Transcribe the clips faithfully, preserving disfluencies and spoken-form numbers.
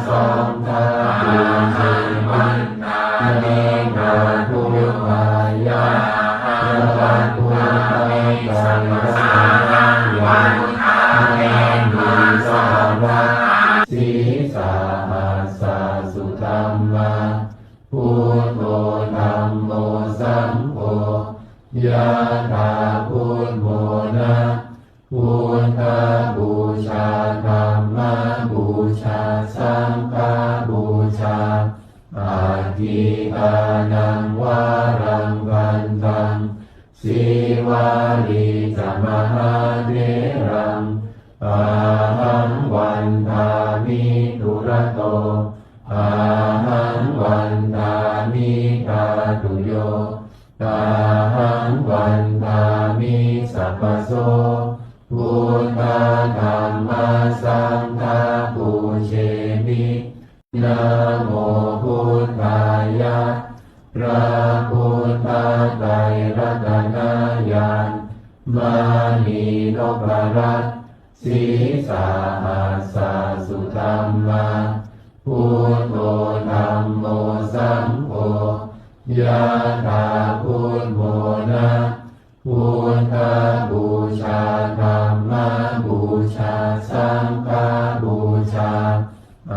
Saṅghaṃ vandāmi, Namo buddhāya, พระพุทธไตรรัตนญาณ ไม่มีสอง Sīsahassa sudhammā, buddho dhammo saṅgho, yathā buddhamona. Buddhapūjā, dhammapūjā, saṅghapūjā, aggikānaṃ varaṃ vandaṃ, Sīvalī ca mahātheraṃ, ahaṃ vandāmi dūrato, ahaṃ vandāmi dhātuyo, ahaṃ vandāmi sabbaso. Buddha dhamma saṅgha pūjemi. Namo buddhāya, พระพุทธไตรรัตนญาณ ไม่มีนพรัตน์ Sīsahassa sudhammā, buddho dhammo saṅgho, yathā buddhamona. Buddhapūjā, dhammapūjā, saṅghapūjā,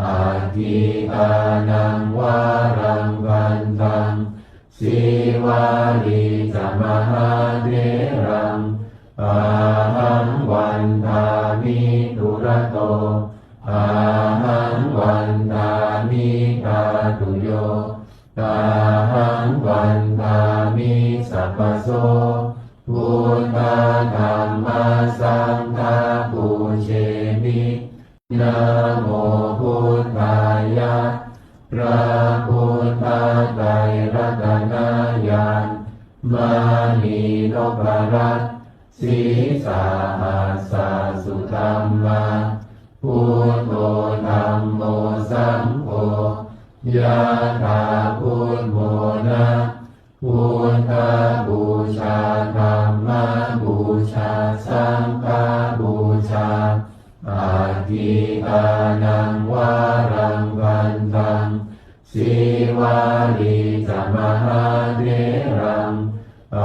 aggikānaṃ varaṃ vandaṃ, Sīvalī ca mahātheraṃ, ahaṃ vandāmi dūrato, ahaṃ vandāmi dhātuyo, ahaṃ vandāmi sabbaso. Buddha dhamma saṅgha pūjemi. Namo buddhāya, พระพุทธไตรรัตนญาณ ไม่มีนพรัตน์ Sīsahassa sudhammā, buddho dhammo saṅgho, yathā buddhamona. Buddhapūjā, dhammapūjā, saṅghapūjā, aggikānaṃ varaṃ vandaṃ, Sīvalī ca mahātheraṃ,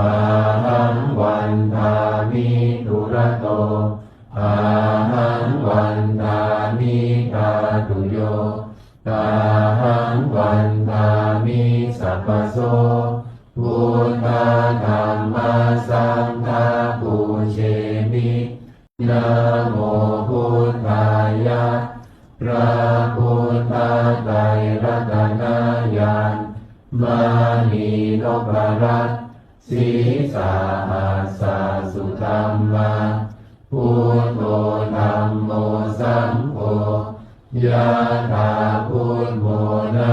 ahaṃ vandāmi dūrato, ahaṃ vandāmi dhātuyo, ahaṃ vandāmi sabbaso. Buddha dhamma saṅgha pūjemi. Namo buddhāya, พระพุทธไตรรัตนญาณ ไม่มีนพรัตน์ Sīsahassa sudhammā, buddho dhammo saṅgho, yathā buddhamona.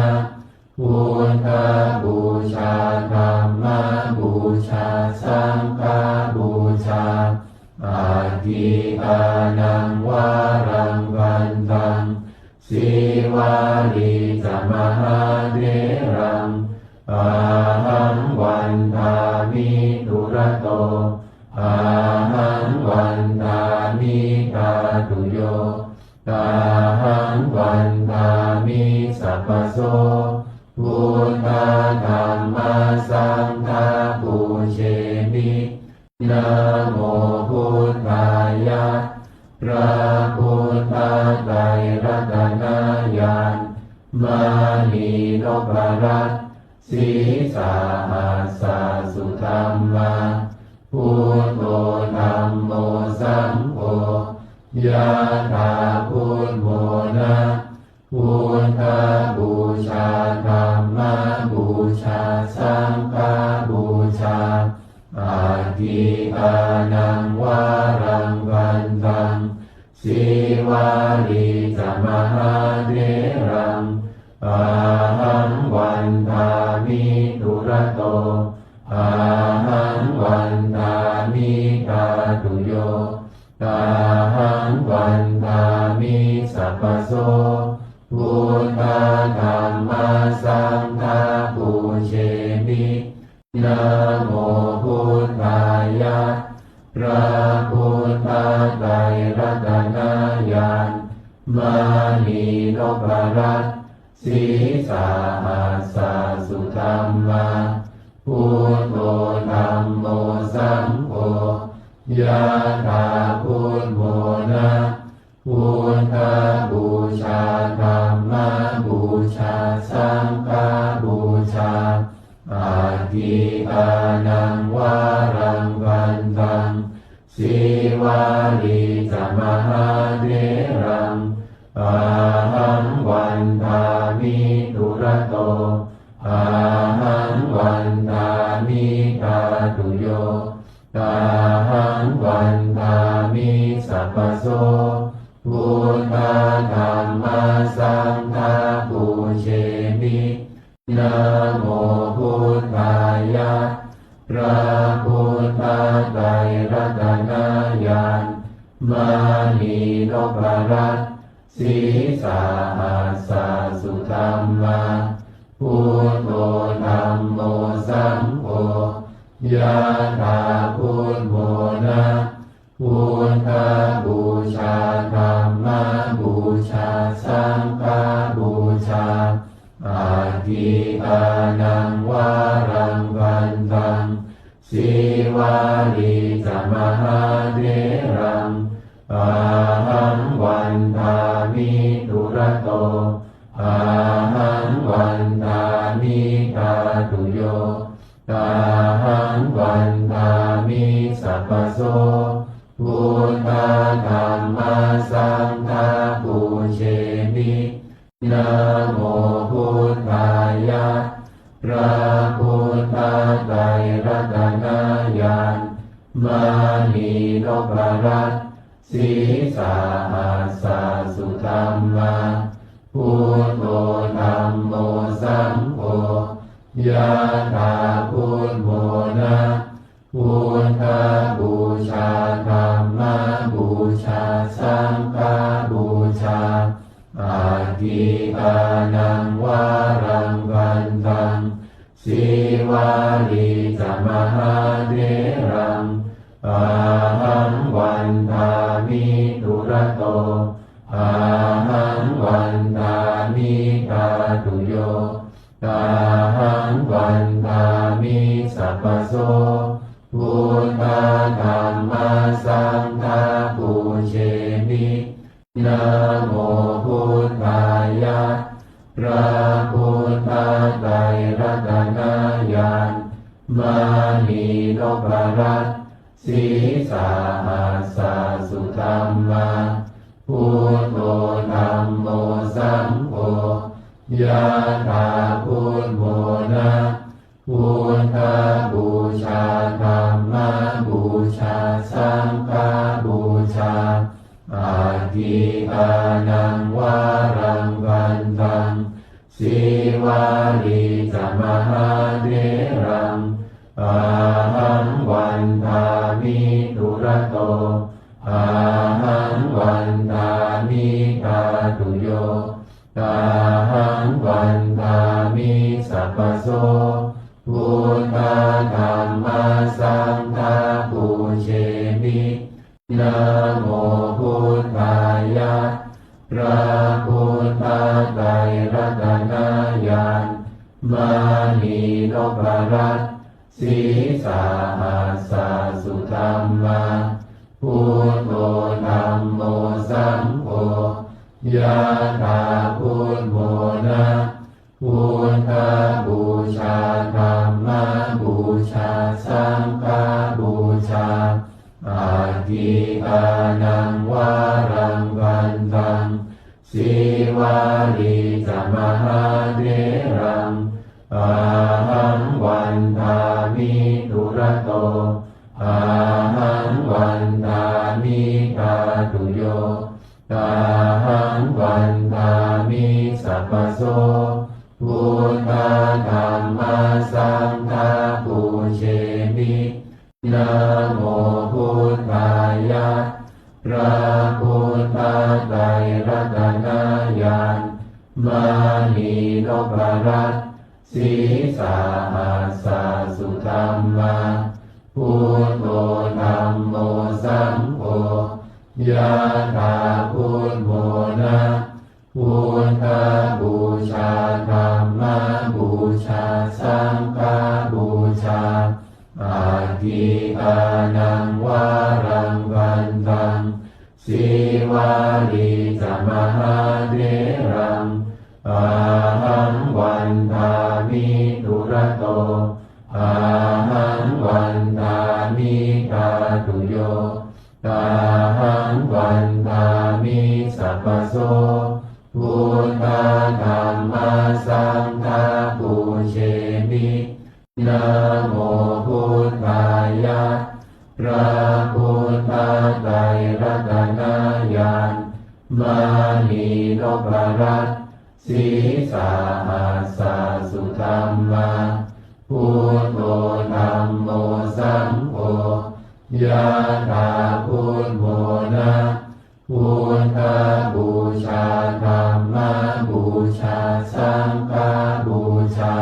Buddhapūjā, dhammapūjā, saṅghapūjā, aggikānaṃ varaṃ vandaṃ, Sīvalī ca mahātheraṃ, ahaṃ vandāmi dūrato, ahaṃ vandāmi dhātuyo, ahaṃ vandāmi sabbaso. Buddha dhamma saṅgha pūjemi. Namo buddhāya, พระพุทธไตรรัตนญาณ ไม่มีนพรัตน์ Sīsahassa sudhammā, buddho dhammo saṅgho, yathā buddhamona. Buddhapūjā, dhammapūjā, saṅghapūjā, aggikānaṃ varaṃ vandaṃ, Sīvalī ca mahātheraṃ, ahaṃ vandāmi dūrato, ahaṃ vandāmi dhātuyo, ahaṃ vandāmi sabbaso. Buddha dhamma saṅgha pūjemi. Namo buddhāya, พระพุทธไตรรัตนญาณ ไม่ Mānī nopparatsi sahassa sudhammā. Buddho dhammo saṅgho yathā buddho na. Buddhapūjā dhammapūjā saṅghapūjā. Atthi dānaṃ varaṃ bhaddaṃ. Sīvalī ca mahātheraṃ ahaṃ vandāmi dūrato. Ahaṃ vandāmi dhātuyo. Ahaṃ vandāmi sabbaso. Buddha dhamma saṅgha pūjemi. Namo buddhāya. พระพุทธไตรรัตนญาณ mānī nopparatsi sahassa sudhammā. Buddho dhammo saṅgho yathā buddho na. Buddhapūjā dhammapūjā saṅghapūjā. Atthi dānaṃ varaṃ bhaddaṃ. Sīvalī ca mahātheraṃ ahaṃ vandāmi dūrato. Ahaṃ vandāmi dhātuyo. Ahaṃ vandāmi sabbaso. Buddha dhamma saṅgha pūjemi. Namo buddhāya. พระพุทธไตรรัตนญาณ mānī nopparatsi sahassa sudhammā. Buddho dhammo saṅgho yathā buddho na. Buddhapūjā dhammapūjā saṅghapūjā. Atthi dānaṃ varaṃ bhaddaṃ. Sīvalī ca mahātheraṃ ahaṃ vandāmi dūrato. Ahaṃ vandāmi dhātuyo. Ahaṃ vandāmi sabbaso. Buddha dhamma saṅgha pūjemi. Namo buddhāya. พระพุทธไตรรัตนญาณ mānī nopparatsi sahassa sudhammā. Buddho dhammo saṅgho yathā buddho na. Buddhapūjā dhammapūjā saṅghapūjā. Atthi dānaṃ varaṃ bhaddaṃ. Sīvalī ca mahātheraṃ ahaṃ vandāmi dūrato. Ahaṃ vandāmi dhātuyo. Ahaṃ vandāmi sabbaso. Buddha dhamma saṅgha pūjemi. Namo buddhāya. พระพุทธไตรรัตนญาณ mānī nopparatsi sahassa sudhammā. Buddho dhammo saṅgho yathā buddho na. Buddhapūjā dhammapūjā saṅghapūjā. Atthi dānaṃ varaṃ bhaddaṃ. Sīvalī ca mahātheraṃ ahaṃ vandāmi dūrato. Ahaṃ vandāmi dhātuyo. Ahaṃ vandāmi sabbaso. Buddha dhamma saṅgha pūjemi. Namo buddhāya. พระพุทธไตรรัตนญาณ mānī nopparatsi sahassa sudhammā. Buddho dhammo saṅgho yathā buddho na. Buddha dhamma saṅgha pūjemi. Namo buddhāya. พระพุทธไตรรัตนญาณ มณีนพรัตน์ sīsahassa sudhammā, buddho dhammo saṅgho, yathā buddho na. Buddhapūjā dhammapūjā saṅghapūjā,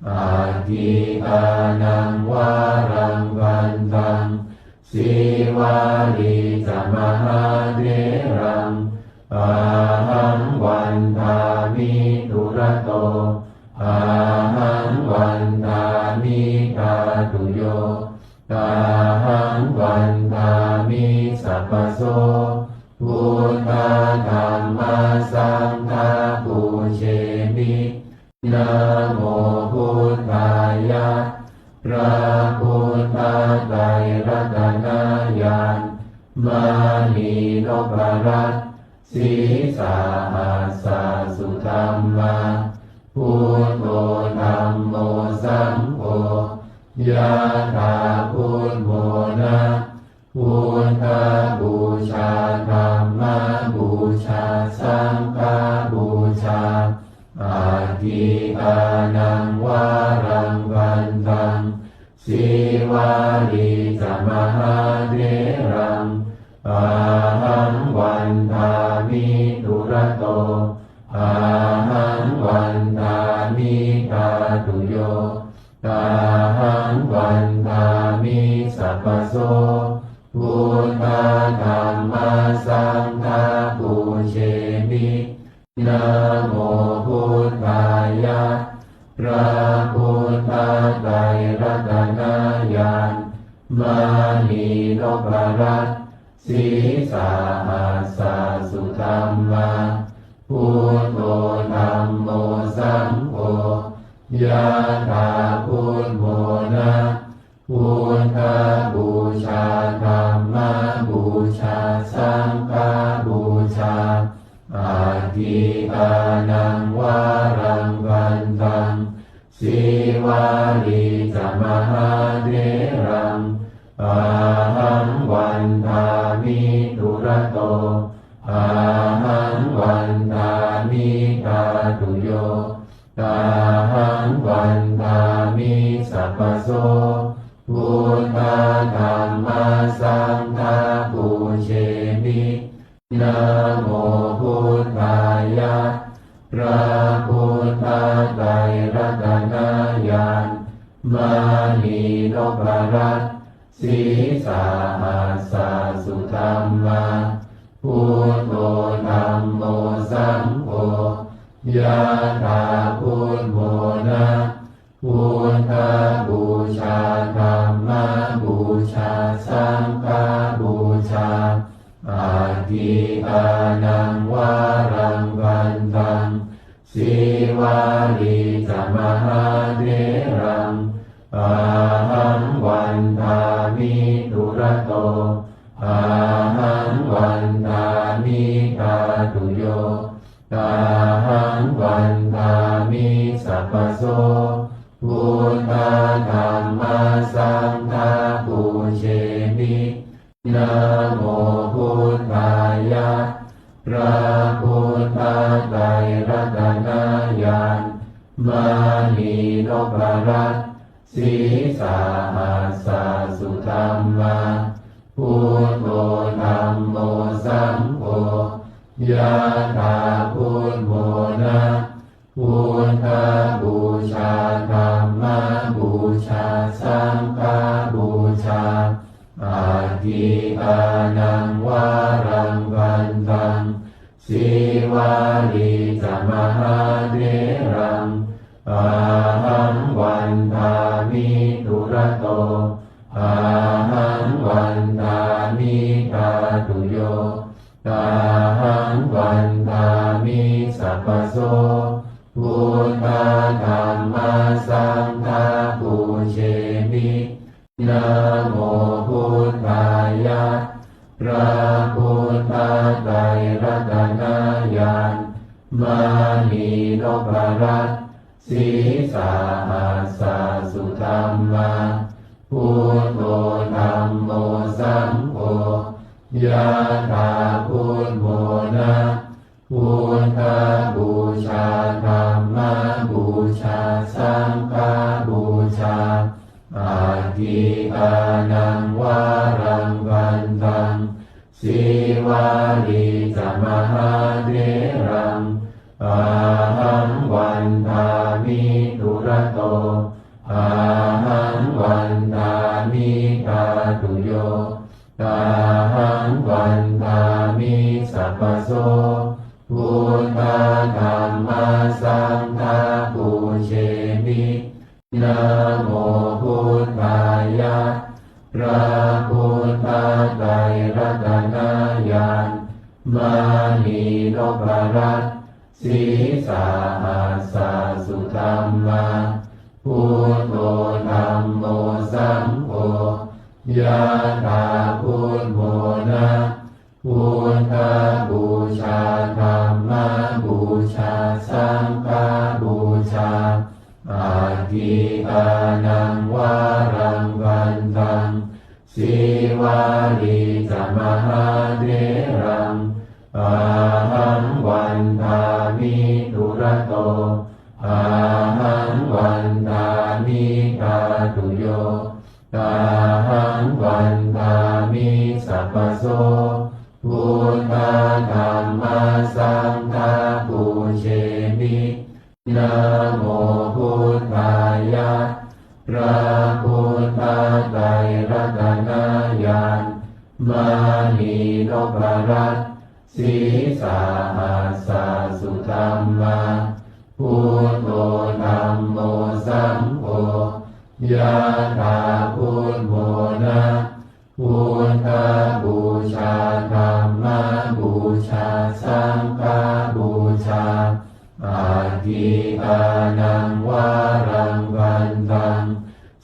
atthi dānaṃ varaṃ bhaddaṃ, sīvalī ca mahātheraṃ, ahaṃ vandāmi dūrato, ahaṃ vandāmi dhātuyo, ahaṃ vandāmi sabbaso. Buddha dhamma saṅgha pūjemi. Namo buddhāya. พระพุทธไตรรัตนญาณ มณีนพรัตน์ sīsahassa sudhammā, buddho dhammo saṅgho, yathā buddho na. Buddhapūjā dhammapūjā saṅghapūjā, atthi dānaṃ varaṃ bhaddaṃ, sīvalī ca mahātheraṃ, ahaṃ vandāmi dūrato, ahaṃ vandāmi dhātuyo, ahaṃ vandāmi sabbaso. Buddha dhamma saṅgha pūjemi. Namo buddhāya. พระพุทธไตรรัตนญาณ มณีนพรัตน์ sīsahassa sudhammā, buddho dhammo saṅgho, yathā buddho na. Buddhapūjā dhammapūjā saṅghapūjā, atthi dānaṃ varaṃ bhaddaṃ, sīvalī ca mahātheraṃ, ahaṃ vandāmi dūrato, ahaṃ vandāmi dhātuyo, ahaṃ vandāmi sabbaso. Buddha dhamma saṅgha pūjemi. Namo buddhāya. พระพุทธไตรรัตนญาณ มณีนพรัตน์ sīsahassa sudhammā, buddho dhammo saṅgho, yathā buddho na. Buddhapūjā dhammapūjā saṅghapūjā, atthi dānaṃ varaṃ bhaddaṃ, sīvalī ca mahātheraṃ, ahaṃ vandāmi dūrato, ahaṃ vandāmi dhātuyo, ahaṃ vandāmi sabbaso. Buddha dhamma saṅgha pūjemi. Namo buddhāya. พระพุทธไตรรัตนญาณ มณีนพรัตน์ sīsahassa sudhammā, buddho dhammo saṅgho, yathā buddho na. Buddhapūjā dhammapūjā saṅghapūjā, atthi dānaṃ varaṃ bhaddaṃ, sīvalī ca mahātheraṃ, ahaṃ vandāmi dūrato, ahaṃ vandāmi dhātuyo, ahaṃ vandāmi sabbaso. Buddha dhamma saṅgha pūjemi. Namo buddhāya. พระพุทธไตรรัตนญาณ Mānī noparassī sahassa sudhammā. Buddho dhammo saṅgho, yathā buddhamona. Buddhapūjā dhammapūjā saṅghapūjā, atthikānaṃ varaṃ bhaddhaṃ. Sīvalī ca mahātheraṃ, ahaṃ vandāmi dūrato. Ahaṃ vandāmi dhātuyo, ahaṃ vandāmi sabbaso. Buddha dhamma saṅgha pūjemi. Namo buddhāya. พระพุทธไตรรัตนญาณ mānī noparassī sahassa sudhammā. Buddho dhammo saṅgho, yathā buddhamona. Buddhapūjā dhammapūjā saṅghapūjā, atthikānaṃ varaṃ bhaddhaṃ. Sīvalī ca mahātheraṃ, ahaṃ vandāmi dūrato. Ahaṃ vandāmi dhātuyo, ahaṃ vandāmi sabbaso. Buddha dhamma saṅgha pūjemi. Namo buddhāya. พระพุทธไตรรัตนญาณ mānī noparassī sahassa sudhammā. Buddho dhammo saṅgho, yathā buddhamona. Buddhapūjā dhammapūjā saṅghapūjā, atthikānaṃ varaṃ bhaddhaṃ.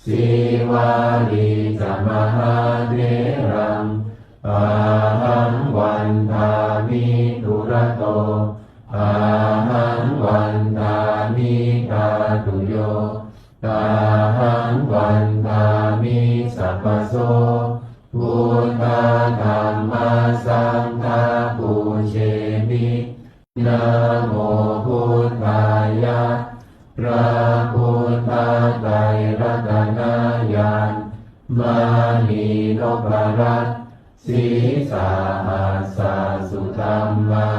Sīvalī ca mahātheraṃ, ahaṃ vandāmi dūrato. Ahaṃ vandāmi dhātuyo, ahaṃ vandāmi sabbaso. Buddha dhamma saṅgha pūjemi. Namo buddhāya. พระพุทธไตรรัตนญาณ mānī noparassī sahassa sudhammā.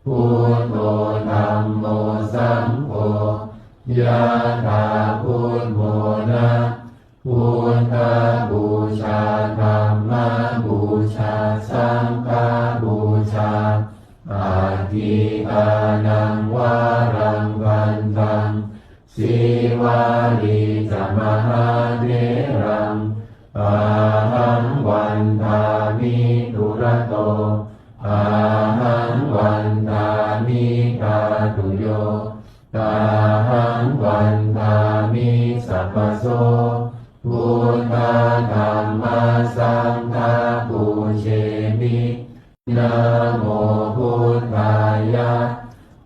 Buddho dhammo saṅgho, yathā buddhamona. Buddhapūjā dhammapūjā saṅghapūjā, atthikānaṃ varaṃ bhaddhaṃ. Sīvalī ca mahātheraṃ, ahaṃ vandāmi dūrato. Ahaṃ vandāmi dhātuyo, ahaṃ vandāmi sabbaso. Buddha dhamma saṅgha pūjemi. Namo buddhāya.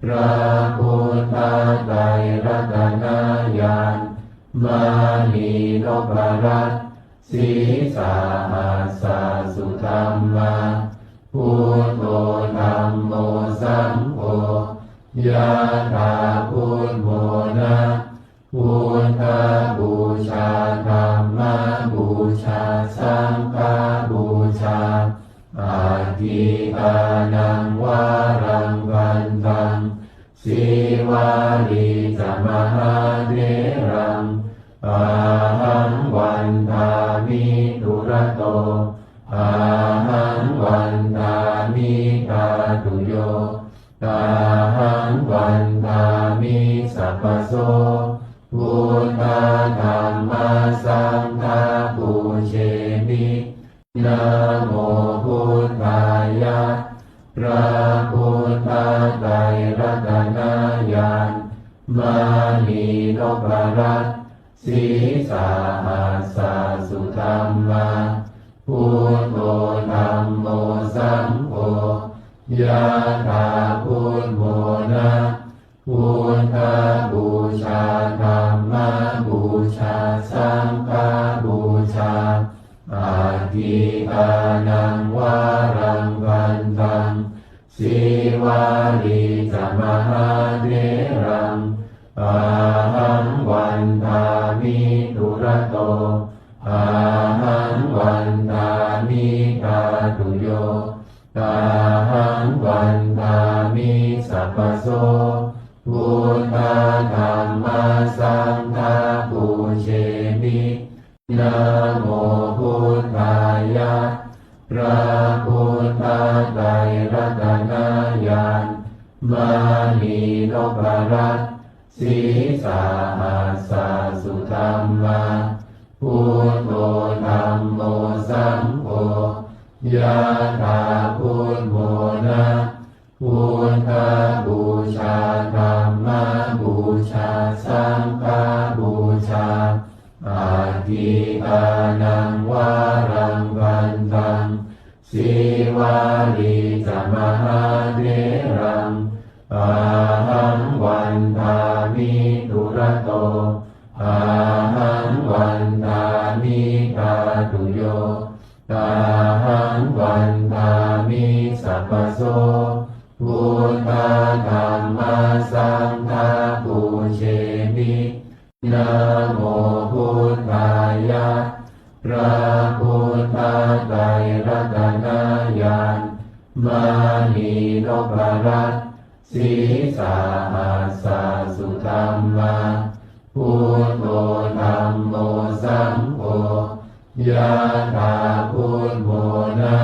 พระพุทธไตรรัตนญาณ mānī noparassī sahassa sudhammā. Buddho dhammo saṅgho, yathā buddhamona. Buddhapūjā dhammapūjā saṅghapūjā, atthikānaṃ varaṃ bhaddhaṃ. Sīvalī ca mahātheraṃ, ahaṃ vandāmi dūrato. Ahaṃ vandāmi dhātuyo, ahaṃ vandāmi sabbaso. Buddha dhamma saṅgha pūjemi. Namo buddhāya. พระพุทธไตรรัตนญาณ mānī noparassī sahassa sudhammā. Buddho dhammo saṅgho, Yathā buddho na, buddhapūjā dhammapūjā saṅghapūjā, atthi dānaṃ varaṃ bhaddaṃ, sīvalī ca mahātheraṃ, ahaṃ vandāmi dūrato, ahaṃ vandāmi dhātuyo, ahaṃ vandāmi sabbaso. Buddha dhamma saṅgha pūjemi. Namo buddhāya. พระพุทธไตรรัตนญาณ มณีนพรัตน์ sīsahassa sudhammā, buddho dhammo saṅgho, yathā buddho na, buddhapūjā dhammapūjā saṅghapūjā, atthi dānaṃ varaṃ bhaddaṃ, sīvalī ca mahātheraṃ, ahaṃ vandāmi dūrato, ahaṃ vandāmi dhātuyo, ahaṃ vandāmi sabbaso. Buddha dhamma saṅgha pūjemi. Namo buddhāya. พระพุทธไตรรัตนญาณ มณีนพรัตน์ sīsahassa sudhammā, buddho dhammo saṅgho, yathā buddho na,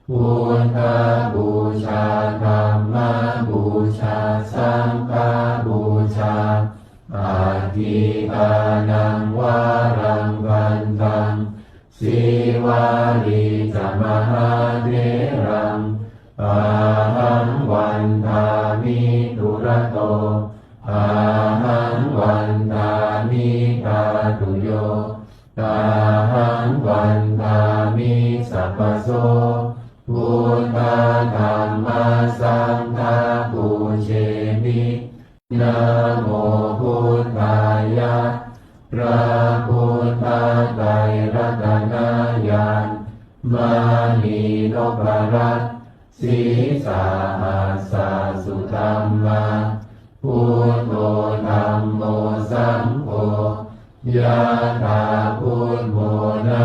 buddhapūjā dhammapūjā saṅghapūjā, atthi dānaṃ varaṃ bhaddaṃ, sīvalī ca mahātheraṃ, ahaṃ vandāmi dūrato, ahaṃ vandāmi dhātuyo, ahaṃ vandāmi sabbaso. Buddha dhamma saṅgha pūjemi. Namo buddhāya. พระพุทธไตรรัตนญาณ มณีนพรัตน์ sīsahassa sudhammā, buddho dhammo saṅgho, yathā buddho na,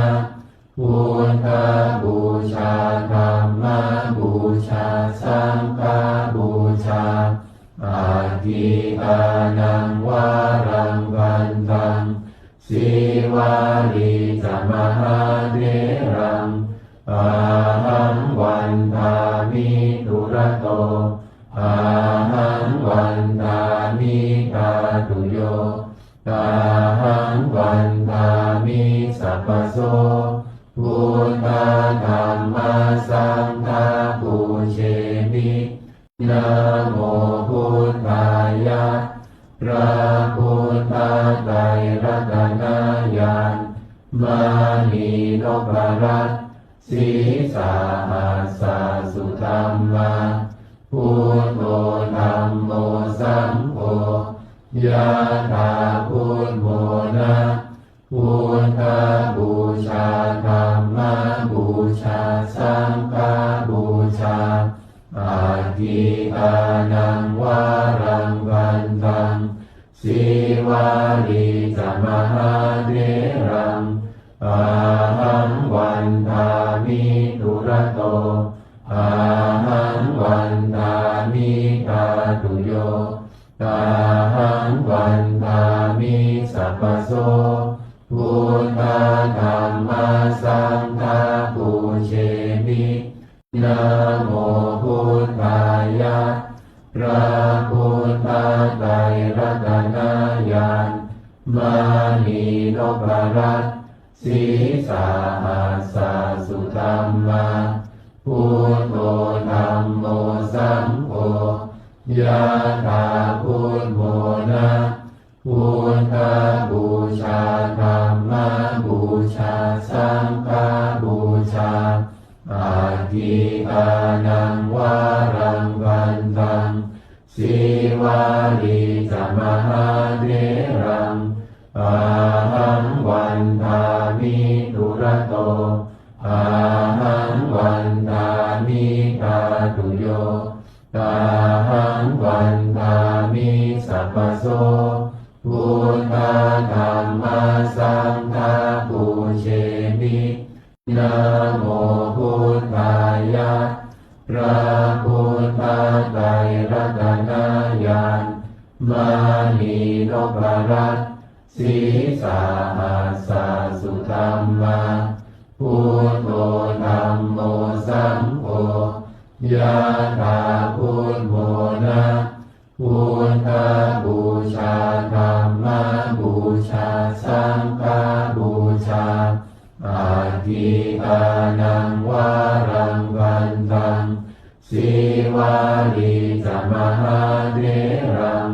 buddhapūjā dhammapūjā saṅghapūjā, atthi dānaṃ varaṃ bhaddaṃ, sīvalī ca mahātheraṃ, ahaṃ vandāmi dūrato, ahaṃ vandāmi dhātuyo, ahaṃ vandāmi sabbaso. Buddha dhamma saṅgha pūjemi. Namo buddhāya. พระพุทธไตรรัตนญาณ มณีนพรัตน์ sīsahassa sudhammā, buddho dhammo saṅgho, yathā buddho na, buddhapūjā dhammapūjā saṅghapūjā, atthi dānaṃ varaṃ bhaddaṃ, sīvalī ca mahātheraṃ, ahaṃ vandāmi dūrato, ahaṃ vandāmi dhātuyo, ahaṃ vandāmi sabbaso. Buddha dhamma saṅgha pūjemi. Namo buddhāya. พระพุทธไตรรัตนญาณ มณีนพรัตน์ sīsahassa sudhammā, buddho dhammo saṅgho, yathā buddho na, buddhapūjā dhammapūjā saṅghapūjā, atthi dānaṃ varaṃ Sīvalī ca mahātheraṃ ahaṃ vandāmi dūrato, ahaṃ vandāmi dhātuyo, ahaṃ vandāmi sabbaso. Buddhā dhammā saṅghā pūjemi. Namo buddhāya. พระพุทธไตรรัตนญาณ มณีนพรัตน์ sīsahassa sudhammā, buddho dhammo saṅgho, yathā buddhamona. Buddhapūjā dhammapūjā saṅghapūjā, atthi dānaṃ varaṃ vandaṃ. Sīvalī ca mahātheraṃ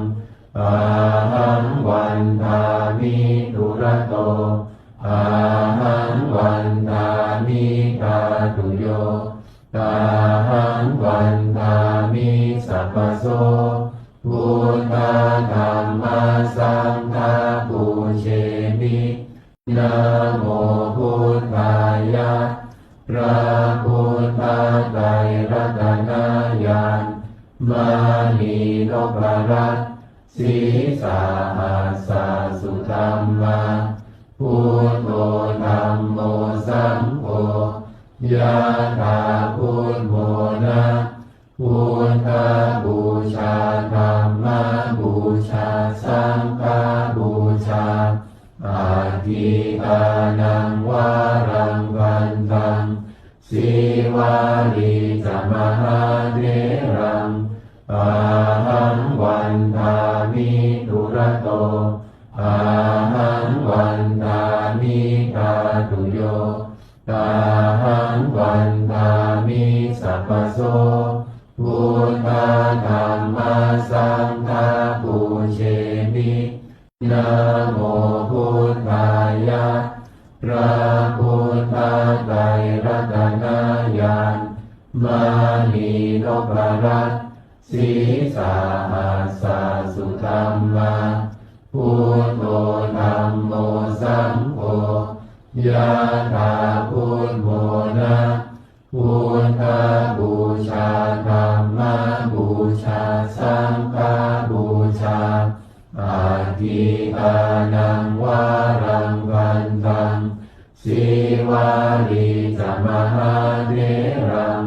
ahaṃ vandāmi dūrato, ahaṃ vandāmi dhātuyo, ahaṃ vandāmi sabbaso. Buddhā dhammā saṅghā pūjemi. Namo buddhāya. พระพุทธไตรรัตนญาณ มณีนพรัตน์ sīsahassa sudhammā, buddho dhammo saṅgho, yathā buddhamona. Buddhapūjā dhammapūjā saṅghapūjā, atthi dānaṃ varaṃ vandaṃ. Sīvalī ca mahātheraṃ ahaṃ vandāmi dūrato, ahaṃ vandāmi dhātuyo, ahaṃ vandāmi sabbaso. Buddhā dhammā saṅghā pūjemi. Namo buddhāya. พระพุทธไตรรัตนญาณ มณีนพรัตน์ sīsahassa sudhammā, buddho dhammo saṅgho, yathā buddhamona. Buddhapūjā dhammapūjā saṅghapūjā, atthi dānaṃ varaṃ vandaṃ. Sīvalī ca mahātheraṃ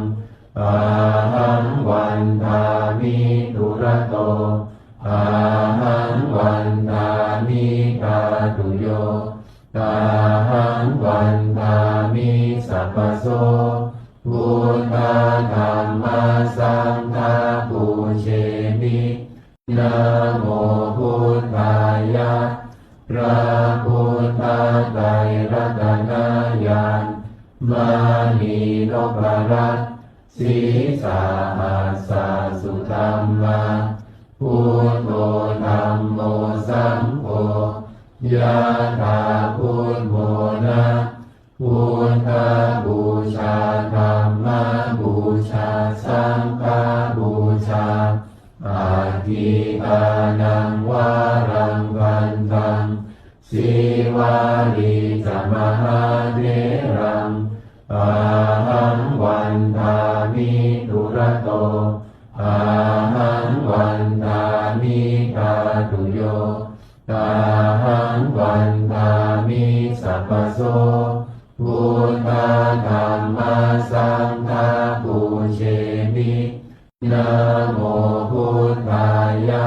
ahaṃ vandāmi dūrato, ahaṃ vandāmi dhātuyo, ahaṃ vandāmi sabbaso. Buddhā dhammā saṅghā pūjemi. Namo buddhāya. พระพุทธไตรรัตนญาณ มณีนพรัตน์ sīsahassa sudhammā, buddho dhammo saṅgho, yathā buddhamona. Buddhapūjā dhammapūjā saṅghapūjā, atthi dānaṃ varaṃ vandaṃ. Sīvalī ca mahātheraṃ ahaṃ vandāmi dūrato, ahaṃ vandāmi dhātuyo, ahaṃ vandāmi sabbaso. Buddhā dhammā saṅghā pūjemi. Namo buddhāya.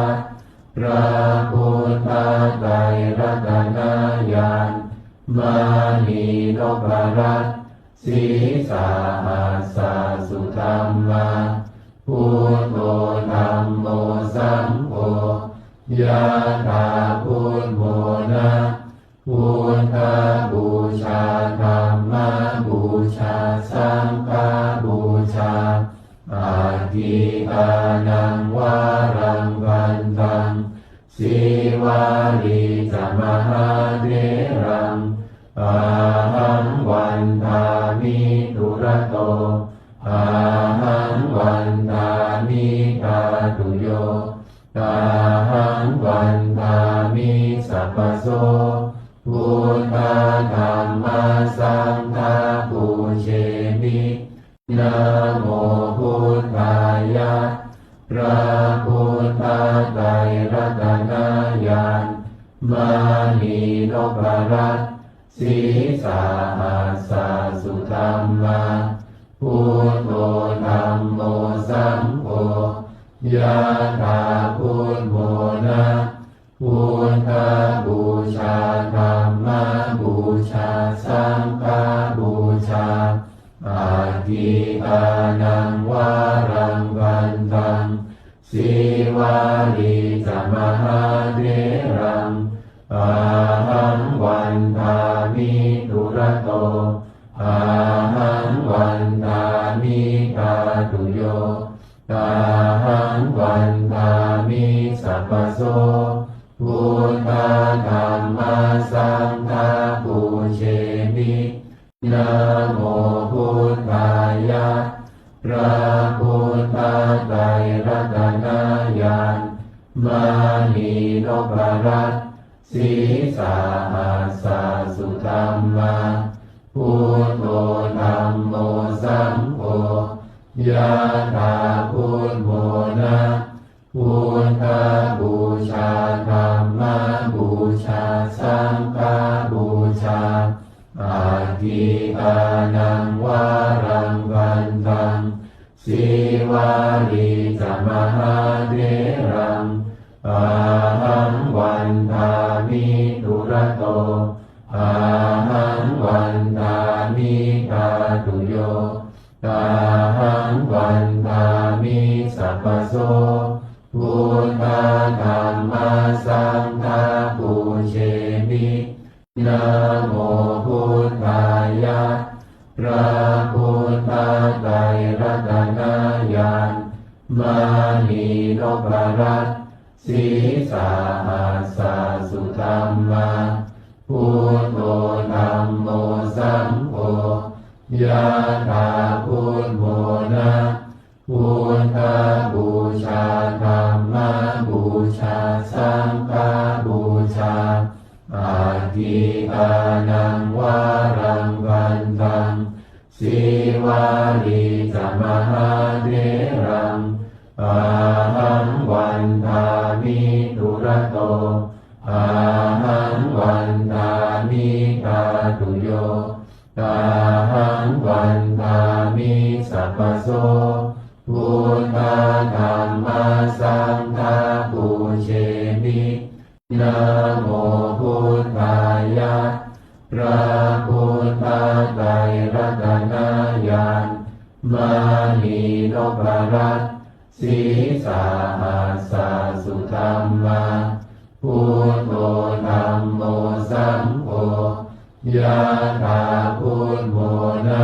พระพุทธไตรรัตนญาณ มณีนพรัตน์ sīsahassa sudhammā, buddho dhammo saṅgho, yathā buddhamona. Buddhapūjā dhammapūjā saṅghapūjā, atthi dānaṃ varaṃ vandaṃ. Sīvalī ca mahātheraṃ ahaṃ vandāmi dūrato, ahaṃ vandāmi dhātuyo, ahaṃ Nāyam maṇi nopparatsi sahassa sudhammā. Buddho dhammo saṅgho yathā buddho na. Buddhapūjā dhammapūjā saṅghapūjā. Atthi dānaṃ varaṃ bhaddaṃ. Sīvalī ca mahātheraṃ ahaṃ vandāmi dūrato. Ahaṃ vandāmi dhātuyo. Ahaṃ vandāmi sabbaso. Buddha dhamma saṅgha pūjemi. Namo buddhāya. พระพุทธไตรรัตนญาณ maṇi nopparatsi sahassa sudhammā. Buddho dhammo saṅgho yathā buddho na. Buddhapūjā dhammapūjā saṅghapūjā. Atthi dānaṃ varaṃ bhaddaṃ. Sīvalī ca mahātheraṃ ahaṃ vandāmi dūrato. Ahaṃ vandāmi dhātuyo. Ahaṃ vandāmi sabbaso. Buddha dhamma saṅgha pūjemi. Namo buddhāya. พระพุทธไตรรัตนญาณ maṇi nopparatsi sahassa sudhammā. Buddho dhammo saṅgho yathā buddho na. Buddhapūjā dhammapūjā saṅghapūjā. Atthi dānaṃ varaṃ bhaddaṃ. Sīvalī ca mahātheraṃ ahaṃ vandāmi dūrato. Ahaṃ vandāmi dhātuyo. Ahaṃ vandāmi sabbaso. Buddha dhamma saṅgha pūjemi. Namo buddhāya. พระพุทธไตรรัตนญาณ maṇi nopparatsi sahassa sudhammā. Buddho dhammo saṅgho yathā buddho na.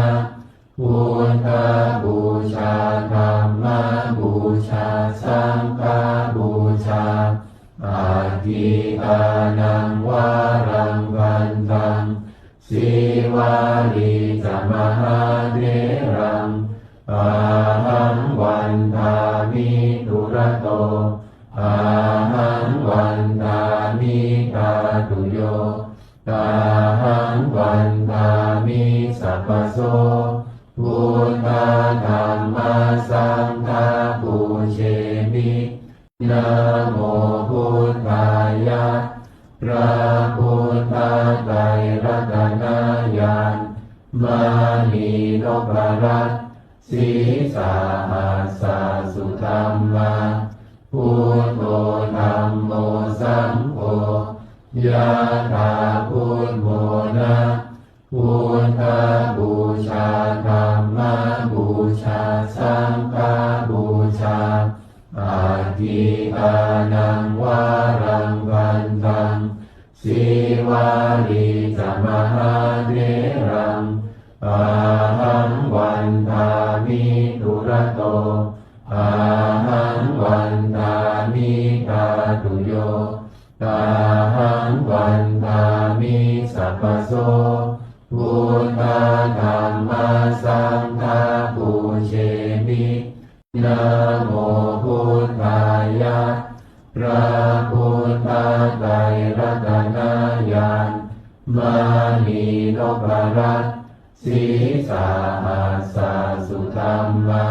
Buddhapūjā dhammapūjā saṅghapūjā. Atthi dānaṃ varaṃ bhaddaṃ. Sīvalī ca mahātheraṃ ahaṃ vandāmi dūrato. Ahaṃ vandāmi dhātuyo. Ahaṃ vandāmi sabbaso. Buddha dhamma saṅgha pūjemi. Namo buddhāya. พระพุทธไตรรัตนญาณ maṇi nopparatsi sahassa sudhammā. Buddho dhammo saṅgho yathā buddho na. Buddhapūjā dhammapūjā saṅghapūjā. Atthi dānaṃ varaṃ bhaddaṃ. Sīvalī ca mahātheraṃ ahaṃ vandāmi dūrato. Ahaṃ vandāmi dhātuyo. Ahaṃ vandāmi sabbaso. Buddha dhamma saṅgha pūjemi. Namo buddhāya. พระพุทธไตรรัตนญาณ maṇi nopparatsi sahassa sudhammā.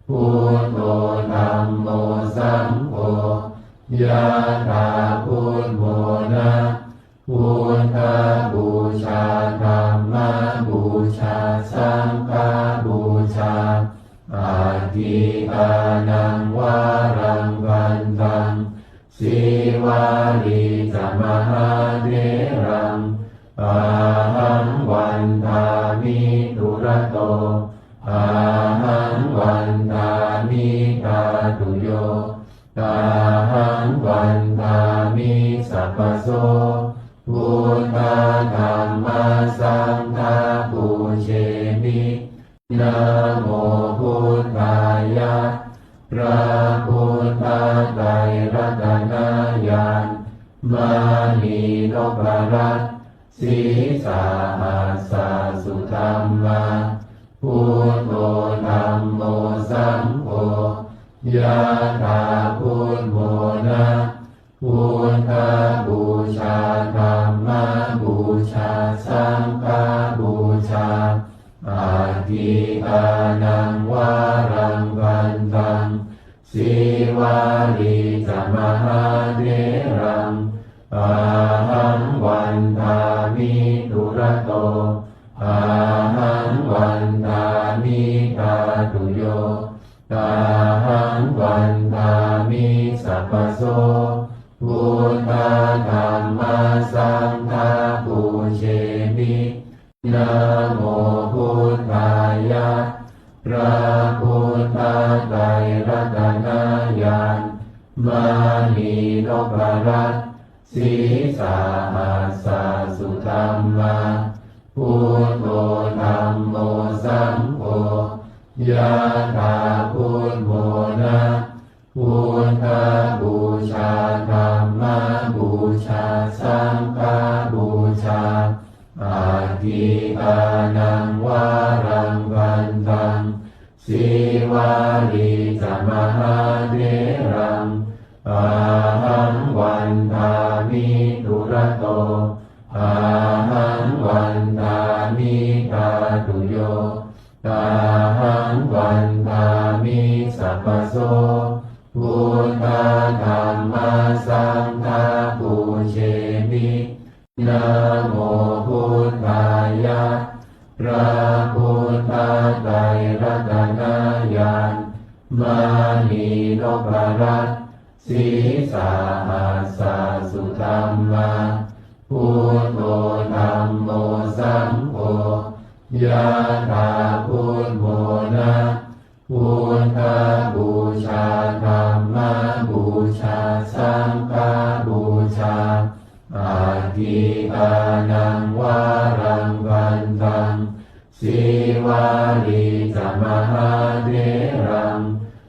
Buddho dhammo saṅgho Yathā buddhamona, buddhapūjā, dhammapūjā, saṅghapūjā, atthi dānaṃ varaṃ bhaddaṃ, Sīvalī ca mahātheraṃ, ahaṃ vandāmi dūrato, ahaṃ vandāmi dhātuyo, ahaṃ vandāmi sabbaso. Buddha dhamma saṅgha pūjemi. Namo buddhāya. พระพุทธไตรรัตนญาณ มณีนพรัตน์ sīsahassa sudhammā, buddho dhammo saṅgho, yathā buddhamona, buddhapūjā, dhammapūjā, saṅghapūjā, atthi dānaṃ varaṃ bhaddaṃ, Sīvalī ca mahātheraṃ, ahaṃ vandāmi dūrato, ahaṃ vandāmi dhātuyo, ahaṃ vandāmi sabbaso. Buddha dhamma saṅgha pūjemi. Namo buddhāya. พระพุทธไตรรัตนญาณ มณีนพรัตน์ sīsahassa sudhammā, buddho dhammo saṅgho, yathā buddhamona, buddhapūjā, dhammapūjā, saṅghapūjā, atthi dānaṃ varaṃ bhaddaṃ, Sīvalī ca mahātheraṃ, ahaṃ vandāmi dūrato, ahaṃ vandāmi dhātuyo, ahaṃ vandāmi sabbaso. Buddha dhamma saṅgha pūjemi. Namo buddhāya. พระพุทธไตรรัตนญาณ มณีนพรัตน์ sīsahassa sudhammā, buddho dhammo saṅgho, yathā buddhamona, buddhapūjā, dhammapūjā, saṅghapūjā, atthi dānaṃ varaṃ bhaddaṃ, Sīvalī ca mahātheraṃ,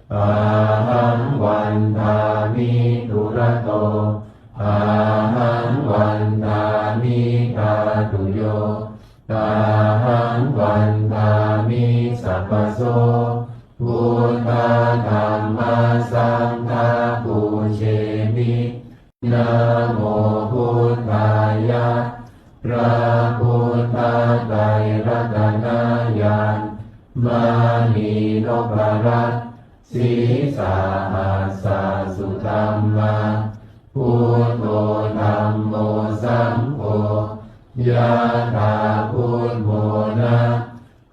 ahaṃ vandāmi dūrato, ahaṃ vandāmi dhātuyo, ahaṃ vandāmi sabbaso. Buddha dhamma saṅgha pūjemi. Namo buddhāya. พระพุทธไตรรัตนญาณ มณีนพรัตน์ sīsahassa sudhammā, buddho dhammo saṅgho, yathā buddhamona,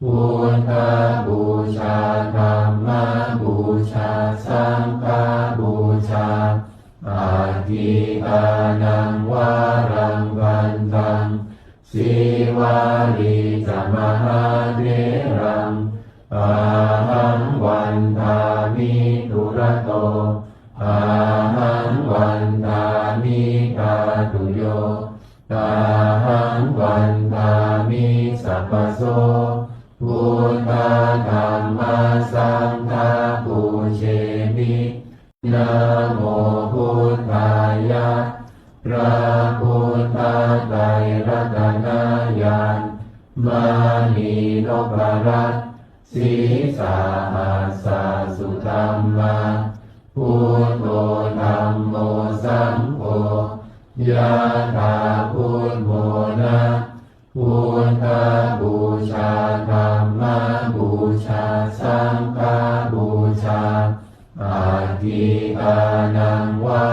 buddhapūjā, dhammapūjā, saṅghapūjā, atthi dānaṃ varaṃ bhaddaṃ, Sīvalī ca mahātheraṃ, ahaṃ vandāmi dūrato, ahaṃ vandāmi dhātuyo, ahaṃ vandāmi sabbaso. Buddha dhamma saṅgha pūjemi. Namo buddhāya. พระพุทธไตรรัตนญาณ มณีนพรัตน์ sīsahassa sudhammā, buddho dhammo saṅgho, yathā buddhamona, buddhapūjā, dhammapūjā, saṅghapūjā, atthi dānaṃ vā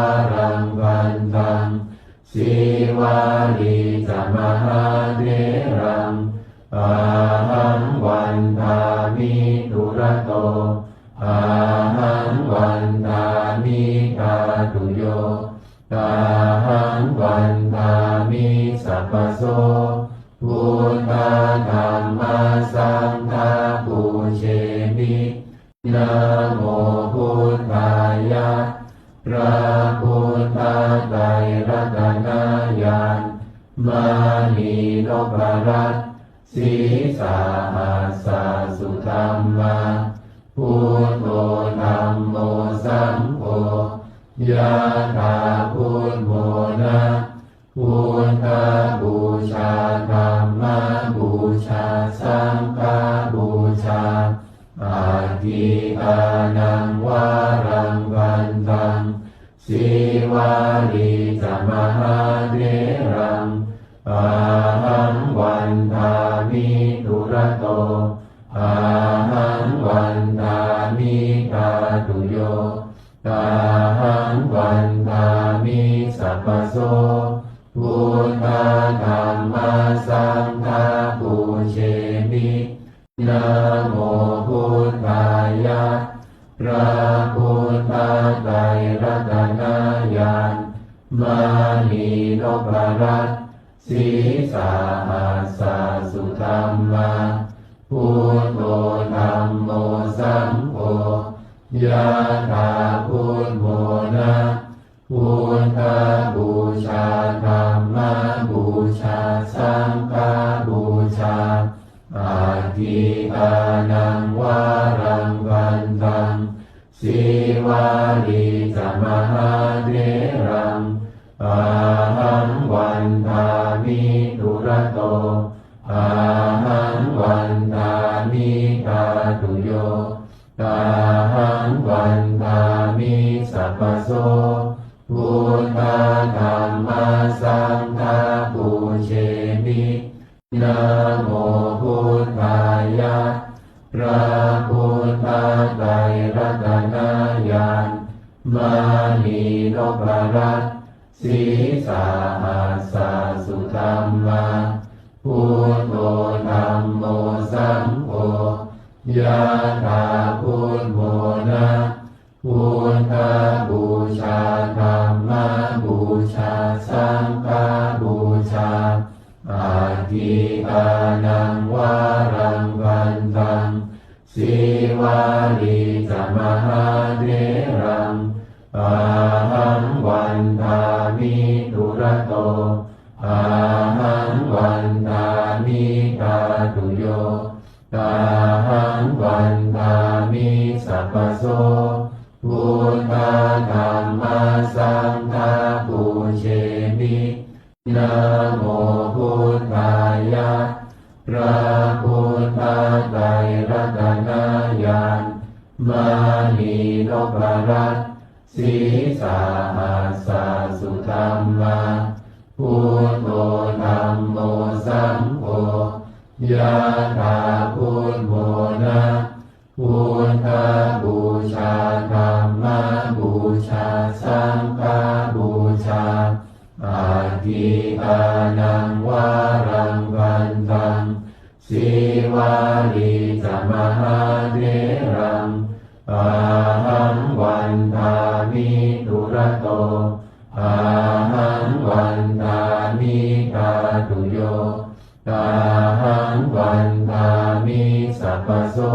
Sīvalī ca mahātheraṃ ahaṃ vandāmi dūrato. Ahaṃ vandāmi dhātuyo. Ahaṃ vandāmi sabbaso. Buddha dhamma saṅgha pūjemi. Namo buddhāya. พระพุทธไตรรัตนญาณ มณีนพรัตน์ sīsahassa sudhammā. Buddho dhammo saṅgho. Yathā buddhamona. Buddhapūjā dhammapūjā saṅghapūjā. Atthi dānaṃ varaṃ vandaṃ. Sīvalī ca mahātheraṃ ahaṃ vandāmi dūrato. Ahaṃ vandāmi dhātuyo. Ahaṃ vandāmi sabbaso. Buddha dhamma saṅgha pūjemi. Namo buddhāya. พระพุทธไตรรัตนญาณ มณีนพรัตน์ sīsahassa sudhammā. Buddho dhammo saṅgho. Yathā buddhamona. Buddhapūjā dhammapūjā saṅghapūjā. Atthi dānaṃ varaṃ vandaṃ. Sīvalī ca mahātheraṃ ahaṃ vandāmi dūrato. Ahaṃ vandāmi dhātuyo. Ahaṃ vandāmi sabbaso. Buddha dhamma saṅgha pūjemi. Namo buddhāya. พระพุทธไตรรัตนญาณ มณีนพรัตน์ sīsahassa sudhammā. Buddho dhammo saṅgho. Yathā buddhamona. Buddhapūjā dhammapūjā saṅghapūjā. Atthi dānaṃ varaṃ vandaṃ. Sīvalī ca mahātheraṃ ahaṃ vandāmi dūrato. Ahaṃ vandāmi dhātuyo. Ahaṃ vandāmi sabbaso. Buddha dhamma saṅgha pūjemi. Namo buddhāya. พระพุทธไตรรัตนญาณ มณีนพรัตน์ sīsahassa sudhammā. Buddho dhammo saṅgho. Yathā buddhamona. Buddhapūjā dhammapūjā saṅghapūjā. Atthi dānaṃ varaṃ vandaṃ. Sīvalī ca mahātheraṃ ahaṃ vandāmi dūrato. Ahaṃ vandāmi dhātuyo. Ahaṃ vandāmi sabbaso.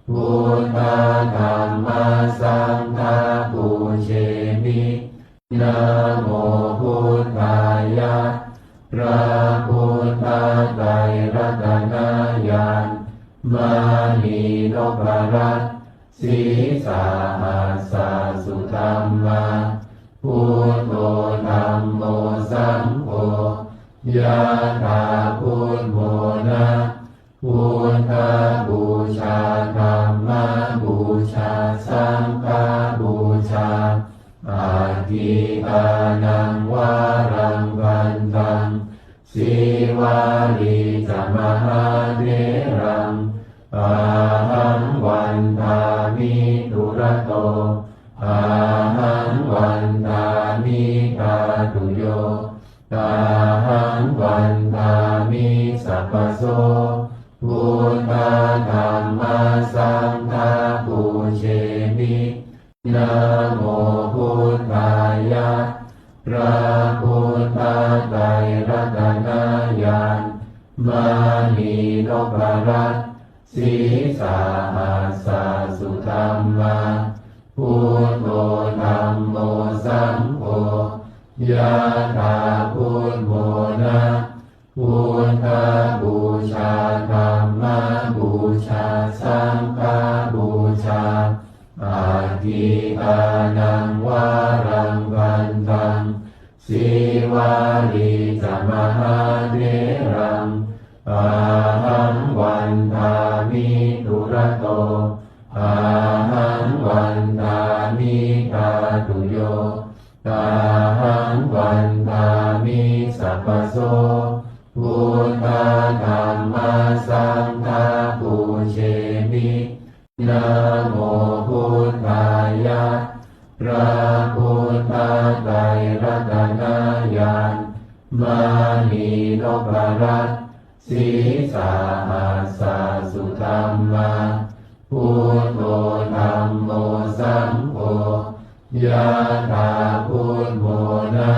Buddha dhamma saṅgha pūjemi. Namo buddhāya. พระพุทธไตรรัตนญาณ มณีนพรัตน์ sīsahassa sudhammā. Buddho dhammo saṅgho. Yathā buddhamona. Buddhapūjā dhammapūjā saṅghapūjā. Atthi dānaṃ varaṃ vandaṃ. Sīvalī ca mahātheraṃ ahaṃ vandāmi dūrato. Ahaṃ vandāmi dhā dhātuyo. Ahaṃ vandāmi sabbaso buddhā dhammā saṅghā pūjemi. Namo buddhāya. พระพุทธไตรรัตนญาณ มณีนพรัตน์ sīsahassa sudhammā, buddho dhammo saṅgho, yathā buddhamona. Buddhapūjā dhammapūjā saṅghapūjā, aggīdānaṃ varaṃ vandaṃ, sīvalī ca mahātheraṃ. Ahaṃ vandāmi dūrato, ahaṃ vandāmi dhātuyo. Ahaṃ vandāmi sabbaso buddhā dhammā saṅghā pūjemi. Namo buddhāya. พระพุทธไตรรัตนญาณ มณีนพรัตน์ sīsahassa sudhammā, buddho dhammo saṅgho, yathā buddhamona.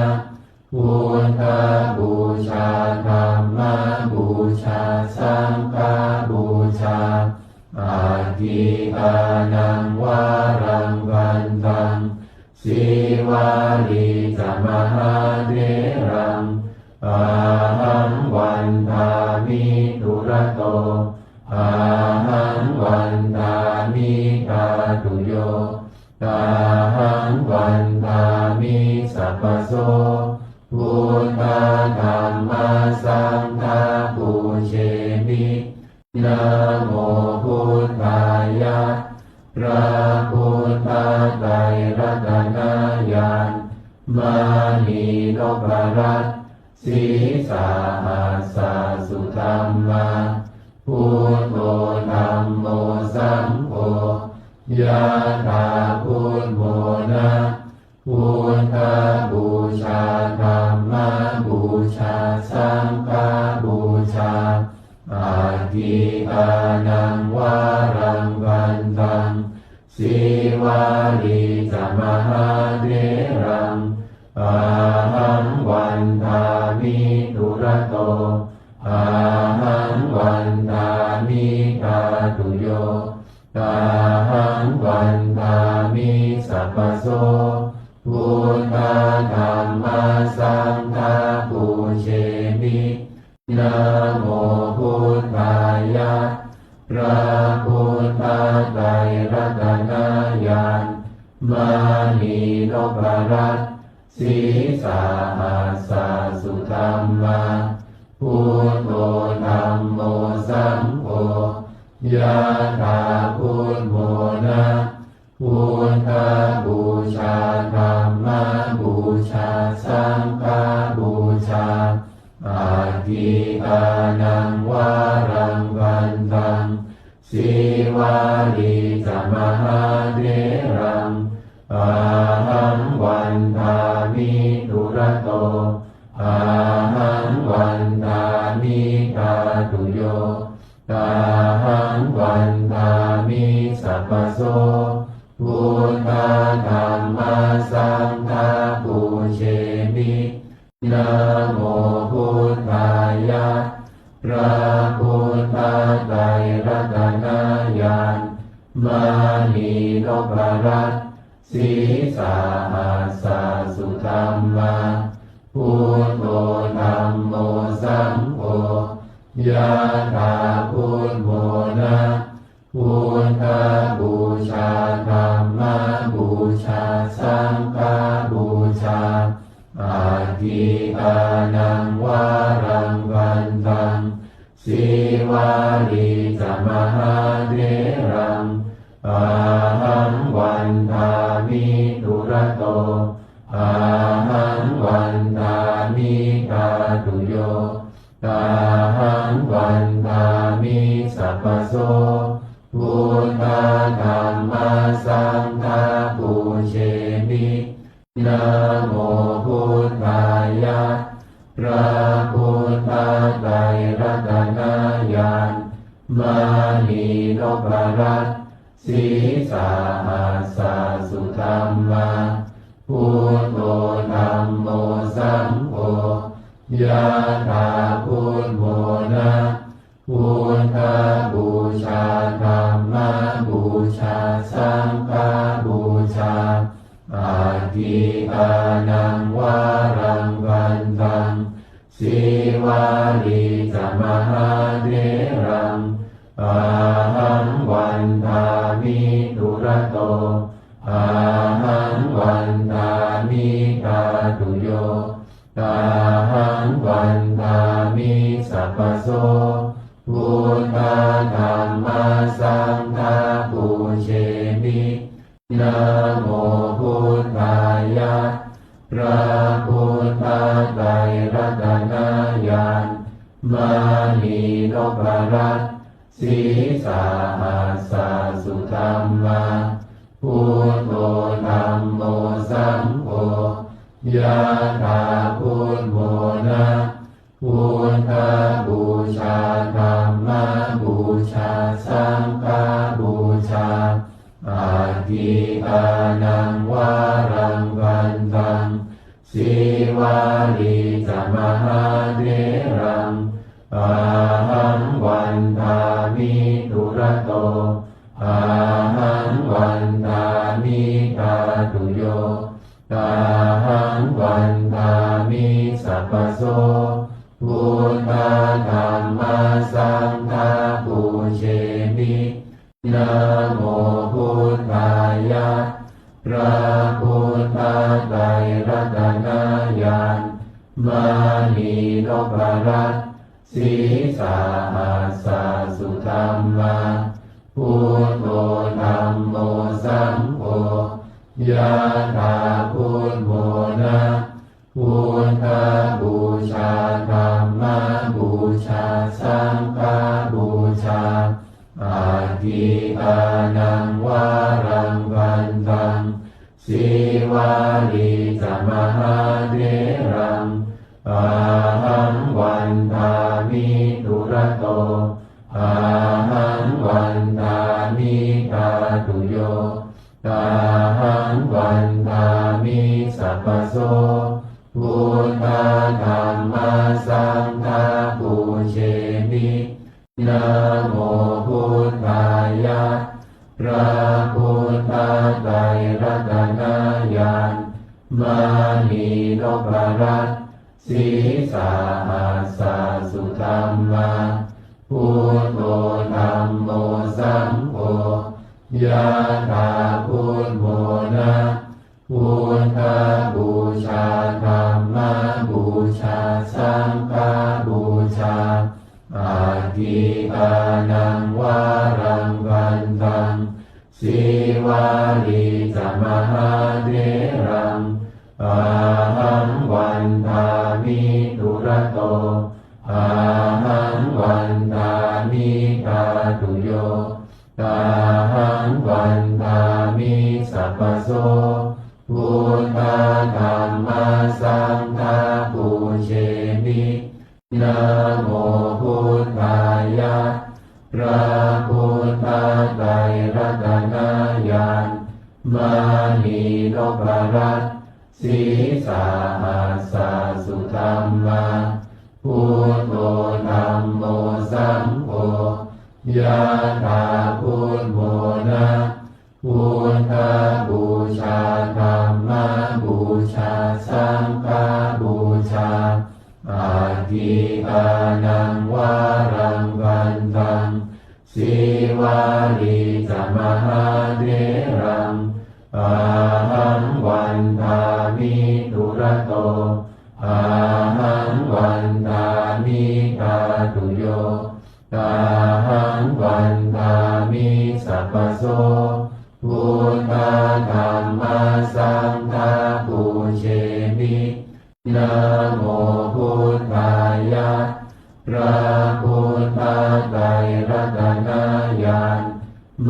Buddhapūjā dhammapūjā saṅghapūjā, aggīdānaṃ varaṃ vandaṃ, sīvalī ca mahātheraṃ. Ahaṃ vandāmi dūrato, ahaṃ vandāmi dhātuyo. Ahaṃ vandāmi sabbaso buddhā dhammā saṅghā pūjemi. Namo buddhāya. พระพุทธไตรรัตนญาณ มณีนพรัตน์ sīsahassa sudhammā, buddho dhammo saṅgho, yathā buddhamona. Buddhapūjā dhammapūjā saṅghapūjā, aggīdānaṃ varaṃ vandaṃ, sīvalī ca mahātheraṃ. Ahaṃ vandāmi dūrato, ahaṃ vandāmi dhātuyo. Ahaṃ vandāmi sabbaso buddhā dhammā saṅghā pūjemi. Namo buddhāya. พระพุทธไตรรัตนญาณ มณีนพรัตน์ sīsahassa sudhammā, buddho dhammo saṅgho, yathā buddhamona. Buddhapūjā dhammapūjā saṅghapūjā, aggīdānaṃ varaṃ vandaṃ, sīvalī ca mahātheraṃ. Ahaṃ vandāmi dūrato, ahaṃ vandāmi dhātuyo. Ahaṃ vandāmi sabbaso buddhā dhammā saṅghā pūjemi. Namo buddhāya. พระพุทธไตรรัตนญาณ มณีนพรัตน์ sīsahassa sudhammā, buddho dhammo saṅgho, yathā buddhamona. Buddhapūjā dhammapūjā saṅghapūjā, aggīdānaṃ varaṃ vandaṃ, sīvalī ca mahātheraṃ. Ahaṃ vandāmi dūrato, ahaṃ vandāmi dhātuyo. Ahaṃ vandāmi sabbaso buddhā dhammā saṅghā pūjemi. Namo buddhāya. ยะ พระพุทธไตรรัตนญาณ มณีนพรัตน์ sīsahassa sudhammā, buddho dhammo saṅgho, yathā buddho na, buddhapūjā dhammapūjā saṅghapūjā, atthi dānaṃ varaṃ bhaddaṃ, sīvalī ca mahātheraṃ, ahaṃ vandāmi dūrato, ahaṃ vandāmi dhātuyo, ahaṃ vandāmi sabbaso, buddha dhamma saṅgha pūjemi. Namo buddhāya, พระพุทธไตรรัตนญาณ มณีนพรัตน์ sīsahassa sudhammā, buddho dhammo saṅgho, yathā buddho na, buddhapūjā dhammapūjā saṅghapūjā, atthi dānaṃ varaṃ bhaddaṃ, sīvalī ca mahātheraṃ, ahaṃ vandāmi dūrato, ahaṃ vandāmi dhātuyo, ahaṃ vandāmi sabbaso, buddha dhamma saṅgha pūjemi. Namo buddhāya, พระพุทธไตรรัตนญาณ มณีนพรัตน์ sīsahassa sudhammā, buddho dhammo saṅgho, yathā buddho na, buddhapūjā dhammapūjā saṅghapūjā, atthi dānaṃ varaṃ bhaddaṃ, sīvalī ca mahātheraṃ, ahaṃ vandāmi dūrato, ahaṃ vandāmi dhātuyo, ahaṃ vandāmi sabbaso, buddha dhamma saṅgha pūjemi. Namo buddhāya, พระพุทธไตรรัตนญาณ มณีนพรัตน์ sīsahassa sudhammā, buddho dhammo saṅgho, yathā buddho na, buddhapūjā dhammapūjā saṅghapūjā, atthi dānaṃ varaṃ bhaddaṃ, sīvalī ca mahātheraṃ, ahaṃ vandāmi dūrato, ahaṃ vandāmi dhātuyo, ahaṃ vandāmi sabbaso, buddha dhamma saṅgha pūjemi. Namo buddhāya, พระพุทธไตรรัตนญาณ มณีนพรัตน์ sīsahassa sudhammā, buddho dhammo saṅgho, yathā buddho na, buddhapūjā dhammapūjā saṅghapūjā, atthi dānaṃ varaṃ bhaddaṃ, sīvalī ca mahātheraṃ, ahaṃ vandāmi dūrato, ahaṃ vandāmi dhātuyo, ahaṃ vandāmi sabbaso, buddha dhamma saṅgha pūjemi. Namo buddhāya, พระพุทธไตรรัตนญาณ ม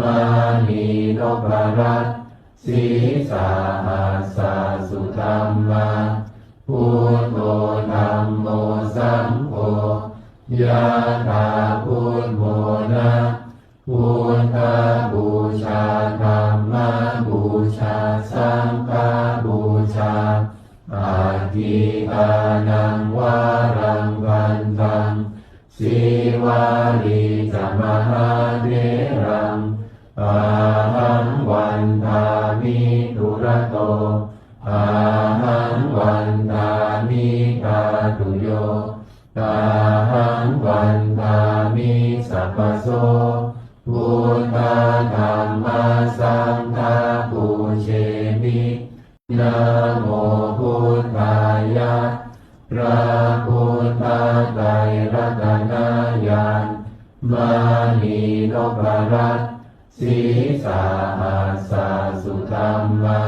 ณีนพรัตน์ sīsahassa sudhammā, Buddho dhammo saṅgho, yathā buddho na, buddhapūjā dhammapūjā saṅghapūjā, atthi dānaṃ varaṃ bhaddhaṃ, sīvalī ca mahātheraṃ, ahaṃ vandāmi dūrato, ahaṃ vandāmi dhātuyo, ahaṃ vandāmi sabbaso. Buddha dhamma saṅgha pūjemi. Namo buddhāya. พระพุทธไตรรัตนญาณ มณีนพรัตน์ sīsahassa sudhammā,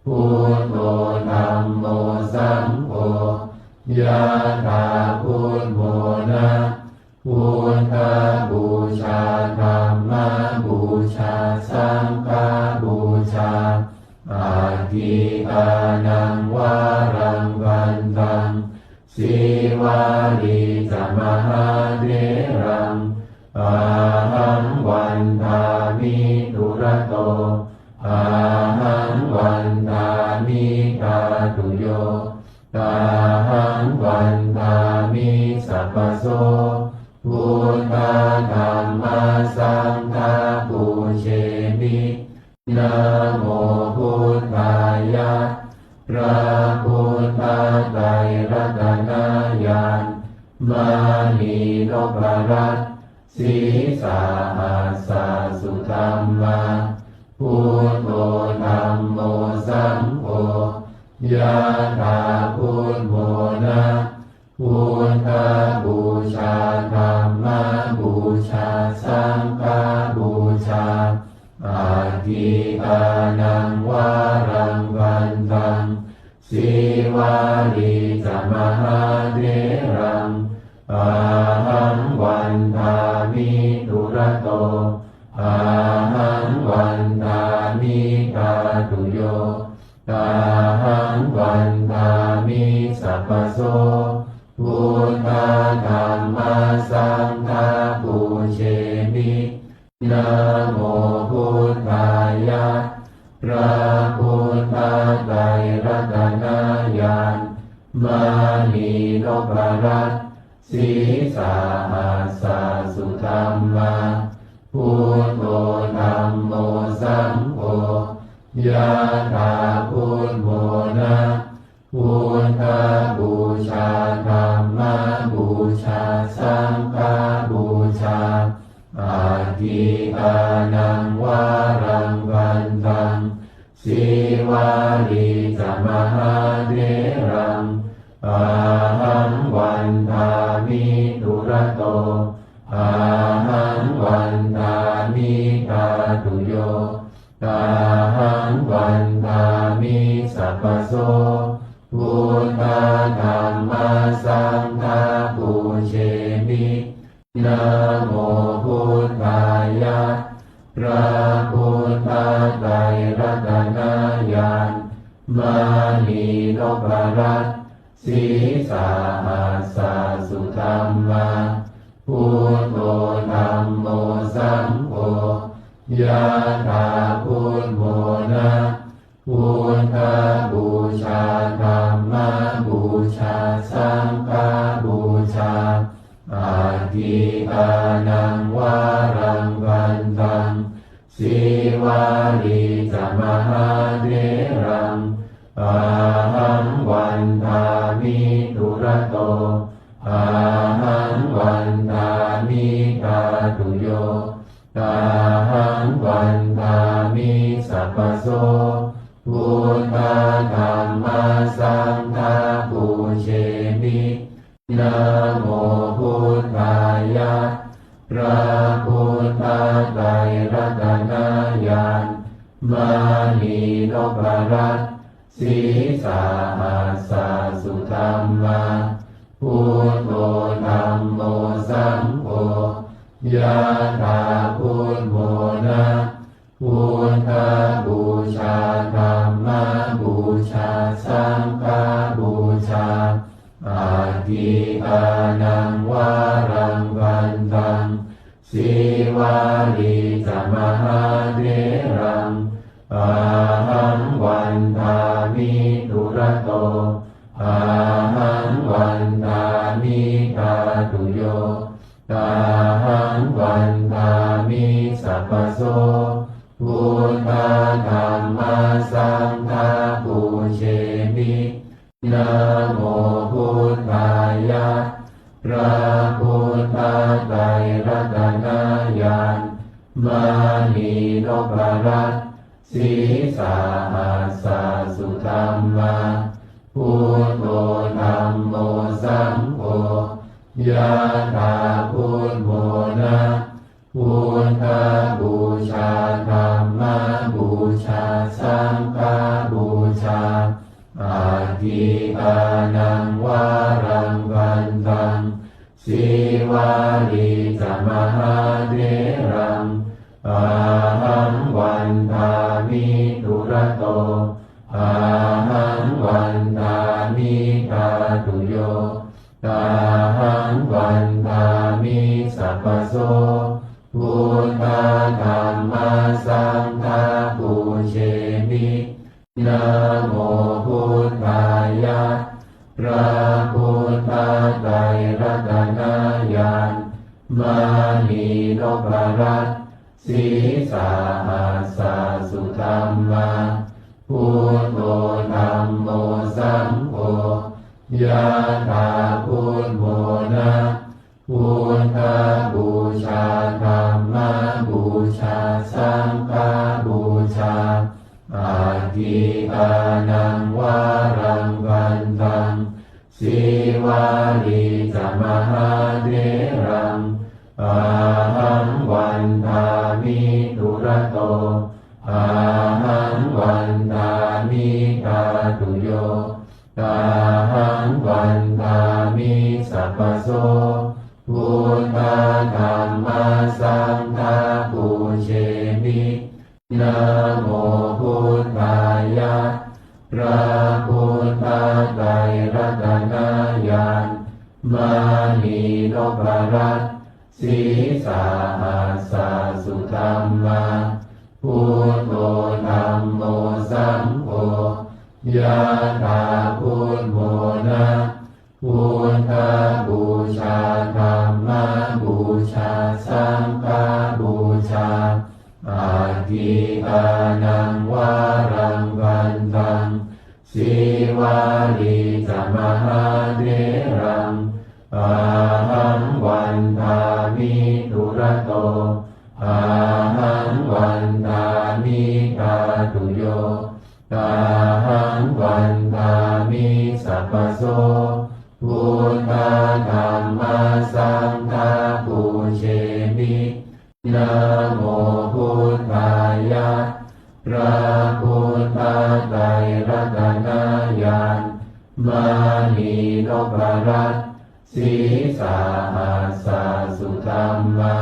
buddho dhammo saṅgho, yathā buddho na, buddhapūjā dhammapūjā saṅghapūjā, atthi dānaṃ varaṃ bhaddhaṃ, sīvalī ca mahātheraṃ, ahaṃ vandāmi dūrato, ahaṃ vandāmi dhātuyo, ahaṃ vandāmi sabbaso. Buddha dhamma saṅgha pūjemi. Namo buddhāya. พระพุทธไตรรัตนญาณ มณีนพรัตน์ sīsahassa sudhammā, buddho dhammo saṅgho, yathā buddho na, buddhapūjā dhammapūjā saṅghapūjā, atthi dānaṃ varaṃ bhaddhaṃ, sīvalī ca mahātheraṃ, ahaṃ vandāmi dūrato, ahaṃ vandāmi dhātuyo, ahaṃ vandāmi sabbaso. Buddha dhamma saṅgha pūjemi. Namo buddhāya. พระพุทธไตรรัตนญาณ มณีนพรัตน์ sīsahassa sudhammā, buddho dhammo saṅgho, yathā buddho na, buddhapūjā dhammapūjā saṅghapūjā, atthi dānaṃ varaṃ bhaddhaṃ, sīvalī ca mahātheraṃ, ahaṃ vandāmi dūrato, ahaṃ vandāmi dhātuyo, ahaṃ vandāmi sabbaso. Buddha dhamma saṅgha pūjemi. Namo buddhāya. พระพุทธไตรรัตนญาณ มณีนพรัตน์ sīsahassa sudhammā, buddho dhammo saṅgho, yathā buddho na, buddhapūjā dhammapūjā saṅghapūjā, atthi dānaṃ varaṃ bhaddhaṃ, sīvalī ca mahātheraṃ, ahaṃ vandāmi dūrato, ahaṃ vandāmi dhātuyo, ahaṃ vandāmi sabbaso. Buddha dhamma saṅgha pūjemi. Namo buddhāya. พระพุทธไตรรัตนญาณ มณีนพรัตน์ sīsahassa sudhammā, buddho dhammo saṅgho, yathā buddho na, buddhapūjā dhammapūjā saṅghapūjā, Aggīdānaṃ varaṃ vandaṃ, Sīvalī ca mahātheraṃ, ahaṃ vandāmi dūrato, ahaṃ vandāmi dhātuyo, ahaṃ vandāmi sabbaso. Buddha dhamma saṅgha pūjemi. Namo Buddhāya. พระพุทธไตรรัตนญาณ มณีนพรัตน์ ศีสหัสสะสุธัมมา Buddho dhammo saṅgho, yathā buddho na, Buddhapūjā dhammapūjā saṅghapūjā. Aggīdānaṃ varaṃ vandaṃ, Sīvalī ca mahātheraṃ, ahaṃ vandāmi dūrato, ahaṃ vandāmi dhātuyo, ahaṃ vandāmi sabbaso. Buddha dhamma saṅgha pūjemi. Namo Buddhāya. พระพุทธไตรรัตนญาณ มณีนพรัตน์ ศีสหัสสะสุธัมมา Buddho dhammo saṅgho, yathā buddho na, Buddhapūjā dhammapūjā saṅghapūjā. Aggīdānaṃ varaṃ vandaṃ, Sīvalī ca mahātheraṃ, ahaṃ vandāmi dūrato, ahaṃ vandāmi dhātuyo, ahaṃ vandāmi sabbaso. Buddha dhamma saṅgha pūjemi. Namo Buddhāya. พระพุทธไตรรัตนญาณ มณีนพรัตน์ ศีสหัสสะสุธัมมา Buddho dhammo saṅgho, yathā buddho na, Buddhapūjā dhammapūjā saṅghapūjā. Aggīdānaṃ varaṃ vandaṃ, Sīvalī ca mahātheraṃ, ahaṃ vandāmi dūrato, ahaṃ vandāmi dhātuyo, ahaṃ vandāmi sabbaso. Buddha dhamma saṅgha pūjemi. Namo Buddhāya. พระพุทธไตรรัตนญาณ มณีนพรัตน์ ศีสหัสสะสุธัมมา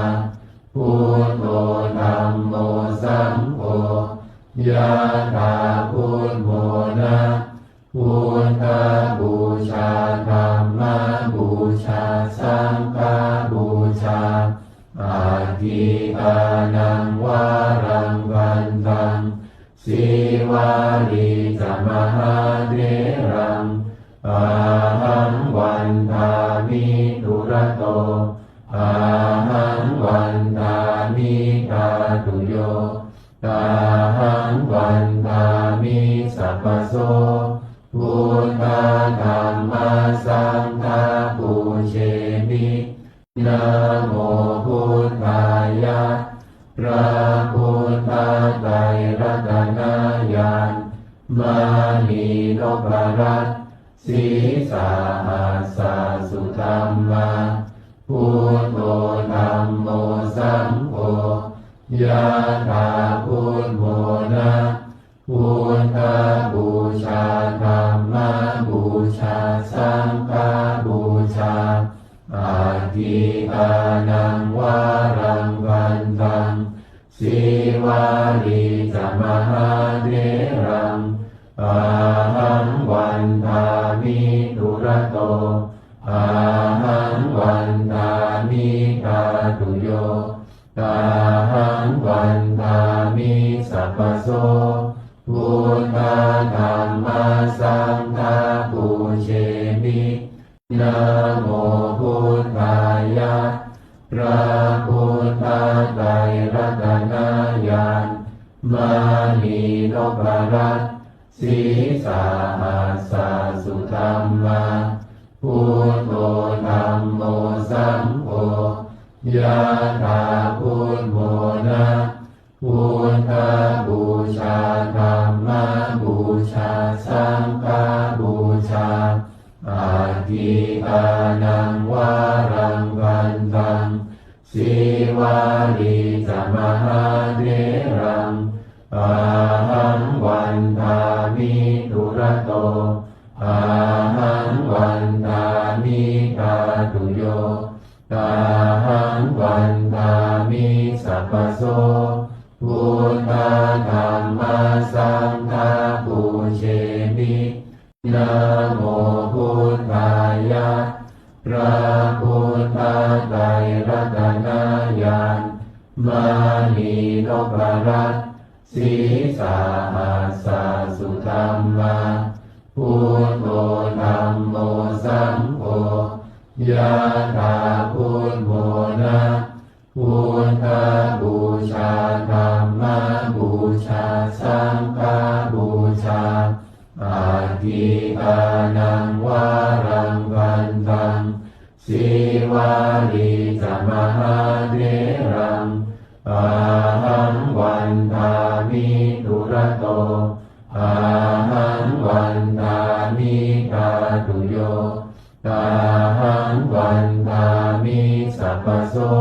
Buddho dhammo saṅgho, yathā buddho na, Buddhapūjā dhammapūjā saṅghapūjā. Aggīdānaṃ varaṃ vandaṃ, Sīvalī ca mahātheraṃ, ahaṃ vandāmi dūrato, ahaṃ vandāmi dhātuyo, ahaṃ vandāmi sabbaso. Buddha dhamma saṅgha pūjemi. Namo Buddhāya. พระพุทธไตรรัตนญาณ มณีนพรัตน์ ศีสหัสสะสุธัมมา Buddho dhammo saṅgho, yathā buddho na, Buddhapūjā dhammapūjā saṅghapūjā. Aggīdānaṃ varaṃ vandaṃ, Sīvalī ca mahātheraṃ, ahaṃ vandāmi dūrato, ahaṃ vandāmi dhātuyo, tahaṃ vandāmi sabbaso. Buddha dhamma saṅgha pūjemi. Namo buddhāya. พระพุทธไตรรัตนญาณ มณีนพรัตน์ sīsahassa sudhammā, buddho dhammo saṅgho, yathā buddhamona. Buddhapūjā, dhammapūjā, saṅghapūjā, atthi dānaṃ varaṃ gandhaṃ, sīvalī ca mahātheraṃ, ahaṃ vandāmi dūrato, ahaṃ vandāmi dhātuyo, tahaṃ vandāmi sabbaso. Buddha dhamma saṅgha pūjemi. Namo buddhāya. พระพุทธไตรรัตนญาณ มณีนพรัตน์ sīsahassa sudhammā, buddho dhammo saṅgho, yathā buddhamona. Buddhapūjā, dhammapūjā, saṅghapūjā, atthi dānaṃ varaṃ gandhaṃ, sīvalī ca mahātheraṃ, ahaṃ vandāmi dūrato, ahaṃ vandāmi dhātuyo, tahaṃ vandāmi sabbaso.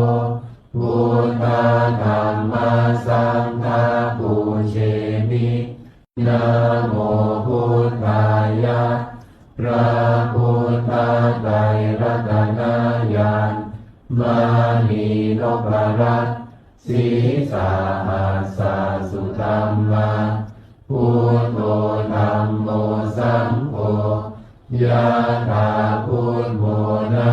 Buddha dhamma saṅgha pūjemi. Namo buddhāya. พระพุทธไตรรัตนญาณ มณีนพรัตน์ sīsahassa sudhammā, buddho dhammo saṅgho, yathā buddhamona.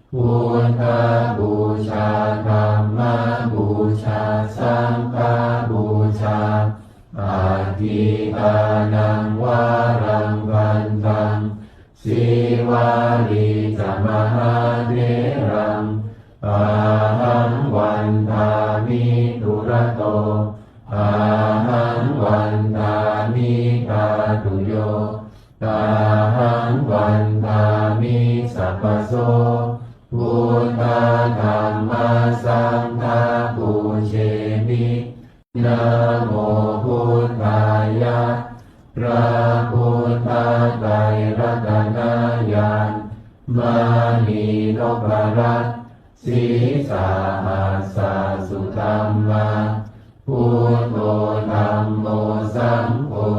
Buddhapūjā, dhammapūjā, saṅghapūjā, atthi dānaṃ varaṃ gandhaṃ, sīvalī ca mahātheraṃ, ahaṃ vandāmi dūrato, ahaṃ vandāmi dhātuyo, tahaṃ vandāmi sabbaso. Buddha dhamma saṅgha pūjemi. Namo buddhāya. พระพุทธไตรรัตนญาณ มณีนพรัตน์ sīsahassa sudhammā, buddho dhammo saṅgho,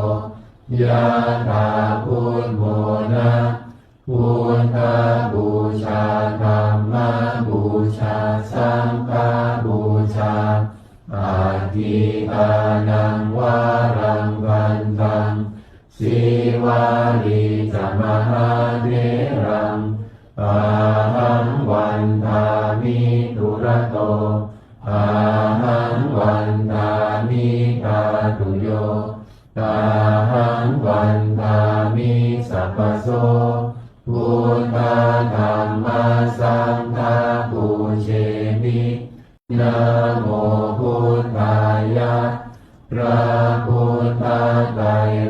yathā buddhamona. Buddhapūjā, dhammapūjā, saṅghapūjā, atthi dānaṃ varaṃ gandhaṃ, sīvalī ca mahātheraṃ, ahaṃ vandāmi dūrato, ahaṃ vandāmi dhātuyo, tahaṃ vandāmi sabbaso. Buddha dhamma saṅgha pūjemi. Namo buddhāya. พระพุทธไตร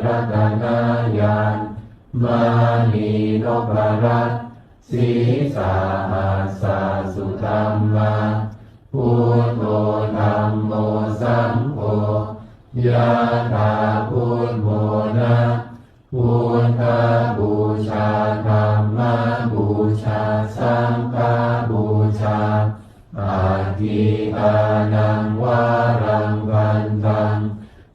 รัตนญาณ มณีนพรัตน์ sīsahassa sudhammā, buddho dhammo saṅgho, yathā buddhamona. Buddhapūjā, dhammapūjā, saṅghapūjā, atthi dānaṃ varaṃ gandhaṃ,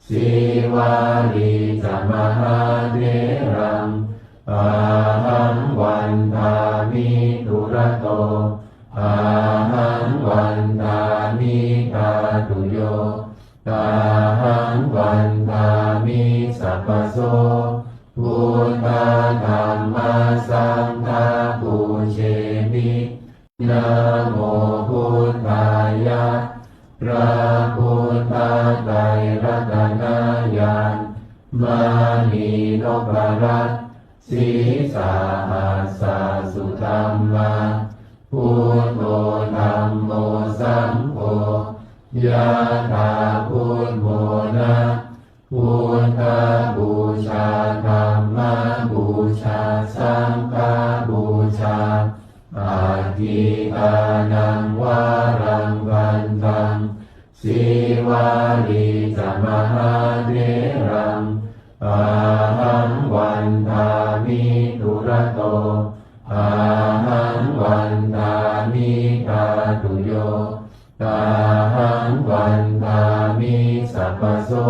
sīvalī ca mahātheraṃ, ahaṃ vandāmi dūrato, ahaṃ vandāmi dhātuyo, tahaṃ vandāmi sabbaso. Buddha dhamma saṅgha Namo buddhāya. พระพุทธไตรรัตนญาณ มณีนพรัตน์ sīsahassa sudhammā, buddho dhammo saṅgho, yathā buddhamona. Buddhapūjā, dhammapūjā, saṅghapūjā, atthi dānaṃ varaṃ bhaddaṃ, Sīvalī ca mahātheraṃ, ahaṃ vandāmi dūrato, ahaṃ vandāmi dhātuyo, ahaṃ vandāmi sabbaso.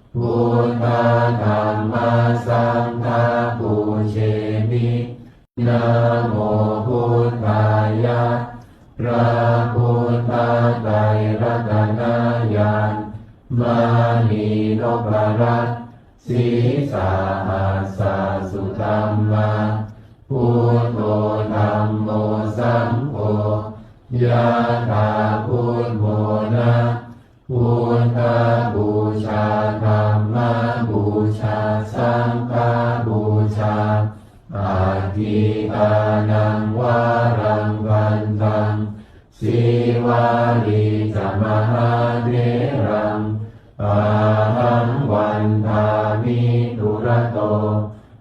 Buddha dhamma saṅgha pūjemi. Namo buddhāya. พระพุทธไตรรัตนญาณ มณีนพรัตน์ sīsahassa sudhammā, buddho dhammo saṅgho, yathā buddhamona. Buddhapūjā, dhammapūjā, saṅghapūjā, atthi dānaṃ varaṃ bhaddaṃ, Sīvalī ca mahātheraṃ, ahaṃ vandāmi dūrato,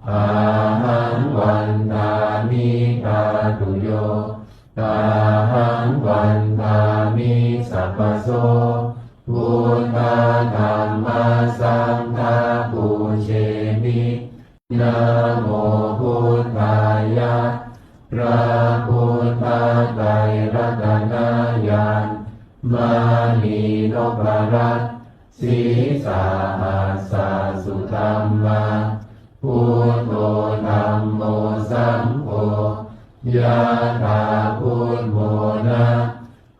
ahaṃ vandāmi dhātuyo, ahaṃ vandāmi sabbaso. Buddha dhamma saṅgha pūjemi. Namo buddhāya. พระพุทธไตรรัตนญาณ มณีนพรัตน์ sīsahassa sudhammā, buddho dhammo saṅgho, yathā buddhamona.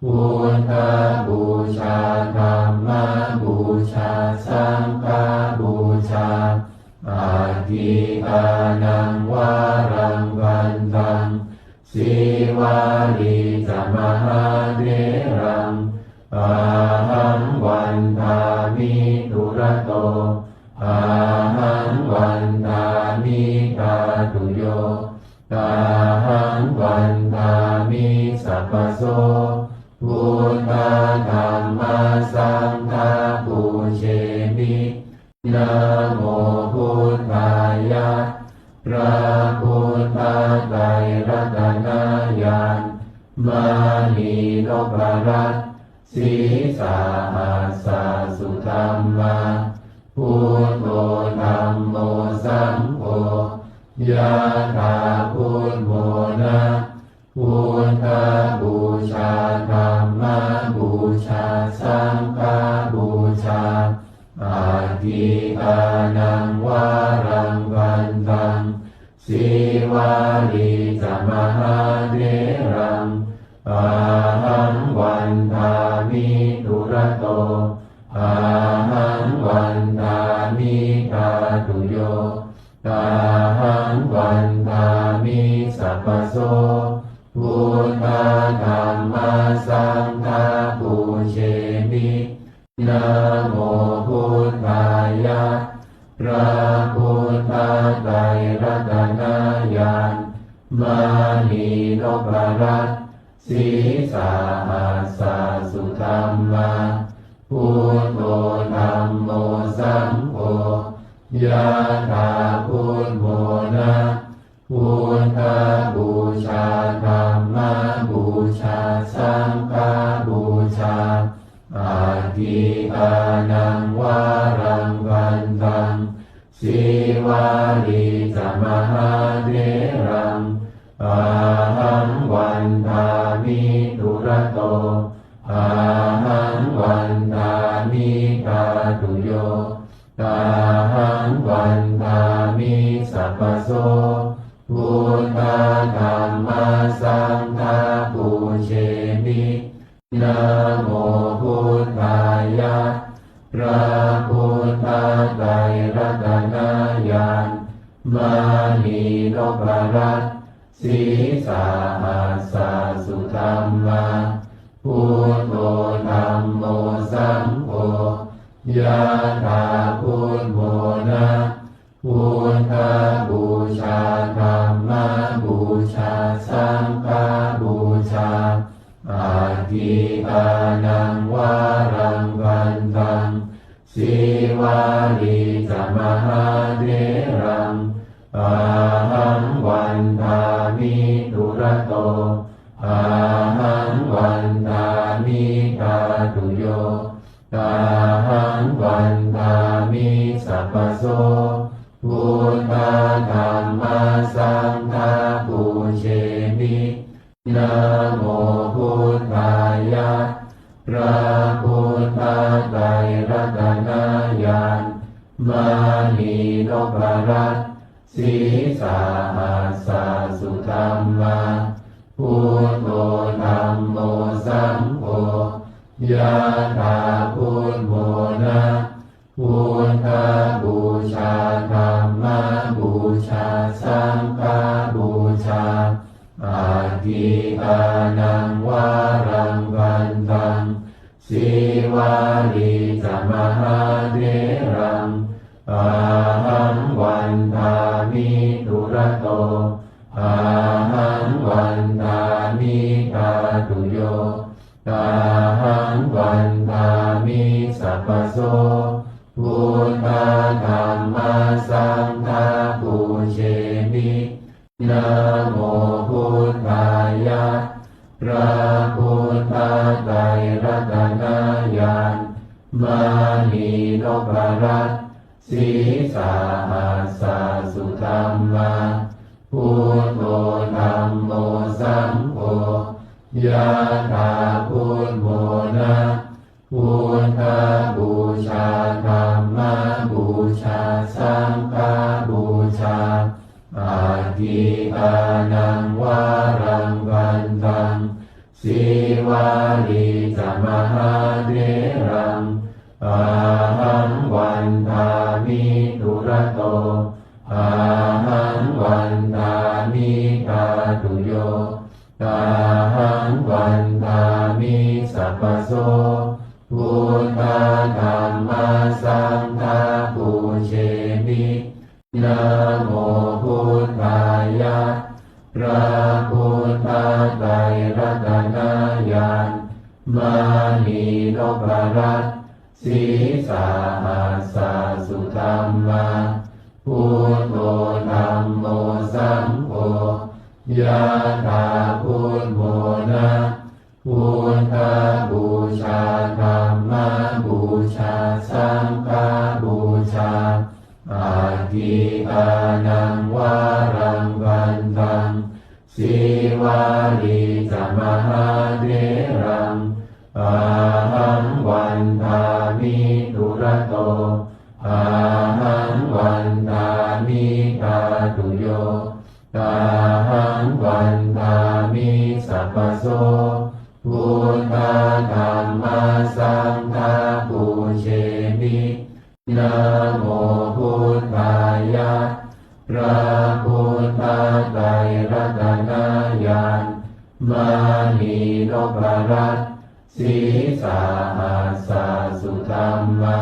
Buddhapūjā, dhammapūjā, saṅghapūjā, atthi dānaṃ varaṃ bhaddaṃ, Sīvalī ca mahātheraṃ, ahaṃ vandāmi dūrato, ahaṃ vandāmi dhātuyo, ahaṃ vandāmi sabbaso. Buddha dhamma saṅgha pūjemi. Namo buddhāya. พระพุทธไตรรัตนญาณ มณีนพรัตน์ sīsahassa sudhammā, buddho dhammo saṅgho, yathā buddhamona. Buddhapūjā, dhammapūjā, saṅghapūjā, atthi dānaṃ varaṃ bhaddaṃ, Sīvalī ca mahātheraṃ, ahaṃ vandāmi dūrato, ahaṃ vandāmi dhātuyo, ahaṃ vandāmi sabbaso. Buddha dhamma saṅgha pūjemi. Namo buddhāya. พระพุทธไตรรัตนญาณ มณีนพรัตน์ sīsahassa sudhammā, buddho dhammo saṅgho, yathā buddhamona. Buddhapūjā, dhammapūjā, saṅghapūjā, atthi dānaṃ varaṃ bhaddaṃ, Sīvalī ca mahātheraṃ, ahaṃ vandāmi dūrato, ahaṃ vandāmi dhātuyo, ahaṃ vandāmi sabbaso. Buddha dhamma saṅgha pūjemi. Namo buddhāya. พระพุทธไตรรัตนญาณ มณีนพรัตน์ Sīsahassa sudhammā, buddho dhammo saṅgho, yathā buddho na, buddhapūjā dhammapūjā saṅghapūjā, atthikānaṃ varaṃ bhaddhaṃ, Sīvalī ca mahātheraṃ, ahaṃ vandāmi dūrato, ahaṃ vandāmi dhātuyo, ahaṃ vandāmi sabbaso, buddha dhamma saṅgha pūjemi. Namo buddhāya, พระพุทธไตรรัตนญาณ มณีนพรัตน์ Sīsahassa sudhammā, buddho dhammo saṅgho, yathā buddho na, buddhapūjā dhammapūjā saṅghapūjā, atthikānaṃ varaṃ bhaddhaṃ, Sīvalī ca mahātheraṃ, ahaṃ vandāmi dūrato, ahaṃ vandāmi dhātuyo, ahaṃ vandāmi sabbaso, buddha dhamma saṅgha pūjemi. Namo buddhāya, พระพุทธไตรรัตนญาณ มณีนพรัตน์ Sīsahassa sudhammā, buddho dhammo saṅgho, yathā buddho na, buddhapūjā dhammapūjā saṅghapūjā, atthikānaṃ varaṃ bhaddhaṃ, Sīvalī ca mahātheraṃ, ahaṃ vandāmi dūrato, ahaṃ vandāmi dhātuyo, ahaṃ vandāmi sabbaso, buddha dhamma saṅgha pūjemi. Namo buddhāya, พระพุทธไตรรัตนญาณ มณีนพรัตน์ Sīsahassa sudhammā, buddho dhammo saṅgho, yathā buddho na, buddhapūjā dhammapūjā saṅghapūjā, atthikānaṃ varaṃ bhaddhaṃ, Sīvalī ca mahātheraṃ, ahaṃ vandāmi dūrato, ahaṃ vandāmi dhātuyo, ahaṃ vandāmi sabbaso, buddha dhamma saṅgha pūjemi. Namo buddhāya, พระพุทธไตรรัตนญาณ มณีนพรัตน์ Sīsahassa sudhammā,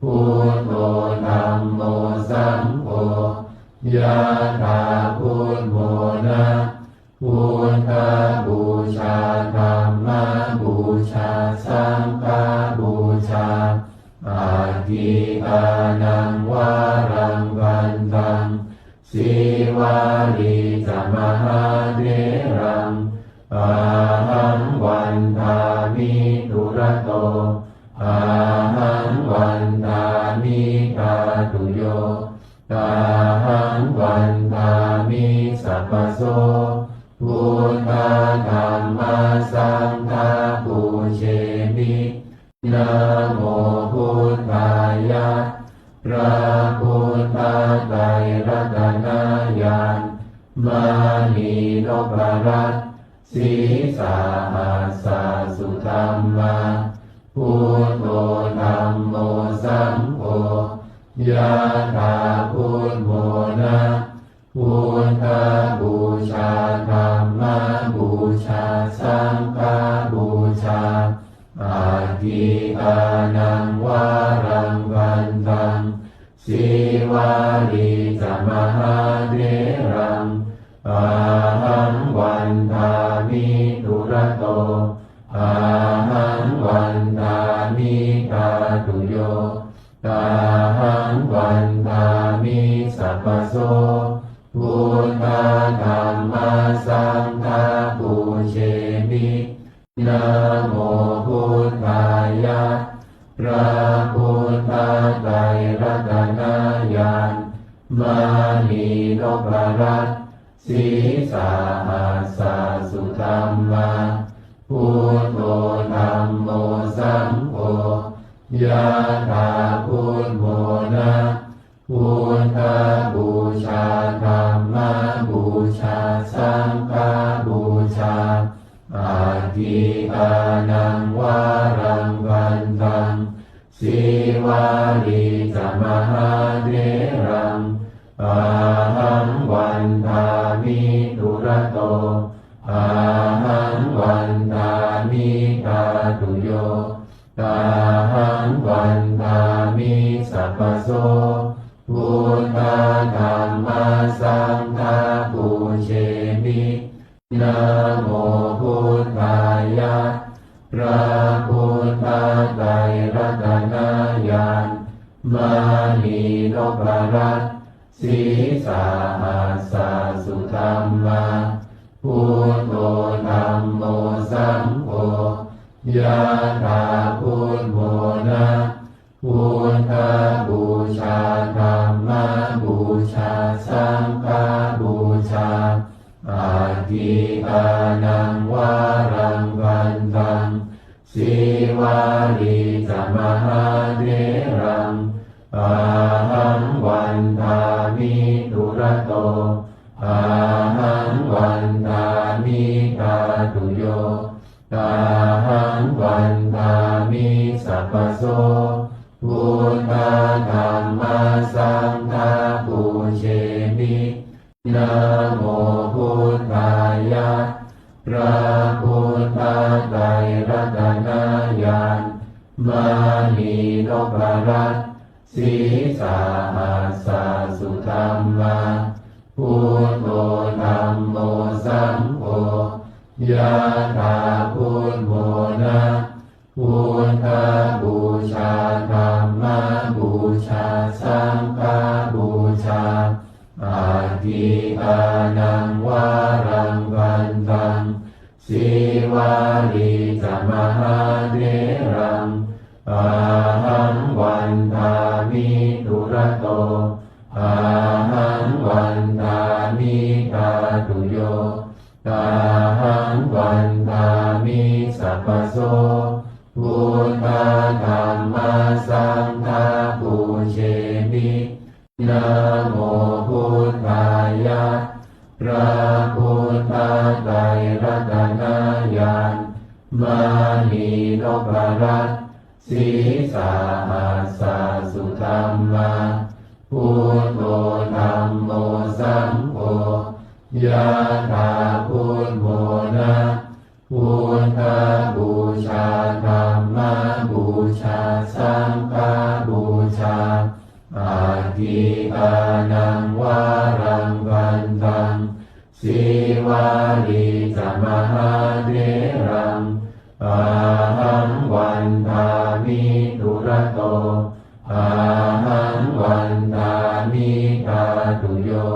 buddho dhammo saṅgho, yathā buddho na, buddhapūjā dhammapūjā saṅghapūjā, atthikānaṃ varaṃ bhaddhaṃ, Sīvalī ca mahātheraṃ, ahaṃ vandāmi dūrato, ahaṃ vandāmi dhātuyo, ahaṃ vandāmi sabbaso, buddha dhamma saṅgha pūjemi. Namo buddhāya, พระพุทธไตรรัตนญาณ มณีนพรัตน์ Sīsahassa sudhammā, buddho dhammo saṅgho, yathā buddho na, Buddhapūjā, dhammapūjā, saṅghapūjā. Atthi dānaṃ varaṃ bhaddaṃ, Sīvalī ca mahātheraṃ, ahaṃ vandāmi dūrato, ahaṃ vandāmi dhātuyo, ahaṃ vandāmi sabbaso. Buddha dhamma saṅgha pūjemi. Namo Buddhāya. พระพุทธไตรรัตนญาณ มณีนพรัตน์ Sīsahassa sudhammā, Buddho dhammo saṅgho, yathā buddho na. Buddhapūjā, dhammapūjā, saṅghapūjā. Atthi dānaṃ varaṃ bhaddaṃ, Sīvalī ca mahātheraṃ, ahaṃ vandāmi dūrato, ahaṃ vandāmi dhātuyo, ahaṃ vandāmi sabbaso. Buddha dhamma saṅgha pūjemi. Namo Buddhāya. พระพุทธไตรรัตนญาณ มณีนพรัตน์ Sīsahassa sudhammā, Buddho dhammo saṅgho, yathā buddho na. Buddhapūjā, dhammapūjā, saṅghapūjā. Atthi dānaṃ varaṃ bhaddaṃ, Sīvalī ca mahātheraṃ, ahaṃ vandāmi dūrato, ahaṃ vandāmi dhātuyo, ahaṃ vandāmi sabbaso. Buddha dhamma saṅgha pūjemi. Namo Buddhāya. พระพุทธไตรรัตนญาณ มณีนพรัตน์ Sīsahassa sudhammā, Buddho dhammo saṅgho, yathā buddho na. Buddhapūjā, dhammapūjā, saṅghapūjā. Atthi dānaṃ varaṃ bhaddaṃ, Sīvalī ca mahātheraṃ, ahaṃ vandāmi dūrato, ahaṃ vandāmi dhātuyo, ahaṃ vandāmi sabbaso. Buddha dhamma saṅgha pūjemi. Namo Buddhāya. พระพุทธไตรรัตนญาณ มณีนพรัตน์ Sīsahassa sudhammā, Buddho dhammo saṅgho, yathā buddho na. Buddhapūjā, dhammapūjā, saṅghapūjā. Atthi dānaṃ varaṃ bhaddaṃ, Sīvalī ca mahātheraṃ, ahaṃ vandāmi dūrato, ahaṃ vandāmi dhātuyo,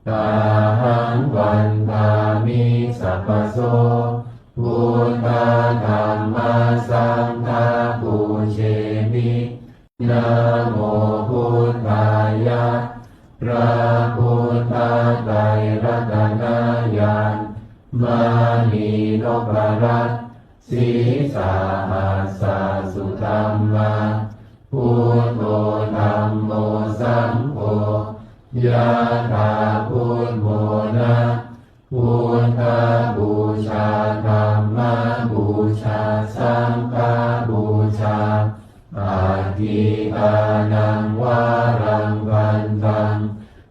ahaṃ vandāmi sabbaso. Buddha dhamma saṅgha pūjemi. Namo Buddhāya. พระพุทธไตรรัตนญาณ มณีนพรัตน์ Sīsahassa sudhammā, Buddho dhammo saṅgho, yathā buddho na. Buddhapūjā, dhammapūjā, saṅghapūjā. Atthi dānaṃ varaṃ bhaddaṃ,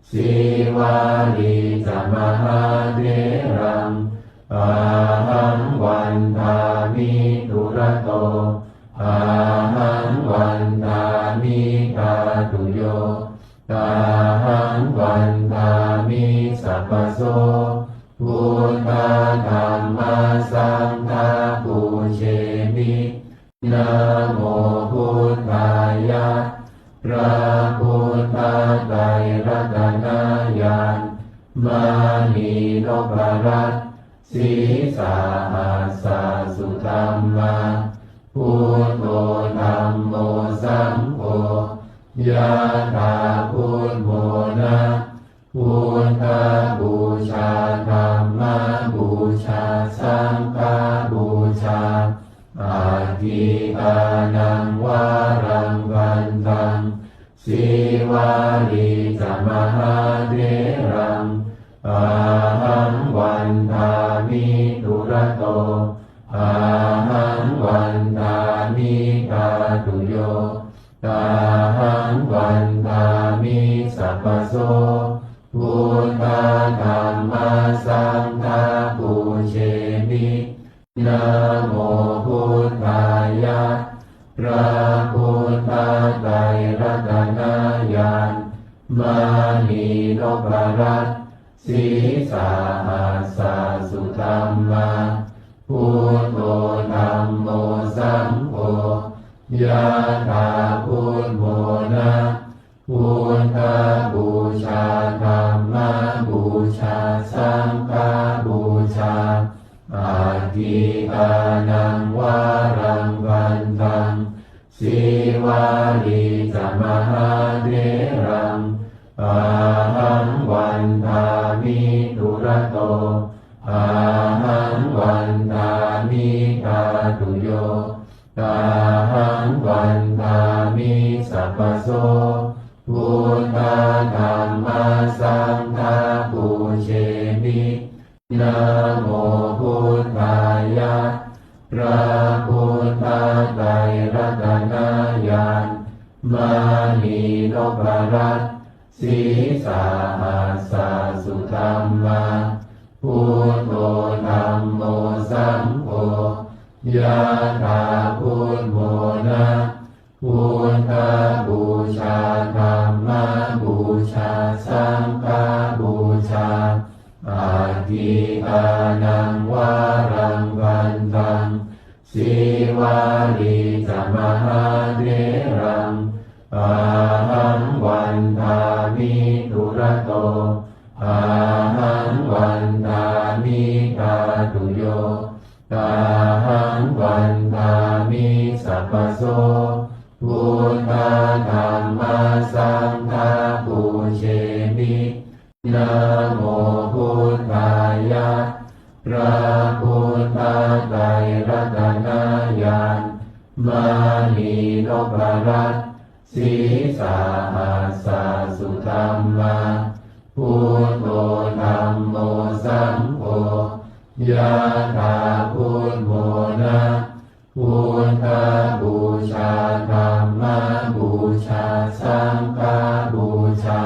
Sīvalī Ahaṃ vandāmi dūrato, ahaṃ vandāmi dhātuyo, ahaṃ vandāmi sabbaso. Buddha dhamma saṅgha pūjemi. Namo buddhāya. พระพุทธไตรรัตนญาณ มณีนพรัตน์ sīsahassa sudhammā, buddho dhammo saṅgho, yathā buddhamona. Buddhapūjā dhammapūjā saṅghapūjā, atthikānaṃ varaṃ vandaṃ, sīvalī ca mahātheraṃ, ahaṃ vandāmi dūrato, ahaṃ vandāmi dhātuyo, ahaṃ vandāmi sabbaso. Buddha dhamma saṅgha pūjemi. Namo buddhāya. พระพุทธไตรรัตนญาณ มณีนพรัตน์ sīsahassa sudhammā, buddho dhammo saṅgho, yathā buddhamona. Buddhapūjā dhammapūjā saṅghapūjā, atthikānaṃ varaṃ vandaṃ, sīvalī ca mahātheraṃ, ahaṃ vandāmi dūrato, ahaṃ vandāmi dhātuyo, ahaṃ vandāmi sabbaso. Buddha dhamma saṅgha pūjemi. Namo buddhāya. พระพุทธไตรรัตนญาณ มณีนพรัตน์ sīsahassa sudhammā, buddho dhammo saṅgho, yathā buddhamona. Buddhapūjā dhammapūjā saṅghapūjā, atthikānaṃ varaṃ vandaṃ, sīvalī ca mahātheraṃ, ahaṃ vandāmi dūrato, ahaṃ vandāmi dhātuyo, ahaṃ vandāmi sabbaso. Buddha dhamma saṅgha pūjemi. Namo buddhāya. พระพุทธไตรรัตนญาณ มณีนพรัตน์ sīsahassa sudhammā, buddho dhammo saṅgho, yathā buddhamona. Buddhapūjā dhammapūjā saṅghapūjā,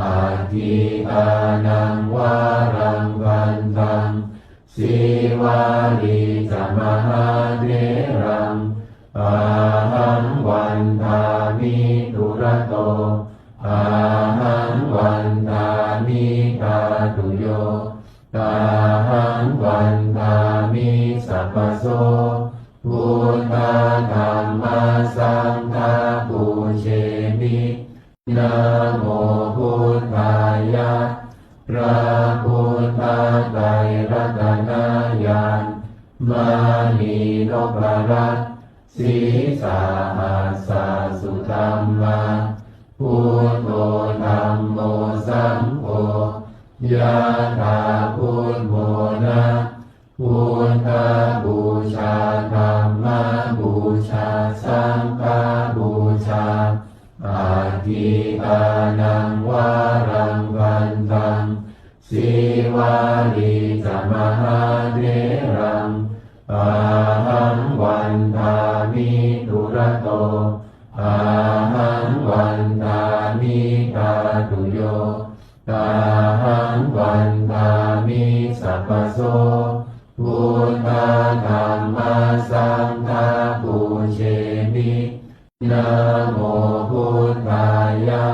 atthikānaṃ varaṃ vandaṃ, sīvalī ca mahātheraṃ, ahaṃ vandāmi dūrato, ahaṃ vandāmi dhātuyo, ahaṃ vandāmi sabbaso. Buddha dhamma saṅgha pūjemi. Namo buddhāya. พระพุทธไตรรัตนญาณ มณีนพรัตน์ sīsahassa sudhammā, buddho dhammo saṅgho, yathā buddhamona. Buddhapūjā dhammapūjā saṅghapūjā, atthikānaṃ varaṃ vandaṃ, sīvalī ca mahātheraṃ, ahaṃ vandāmi dūrato, ahaṃ vandāmi dhātuyo, ahaṃ vandāmi sabbaso. Buddha dhamma saṅgha pūjemi. Namo buddhāya.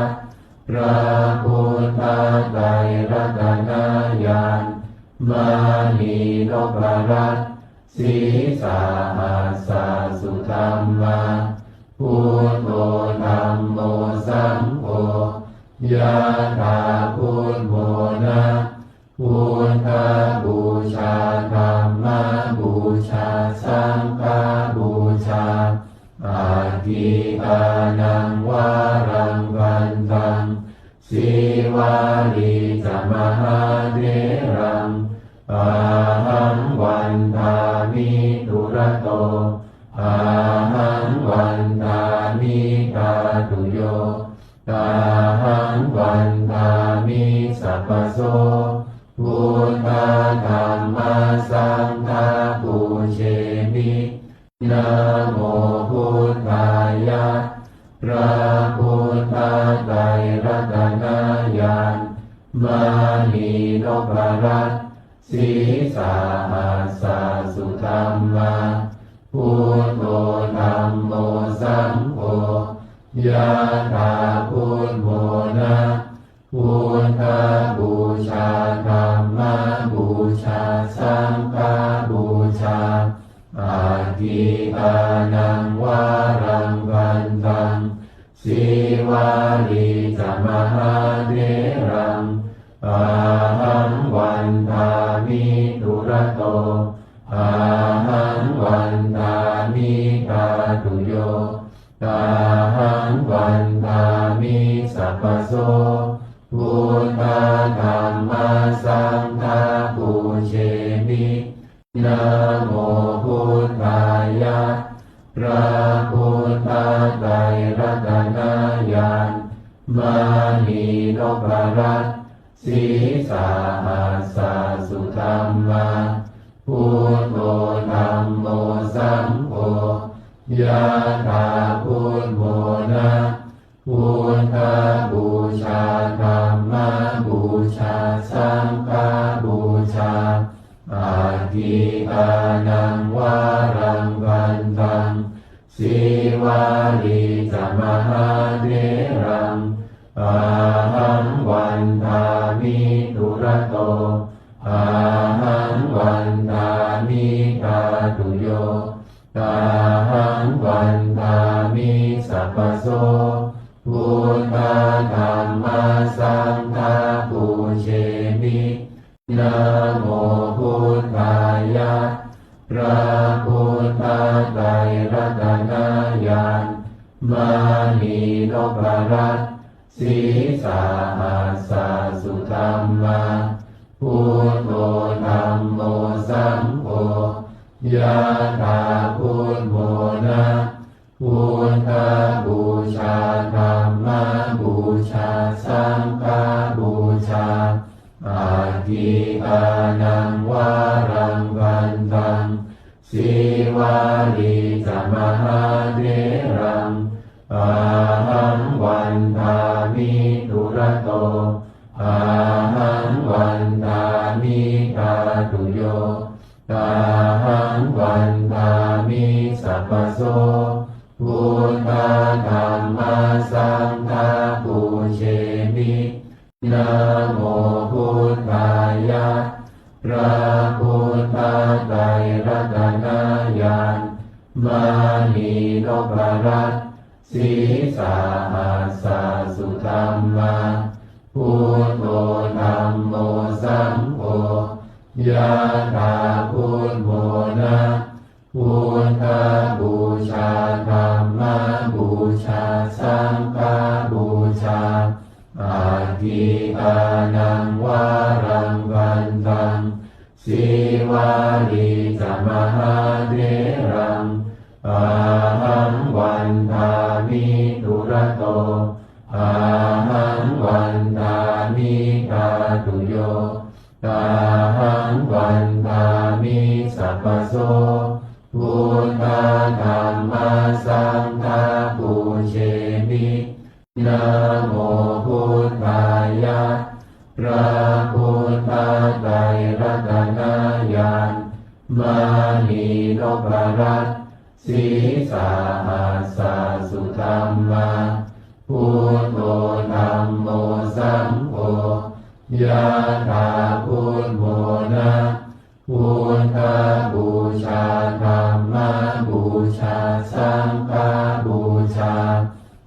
พระพุทธไตรรัตนญาณ มณีนพรัตน์ sīsahassa sudhammā. Buddho dhammo saṅgho. Yathā buddho na. Buddhapūjā dhammapūjā saṅghapūjā. Aggīdānaṃ varaṃ vandaṃ. Sīvalī ca mahātheraṃ. Ahaṃ vandāmi dūrato. Ahaṃ vandāmi dhātuyo. Ahaṃ vandāmi sabbaso. Buddha dhamma saṅgha pūjemi. Namo buddhāya. พระพุทธไตรรัตนญาณ มณีนพรัตน์ sīsahassa sudhammā. Buddho dhammo saṅgho. Yathā buddho na. Buddhapūjā dhammapūjā saṅghapūjā. Aggīdānaṃ varaṃ vandaṃ. Sīvalī ca mahātheraṃ. Ahaṃ vandāmi dūrato. Ahaṃ vandāmi dhātuyo. Ahaṃ vandāmi sabbaso. Buddha dhamma saṅgha pūjemi. Namo buddhāya. พระพุทธไตรรัตนญาณ มณีนพรัตน์ sīsahassa sudhammā. Buddho dhammo saṅgho. Yathā buddho na. Buddhapūjā dhammapūjā saṅghapūjā. Aggīdānaṃ varaṃ vandaṃ. Sīvalī ca mahātheraṃ. Ahaṃ vandāmi dūrato. Ahaṃ vandāmi dhātuyo. Ahaṃ vandāmi sabbaso. Buddha dhamma saṅgha pūjemi. Namo buddhāya. พระพุทธไตรรัตนญาณ มณีนพรัตน์ sīsahassa sudhammā. Buddho dhammo saṅgho. Yathā buddho na. Buddhapūjā dhammapūjā saṅghapūjā. Aggīdānaṃ varaṃ vandaṃ. Sīvalī ca mahātheraṃ. Ahaṃ vandāmi dūrato. Ahaṃ vandāmi dhātuyo. Ahaṃ vandāmi sabbaso. Buddha dhamma saṅgha pūjemi. Namo buddhāya. พระพุทธไตรรัตนญาณ มณีนพรัตน์ sīsahassa sudhammā. Buddho dhammo saṅgho. Yathā buddho na. Buddhapūjā dhammapūjā saṅghapūjā. Aggīdānaṃ varaṃ vandaṃ. Sīvalī ca mahātheraṃ. Ahaṃ vandāmi dūrato. Ahaṃ vandāmi dhātuyo. Ahaṃ vandāmi sabbaso. Buddha dhamma saṅgha pūjemi. Namo buddhāya. พระพุทธไตรรัตนญาณ Mānī noparassī sahassa sudhammā. Buddho dhammo saṅgho, yathā buddhamona. Buddhapūjā, dhammapūjā, saṅghapūjā,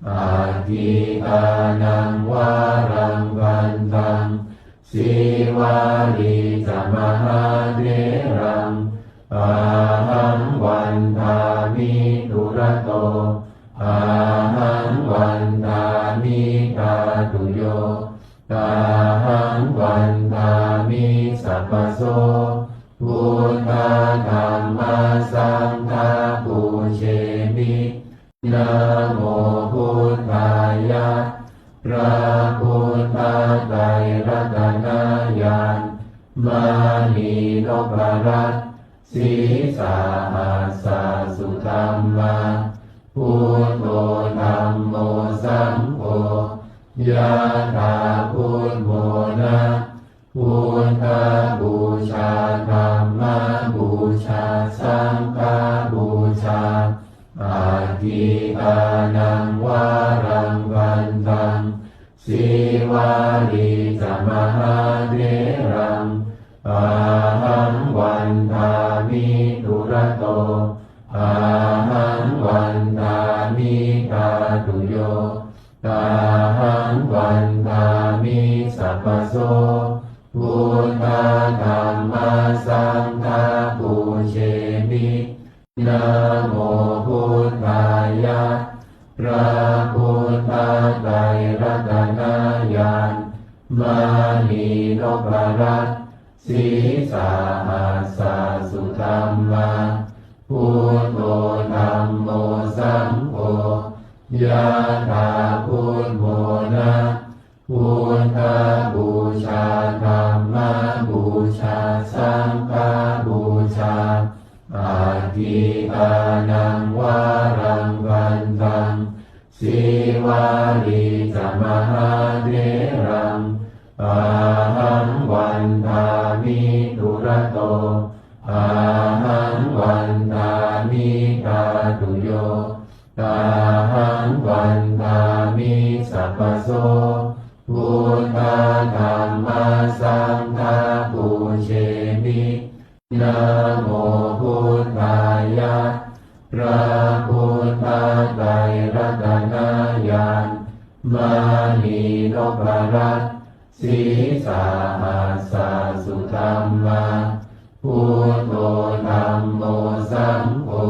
atthikānaṃ varaṃ bhaddaṃ. Sīvalī ca mahātheraṃ, ahaṃ vandāmi dūrato, ahaṃ vandāmi dhātuyo, ahaṃ vandāmi sabbaso. Buddha dhamma saṅgha pūjemi. Namo buddhāya. พระพุทธไตรรัตนญาณ mānī noparassī sahassa sudhammā. Buddho dhammo saṅgho, yathā buddhamona. Buddhapūjā, dhammapūjā, saṅghapūjā, atthikānaṃ varaṃ bhaddaṃ. Sīvalī ca mahātheraṃ, ahaṃ vandāmi dūrato, ahaṃ vandāmi dhātuyo, ahaṃ vandāmi sabbaso. Buddha dhamma saṅgha pūjemi. Namo buddhāya. พระพุทธไตรรัตนญาณ mānī noparassī sahassa sudhammā. Buddho dhammo saṅgho, yathā buddhamona. Buddhapūjā, dhammapūjā, saṅghapūjā, atthikānaṃ varaṃ bhaddaṃ. Sīvalī ca mahātheraṃ, ahaṃ vandāmi dūrato, ahaṃ vandāmi dhātuyo, ahaṃ vandāmi sabbaso. Buddha dhamma saṅgha pūjemi. Namo buddhāya. พระพุทธไตรรัตนญาณ mānī noparassī sahassa sudhammā. Buddho dhammo saṅgho,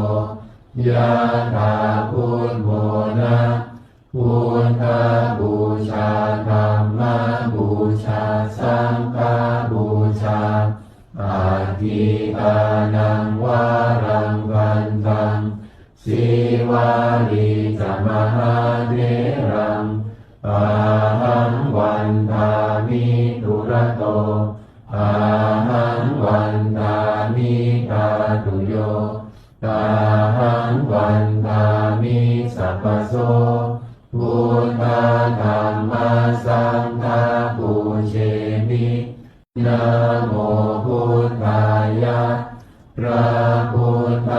yathā buddhamona. Buddhapūjā, dhammapūjā, saṅghapūjā, atthikānaṃ varaṃ bhaddaṃ. Sīvalī ca mahātheraṃ, ahaṃ vandāmi dūrato, ahaṃ vandāmi dhātuyo, ahaṃ vandāmi sabbaso. Buddha dhamma saṅgha pūjemi. Namo buddhāya. พระพุทธ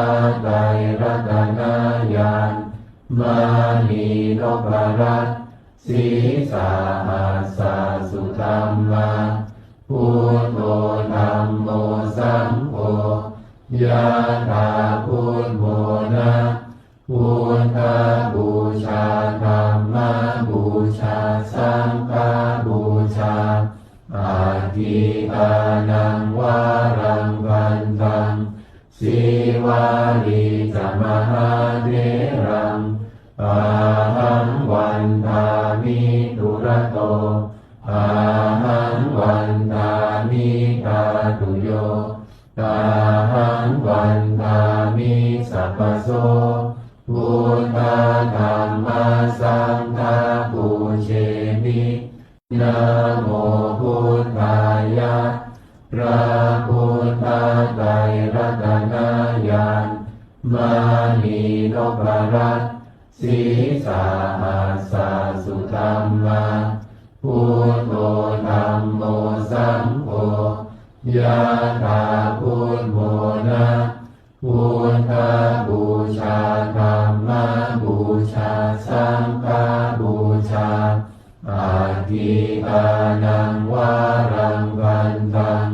ไตรรัตนญาณ mānī noparassī sahassa sudhammā. Buddho dhammo saṅgho, yathā buddhamona. Buddhapūjā, dhammapūjā, saṅghapūjā, atthikānaṃ varaṃ bhaddaṃ. Sīvalī ca mahātheraṃ, ahaṃ vandāmi dūrato, ahaṃ vandāmi dhātuyo, ahaṃ vandāmi sabbaso. Buddha dhamma saṅgha pūjemi. Namo buddhāya. พระพุทธไตรรัตนญาณ mānī noparassī sahassa sudhammā. Buddho dhammo saṅgho, Yathā buddho na buddhapūjā dhammapūjā saṅghapūjā, atthi dānaṃ varaṃ bhaddaṃ,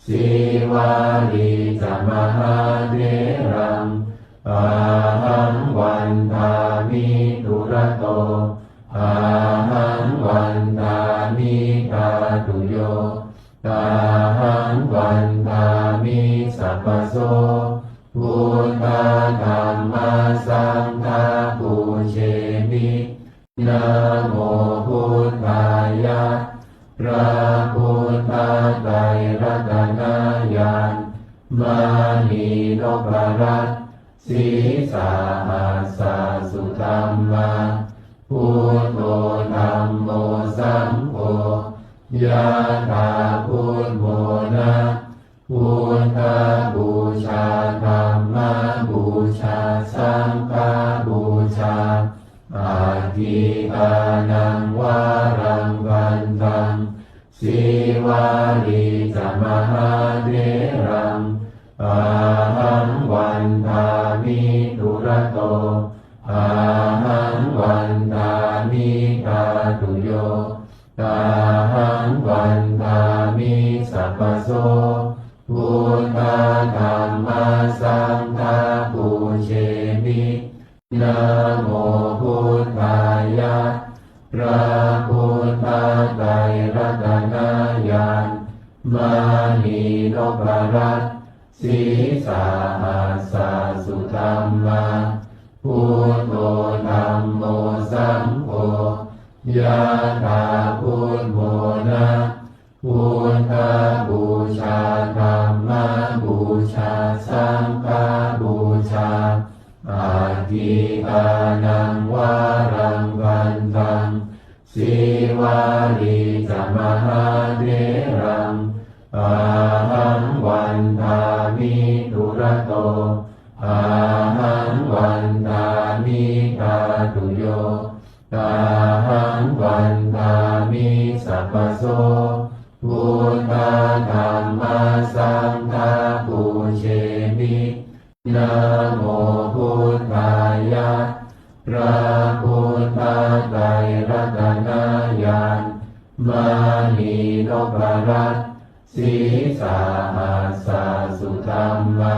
Sīvalī ca mahātheraṃ, ahaṃ vandāmi dūrato, ahaṃ vandāmi dhātuyo, ahaṃ vandāmi sabbaso. Buddha dhamma saṅgha pūjemi. Namo buddhāya. พระพุทธไตรรัตนญาณ มณีนพรัตน์ sīsahassa sudhammā, buddho dhammo saṅgho, yathā buddho na buddhapūjā dhammapūjā saṅghapūjā, atthi dānaṃ varaṃ bhaddaṃ, Sīvalī ca mahātheraṃ, ahaṃ vandāmi dūrato, ahaṃ vandāmi dhātuyo, ahaṃ vandāmi sabbaso. Buddha dhamma saṅgha pūjemi. Namo buddhāya. พระพุทธไตรรัตนญาณ มณีนพรัตน์ sīsahassa sudhammā, buddho dhammo saṅgho, yathā buddho na buddhapūjā dhammapūjā saṅghapūjā, atthi dānaṃ varaṃ bhaddaṃ, Sīvalī ca mahātheraṃ, ahaṃ vandāmi dūrato, ahaṃ vandāmi dhātuyo, ahaṃ vandāmi sabbaso. Buddha dhamma saṅgha pūjemi. Namo buddhāya. พระพุทธไตรรัตนญาณ มณีนพรัตน์ sīsahassa sudhammā,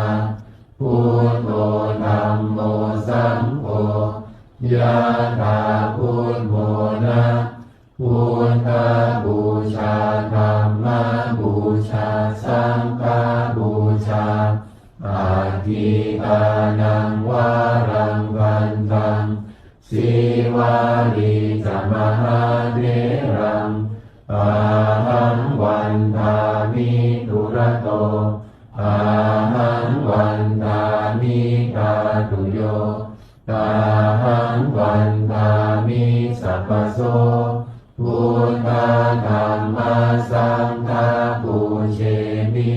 buddho dhammo saṅgho, yathā buddho na buddhapūjā dhammapūjā saṅghapūjā, atthi dānaṃ varaṃ bhaddaṃ, Sīvalī ca mahātheraṃ, ahaṃ vandāmi dūrato, ahaṃ vandāmi dhātuyo, ahaṃ vandāmi sabbaso. Buddha dhamma saṅgha pūjemi.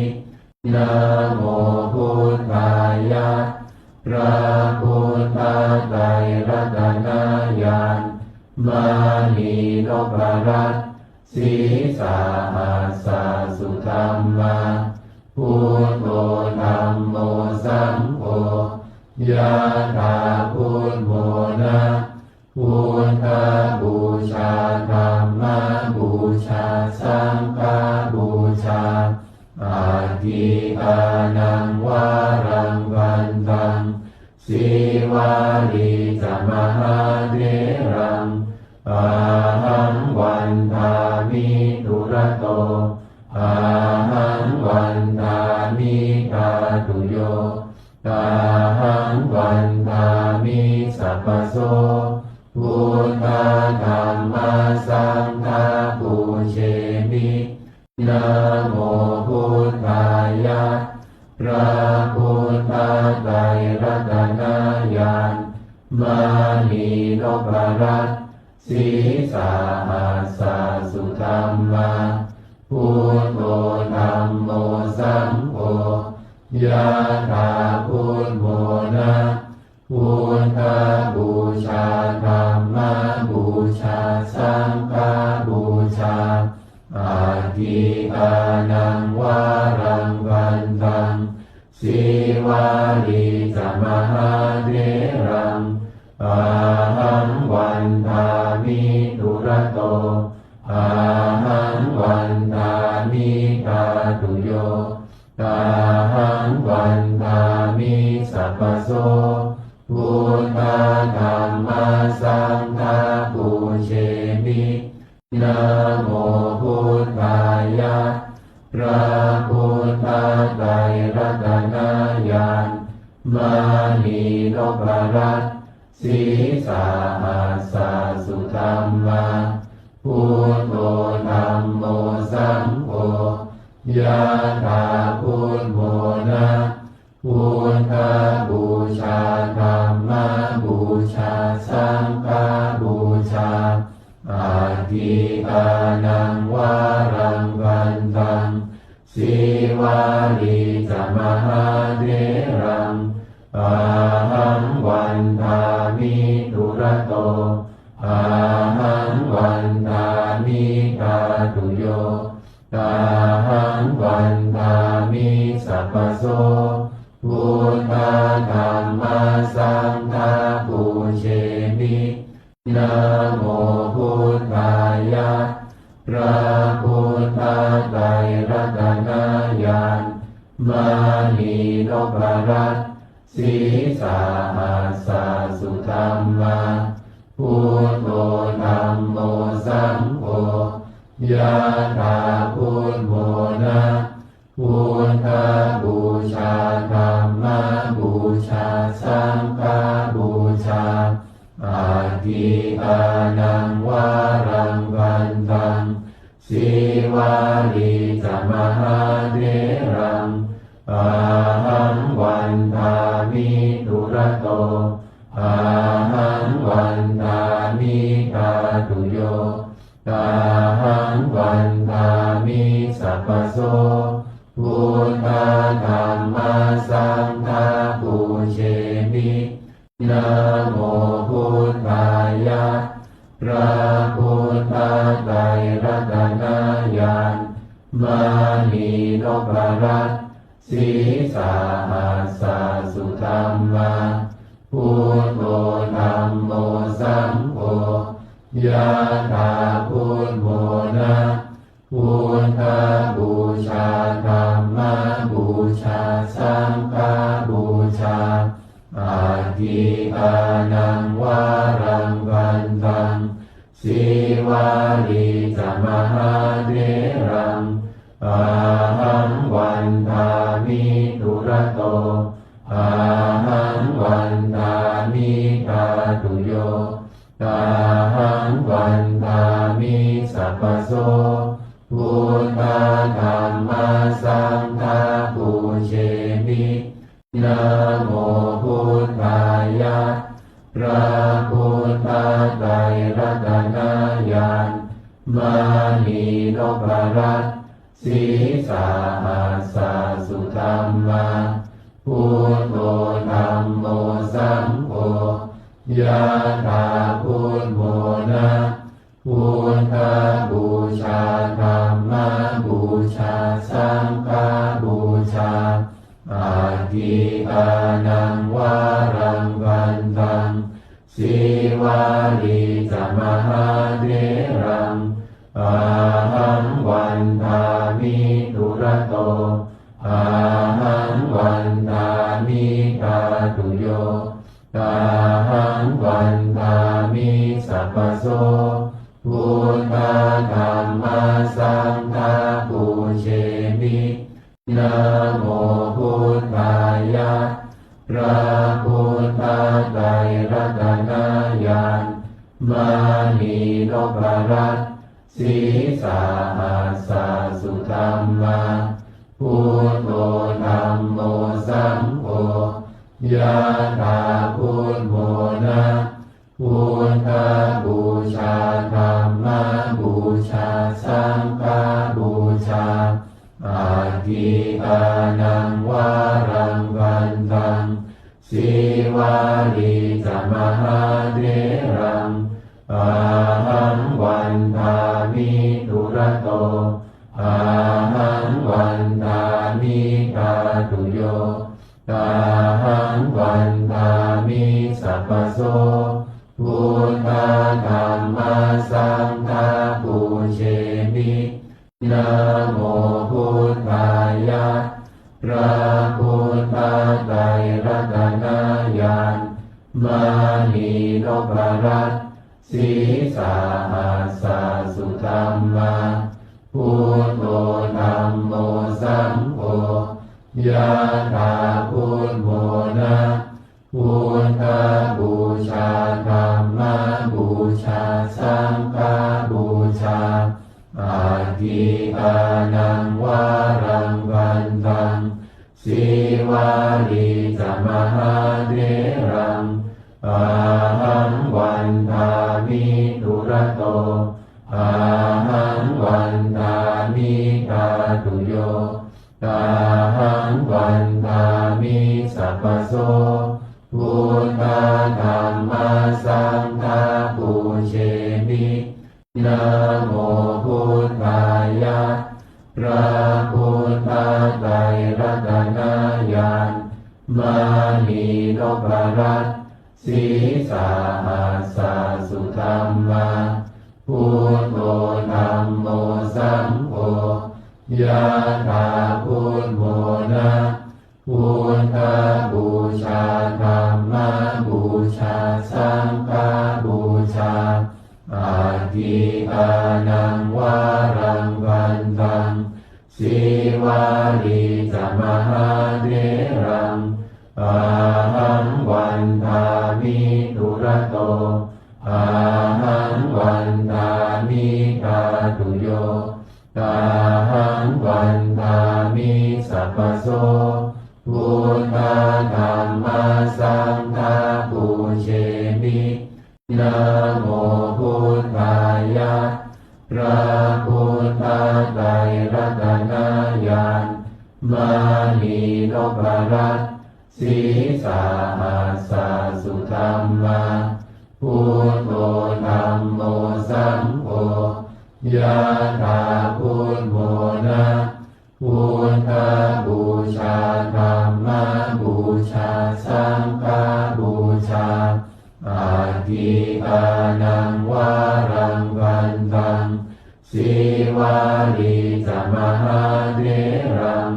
Namo buddhāya. พระพุทธไตรรัตนญาณ มณีนพรัตน์ sīsahassa sudhammā, buddho dhammo saṅgho, yathā buddho na buddhapūjā dhammapūjā saṅghapūjā, atthi dānaṃ varaṃ bhaddaṃ, Sīvalī ca mahātheraṃ, ahaṃ vandāmi dūrato, ahaṃ vandāmi dhātuyo, ahaṃ vandāmi sabbaso. Buddha dhamma saṅgha pūjemi. Namo buddhāya. พระพุทธไตรรัตนญาณ มณีนพรัตน์ sīsahassa sudhammā, buddho dhammo saṅgho, yathā buddho na buddhapūjā dhammapūjā saṅghapūjā, atthi Ṭhānaṃ varaṃ bhaṇḍaṃ, Sīvalī ca mahātheraṃ, ahaṃ vandāmi dūrato, ahaṃ vandāmi dhātuyo, ahaṃ vandāmi sabbaso. Buddha dhamma saṅgha pūjemi. Namo buddhāya. พระพุทธไตรรัตนญาณ มณีนพรัตน์ ศรีสหัสสสุธัมมา Buddho dhammo saṅgho, yathā buddhamona. พุทธบูชา ธัมมบูชา สังฆบูชา Aṭṭhikānaṃ varaṃ bhaṇḍaṃ, Sīvalī ca mahātheraṃ, ahaṃ vandāmi dūrato, ahaṃ vandāmi dhātuyo, ahaṃ vandāmi sabbaso. Buddha dhamma saṅgha pūjemi. Namo buddhāya. พระพุทธไตรรัตนญาณ มณีนพรัตน์ ศรีสหัสสสุธัมมา Buddho dhammo saṅgho, yathā buddhamona. พุทธบูชา ธัมมบูชา สังฆบูชา Aṭṭhikānaṃ varaṃ bhaṇḍaṃ, Sīvalī ca mahātheraṃ, ahaṃ vandāmi dūrato, ahaṃ vandāmi dhātuyo, ahaṃ vandāmi sabbaso. Buddha dhamma saṅgha pūjemi. Namo buddhāya. พระพุทธไตรรัตนญาณ มณีนพรัตน์ ศรีสหัสสสุธัมมา Buddho dhammo saṅgho, yathā buddhamona. พุทธบูชา ธัมมบูชา สังฆบูชา Aṭṭhikānaṃ varaṃ bhaṇḍaṃ, Sīvalī ca mahātheraṃ, ahaṃ vandāmi dūrato, ahaṃ vandāmi dhātuyo, ahaṃ vandāmi sabbaso. Buddha dhamma saṅgha pūjemi. Namo buddhāya. พระพุทธไตรรัตนญาณ มณีนพรัตน์ ศรีสหัสสสุธัมมา Buddho dhammo saṅgho, yathā buddhamona. พุทธบูชา ธัมมบูชา สังฆบูชา Aṭṭhikānaṃ varaṃ bhaṇḍaṃ, Sīvalī ca mahātheraṃ, ahaṃ vandāmi dūrato, ahaṃ vandāmi dhātuyo, ahaṃ vandāmi sabbaso. Buddha dhamma saṅgha pūjemi. Namo buddhāya. พระพุทธไตรรัตนญาณ มณีนพรัตน์ ศรีสหัสสสุธัมมา Buddho dhammo saṅgho, yathā buddhamona. พุทธบูชา ธัมมบูชา สังฆบูชา Aṭṭhikānaṃ varaṃ bhaṇḍaṃ, Sīvalī ca mahātheraṃ, ahaṃ vandāmi dūrato, Ahaṃ vandāmi sabbaso buddhā dhammā saṅghā pūjemi. Namo buddhāya. พระพุทธไตรรัตนญาณ มณีนพรัตน์ sīsahassa sudhammā, buddho dhammo saṅgho, yathā buddhamona. Buddhapūjā dhammapūjā saṅghapūjā, atthi dānaṃ varaṃ vandaṃ, sīvalī ca mahātheraṃ, ahaṃ vandāmi dūrato, ahaṃ vandāmi dhātuyo, ahaṃ vandāmi sabbaso buddhā dhammā saṅghā pūjemi. Namo buddhāya. พระพุทธไตรรัตนญาณ มณีนพรัตน์ sīsahassa sudhammā, buddho dhammo saṅgho, yathā buddhamona. Buddhapūjā dhammapūjā saṅghapūjā, atthi dānaṃ varaṃ vandaṃ, sīvalī ca mahātheraṃ, ahaṃ vandāmi dūrato, ahaṃ vandāmi dhātuyo, ahaṃ vandāmi sabbaso buddhā dhammā saṅghā pūjemi. Namo buddhāya. พระพุทธไตรรัตนญาณ มณีนพรัตน์ sīsahassa sudhammā, buddho dhammo saṅgho, yathā buddhamona. Buddhapūjā dhammapūjā saṅghapūjā, atthi dānaṃ varaṃ vandaṃ, sīvalī ca mahātheraṃ,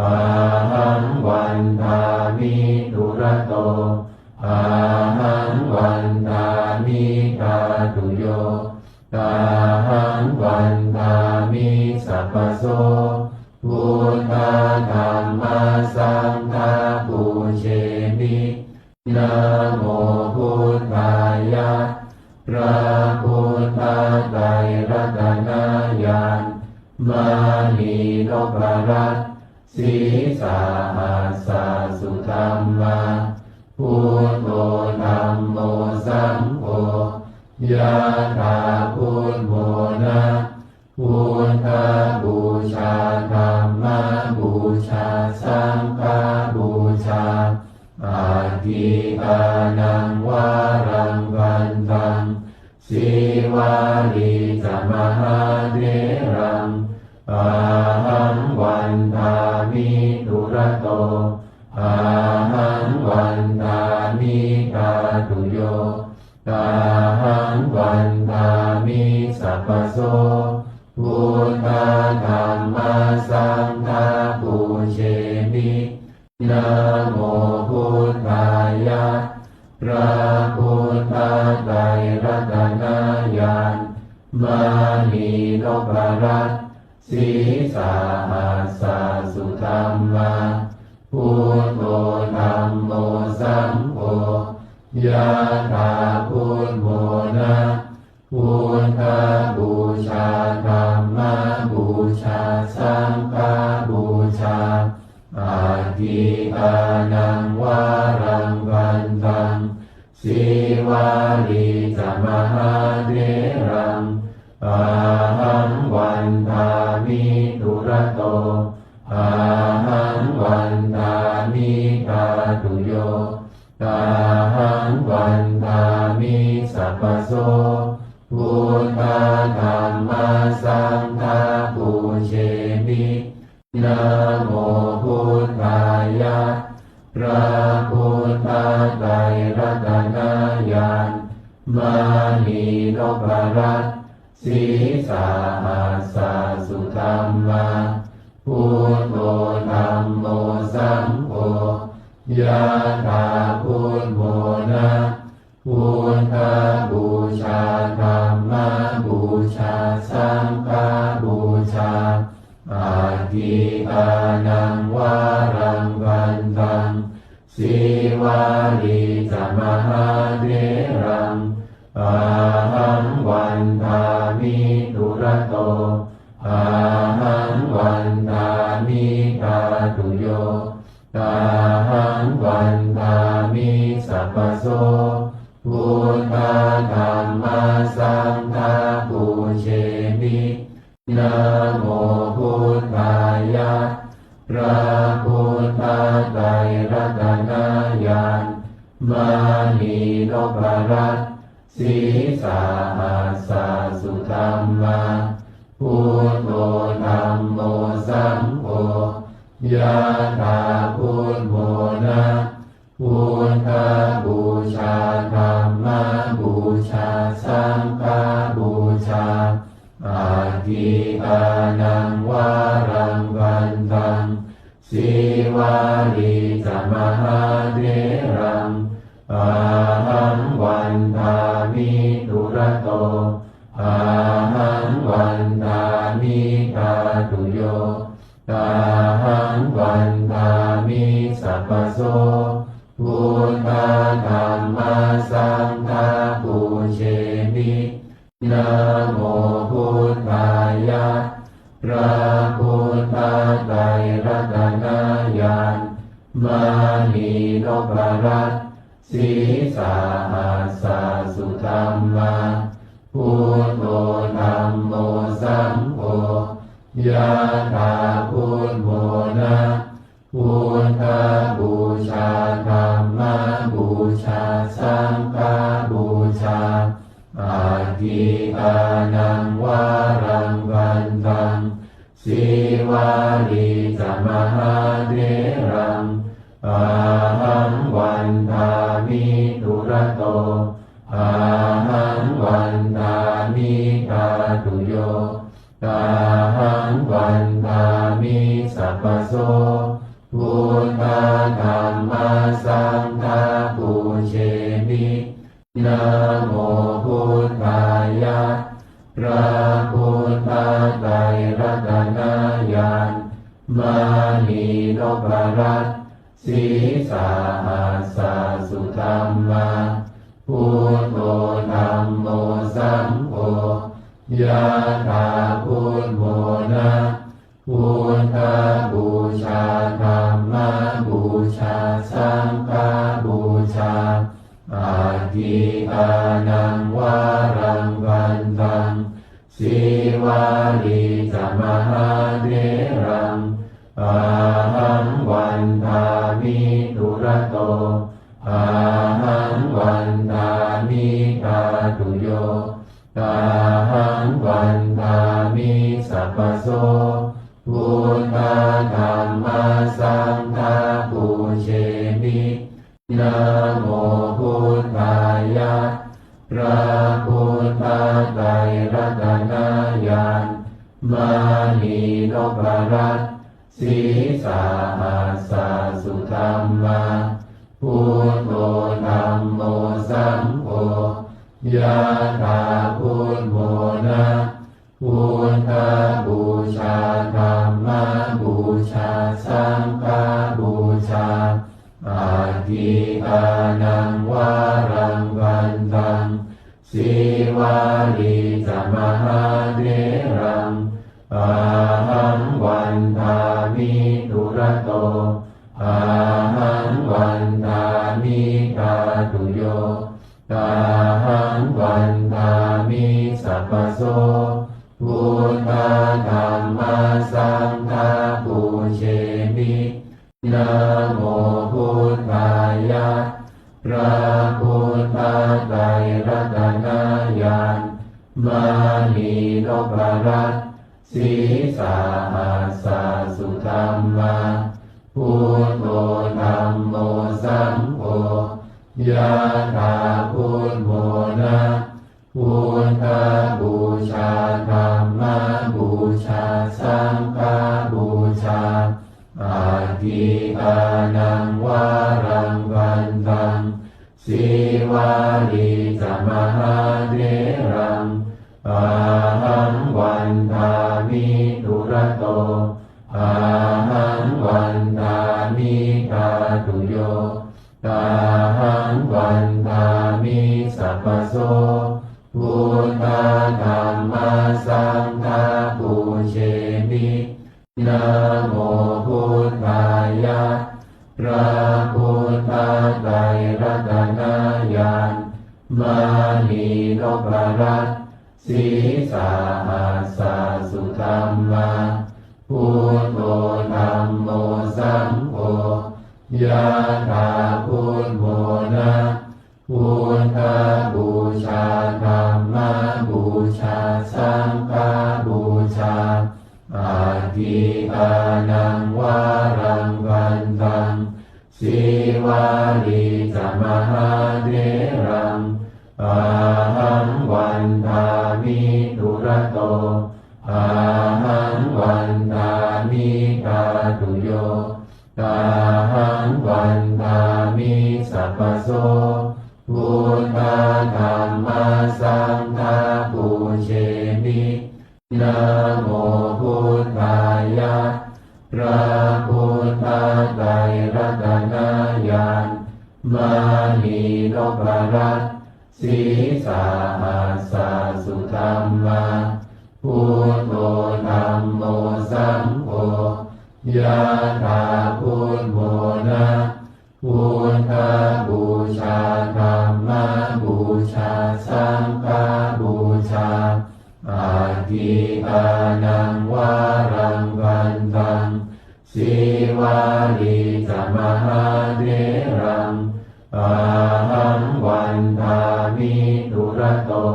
ahaṃ vandāmi dūrato, ahaṃ vandāmi dhātuyo, ahaṃ vandāmi sabbaso buddhā dhammā saṅghā pūjemi. Namo buddhāya. พระพุทธไตรรัตนญาณ มณีนพรัตน์ sīsahassa sudhammā, buddho dhammo saṅgho, yathā buddhamona. Buddhapūjā dhammapūjā saṅghapūjā, atthi dānaṃ varaṃ vandaṃ, sīvalī ca mahātheraṃ, ahaṃ vandāmi dūrato, ahaṃ vandāmi dhātuyo, ahaṃ vandāmi sabbaso buddhā dhammā saṅghā pūjemi. Namo buddhāya. พระพุทธไตรรัตนญาณ มณีนพรัตน์ sīsahassa sudhammā, buddho dhammo saṅgho, yathā buddhamona. Buddhapūjā dhammapūjā saṅghapūjā, atthi dānaṃ varaṃ vandaṃ, sīvalī ca mahātheraṃ, ahaṃ vandāmi dūrato, ahaṃ vandāmi dhātuyo, ahaṃ vandāmi sabbaso buddhā dhammā saṅghā pūjemi. Namo buddhāya. พระพุทธไตรรัตนญาณ มณีนพรัตน์ Sīsahassa sudhammā, buddho dhammo saṅgho, yathā buddho na, buddhapūjā dhammapūjā saṅghapūjā, atthi dānaṃ varaṃ bhaddaṃ, Sīvalī ca mahātheraṃ, ahaṃ vandāmi dūrato, ahaṃ vandāmi dhātuyo, ahaṃ vandāmi sabbaso, buddha dhamma saṅgha pūjemi. Namo buddhāya, พระพุทธไตรรัตนญาณ มณีนพรัตน์ Sīsahassa sudhammā, buddho dhammo saṅgho, yathā buddho na, buddhapūjā dhammapūjā saṅghapūjā, atthi dānaṃ varaṃ bhaddaṃ, Sīvalī ca mahātheraṃ, ahaṃ vandāmi dūrato, ahaṃ vandāmi dhātuyo, ahaṃ vandāmi sabbaso, buddha dhamma saṅgha pūjemi. Namo buddhāya, พระพุทธไตรรัตนญาณ มณีนพรัตน์ Sīsahassa sudhammā, buddho dhammo saṅgho, yathā buddho na, buddhapūjā dhammapūjā saṅghapūjā, atthi dānaṃ varaṃ bhaddaṃ, Sīvalī ca mahātheraṃ, ahaṃ vandāmi dūrato, ahaṃ vandāmi dhātuyo, ahaṃ vandāmi sabbaso, buddha dhamma saṅgha pūjemi. Namo buddhāya, พระพุทธไตรรัตนญาณ มณีนพรัตน์ Sīsahassa sudhammā, buddho dhammo saṅgho, yathā buddho na, buddhapūjā dhammapūjā saṅghapūjā, atthi dānaṃ varaṃ bhaddaṃ, Sīvalī ca mahātheraṃ, ahaṃ vandāmi dūrato, ahaṃ vandāmi dhātuyo, ahaṃ vandāmi sabbaso, buddha dhamma saṅgha pūjemi. Namo buddhāya, พระพุทธไตรรัตนญาณ มณีนพรัตน์ Sīsahassa sudhammā, buddho dhammo saṅgho, yathā buddho na, buddhapūjā dhammapūjā saṅghapūjā, atthi dānaṃ varaṃ bhaddaṃ, Sīvalī ca mahātheraṃ, ahaṃ vandāmi dūrato, ahaṃ vandāmi dhātuyo, ahaṃ vandāmi sabbaso, buddha dhamma saṅgha pūjemi. Namo buddhāya, พระพุทธไตรรัตนญาณ มณีนพรัตน์ Sīsahassa sudhammā, buddho dhammo Yathā buddho na, buddhapūjā dhammapūjā saṅghapūjā, atthi dānaṃ varaṃ bhaddaṃ, Sīvalī ca mahātheraṃ, ahaṃ vandāmi dūrato, ahaṃ vandāmi dhātuyo, ahaṃ vandāmi sabbaso. Buddha dhamma saṅgha pūjemi. Namo buddhāya. พระพุทธไตรรัตนญาณ มณีนพรัตน์ sīsahassa sudhammā, buddho dhammo saṅgho, yathā buddho na, buddhapūjā dhammapūjā saṅghapūjā, atthi dānaṃ varaṃ bhaddaṃ, Sīvalī ca mahātheraṃ, ahaṃ vandāmi dūrato, ahaṃ vandāmi dhātuyo, ahaṃ vandāmi sabbaso. Buddha dhamma saṅgha pūjemi. Namo buddhāya. พระพุทธไตรรัตนญาณ มณีนพรัตน์ sīsahassa sudhammā, buddho dhammo saṅgho, yathā buddho na, buddhapūjā dhammapūjā saṅghapūjā, atthi dānaṃ varaṃ bhaddaṃ, Sīvalī ca mahātheraṃ, ahaṃ vandāmi dūrato,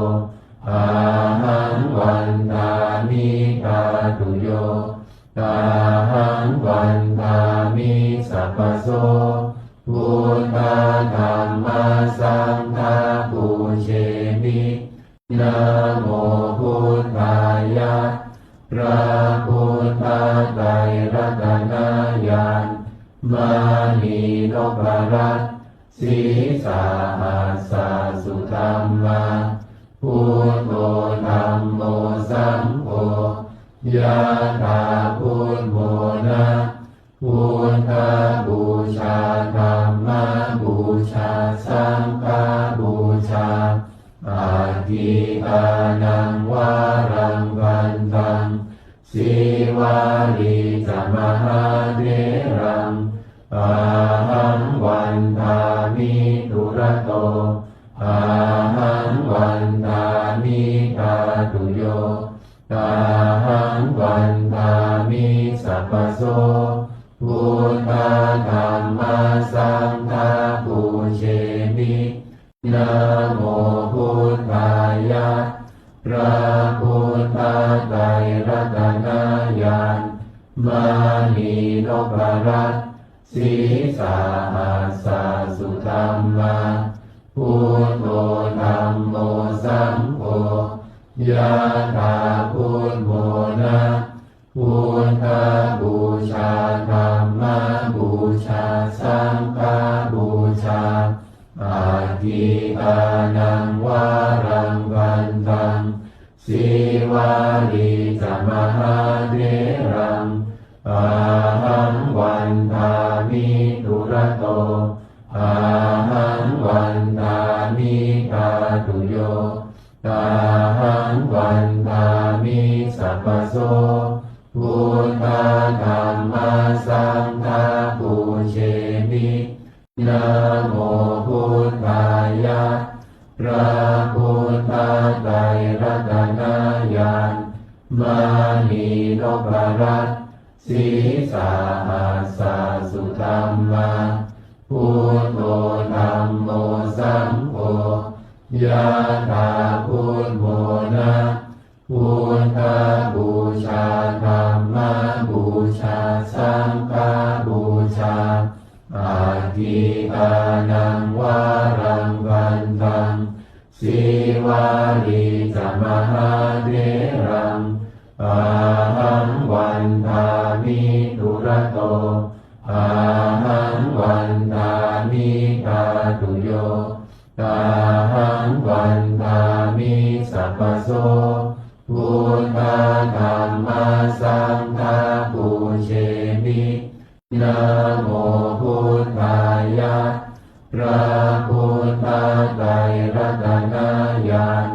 ahaṃ vandāmi dhātuyo, ahaṃ vandāmi sabbaso. Buddha dhamma saṅgha pūjemi. Namo buddhāya. พระพุทธไตรรัตนญาณ มณีนพรัตน์ sīsahassa sudhammā, buddho dhammo saṅgho, yathā buddho na, buddhapūjā dhammapūjā saṅghapūjā, atthi dānaṃ varaṃ bhaddaṃ, Sīvalī ca mahātheraṃ, ahaṃ vandāmi dūrato, ahaṃ vandāmi dhātuyo, ahaṃ vandāmi sabbaso. Buddha dhamma saṅgha pūjemi. Namo buddhāya. พระพุทธไตรรัตนญาณ มณีนพรัตน์ sīsahassa sudhammā, buddho dhammo saṅgho, yathā buddho na, buddhapūjā dhammapūjā saṅghapūjā, atthi dānaṃ varaṃ bhaddaṃ, Sīvalī ca mahātheraṃ, ahaṃ vandāmi dūrato, ahaṃ vandāmi dhātuyo, ahaṃ vandāmi sabbaso. Buddha dhamma saṅgha pūjemi. Namo buddhāya. พระพุทธไตรรัตนญาณ มณีนพรัตน์ sīsahassa sudhammā, buddho dhammo saṅgho, yathā buddho na, buddhapūjā dhammapūjā saṅghapūjā, atthi Ṭhānaṃ varaṃ bhaddhaṃ, Sīvalī ca mahātheraṃ, ahaṃ vandāmi dūrato, ahaṃ vandāmi dhātuyo, ahaṃ vandāmi sabbaso. Buddha dhamma saṅgha pūjemi. Namo buddhāya. พระพุทธไตรรัตนญาณ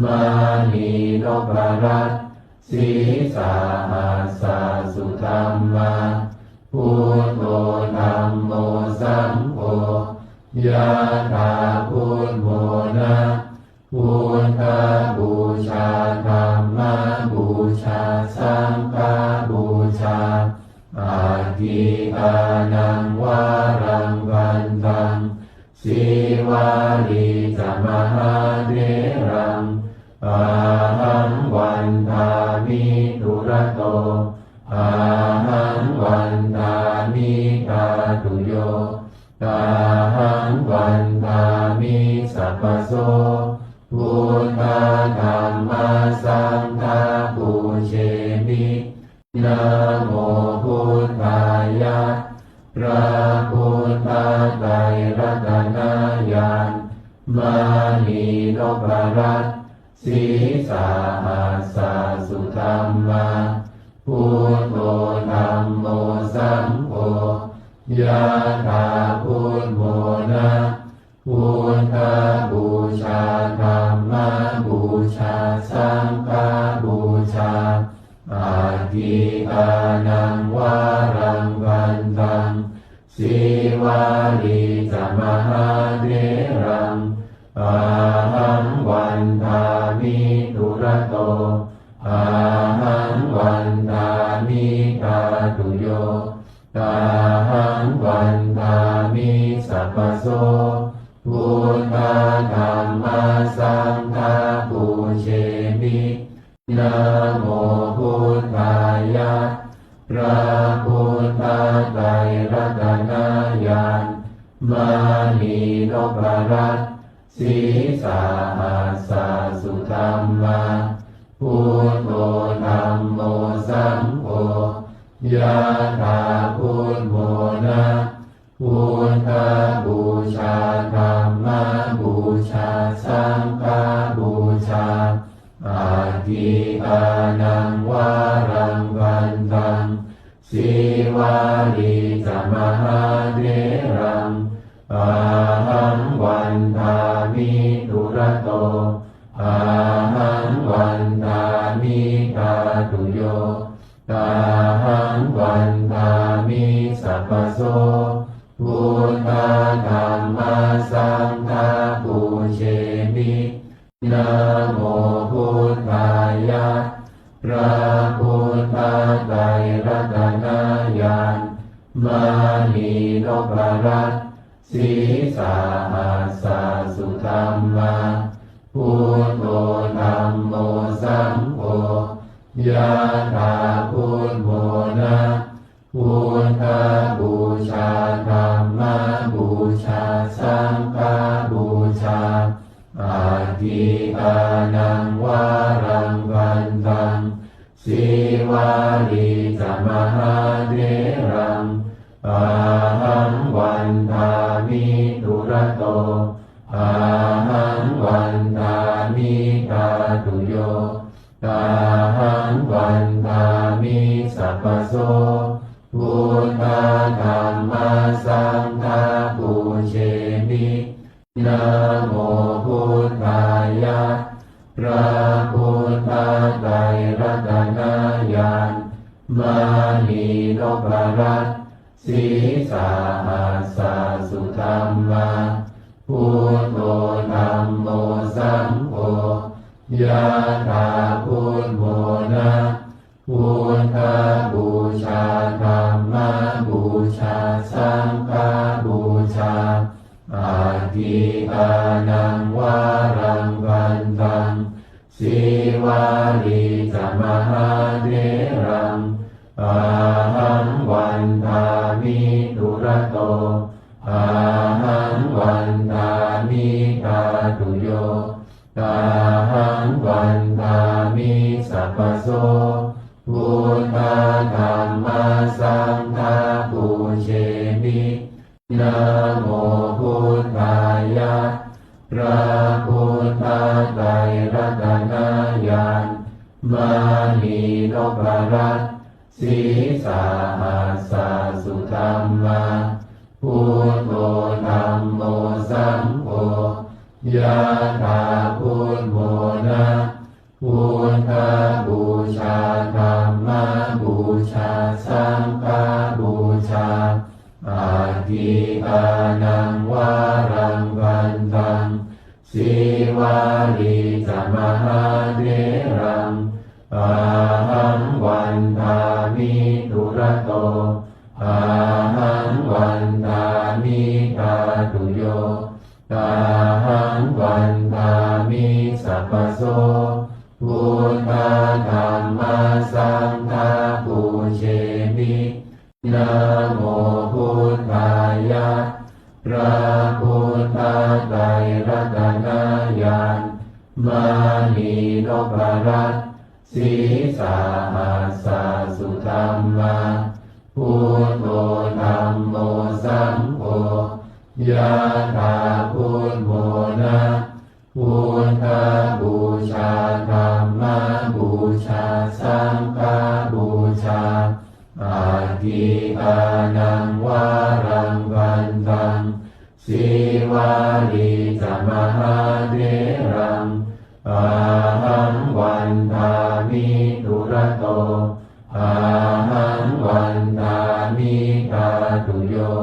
มณีนพรัตน์ ศรีสหัสสสุธรรมา Buddho dhammo saṅgho, yathā buddho na, buddhapūjā dhammapūjā saṅghapūjā. Aṭṭhikānaṃ varaṃ bhaddhaṃ, Sīvalī ca mahātheraṃ, ahaṃ vandāmi dūrato, ahaṃ vandāmi dhātuyo, ahaṃ vandāmi sabbaso. Buddha dhamma saṅgha pūjemi. Namo buddhāya. พระพุทธไตรรัตนญาณ มณีนพรัตน์ ศรีสหัสสสุธรรมา Buddho dhammo saṅgho, yathā buddho na, buddhapūjā dhammapūjā saṅghapūjā. Aṭṭhikānaṃ varaṃ bhaddhaṃ, Sīvalī ca mahātheraṃ, ahaṃ vandāmi dūrato, ahaṃ vandāmi dhātuyo, ahaṃ vandāmi sabbaso. Buddha dhamma saṅgha pūjemi. Namo buddhāya. พระพุทธไตรรัตนญาณ มณีนพรัตน์ ศรีสหัสสสุธรรมา Buddho dhammo saṅgho, yathā buddho na, buddhapūjā dhammapūjā saṅghapūjā. Aṭṭhikānaṃ varaṃ bhaddhaṃ, Sīvalī ca mahātheraṃ, ahaṃ vandāmi dūrato, ahaṃ vandāmi dhātuyo, ahaṃ vandāmi sabbaso. Buddha dhamma saṅgha pūjemi. Namo buddhāya. พระพุทธไตรรัตนญาณ มณีนพรัตน์ ศรีสหัสสสุธรรมา Buddho dhammo saṅgho, yathā buddho na, buddhapūjā dhammapūjā saṅghapūjā. Aṭṭhikānaṃ varaṃ bhaddhaṃ, Sīvalī ca mahātheraṃ, ahaṃ vandāmi dūrato, ahaṃ vandāmi dhātuyo, ahaṃ vandāmi sabbaso. Buddha dhamma saṅgha pūjemi. Namo buddhāya. พระพุทธไตรรัตนญาณ มณีนพรัตน์ ศรีสหัสสสุธรรมา Buddho dhammo saṅgho, yathā buddho na, buddhapūjā dhammapūjā saṅghapūjā. Aṭṭhikānaṃ varaṃ bhaddhaṃ, Sīvalī ca mahātheraṃ, ahaṃ vandāmi dūrato, Namo buddhāya. พระพุทธไตรรัตนญาณ มณีนพรัตน์ sīsahassa sudhammā, buddho dhammo saṅgho, yathā buddhamona. Buddhapūjā dhammapūjā saṅghapūjā, aggīkānaṃ varaṃ vandaṃ, Sīvalī ca mahātheraṃ, ahaṃ vandāmi dūrato, ahaṃ vandāmi dhātuyo, ahaṃ vandāmi sabbaso. Buddha dhamma saṅgha pūjemi. Namo buddhāya. พระพุทธไตรรัตนญาณ มณีนพรัตน์ sīsahassa sudhammā, buddho dhammo saṅgho, yathā buddhamona. Buddhapūjā dhammapūjā saṅghapūjā, aggīkānaṃ varaṃ vandaṃ, Sīvalī ca mahātheraṃ, ahaṃ vandāmi dūrato, ahaṃ vandāmi dhātuyo,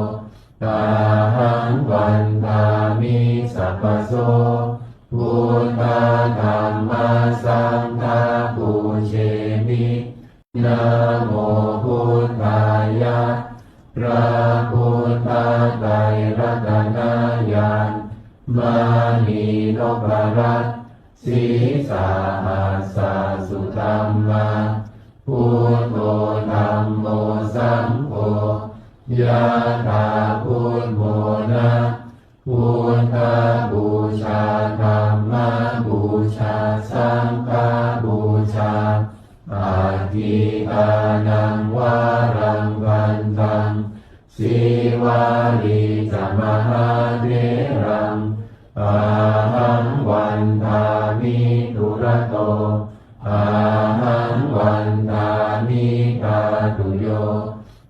ahaṃ vandāmi sabbaso. Buddha dhamma saṅgha pūjemi. Namo buddhāya. พระพุทธไตรรัตนญาณ มณีนพรัตน์ sīsahassa sudhammā, buddho dhammo saṅgho, yathā buddhamona. Buddhapūjā dhammapūjā saṅghapūjā, aggīkānaṃ varaṃ vandaṃ, Sīvalī ca mahātheraṃ, ahaṃ vandāmi dūrato, ahaṃ vandāmi dhātuyo,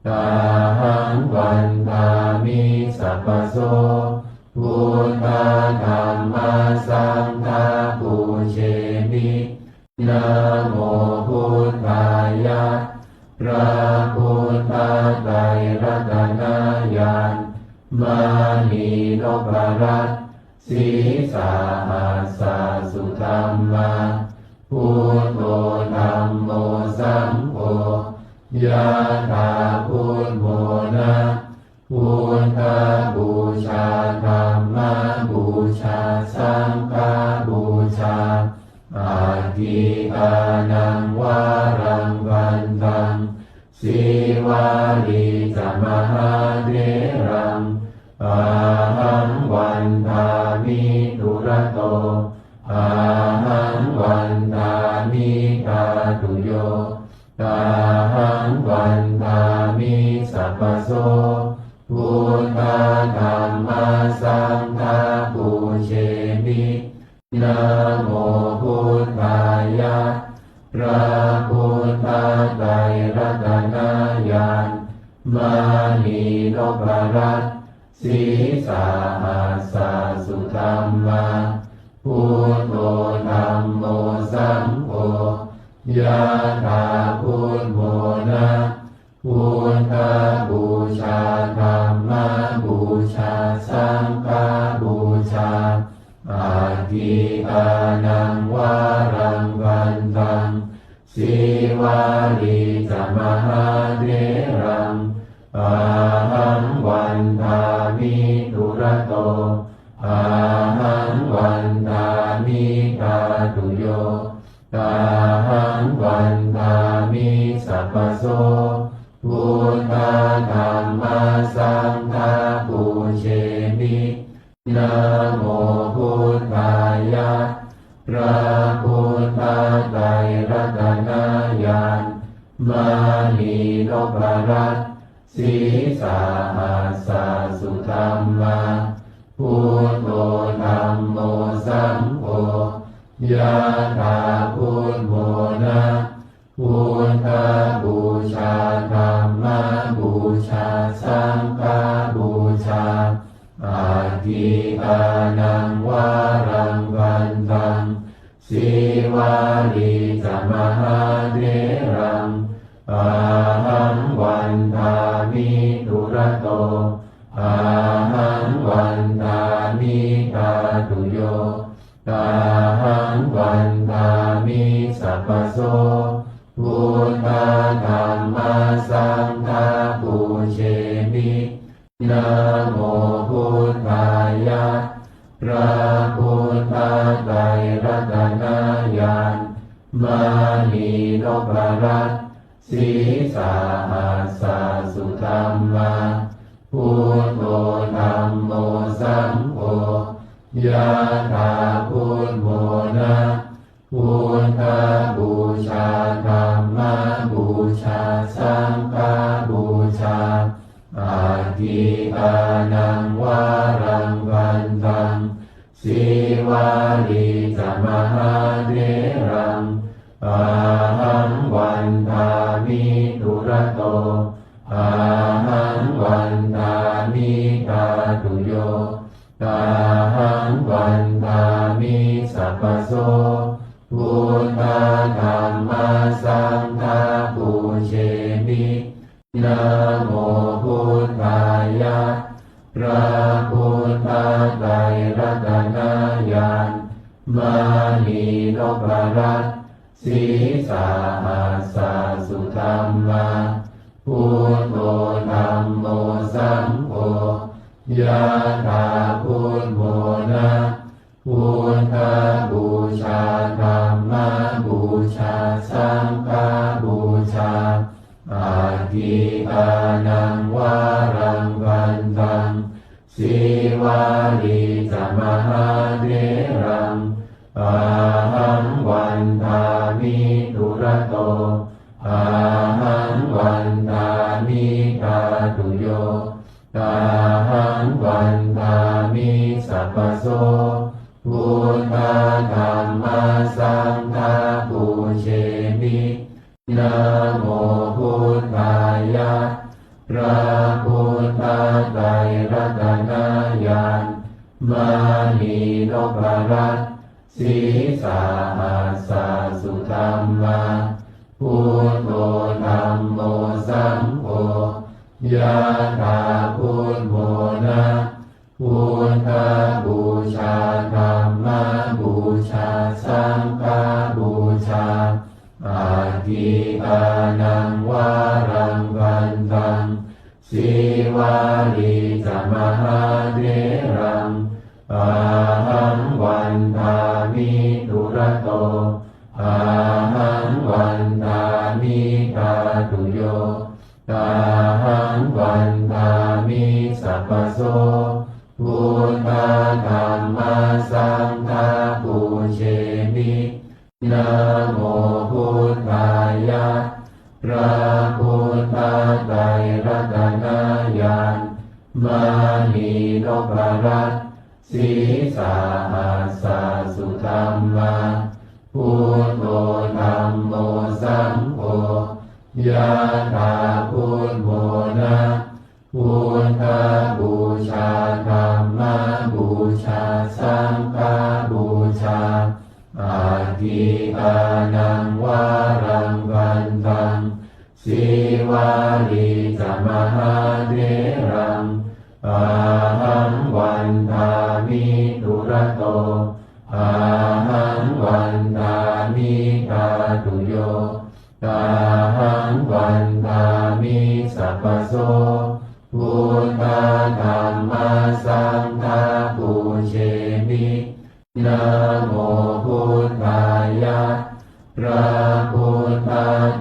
ahaṃ vandāmi sabbaso. Buddha dhamma saṅgha pūjemi. Namo buddhāya. พระพุทธไตรรัตนญาณ มณีนพรัตน์ sīsahassa sudhammā, buddho dhammo saṅgho, yathā buddhamona. Buddhapūjā dhammapūjā saṅghapūjā, aggīkānaṃ varaṃ vandaṃ, Sīvalī ca mahātheraṃ, ahaṃ vandāmi dūrato, ahaṃ vandāmi dhātuyo, ahaṃ vandāmi sabbaso. Buddha dhamma saṅgha pūjemi. Namo buddhāya. พระพุทธไตรรัตนญาณ มณีนพรัตน์ sīsahassa sudhammā, buddho dhammo saṅgho, yathā buddhamona. Buddhapūjā dhammapūjā saṅghapūjā, aggīkānaṃ varaṃ vandaṃ, Sīvalī ca mahātheraṃ, ahaṃ vandāmi dūrato, ahaṃ vandāmi dhātuyo, ahaṃ vandāmi sabbaso. Buddha dhamma saṅgha pūjemi. Namo buddhāya. พระพุทธไตรรัตนญาณ มณีนพรัตน์ Sīsahassa sudhammā, buddho dhammo saṅgho, yathā buddho na, buddhapūjā dhammapūjā saṅghapūjā, atthi dānaṃ varaṃ bhaddaṃ, Sīvalī ca mahātheraṃ, ahaṃ vandāmi dūrato, ahaṃ vandāmi dhātuyo, ahaṃ vandāmi sabbaso, buddha dhamma saṅgha pūjemi. Namo buddhāya, พระพุทธไตรรัตนญาณ มณีนพรัตน์ Sīsahassa sudhammā, buddho dhammo saṅgho, yathā buddho na, buddhapūjā dhammapūjā saṅghapūjā, atthi dānaṃ varaṃ bhaddaṃ, Sīvalī ca mahātheraṃ, ahaṃ vandāmi dūrato, ahaṃ vandāmi dhātuyo, ahaṃ vandāmi sabbaso, buddha dhamma saṅgha pūjemi. Namo buddhāya, พระพุทธไตรรัตนญาณ มณีนพรัตน์ Sīsahassa sudhammā, buddho dhammo saṅgho, yathā buddho na, buddhapūjā dhammapūjā saṅghapūjā, atthi dānaṃ varaṃ bhaddaṃ, Sīvalī ca mahātheraṃ, ahaṃ vandāmi dūrato, ahaṃ vandāmi dhātuyo, ahaṃ vandāmi sabbaso, buddha dhamma saṅgha pūjemi. Namo buddhāya, พระพุทธไตรรัตนญาณ มณีนพรัตน์ Sīsahassa sudhammā, buddho dhammo saṅgho, yathā buddho na, buddhapūjā dhammapūjā saṅghapūjā, atthi dānaṃ varaṃ bhaddaṃ, Sīvalī ca mahātheraṃ, ahaṃ vandāmi dūrato, ahaṃ vandāmi dhātuyo, ahaṃ vandāmi sabbaso, buddha dhamma saṅgha pūjemi. Namo buddhāya, พระพุทธไตรรัตนญาณ มณีนพรัตน์ Sīsahassa sudhammā, buddho dhammo saṅgho, yathā buddho na, buddhapūjā dhammapūjā saṅghapūjā, atthi dānaṃ varaṃ bhaddaṃ, Sīvalī ca mahātheraṃ, ahaṃ vandāmi dūrato, ahaṃ vandāmi dhātuyo, ahaṃ vandāmi sabbaso, buddha dhamma saṅgha pūjemi. Namo buddhāya, พระพุทธ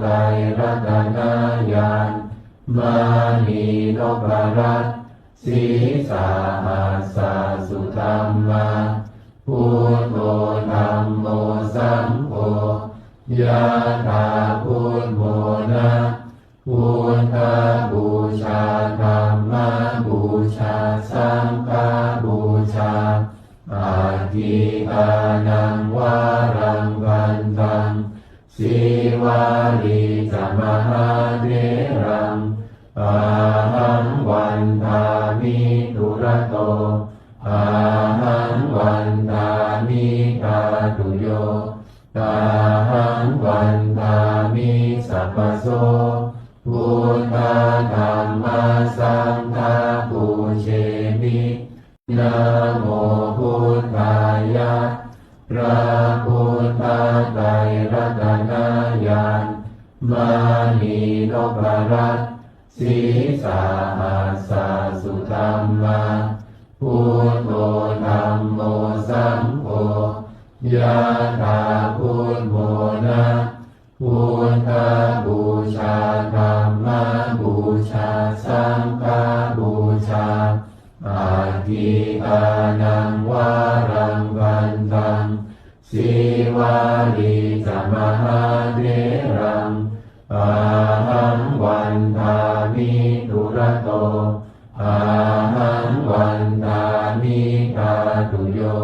ไตรรัตนญาณ มณีนพรัตน์ Sīsahassa sudhammā, buddho dhammo saṅgho, yathā buddho na, buddhapūjā saṅghapūjā. Aggīdānaṃ varaṃ vandaṃ, Sīvalī ca mahātheraṃ, ahaṃ vandāmi dūrato, ahaṃ vandāmi dhātuyo, ahaṃ vandāmi sabbaso. Buddha dhamma saṅgha pūjemi. Namo buddhāya. พระพุทธไตรรัตนญาณ มณีนพรัตน์ Sīsahassa sudhammā, buddho dhammo saṅgho, yathā buddhamona. Buddhapūjā, dhammapūjā, saṅghapūjā. Aggīdānaṃ varaṃ vandaṃ, Sīvalī ca mahātheraṃ, ahaṃ vandāmi dūrato, ahaṃ vandāmi dhātuyo,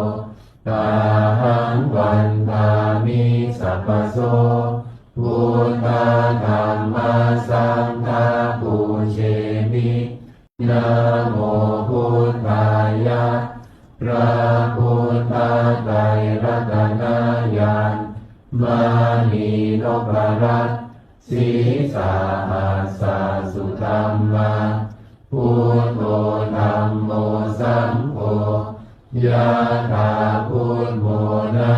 ahaṃ vandāmi sabbaso. Buddha dhamma saṅgha pūjemi. Namo buddhāya. พระพุทธไตรรัตนญาณ มณีนพรัตน์ Sīsahassa sudhammā, buddho dhammo saṅgho, yathā buddhamona.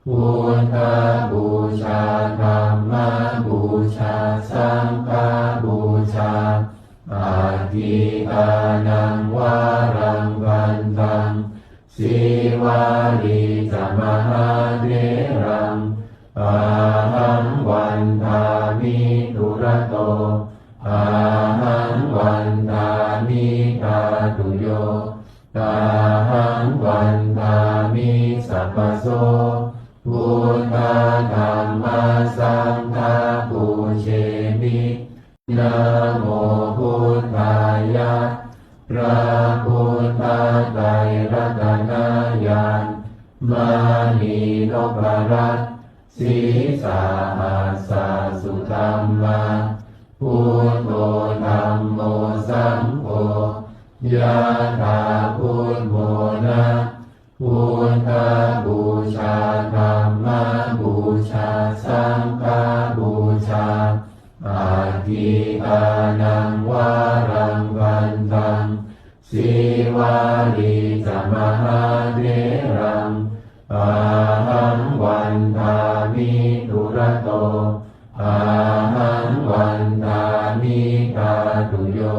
Buddhapūjā, dhammapūjā, saṅghapūjā. Aggīdānaṃ varaṃ vandaṃ, Sīvalī ca mahātheraṃ, ahaṃ vandāmi dūrato, ahaṃ vandāmi dhātuyo, ahaṃ vandāmi sabbaso. Buddha dhamma saṅgha pūjemi. Namo buddhāya. พระพุทธไตรรัตนญาณ มณีนพรัตน์ Sīsahassa sudhammā, buddho dhammo saṅgho, yathā buddhamona. Buddhapūjā, dhammapūjā, saṅghapūjā. Aggīdānaṃ varaṃ vandaṃ, Sīvalī ca mahātheraṃ, ahaṃ vandāmi dūrato, ahaṃ vandāmi dhātuyo,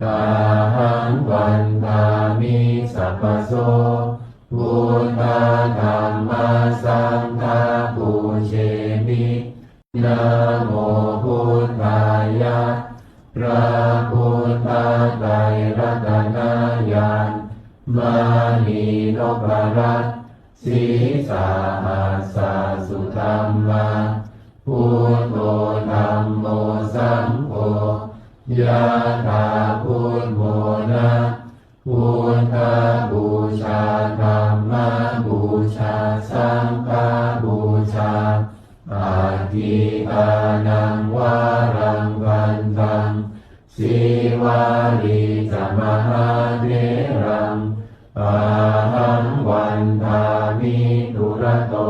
ahaṃ vandāmi sabbaso. Buddha dhamma saṅgha pūjemi. Namo buddhāya. พระพุทธไตรรัตนญาณ มณีนพรัตน์ Sīsahassa sudhammā, buddho dhammo saṅgho, yathā buddhamona. Buddhapūjā, dhammapūjā, saṅghapūjā. Aggīdānaṃ varaṃ vandaṃ, Sīvalī ca mahātheraṃ, ahaṃ vandāmi dūrato,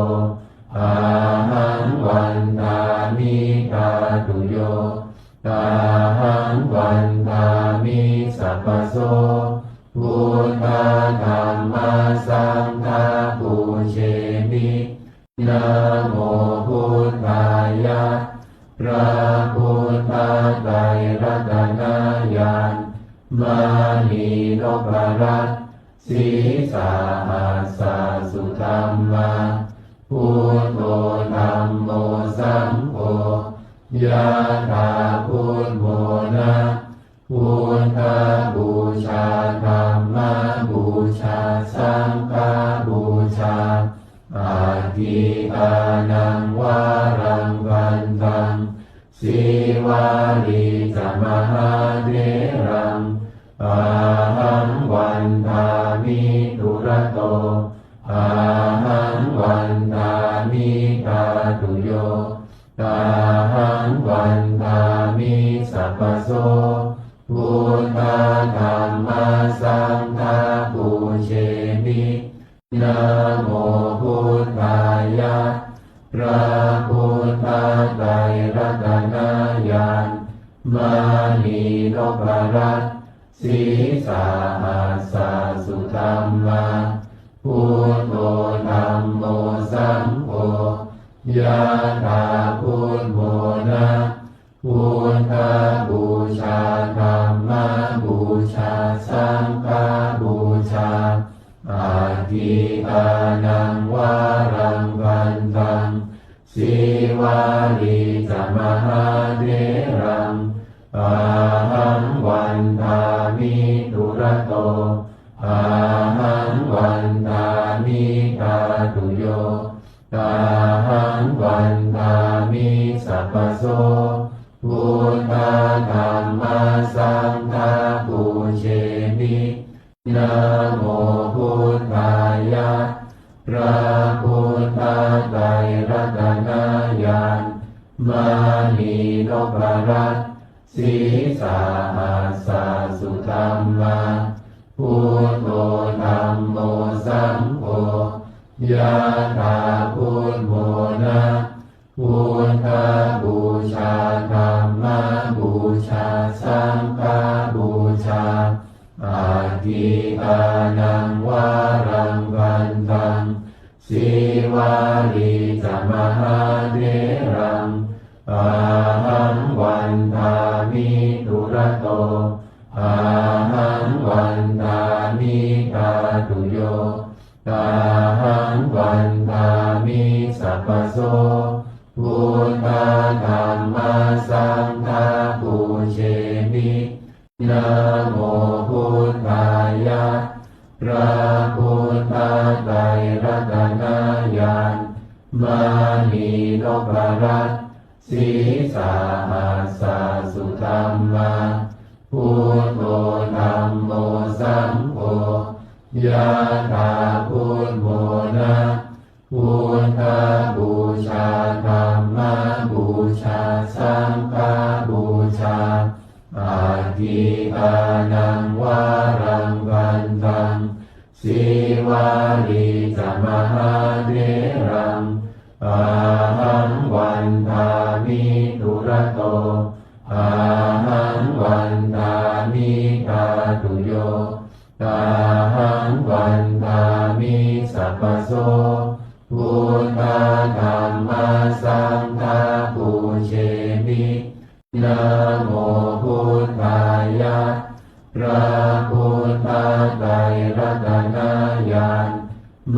ahaṃ vandāmi dhātuyo, ahaṃ vandāmi sabbaso. Buddha dhamma saṅgha pūjemi. Namo buddhāya. พระพุทธไตรรัตนญาณ มณีนพรัตน์ Sīsahassa sudhammā, buddho dhammo saṅgho, yathā buddhamona. Buddhapūjā, dhammapūjā, saṅghapūjā. Aggīdānaṃ varaṃ vandaṃ, Sīvalī ca mahātheraṃ, ahaṃ vandāmi dūrato, ahaṃ vandāmi dhātuyo, ahaṃ vandāmi sabbaso. Buddha dhamma saṅgha pūjemi. Namo buddhāya. พระพุทธไตรรัตนญาณ มณีนพรัตน์ ศรีสหัสสุธรรมา Buddho dhammo saṅgho, yathā buddhamona. Buddhapūjā dhammapūjā saṅghapūjā, atthi tānaṃ varaṃ bhaddhaṃ, Sīvalī ca mahātheraṃ, ahaṃ vandāmi dūrato, ahaṃ vandāmi dhātuyo, ahaṃ vandāmi sabbaso. Buddha dhamma saṅgha pūjemi. Namo buddhāya. พระพุทธไตรรัตนญาณ มณีนพรัตน์ ศรีสหัสสุธรรมา Buddho dhammo saṅgho, yathā buddhamona. Buddhapūjā dhammapūjā saṅghapūjā, atthi tānaṃ varaṃ bhaddhaṃ, Sīvalī ca mahātheraṃ, ahaṃ vandāmi dūrato, ahaṃ vandāmi dhātuyo, ahaṃ vandāmi sabbaso. Buddha dhamma saṅgha pūjemi. Namo buddhāya. พระพุทธไตรรัตนญาณ มณีนพรัตน์ ศรีสหัสสุธรรมา Buddho dhammo saṅgho, yathā buddhamona. Buddhapūjā dhammapūjā saṅghapūjā, atthi tānaṃ varaṃ bhaddhaṃ, Sīvalī ca mahātheraṃ, ahaṃ vandāmi dūrato, ahaṃ vandāmi dhātuyo, ahaṃ vandāmi sabbaso. Buddha dhamma saṅgha pūjemi. Namo buddhāya. พระพุทธไตรรัตนญาณ ม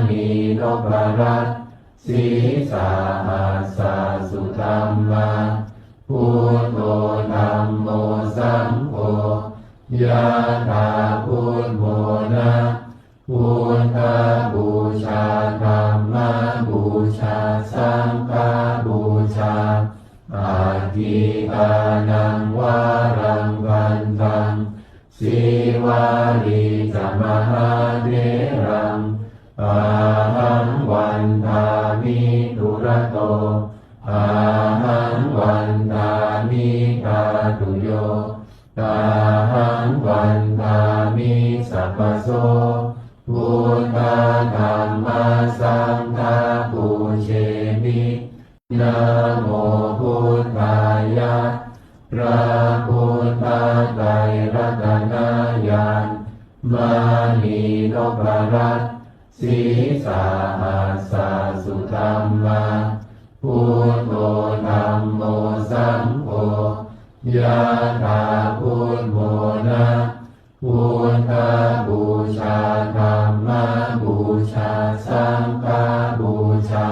ณีนพรัตน์ ศรีสหัสสุธรรมา Buddho dhammo saṅgho, yathā buddhamona. Buddhapūjā dhammapūjā saṅghapūjā, atthi tānaṃ varaṃ bhaddhaṃ, Sīvalī ca mahātheraṃ, ahaṃ vandāmi dūrato, ahaṃ vandāmi dhātuyo, ahaṃ vandāmi sabbaso. Buddha dhamma saṅgha pūjemi. Namo buddhāya. พระพุทธไตรรัตนญาณ มณีนพรัตน์ ศรีสหัสสุธรรมา Buddho dhammo saṅgho, yathā buddhamona. Buddhapūjā dhammapūjā saṅghapūjā,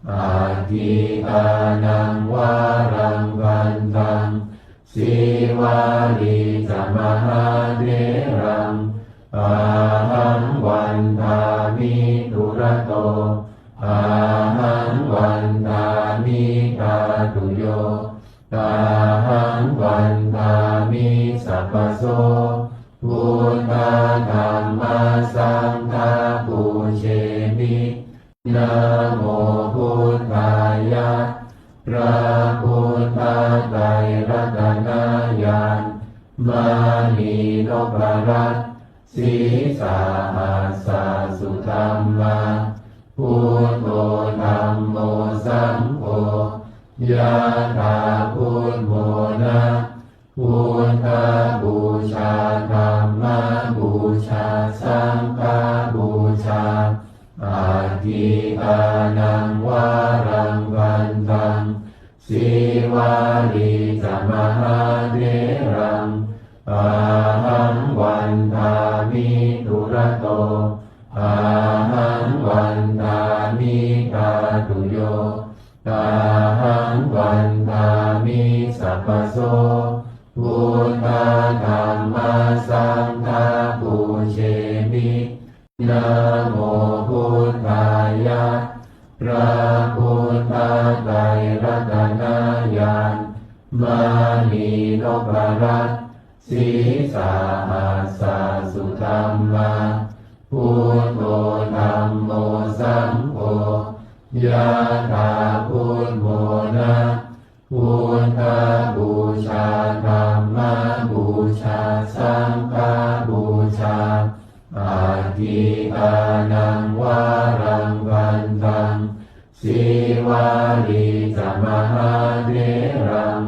atthi tānaṃ varaṃ bhaddhaṃ, Sīvalī ca mahātheraṃ, ahaṃ vandāmi dūrato, ahaṃ vandāmi dhātuyo, ahaṃ vandāmi sabbaso. Buddha parat sīsahassa sudhammā. Buddho dhammo saṅgho yāthā buddho na. Buddhapūjā dhammapūjā saṅghapūjā atthi dānaṃ varaṃ bhaddaṃ. Sīvalī ca mahātheraṃ ahaṃ vandāmi dūrato ahaṃ vandāmi dhātuyo ahaṃ vandāmi sabbaso. Buddha dhamma saṅgha pūjemi. Namo buddhāya. พระพุทธไตรรัตนญาณ มณีนพรัตน์ sīsahassa sudhammā. Buddho dhammo saṅgho yāthā buddho na. Buddhapūjā dhammapūjā saṅghapūjā atthi dānaṃ varaṃ bhaddaṃ. Sīvalī ca mahātheraṃ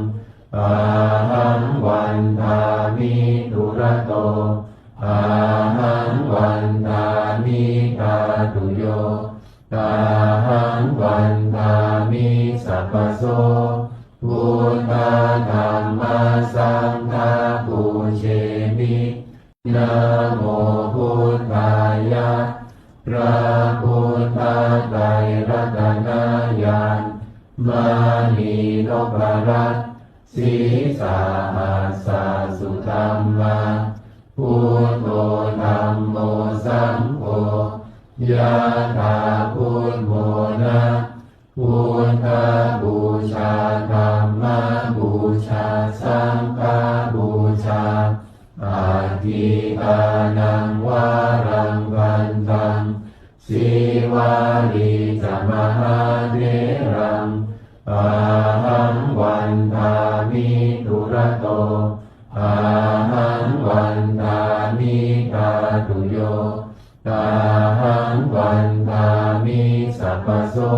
ahaṃ vandāmi dūrato ahaṃ vandāmi dhātuyo ahaṃ vandāmi sabbaso. Buddha dhamma saṅgha pūjemi. Namo buddhāya. พระพุทธไตรรัตนญาณ มณีนพรัตน์ sīsahassa sudhammā. Buddho dhammo saṅgho yāthā buddho na. Buddhapūjā dhammapūjā saṅghapūjā atthi dānaṃ varaṃ bhaddaṃ. Sīvalī ca mahātheraṃ ahaṃ vandāmi dūrato ahaṃ vandāmi dhātuyo ahaṃ vandāmi sabbaso.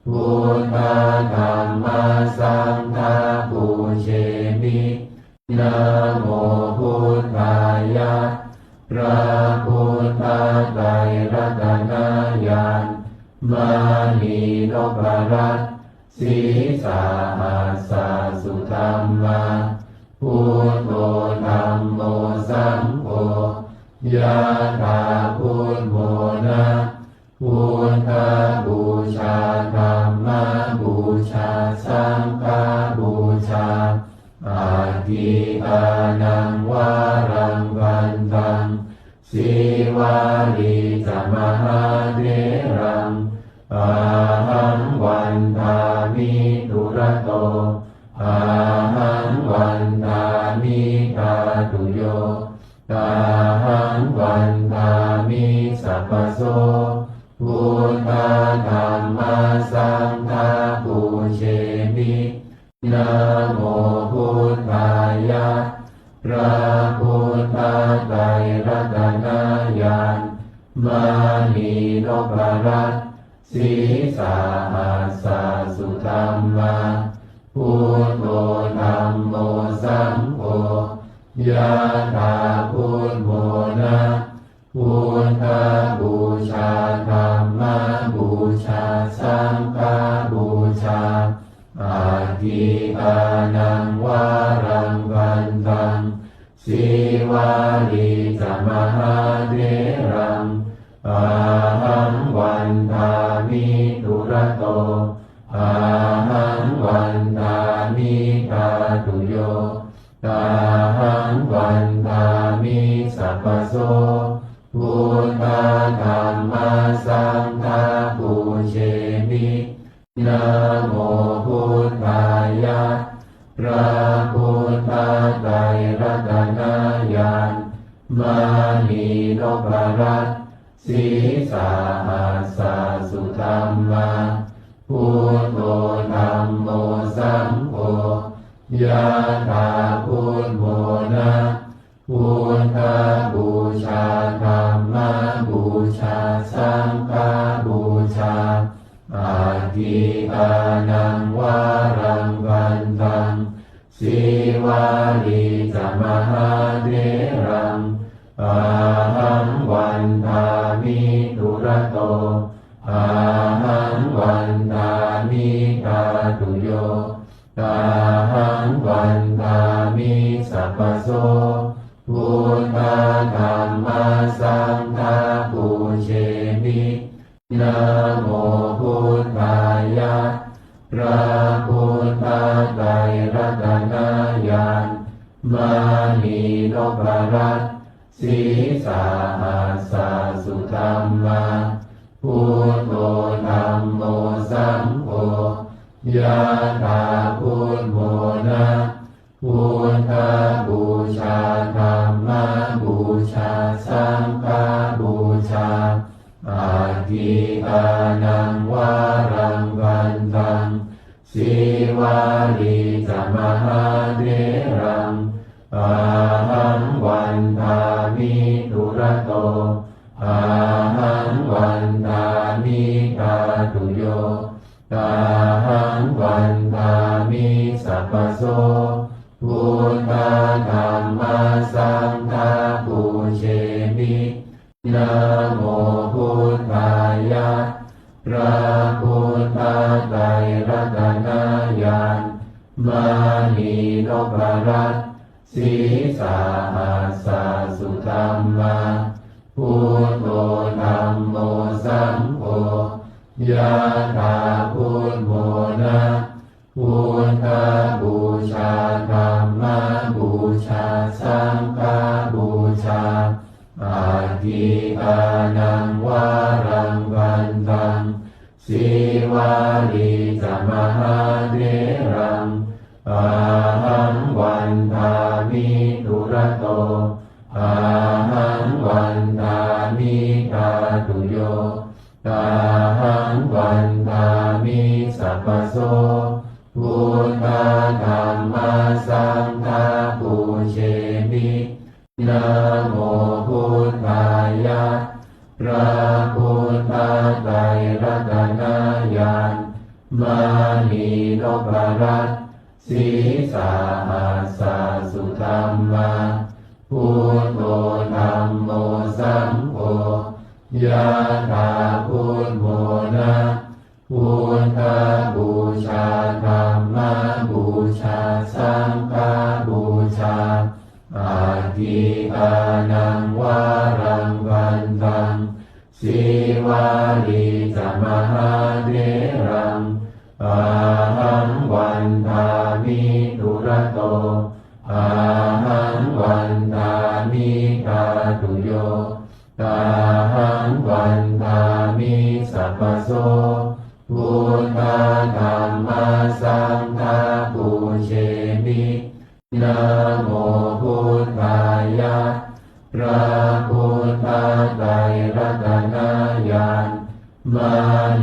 Buddha dhamma saṅgha pūjemi. Namo buddhāya. พระพุทธไตรรัตนญาณ มณีนพรัตน์ sīsahassa sudhammā. Buddho dhammo saṅgho yāthā buddho na. Buddhapūjā dhammapūjā saṅghapūjā atthi dānaṃ varaṃ bhaddaṃ. Sīvalī ca mahātheraṃ ahaṃ vandāmi dūrato ahaṃ vandāmi dhātuyo ahaṃ vandāmi sabbaso. Buddha dhamma saṅgha pūjemi. Namo buddhāya. พระพุทธไตรรัตนญาณ มณีนพรัตน์ sīsahassa sudhammā. Buddho dhammo saṅgho yāthā buddho na. Buddhapūjā dhammapūjā saṅghapūjā atthi dānaṃ varaṃ bhaddaṃ. Sīvalī ca mahātheraṃ ahaṃ vandāmi dūrato ahaṃ vandāmi dhātuyo ahaṃ vandāmi sabbaso. Buddha dhamma saṅgha pūjemi. Namo buddhāya. พระพุทธไตรรัตนญาณ มณีนพรัตน์ sīsahassa sudhammā. Buddho dhammo saṅgho yāthā buddho na. Buddhapūjā, dhammapūjā, saṅghapūjā. Aggīdānaṃ varaṃ vandaṃ, Sīvalī ca mahātheraṃ, ahaṃ vandāmi dūrato, ahaṃ vandāmi dhātuyo, ahaṃ vandāmi sabbaso. Buddha dhamma saṅgha pūjemi. Namo Buddhāya. พระพุทธไตรรัตนญาณ มณีนพรัตน์ Sīsahassa sudhammā, Buddho dhammo saṅgho, yathā buddhamona. Buddhapūjā, dhammapūjā, saṅghapūjā. Aggīdānaṃ varaṃ vandaṃ, Sīvalī ca mahātheraṃ, ahaṃ vandāmi dūrato, ahaṃ vandāmi dhātuyo, ahaṃ vandāmi sabbaso. Buddha dhamma saṅgha pūjemi. Namo Buddhāya. พระพุทธไตรรัตนญาณ มณีนพรัตน์ Sīsahassa sudhammā, Buddho dhammo saṅgho, yathā buddhamona. Buddhapūjā, dhammapūjā, saṅghapūjā. Aggīdānaṃ varaṃ vandaṃ, Sīvalī ca mahātheraṃ, ahaṃ vandāmi dūrato, ahaṃ vandāmi dhātuyo, ahaṃ vandāmi sabbaso. Buddha dhamma saṅgha pūjemi. Namo Buddhāya. พระพุทธไตรรัตนญาณ มณีนพรัตน์ Sīsahassa sudhammā, Buddho dhammo saṅgho, yathā buddhamona. Buddhapūjā, dhammapūjā, saṅghapūjā. Aggīdānaṃ varaṃ vandaṃ, Sīvalī ca mahātheraṃ, ahaṃ vandāmi dūrato, ahaṃ vandāmi dhātuyo, ahaṃ vandāmi sabbaso. Buddha dhamma saṅgha pūjemi. Namo Buddhāya. พระพุทธไตรรัตนญาณ ม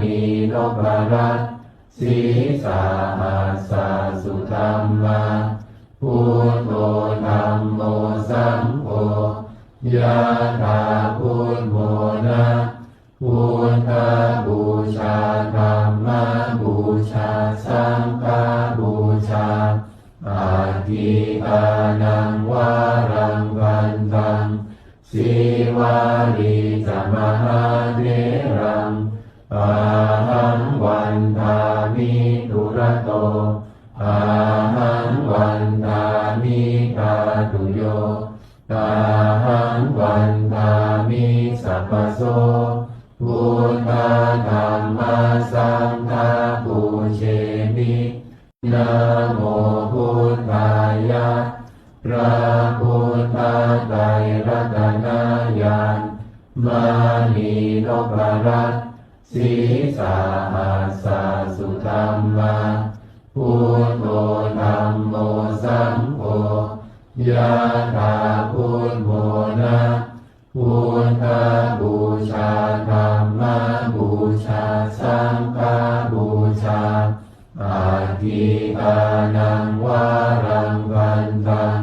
ณีนพรัตน์ Sīsahassa sudhammā, Buddho dhammo saṅgho, yathā buddhamona. Buddhapūjā, dhammapūjā, saṅghapūjā. Aggīdānaṃ varaṃ vandaṃ, Sīvalī ca mahātheraṃ, ahaṃ vandāmi dūrato, ahaṃ vandāmi dhātuyo, ahaṃ vandāmi sabbaso. Buddha dhamma saṅgha pūjemi. Namo Buddhāya. พระพุทธไตรรัตนญาณ มณีนพรัตน์ Sīsahassa sudhammā, Buddho dhammo saṅgho, yathā buddhamona. Buddhapūjā, dhammapūjā, saṅghapūjā. Aggīdānaṃ varaṃ vandaṃ,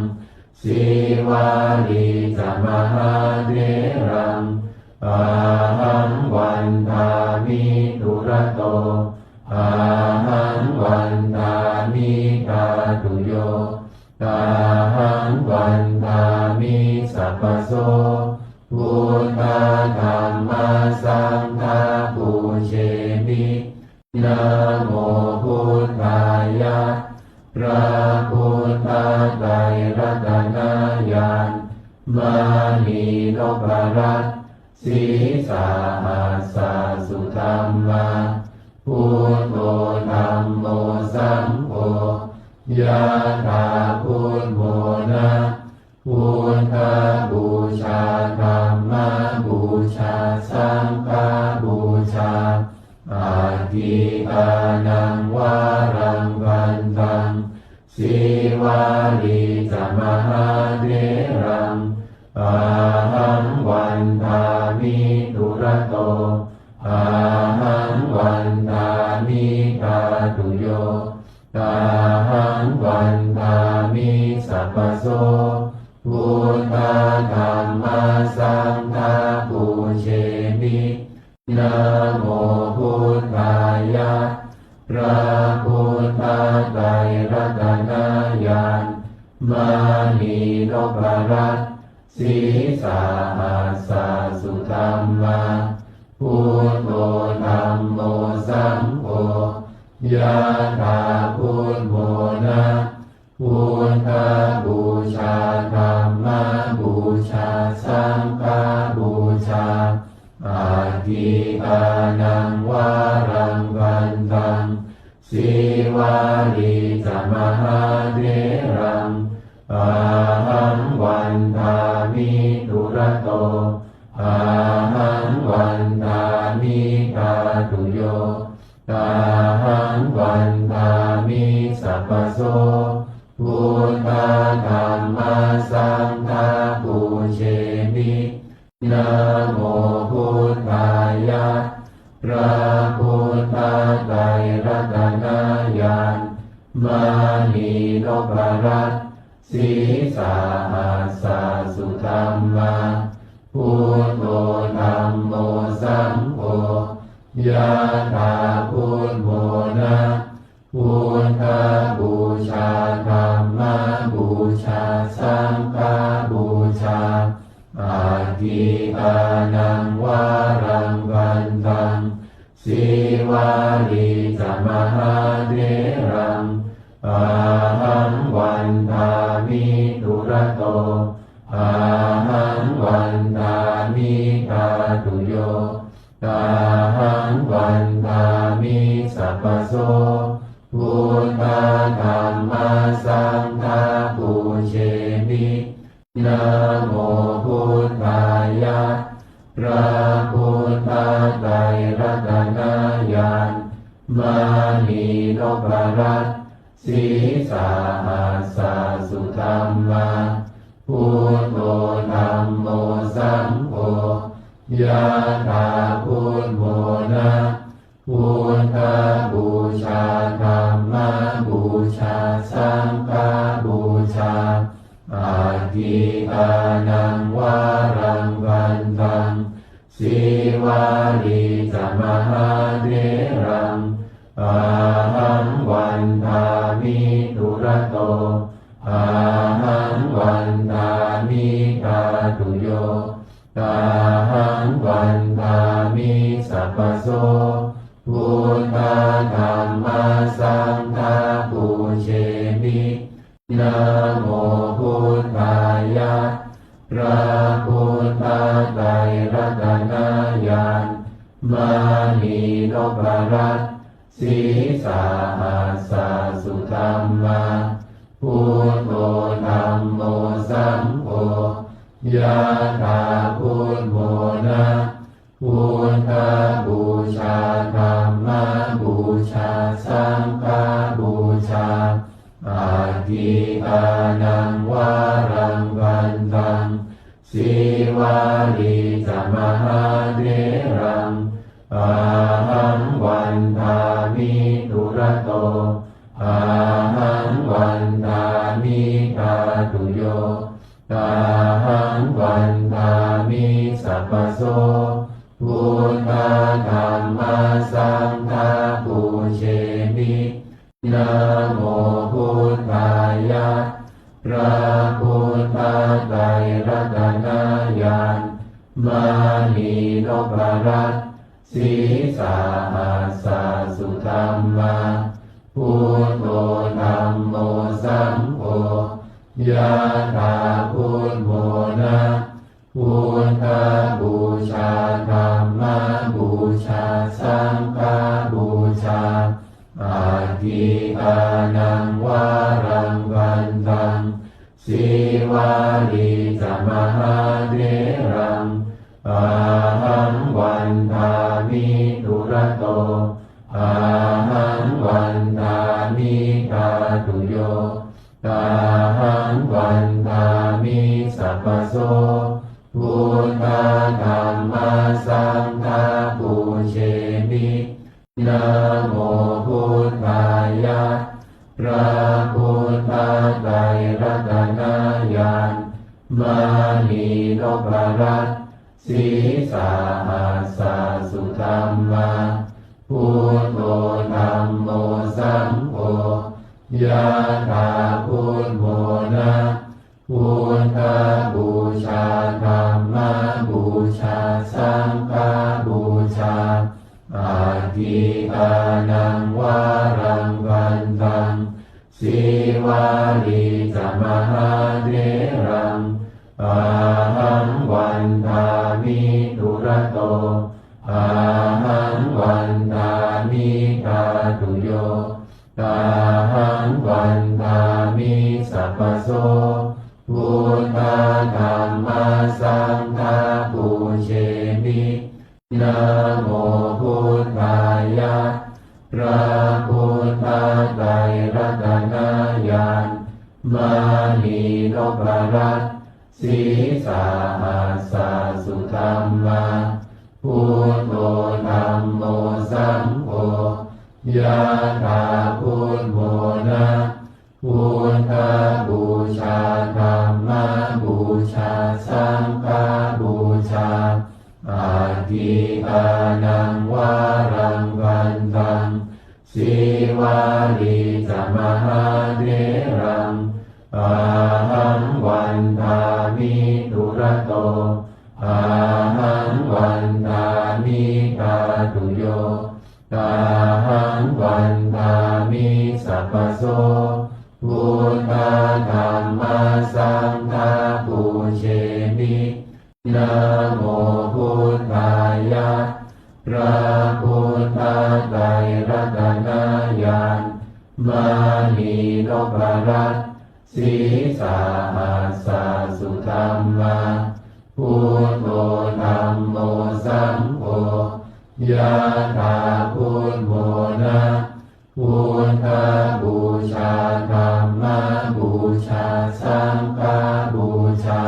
Sīvalī mahātheraṃ, ahaṃ vandāmi dūrato, ahaṃ vandāmi dhātuyo, ahaṃ vandāmi sabbaso. Buddha dhamma saṅgha pūjemi. Namo buddhāya. พระพุทธไตรรัตนญาณ มณีนพรัตน์ sīsahassa sudhammā, buddho dhammo saṅgho, yathā buddhamona. Buddhapūjā, dhammapūjā, saṅghapūjā, atthikānaṃ varaṃ bhaddaṃ, sīvalī ca mahātheraṃ, ahaṃ vandāmi dūrato, ahaṃ vandāmi dhātuyo, ahaṃ vandāmi sabbaso. Buddha dhamma saṅgha pūjemi. Namo buddhāya. พระพุทธไตรรัตนญาณ มณีนพรัตน์ sīsahassa sudhammā, buddho dhammo saṅgho, yathā buddhamona. Buddhapūjā, dhammapūjā, saṅghapūjā, atthikānaṃ varaṃ bhaddaṃ, sīvalī ca mahātheraṃ, ahaṃ vandāmi dūrato, ahaṃ vandāmi dhātuyo, ahaṃ vandāmi sabbaso. Buddha dhamma saṅgha pūjemi. Namo buddhāya. พระพุทธไตรรัตนญาณ มณีนพรัตน์ sīsahassa sudhammā, buddho dhammo saṅgho, yathā buddhamona. Buddhapūjā, dhammapūjā, saṅghapūjā, atthikānaṃ varaṃ bhaddaṃ, sīvalī ca mahātheraṃ, ahaṃ vandāmi dūrato, ahaṃ vandāmi dhātuyo, ahaṃ vandāmi sabbaso. Buddha dhamma saṅgha pūjemi. Namo buddhāya. พระพุทธไตรรัตนญาณ มณีนพรัตน์ sīsahassa sudhammā, buddho dhammo saṅgho, yathā buddhamona. Buddhapūjā, dhammapūjā, saṅghapūjā, atthikānaṃ varaṃ bhaddaṃ, sīvalī ca mahātheraṃ, ahaṃ vandāmi dūrato, ahaṃ vandāmi dhātuyo, ahaṃ vandāmi sabbaso. Buddha dhamma saṅgha pūjemi. Namo buddhāya. พระพุทธไตรรัตนญาณ มณีนพรัตน์ sīsahassa sudhammā, buddho dhammo saṅgho, yathā buddhamona. Buddhapūjā, dhammapūjā, saṅghapūjā, atthikānaṃ varaṃ bhaddaṃ, sīvalī ca mahātheraṃ, ahaṃ vandāmi dūrato, ahaṃ vandāmi dhātuyo, ahaṃ vandāmi Buddha dhamma saṅgha pūjemi. Namo buddhāya. พระพุทธไตรรัตนญาณ มณีนพรัตน์ sīsahassa sudhammā. Buddho dhammo saṅgho, yathā buddho na. Buddhapūjā dhammapūjā saṅghapūjā, atthi tānaṃ varaṃ bhaddaṃ. Sīvalī ca mahātheraṃ, ahaṃ vandāmi dūrato. Ahaṃ vandāmi dhātuyo, ahaṃ vandāmi sabbaso. Buddha dhamma saṅgha pūjemi. Namo buddhāya. พระพุทธไตรรัตนญาณ มณีนพรัตน์ sīsahassa sudhammā. Buddho dhammo saṅgho, yathā buddho na. Buddhapūjā dhammapūjā saṅghapūjā, atthi tānaṃ varaṃ bhaddaṃ. Sīvalī ca mahātheraṃ, ahaṃ vandāmi dūrato. Ahaṃ vandāmi dhātuyo, ahaṃ vandāmi sabbaso. Buddha dhamma saṅgha pūjemi. Namo buddhāya. พระพุทธไตรรัตนญาณ มณีนพรัตน์ sīsahassa sudhammā. Buddho dhammo saṅgho, yathā buddho na. Buddhapūjā dhammapūjā saṅghapūjā, atthi tānaṃ varaṃ bhaddaṃ. Sīvalī ca mahātheraṃ, ahaṃ vandāmi dūrato. Ahaṃ vandāmi dhātuyo, ahaṃ vandāmi sabbaso. Buddha dhamma saṅgha pūjemi. Namo buddhāya. พระพุทธไตรรัตนญาณ มณีนพรัตน์ sīsahassa sudhammā. Buddho dhammo saṅgho, yathā buddho na. Buddhapūjā dhammapūjā saṅghapūjā,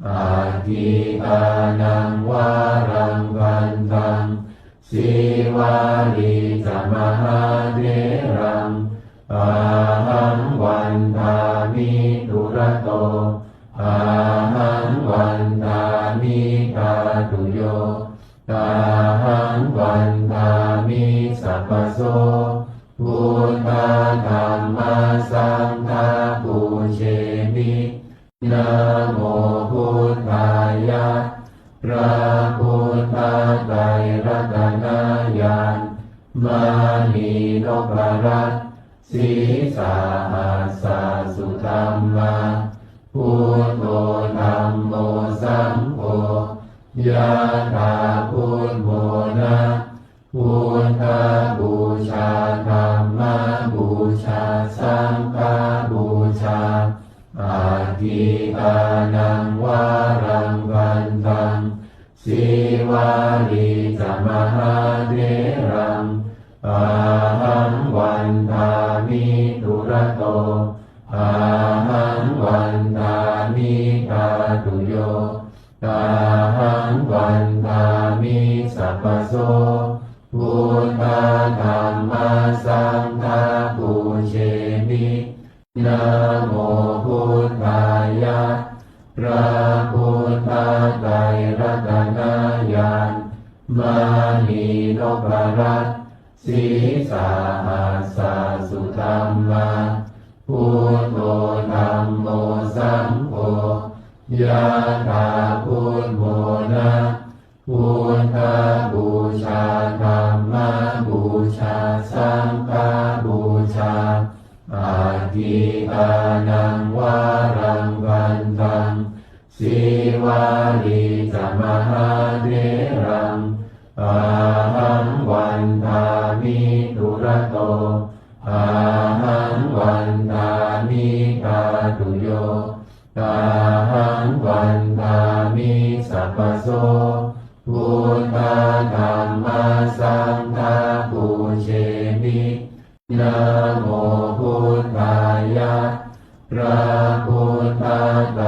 atthi tānaṃ varaṃ bhaddaṃ. Sīvalī ca mahātheraṃ, ahaṃ vandāmi dūrato. Ahaṃ vandāmi dhātuyo, ahaṃ vandāmi sabbaso. Buddha dhamma saṅgha pūjemi. Namo buddhāya. พระพุทธไตรรัตนญาณ มณีนพรัตน์ sīsahassa sudhammā. Buddho dhammo saṅgho, yathā buddho na. Buddhapūjā dhammapūjā saṅghapūjā, atthi tānaṃ varaṃ bhaddaṃ. Sīvalī ca mahātheraṃ, ahaṃ vandāmi dūrato. Ahaṃ vandāmi dhātuyo, ahaṃ vandāmi sabbaso. Buddha dhamma saṅgha pūjemi. Namo buddhāya. พระพุทธไตรรัตนญาณ ญาณ มณีนพรัตน์ sīsahassa sudhammā. Buddho dhammo saṅgho, yathā buddhamona. Buddhapūjā, dhammapūjā, saṅghapūjā, aggikānaṃ varaṃ vandaṃ, Sīvalī ca mahātheraṃ, ahaṃ vandāmi dūrato, ahaṃ vandāmi dhātuyo, ahaṃ vandāmi sabbaso. Buddha dhamma saṅgha pūjemi, Namo Buddhāya. พระพุทธไตร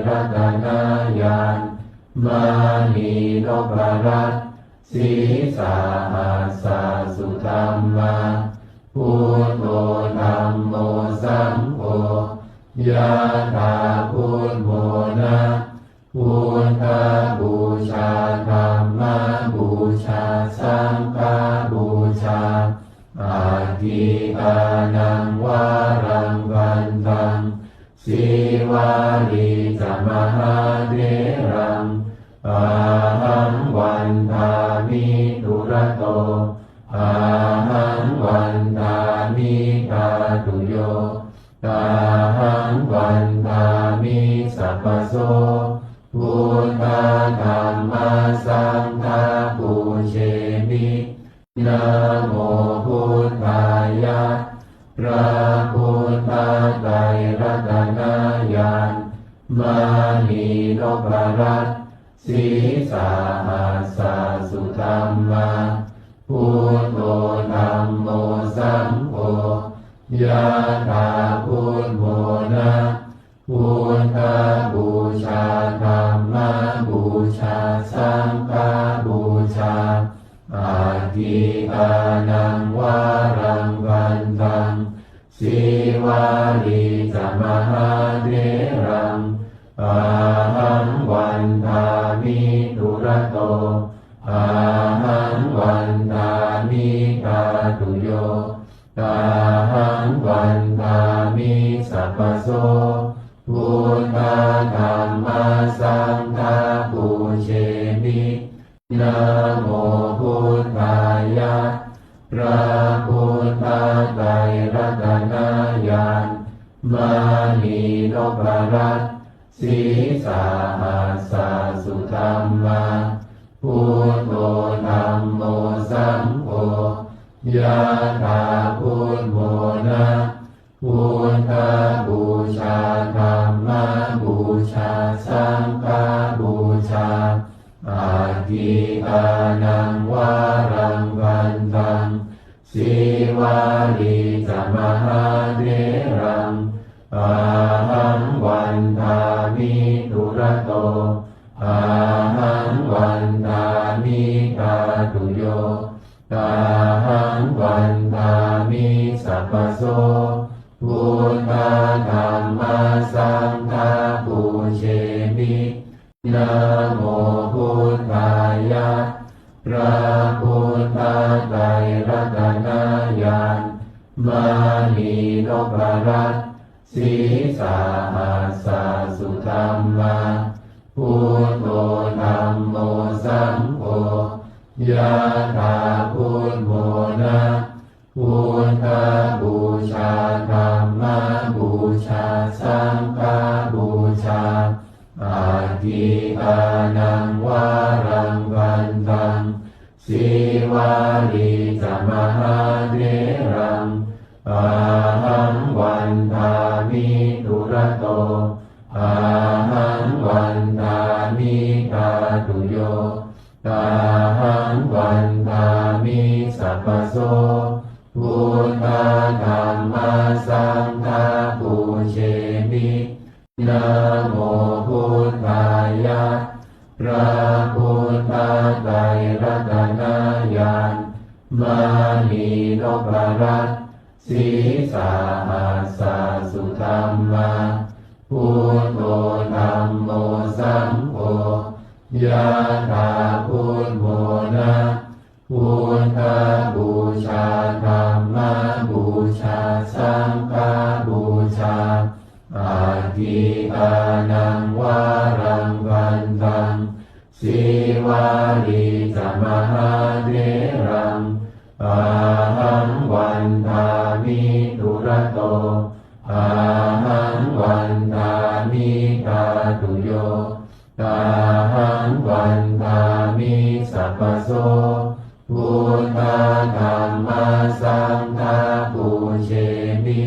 รัตนญาณ มณีนพรัตน์ sīsahassa sudhammā. Buddho dhammo saṅgho, yathā buddhamona. Buddhapūjā, dhammapūjā, saṅghapūjā, aggikānaṃ varaṃ vandaṃ, Sīvalī ca mahātheraṃ, ahaṃ vandāmi dūrato, ahaṃ vandāmi dhātuyo, ahaṃ vandāmi sabbaso. Buddha dhamma saṅgha pūjemi, Namo Buddhāya. พระพุทธไตรรัตนญาณ มณีนพรัตน์ sīsahassa sudhammā. Buddho dhammo saṅgho, yathā buddhamona. Buddhapūjā, dhammapūjā, saṅghapūjā, aggikānaṃ varaṃ vandaṃ, Sīvalī ca mahātheraṃ, ahaṃ vandāmi dūrato, ahaṃ vandāmi dhātuyo, ahaṃ vandāmi sabbaso. Buddha dhamma saṅgha pūjemi, Namo Buddhāya. พระพุทธไตรรัตนญาณ มณีนพรัตน์ sīsahassa sudhammā. Buddho dhammo saṅgho, yathā buddhamona. Buddhapūjā, dhammapūjā, saṅghapūjā, aggikānaṃ varaṃ vandaṃ, Sīvalī ca mahātheraṃ, ahaṃ vandāmi dūrato, ahaṃ vandāmi dhātuyo, ahaṃ vandāmi sabbaso. Buddha dhamma saṅgha pūjemi, Namo Buddhāya. พระพุทธไตรรัตนญาณ มณีนพรัตน์ sīsahassa sudhammā. Buddho dhammo saṅgho, yathā buddhamona. Buddhapūjā, dhammapūjā, saṅghapūjā, aggikānaṃ varaṃ vandaṃ, Sīvalī ca mahātheraṃ, ahaṃ vandāmi dūrato, ahaṃ vandāmi dhātuyo, ahaṃ vandāmi sabbaso. Buddha dhamma saṅgha pūjemi, Namo Buddhāya. พระพุทธไตรรัตนญาณ มณีนพรัตน์ sīsahassa sudhammā. Buddho dhammo saṅgho, yathā buddha ca mahātheraṃ, ahaṃ vandāmi dūrato, ahaṃ vandāmi dhātuyo, ahaṃ vandāmi sabbaso. Buddha dhamma saṅgha pūjemi.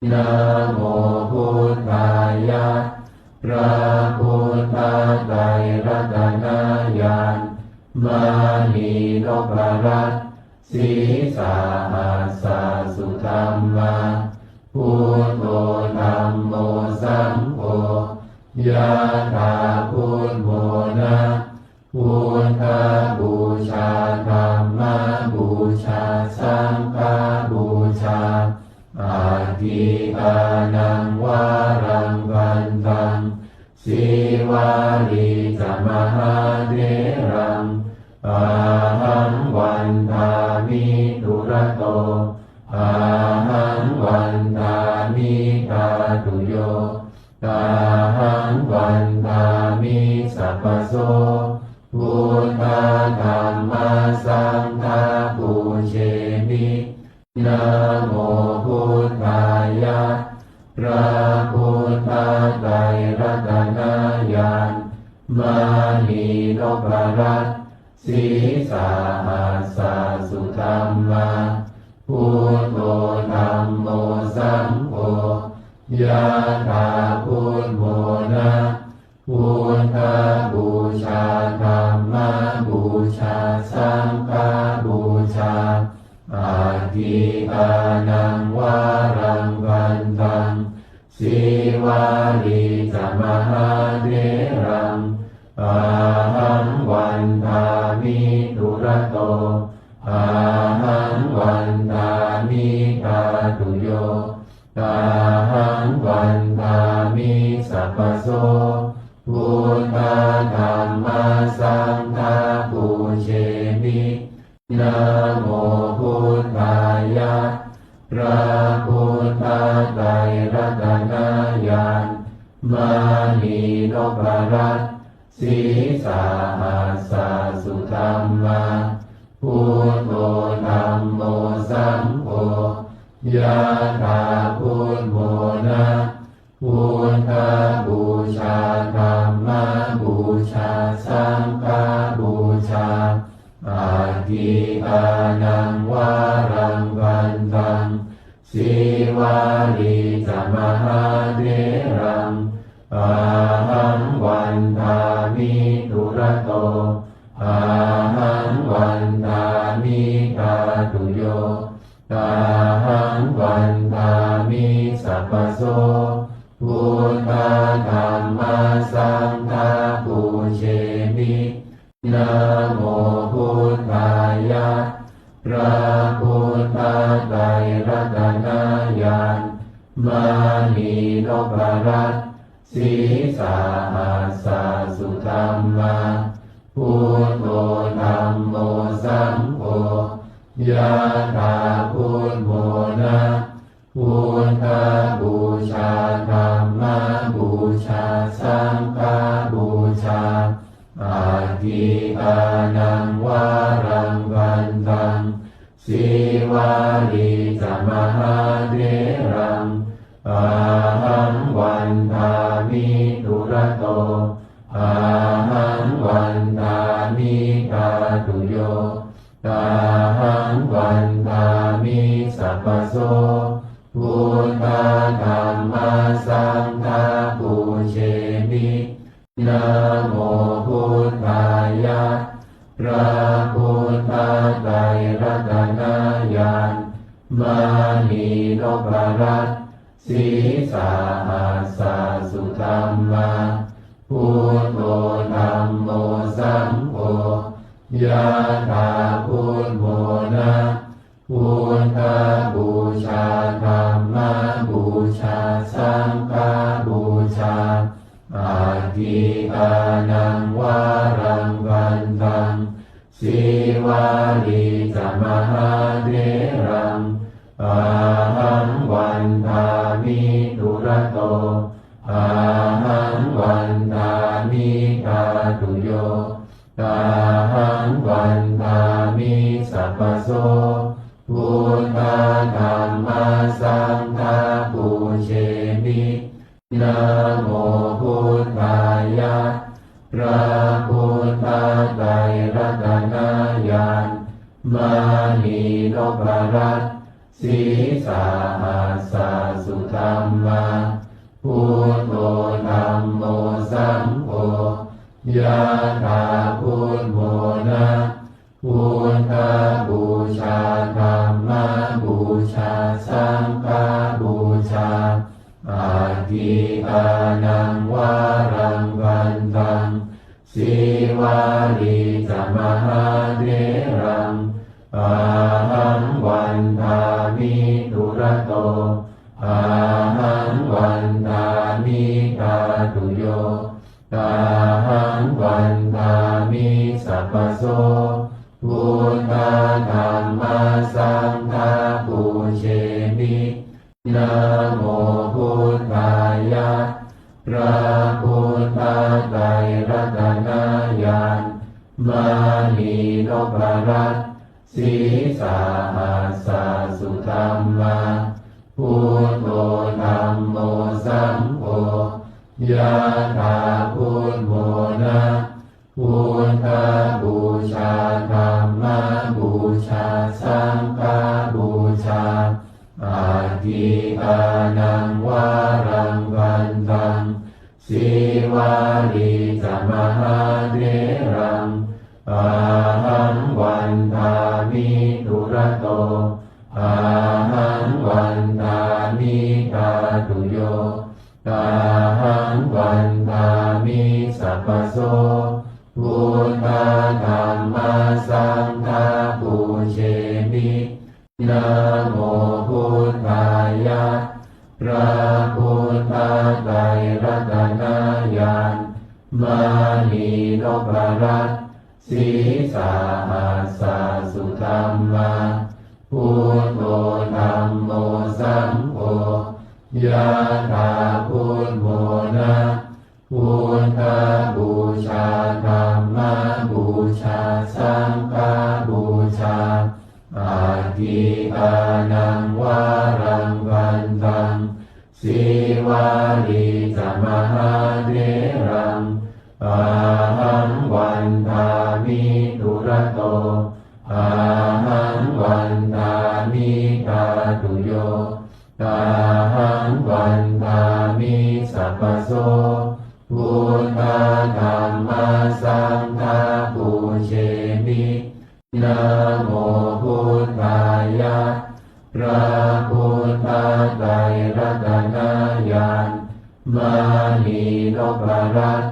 Namo buddhāya. พระพุทธไตรรัตนญาณ มณีนพรัตน์ sīsahassa sudhammā, buddho dhammo saṅgho, yathā buddhamona. Buddhapūjā, dhammapūjā, saṅghapūjā, atthikānaṃ varaṃ vandaṃ, sīvalī ca mahātheraṃ, ahaṃ vandāmi dūrato, ahaṃ vandāmi dhātuyo, ahaṃ vandāmi sabbaso. Buddha dhamma saṅgha pūjemi. Namo buddhāya. พระพุทธไตรรัตนญาณ มณีนพรัตน์ sīsahassa sudhammā, buddho dhammo saṅgho, yathā buddhamona. Buddhapūjā, dhammapūjā, saṅghapūjā, atthikānaṃ varaṃ vandaṃ, sīvalī ca mahātheraṃ, ahaṃ vandāmi dūrato, ahaṃ vandāmi dhātuyo, ahaṃ vandāmi sabbaso. Buddha dhamma saṅgha pūjemi. Namo buddhāya. พระพุทธไตรรัตนญาณ มณีนพรัตน์ sīsahassa sudhammā, buddho dhammo saṅgho, yathā buddhamona. Buddhapūjā, dhammapūjā, saṅghapūjā, atthikānaṃ varaṃ vandaṃ, sīvalī ca mahātheraṃ, ahaṃ vandāmi dūrato, ahaṃ vandāmi dhātuyo, ahaṃ vandāmi sabbaso. Buddha dhamma saṅgha pūjemi. Namo buddhāya. พระพุทธไตรรัตนญาณ มณีนพรัตน์ sīsahassa sudhammā, buddho dhammo saṅgho, yathā buddhamona. Buddhapūjā, dhammapūjā, saṅghapūjā, atthikānaṃ varaṃ vandaṃ, sīvalī ca mahātheraṃ, ahaṃ vandāmi dūrato, ahaṃ vandāmi dhātuyo, ahaṃ vandāmi sabbaso. Buddha dhamma saṅgha pūjemi. Namo buddhāya. พระพุทธไตรรัตนญาณ มณีนพรัตน์ sīsahassa sudhammā, buddho dhammo saṅgho, yathā buddhamona. Buddhapūjā, dhammapūjā, saṅghapūjā, atthikānaṃ varaṃ vandaṃ, sīvalī ca mahātheraṃ, ahaṃ vandāmi dūrato, ahaṃ vandāmi dhātuyo, ahaṃ ญาณ มณีนพรัตน์ sīsahassa sudhammā. Buddho dhammo saṅgho, yathā buddhamona. Buddhapūjā, dhammapūjā, saṅghapūjā, atthikānaṃ varaṃ bhaṇḍaṃ. Sīvalī ca mahātheraṃ, ahaṃ vandāmi dūrato, ahaṃ vandāmi dhātuyo, ahaṃ vandāmi sabbaso. Buddha dhamma saṅgha pūjemi. Namo buddhāya. พระพุทธไตรรัตนญาณ มณีนพรัตน์ sīsahassa sudhammā. Buddho dhammo saṅgho, yathā buddhamona. Buddhapūjā, dhammapūjā, saṅghapūjā, atthikānaṃ varaṃ bhaṇḍaṃ. Sīvalī ca mahātheraṃ, ahaṃ vandāmi dūrato, ahaṃ vandāmi dhātuyo, ahaṃ vandāmi sabbaso. Buddha dhamma saṅgha pūjemi. Namo buddhāya. พระพุทธไตรรัตนญาณ มณีนพรัตน์ sīsahassa sudhammā. Buddho dhammo saṅgho, yathā buddhamona. Buddhapūjā, dhammapūjā, saṅghapūjā, atthikānaṃ varaṃ bhaṇḍaṃ. Sīvalī ca mahātheraṃ, ahaṃ vandāmi dūrato, ahaṃ vandāmi dhātuyo, ahaṃ vandāmi sabbaso. Buddha dhamma saṅgha pūjemi. Namo buddhāya. พระพุทธไตรรัตนญาณ มณีนพรัตน์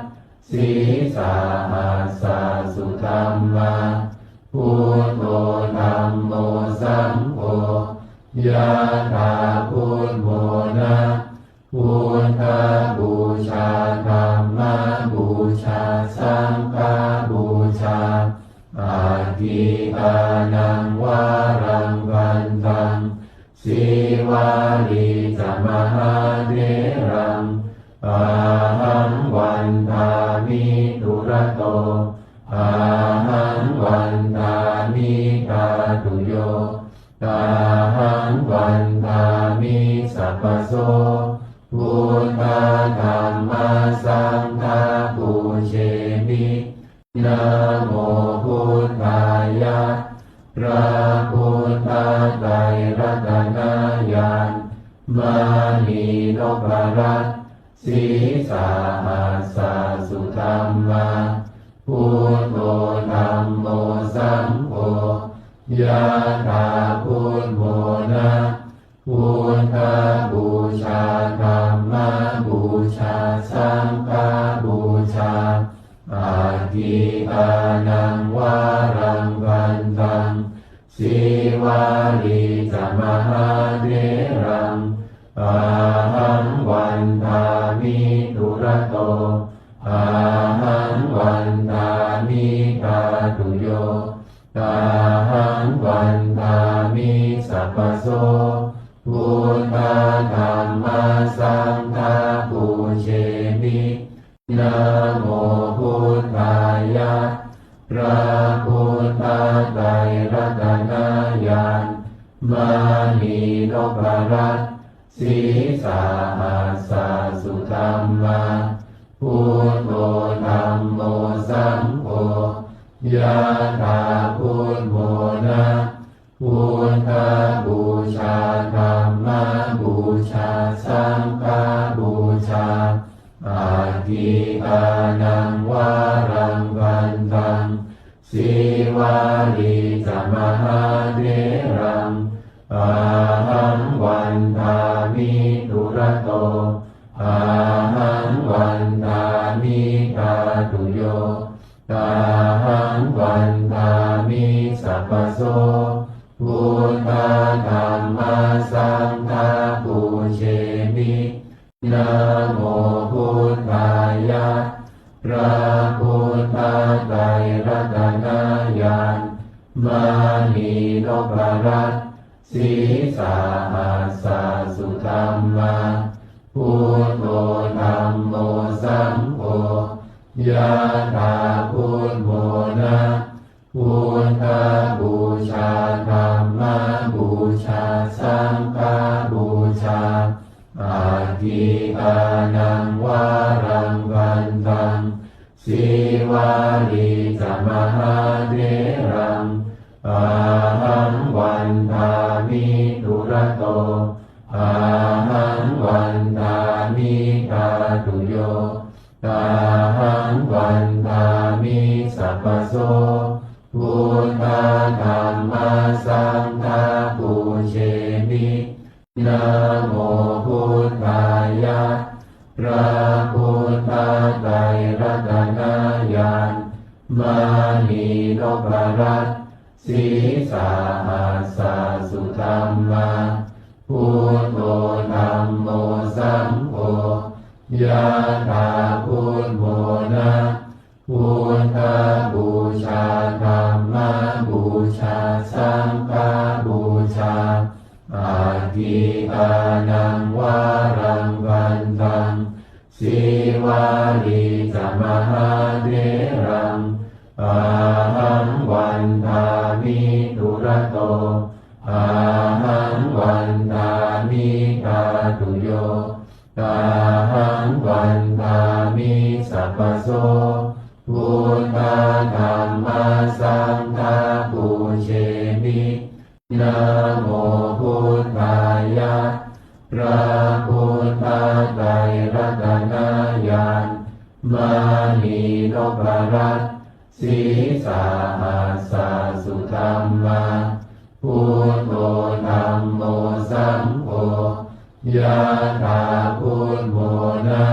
sīsahassa sudhammā. Buddho dhammo saṅgho, yathā buddhamona. Buddhapūjā, dhammapūjā, saṅghapūjā, atthikānaṃ varaṃ bhaṇḍaṃ. Sīvalī ca mahātheraṃ, ahaṃ vandāmi dūrato, ahaṃ vandāmi dhātuyo, ahaṃ vandāmi sabbaso. Buddha dhamma saṅgha pūjemi. Namo buddhāya. พระพุทธไตรรัตนญาณ มณีนพรัตน์ sīsahassa sudhammā. Buddho dhammo saṅgho, yathā buddhamona. Buddhapūjā, dhammapūjā, saṅghapūjā, atthikānaṃ varaṃ bhaṇḍaṃ. Sīvalī ca mahātheraṃ, ahaṃ vandāmi dūrato, ahaṃ vandāmi dhātuyo, ahaṃ vandāmi sabbaso. Buddha dhamma saṅgha pūjemi. Namo buddhāya. พระพุทธไตรรัตนญาณ มณีนพรัตน์ sīsahassa sudhammā. Buddho dhammo saṅgho, Yathā buddhamona, buddhapūjā, dhammapūjā, saṅghapūjā, atthi dānaṃ varaṃ bhaddaṃ, Sīvalī ca mahātheraṃ, ahaṃ vandāmi dūrato, ahaṃ vandāmi dhātuyo, ahaṃ vandāmi sabbaso. Buddha dhamma saṅgha pūjemi. Namo buddhāya. พระพุทธไตรรัตนญาณ มณีนพรัตน์ sīsahassa sudhammā, buddho dhammo saṅgho, yathā buddhamona, buddhapūjā, dhammapūjā, saṅghapūjā, atthi dānaṃ varaṃ bhaddaṃ, Sīvalī ca mahātheraṃ, ahaṃ vandāmi dūrato, ahaṃ vandāmi dhātuyo, ahaṃ vandāmi sabbaso. Buddha dhamma saṅgha pūjemi. Namo buddhāya. พระพุทธไตรรัตนญาณ มณีนพรัตน์ sīsahassa sudhammā, buddho dhammo saṅgho, yathā buddhamona, buddhapūjā, dhammapūjā, saṅghapūjā, atthi dānaṃ varaṃ bhaddaṃ, Sīvalī ca mahātheraṃ, ahaṃ vandāmi dūrato, ahaṃ vandāmi dhātuyo, ahaṃ vandāmi sabbaso. Buddha dhamma saṅgha pūjemi. Namo buddhāya. พระพุทธไตรรัตนญาณ มณีนพรัตน์ sīsahassa sudhammā, buddho dhammo saṅgho, yathā buddhamona,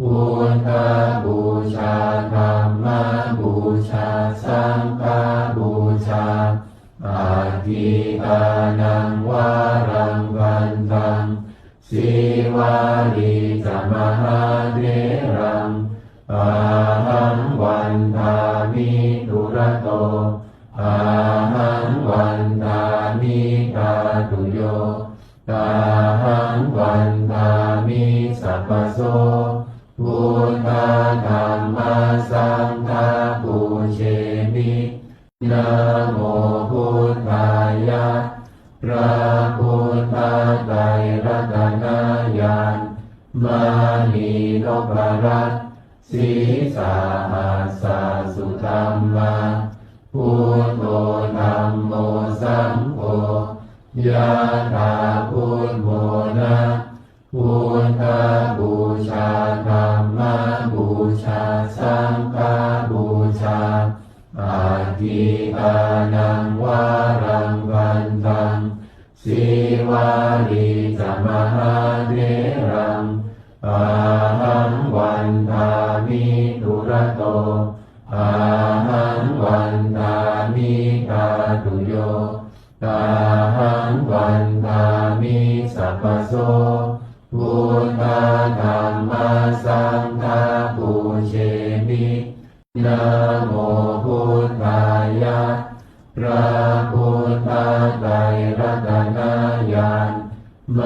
buddhapūjā, dhammapūjā, saṅghapūjā, atthi dānaṃ varaṃ bhaddaṃ, Sīvalī ca mahātheraṃ, ahaṃ vandāmi dūrato, ahaṃ vandāmi dhātuyo, ahaṃ vandāmi sabbaso. Buddha dhamma saṅgha pūjemi. Namo buddhāya. พระพุทธไตรรัตนญาณ มณีนพรัตน์ sīsahassa sudhammā, buddho dhammo saṅgho, yathā buddhamona, buddhapūjā, dhammapūjā, saṅghapūjā, atthi dānaṃ varaṃ bhaddaṃ, Sīvalī ca mahātheraṃ, ahaṃ vandāmi dūrato, ahaṃ vandāmi dhātuyo, ahaṃ vandāmi sabbaso. Buddha dhamma saṅgha pūjemi. Namo buddhāya. พระพุทธไตรรัตนญาณ ม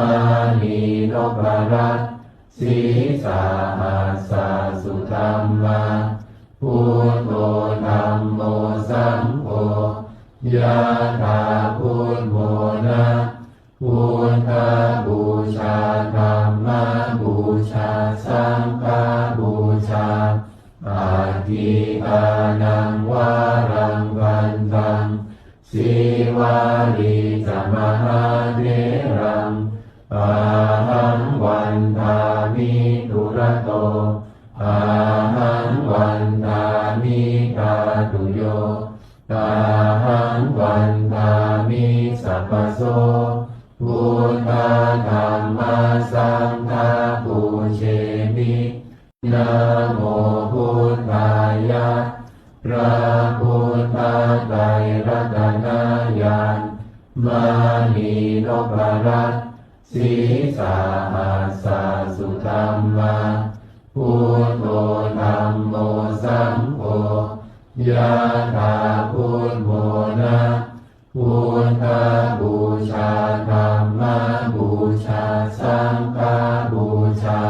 ณีนพรัตน์ sīsahassa sudhammā, buddho dhammo saṅgho, yathā buddhamona, buddhapūjā, dhammapūjā, saṅghapūjā, atthi dānaṃ varaṃ Sīvalī ca mahātheraṃ ahaṃ vandāmi dūrato. Ahaṃ vandāmi dhātuyo. Ahaṃ vandāmi sabbaso. Buddha dhamma saṅgha pūjemi. Namo buddhāya. พระพุทธไตรรัตนญาณ มณีนพรัตน์ sīsahassa sudhammā. Buddho dhammo saṅgho, yathā buddhamona. Buddhapūjā dhammapūjā saṅghapūjā,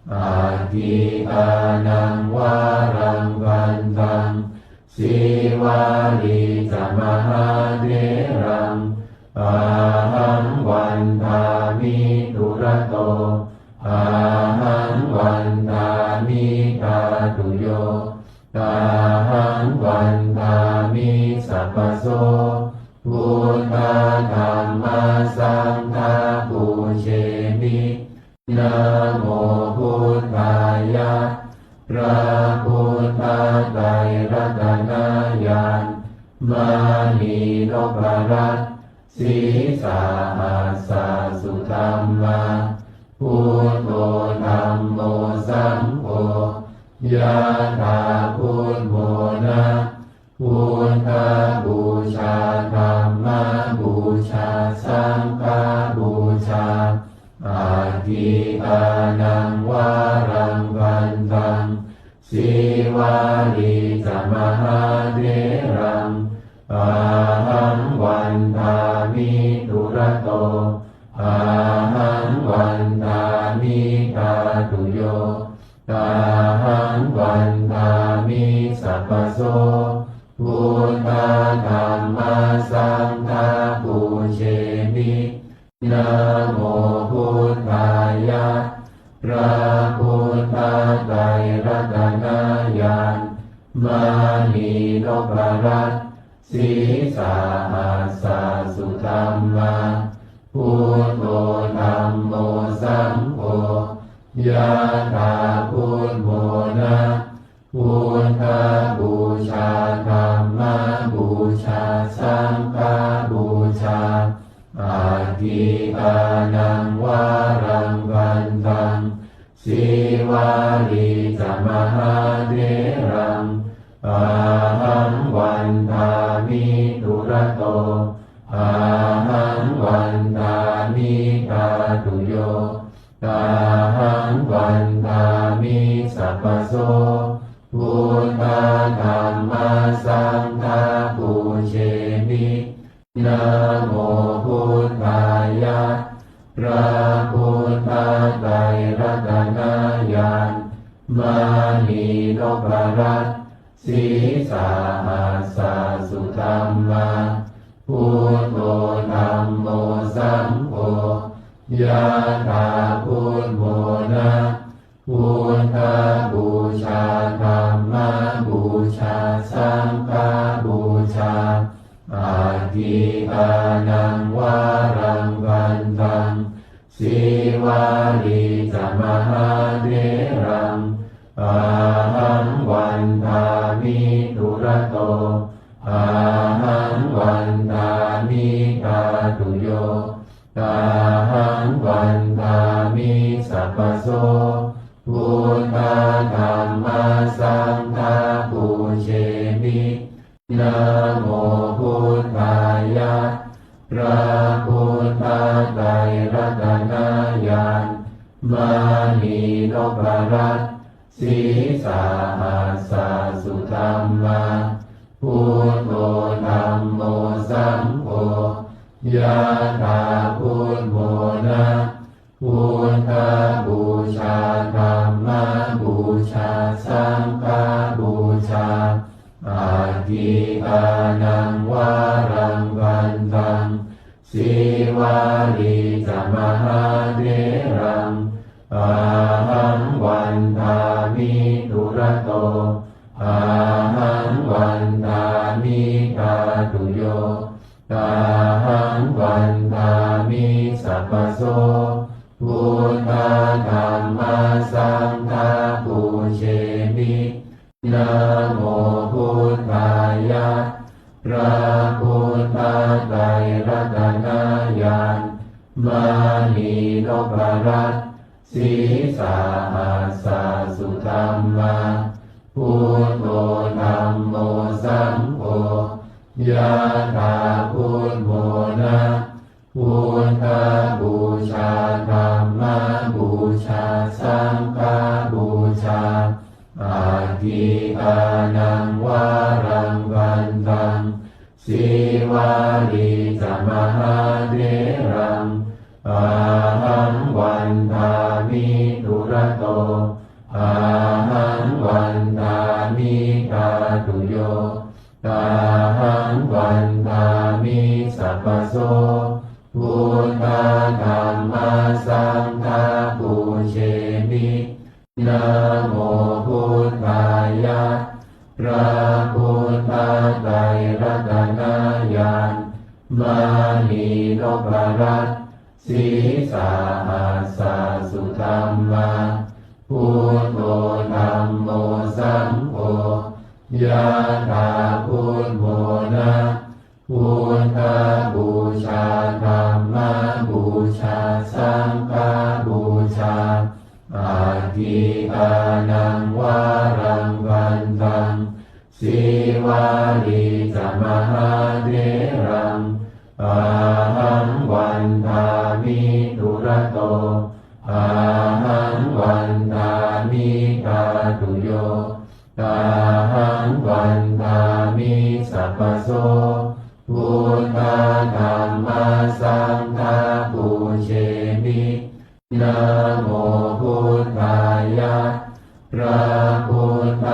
atthi dānaṃ varaṃ bhante. Sīvalī ca mahātheraṃ ahaṃ vandāmi dūrato. Ahaṃ vandāmi dhātuyo. Ahaṃ vandāmi sabbaso. Buddha dhamma saṅgha pūjemi. Namo buddhāya. พระพุทธไตรรัตนญาณ มณีนพรัตน์ sīsahassa sudhammā. Buddho dhammo saṅgho, yathā buddhamona. Buddhapūjā dhammapūjā saṅghapūjā, atthi dānaṃ varaṃ bhante. Sīvalī ca mahātheraṃ ahaṃ vandāmi dūrato. Ahaṃ vandāmi dhātuyo. Ahaṃ vandāmi sabbaso. Buddha dhamma saṅgha pūjemi. Namo buddhāya. พระพุทธไตรรัตนญาณ มณีนพรัตน์ sīsahassa sudhammā. Buddho dhammo saṅgho, yathā buddhamona. Buddhapūjā dhammapūjā saṅghapūjā, atthi dānaṃ varaṃ bhante. Sīvalī ca mahātheraṃ ahaṃ vandāmi dūrato. Ahaṃ vandāmi dhātuyo. Ahaṃ vandāmi sabbaso. Buddha dhamma saṅgha pūjemi. Namo buddhāya. พระพุทธไตรรัตนญาณ มณีนพรัตน์ sīsahassa sudhammā. Buddho dhammo saṅgho, yathā buddhamona. Buddhapūjā dhammapūjā saṅghapūjā, atthi dānaṃ varaṃ bhante. Sīvalī ca mahātheraṃ ahaṃ vandāmi dūrato. Ahaṃ vandāmi dhātuyo. Ahaṃ vandāmi sabbaso. Buddha dhamma saṅgha pūjemi. Namo buddhāya. พระพุทธไตรรัตนญาณ มณีนพรัตน์ sīsahassa sudhammā. Buddho dhammo saṅgho, yathā buddhamona. Buddhapūjā dhammapūjā saṅghapūjā, atthi dānaṃ varaṃ bhante. Sīvalī ca mahātheraṃ ahaṃ vandāmi dūrato. Ahaṃ vandāmi dhātuyo. Ahaṃ vandāmi sabbaso buddhā dhammā saṅghā pūjemi. Namo buddhāya. พระพุทธไตรรัตนญาณ มณีนพรัตน์ sīsahassa sudhammā, buddho dhammo saṅgho, yathā buddhamona, buddhapūjā dhammapūjā saṅghapūjā, aggikānaṃ varaṃ vandaṃ, Sīvalī ca mahātheraṃ, ahaṃ vandāmi dūrato, ahaṃ vandāmi dhātuyo, ahaṃ vandāmi sabbaso, buddhā dhammā saṅghā pūjemi. Namo buddhāya. พระพุทธไตรรัตนญาณ มณีนพรัตน์ sīsahassa sudhammā, buddho dhammo saṅgho, yathā buddhamona, buddhapūjā dhammapūjā saṅghapūjā, aggikānaṃ varaṃ vandaṃ, Sīvalī ca mahātheraṃ, ahaṃ vandāmi dūrato, ahaṃ vandāmi dhātuyo, ahaṃ vandāmi sabbaso, buddhā dhammā saṅghā pūjemi. Namo buddhāya. พระพุทธ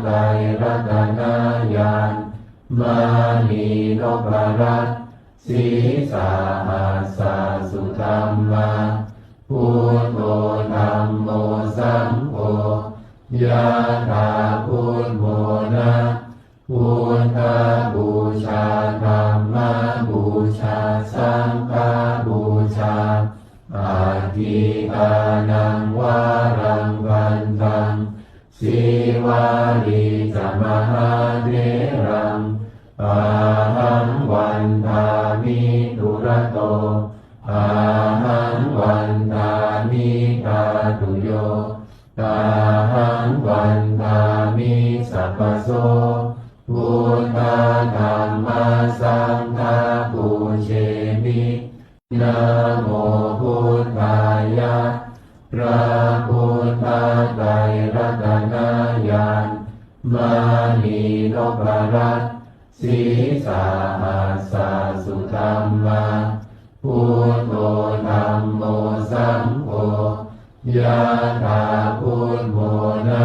ไตรรัตนญาณ มณีนพรัตน์ sīsahassa sudhammā, buddho dhammo saṅgho, yathā buddhamona, buddhapūjā dhammapūjā saṅghapūjā, aggikānaṃ varaṃ vandaṃ, Sīvalī ca mahātheraṃ, ahaṃ vandāmi dūrato, ahaṃ vandāmi dhātuyo, ahaṃ vandāmi sabbaso, buddhā dhammā saṅghā pūjemi. Namo buddhāya. พระพุทธไตรรัตนญาณ มณีนพรัตน์ sīsahassa sudhammā, buddho dhammo saṅgho, yathā buddhamona,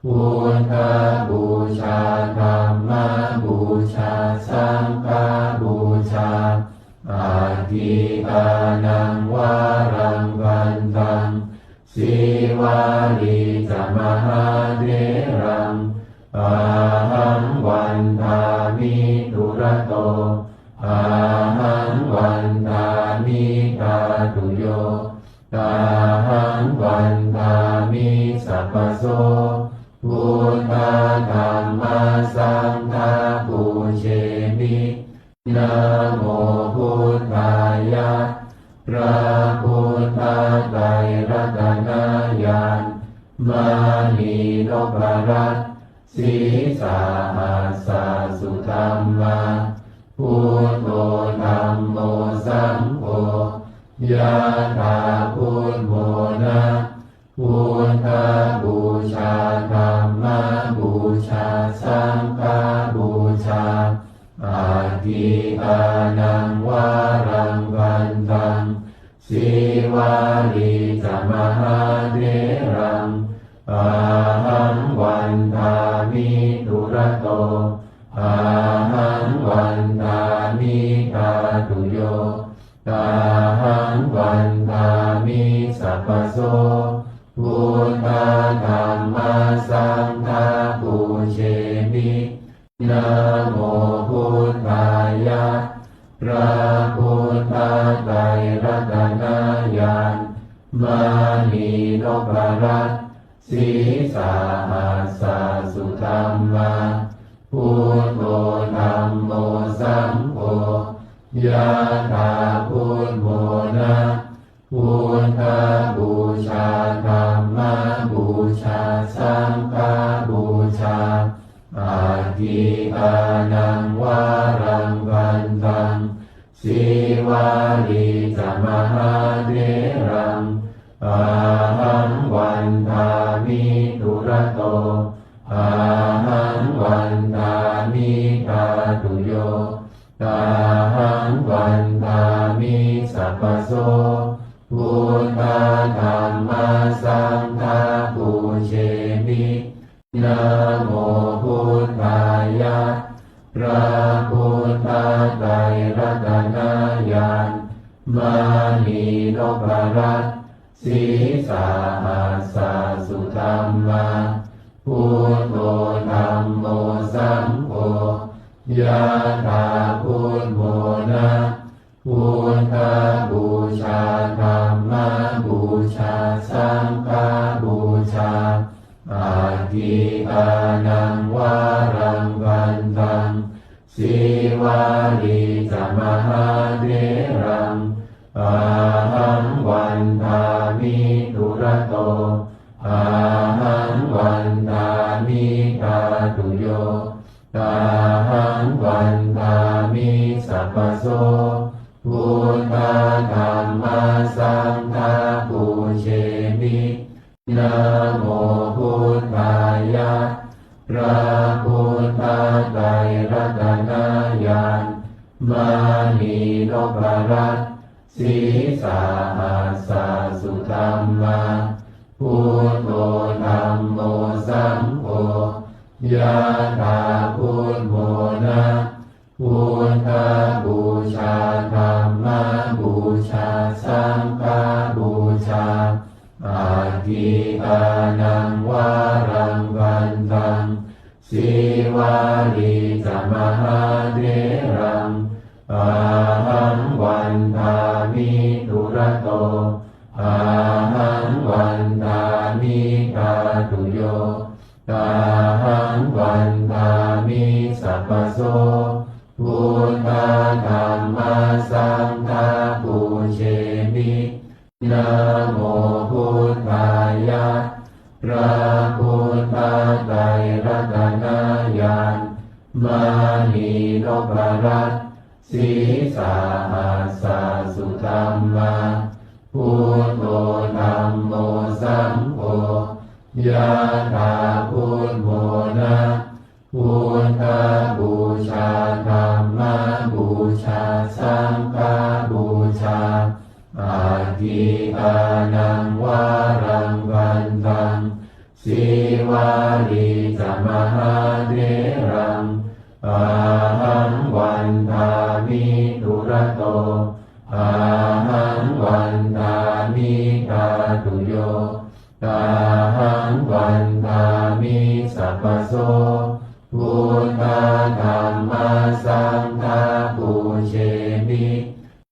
buddhapūjā dhammapūjā saṅghapūjā, aggikānaṃ varaṃ vandaṃ, Sīvalī ca mahātheraṃ, ahaṃ vandāmi dūrato, ahaṃ vandāmi dhātuyo, ahaṃ vandāmi sabbaso, buddhā dhammā saṅghā pūjemi. Namo buddhāya. พระพุทธไตรรัตนญาณ มณีนพรัตน์ sīsahassa sudhammā, buddho dhammo saṅgho, yathā buddhamona, buddhapūjā dhammapūjā saṅghapūjā, aggikānaṃ varaṃ vandaṃ, Sīvalī ca mahātheraṃ, ahaṃ vandāmi dūrato, ahaṃ vandāmi dhātuyo, ahaṃ vandāmi sabbaso, buddhā dhammā saṅghā pūjemi. Namo buddhāya. พระพุทธไตรรัตนญาณ มณีนพรัตน์ sīsahassa sudhammā, buddho dhammo saṅgho, yathā buddho na, buddhapūjā dhammapūjā saṅghapūjā, atthi dānaṃ varaṃ bhaddhaṃ, sīvalī ca mahātheraṃ, ahaṃ vandāmi dūrato, ahaṃ vandāmi dhātuyo, ahaṃ vandāmi sabbaso, buddha dhamma saṅgha pūjemi. Namo buddhāya, พระพุทธไตรรัตนญาณ มณีนพรัตน์ sīsahassa sudhammā, buddho dhammo saṅgho, yathā buddho na, buddhapūjā dhammapūjā saṅghapūjā, atthi dānaṃ varaṃ bhaddhaṃ, sīvalī ca mahātheraṃ, ahaṃ vandāmi dūrato, ahaṃ vandāmi dhātuyo, ahaṃ vandāmi sabbaso, buddha dhamma saṅgha pūjemi. Namo buddhāya, พระพุทธไตรรัตนญาณ มณีนพรัตน์ sīsahassa sudhammā, buddho dhammo saṅgho, yathā buddho na, buddhapūjā dhammapūjā saṅghapūjā, atthi dānaṃ varaṃ bhaddhaṃ, sīvalī ca mahātheraṃ, ahaṃ vandāmi dūrato, ahaṃ vandāmi dhātuyo, ahaṃ vandāmi sabbaso, buddha dhamma saṅgha pūjemi. Namo buddhāya, พระพุทธไตรรัตนญาณ มณีนพรัตน์ sīsahassa sudhammā, buddho dhammo saṅgho, yathā buddho na, buddhapūjā dhammapūjā saṅghapūjā, atthi dānaṃ varaṃ bhaddhaṃ, sīvalī ca mahātheraṃ, ahaṃ vandāmi dūrato, ahaṃ vandāmi dhātuyo, ahaṃ vandāmi sabbaso, buddha dhamma saṅgha pūjemi.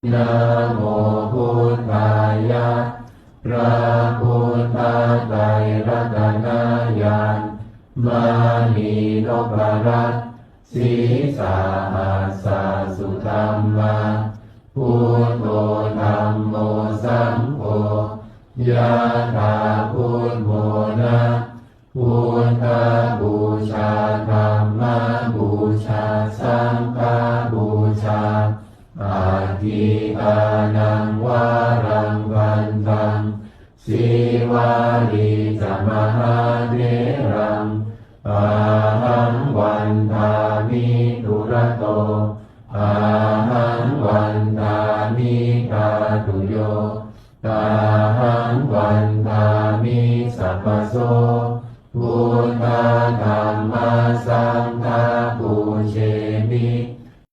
Namo buddhāya, พระพุทธไตรรัตนญาณ มณีนพรัตน์ sīsahassa sudhammā, buddho dhammo saṅgho, yathā buddho na, buddhapūjā dhammapūjā saṅghapūjā, atthi dānaṃ varaṃ bhaddhaṃ, sīvalī ca mahātheraṃ, ahaṃ vandāmi dūrato, ahaṃ vandāmi dhātuyo, ahaṃ vandāmi sabbaso, buddha dhamma saṅgha pūjemi.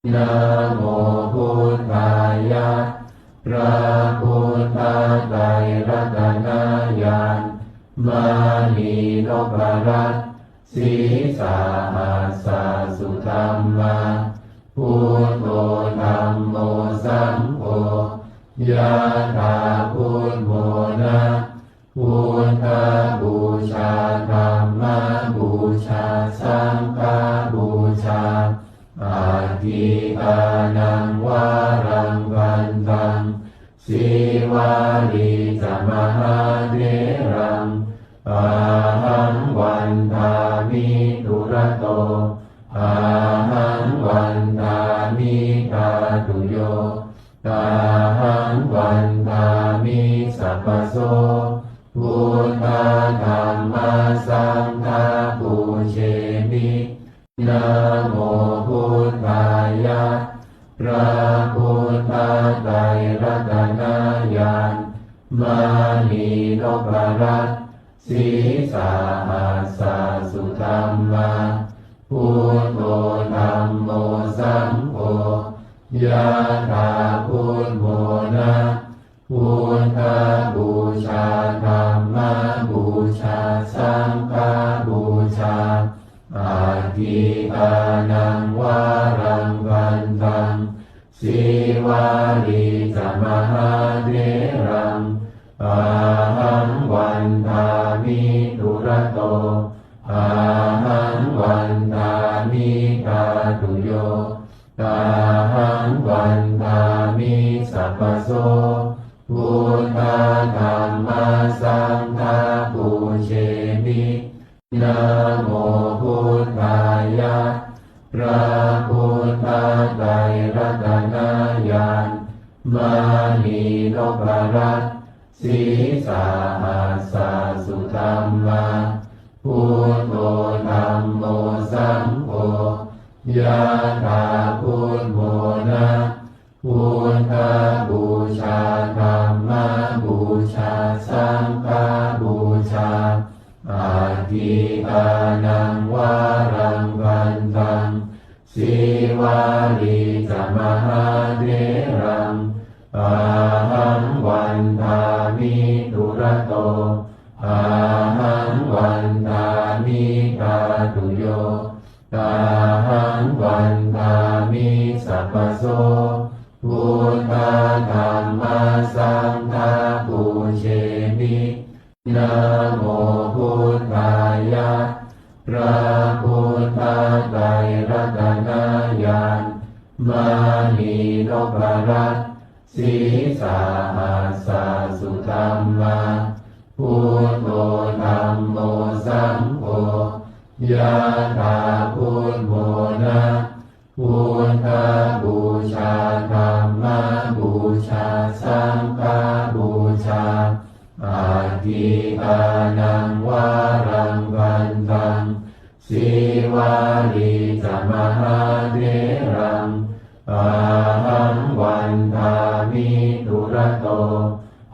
Namo buddhāya, พระพุทธไตรรัตนญาณ มณีนพรัตน์ sīsahassa sudhammā, Buddho dhammo saṅgho. Yathā buddhona buddhapūjā, dhammapūjā, saṅghapūjā, atthi dānaṃ varaṃ bhaddaṃ, Sīvalī ca mahātheraṃ, ahaṃ vandāmi dūrato, ahaṃ vandāmi dhātuyo, ahaṃ vandāmi sabbaso. Buddha dhamma saṅgha pūjemi. Namo buddhāya. พระพุทธไตรรัตนญาณ มณีนพรัตน์ sīsahassa sudhammā, buddho dhammo saṅgho, yathā buddhona buddhapūjā, dhammapūjā, saṅghapūjā, atthi dānaṃ varaṃ bhaddaṃ, Sīvalī ca mahātheraṃ, ahaṃ vandāmi dūrato, ahaṃ vandāmi dhātuyo, ahaṃ vandāmi sabbaso. Buddha dhamma saṅgha pūjemi. Namo buddhāya. พระพุทธไตรรัตนญาณ มณีนพรัตน์ sīsahassa sudhammā, buddho dhammo saṅgho, yathā buddhona buddhapūjā, dhammapūjā, saṅghapūjā, atthi dānaṃ varaṃ bhaddaṃ, Sīvalī ca mahātheraṃ, ahaṃ vandāmi dūrato, ahaṃ vandāmi dhātuyo, ahaṃ vandāmi sabbaso. Buddha dhamma saṅgha pūjemi. Namo buddhāya. พระพุทธไตรรัตนญาณ มณีนพรัตน์ sīsahassa sudhammā, buddho dhammo saṅgho, yathā buddhona buddhapūjā, dhammapūjā, saṅghapūjā, atthi dānaṃ varaṃ bhaddaṃ, Sīvalī ca mahātheraṃ, ahaṃ vandāmi dūrato,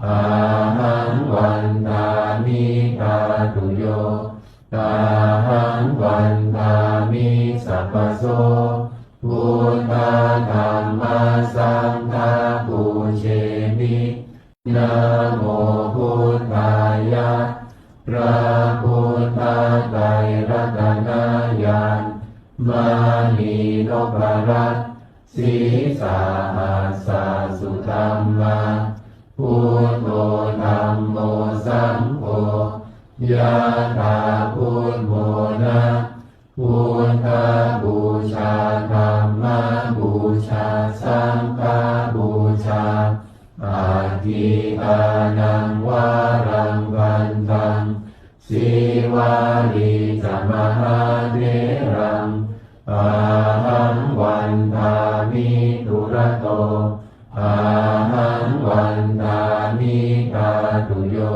ahaṃ vandāmi dhātuyo, ahaṃ vandāmi sabbaso. Buddha dhamma saṅgha pūjemi. Namo buddhāya. พระพุทธไตรรัตนญาณ มณีนพรัตน์ sīsahassa sudhammā, buddho dhammo saṅgho, yathā buddhona buddhapūjā, dhammapūjā, saṅghapūjā, atthi dānaṃ varaṃ bhaddaṃ, Sīvalī ca mahātheraṃ, ahaṃ vandāmi dūrato, ahaṃ vandāmi dhātuyo,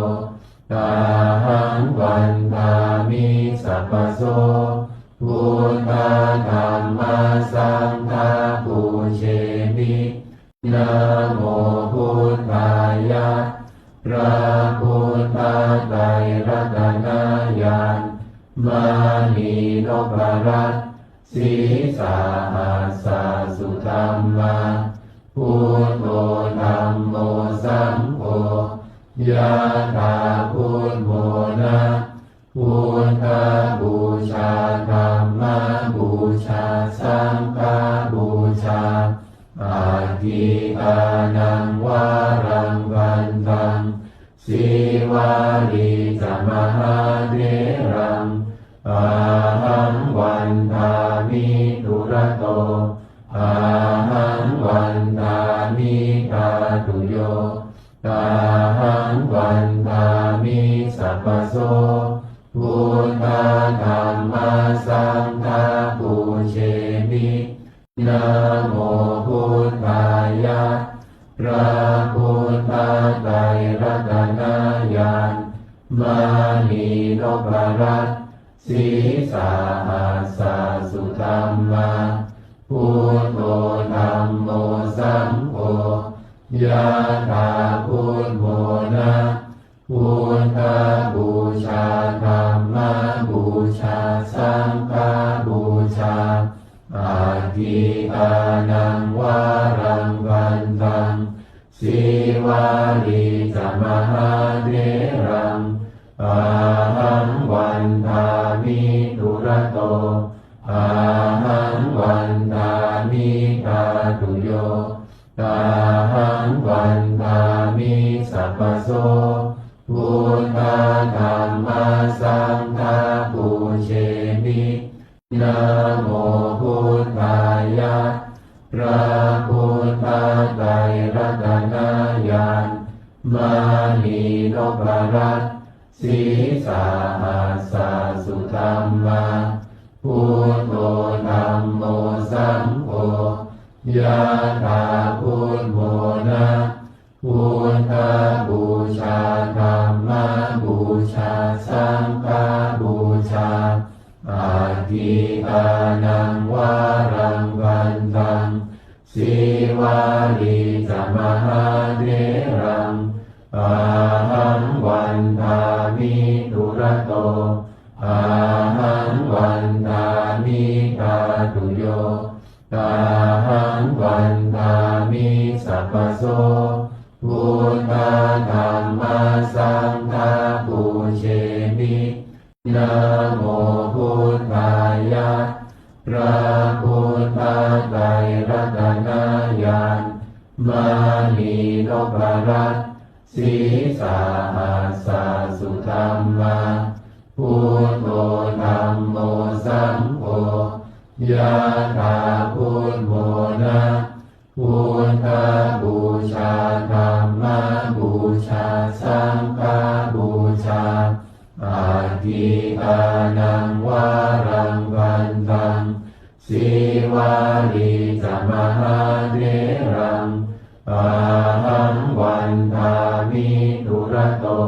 ahaṃ vandāmi sabbaso. Buddha dhamma saṅgha pūjemi. Namo buddhāya. พระพุทธไตรรัตนญาณ มณีนพรัตน์ sīsahassa sudhammā, buddho dhammo saṅgho, yathā buddhona buddhapūjā, dhammapūjā, saṅghapūjā, Aggīdānaṃ varaṃ vandaṃ, Sīvalī ca mahātheraṃ, ahaṃ vandāmi dūrato, ahaṃ vandāmi dhātuyo, ahaṃ vandāmi sabbaso. Buddha dhamma saṅgha pūjemi. Namo buddhāya. พระพุทธไตรรัตนญาณ มณีนพรัตน์ sīsahassa sudhammā, buddho dhammo saṅgho, yathā buddho na, buddhapūjā dhammapūjā saṅghapūjā. Aggīdānaṃ varaṃ vandaṃ, Sīvalī ca mahātheraṃ, ahaṃ vandāmi dūrato, ahaṃ vandāmi dhātuyo, ahaṃ vandāmi sabbaso. Buddha dhamma saṅgha pūjemi. Namo buddhāya. พระพุทธไตรรัตนญาณ มณีนพรัตน์ sīsahassa sudhammā, buddho dhammo saṅgho, yathā buddho na, buddhapūjā dhammapūjā saṅghapūjā. Aggīdānaṃ varaṃ vandaṃ, Sīvalī ca mahātheraṃ, ahaṃ vandāmi dūrato, ahaṃ vandāmi dhātuyo, ahaṃ vandāmi sabbaso. Buddha dhamma saṅgha pūjemi. Namo buddhāya. พระพุทธไตรรัตนญาณ มณีนพรัตน์ sīsahassa sudhammā, buddho dhammo saṅgho, yathā buddho na, buddhapūjā dhammapūjā saṅghapūjā. Aggīdānaṃ varaṃ vandaṃ, Sīvalī ca mahātheraṃ, ahaṃ vandāmi dūrato,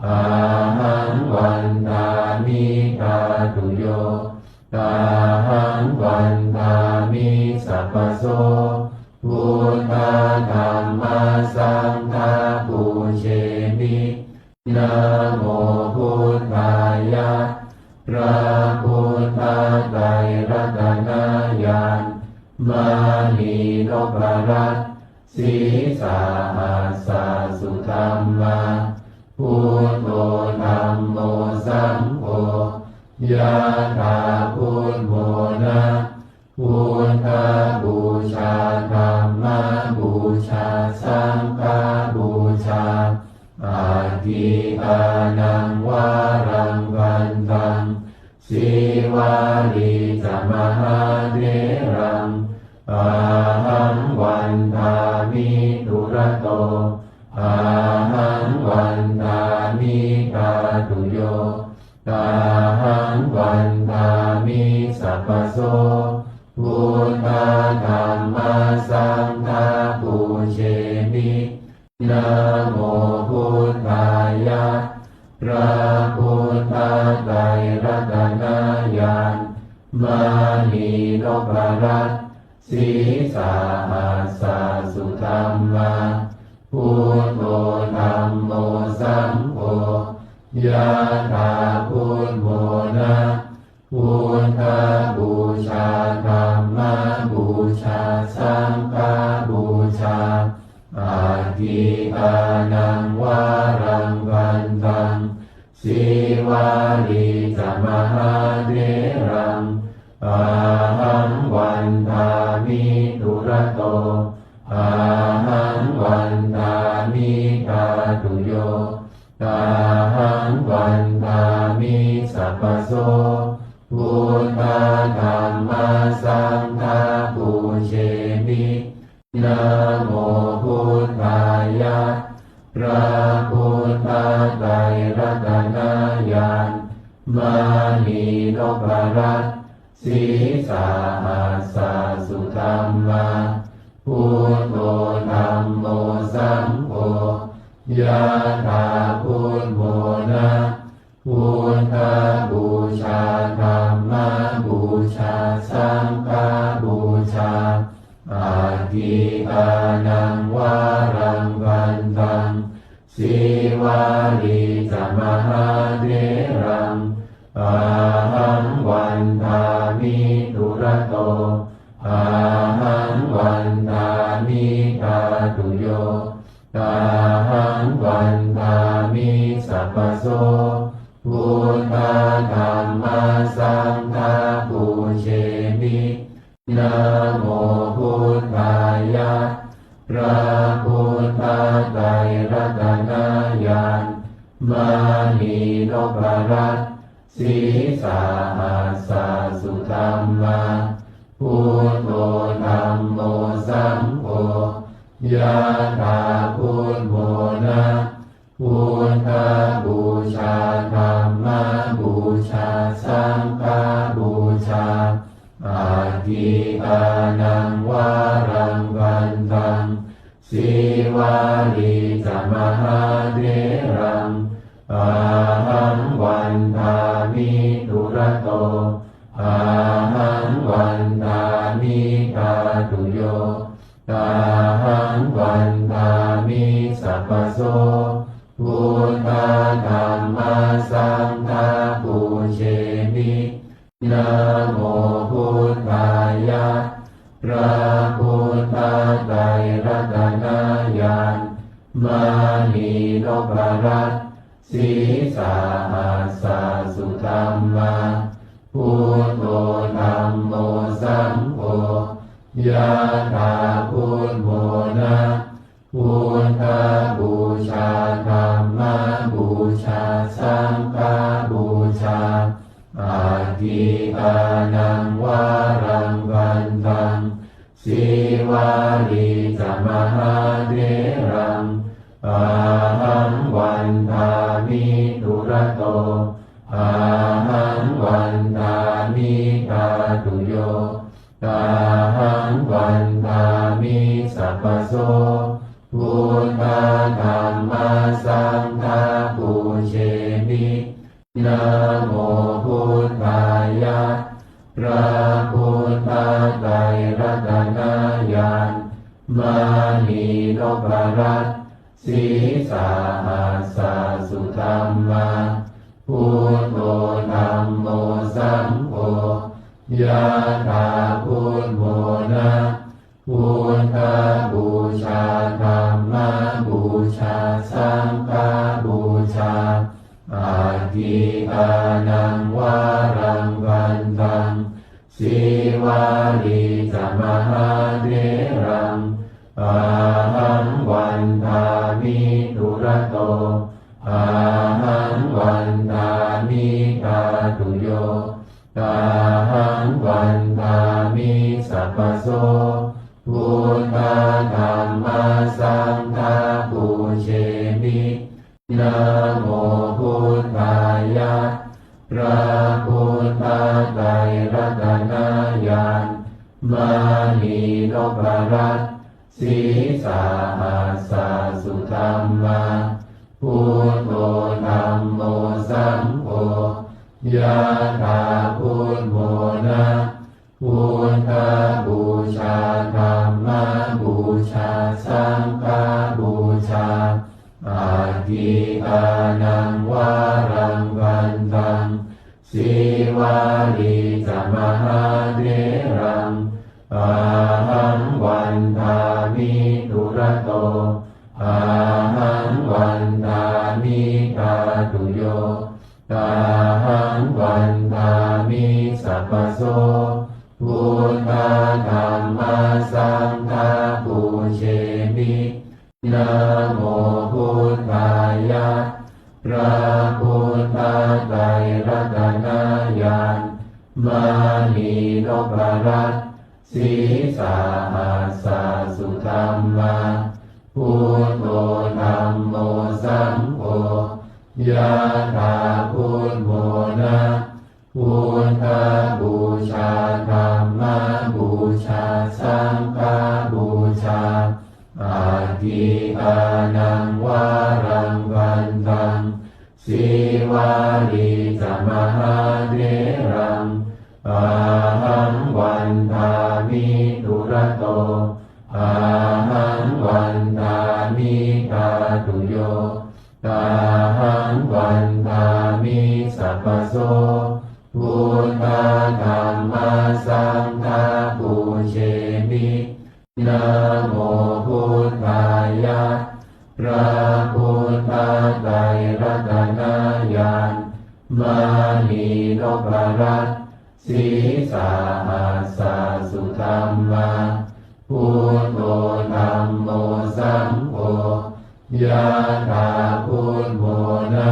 ahaṃ vandāmi dhātuyo, ahaṃ vandāmi sabbaso. Buddha dhamma saṅgha pūjemi. Namo buddhāya. พระพุทธไตรรัตนญาณ มณีนพรัตน์ sīsahassa sudhammā, buddho dhammo saṅgho, yathā buddho na, buddhapūjā dhammapūjā saṅghapūjā. Aggīdānaṃ varaṃ vandaṃ, Sīvalī ca mahātheraṃ, ahaṃ vandāmi dūrato, ahaṃ vandāmi dhātuyo, ahaṃ vandāmi sabbaso. Buddha dhamma saṅgha pūjemi. Namo buddhāya. พระพุทธไตรรัตนญาณ มณีนพรัตน์ sīsahassa sudhammā, buddho dhammo saṅgho, yathā buddho na, buddhapūjā dhammapūjā saṅghapūjā. Aggīdānaṃ varaṃ vandaṃ, Sīvalī ca mahātheraṃ, ahaṃ vandāmi dūrato, Namo buddhāya. พระพุทธไตรรัตนญาณ มณีนพรัตน์ sīsahassa sudhammā, buddho dhammo saṅgho, yathā buddhamona. Buddhapūjā dhammapūjā saṅghapūjā, aggīkānaṃ varaṃ vandaṃ, Sīvalī ca mahātheraṃ, ahaṃ vandāmi dūrato, ahaṃ vandāmi dhātuyo, ahaṃ vandāmi sabbaso. Buddha dhamma saṅgha pūjemi. Namo buddhāya. พระพุทธไตรรัตนญาณ มณีนพรัตน์ sīsahassa sudhammā, buddho dhammo saṅgho, yathā buddhamona. Buddhapūjā dhammapūjā saṅghapūjā, aggīkānaṃ varaṃ vandaṃ, Sīvalī ca mahātheraṃ, ahaṃ vandāmi dūrato, ahaṃ vandāmi dhātuyo, ahaṃ vandāmi sabbaso. Buddha dhamma saṅgha pūjemi. Namo buddhāya. พระพุทธไตรรัตนญาณ มณีนพรัตน์ sīsahassa sudhammā, buddho dhammo saṅgho, yathā buddhamona. Buddhapūjā dhammapūjā saṅghapūjā, aggīkānaṃ varaṃ vandaṃ, Sīvalī ca mahātheraṃ, ahaṃ vandāmi dūrato, ahaṃ vandāmi dhātuyo, ahaṃ vandāmi sabbaso. Buddha dhamma saṅgha pūjemi. Namo buddhāya. พระพุทธไตรรัตนญาณ มณีนพรัตน์ sīsahassa sudhammā, buddho dhammo saṅgho, yathā buddhamona. Buddhapūjā dhammapūjā saṅghapūjā, aggīkānaṃ varaṃ vandaṃ, Sīvalī ca mahātheraṃ, ahaṃ vandāmi dūrato, ahaṃ vandāmi dhātuyo, ahaṃ vandāmi sabbaso. Buddha dhamma saṅgha pūjemi. Namo buddhāya. พระพุทธไตรรัตนญาณ มณีนพรัตน์ sīsahassa sudhammā, buddho dhammo saṅgho, yathā buddhamona. Buddhapūjā dhammapūjā saṅghapūjā, aggīkānaṃ varaṃ vandaṃ, Sīvalī ca mahātheraṃ, ahaṃ vandāmi dūrato, ahaṃ vandāmi dhātuyo, ahaṃ vandāmi sabbaso. Buddha dhamma saṅgha pūjemi. Namo buddhāya. พระพุทธไตรรัตนญาณ มณีนพรัตน์ sīsahassa sudhammā. Buddho dhammo saṅgho, yathā buddho na, buddhapūjā dhammapūjā saṅghapūjā, atthi dānaṃ varaṃ bhaddaṃ, Sīvalī ca mahātheraṃ, ahaṃ vandāmi dūrato, ahaṃ vandāmi dhātuyo, ahaṃ vandāmi sabbaso. Buddha dhamma saṅgha pūjemi. Namo buddhāya. พระพุทธไตรรัตนญาณ มณีนพรัตน์ sīsahassa sudhammā. Buddho dhammo saṅgho, yathā buddho na,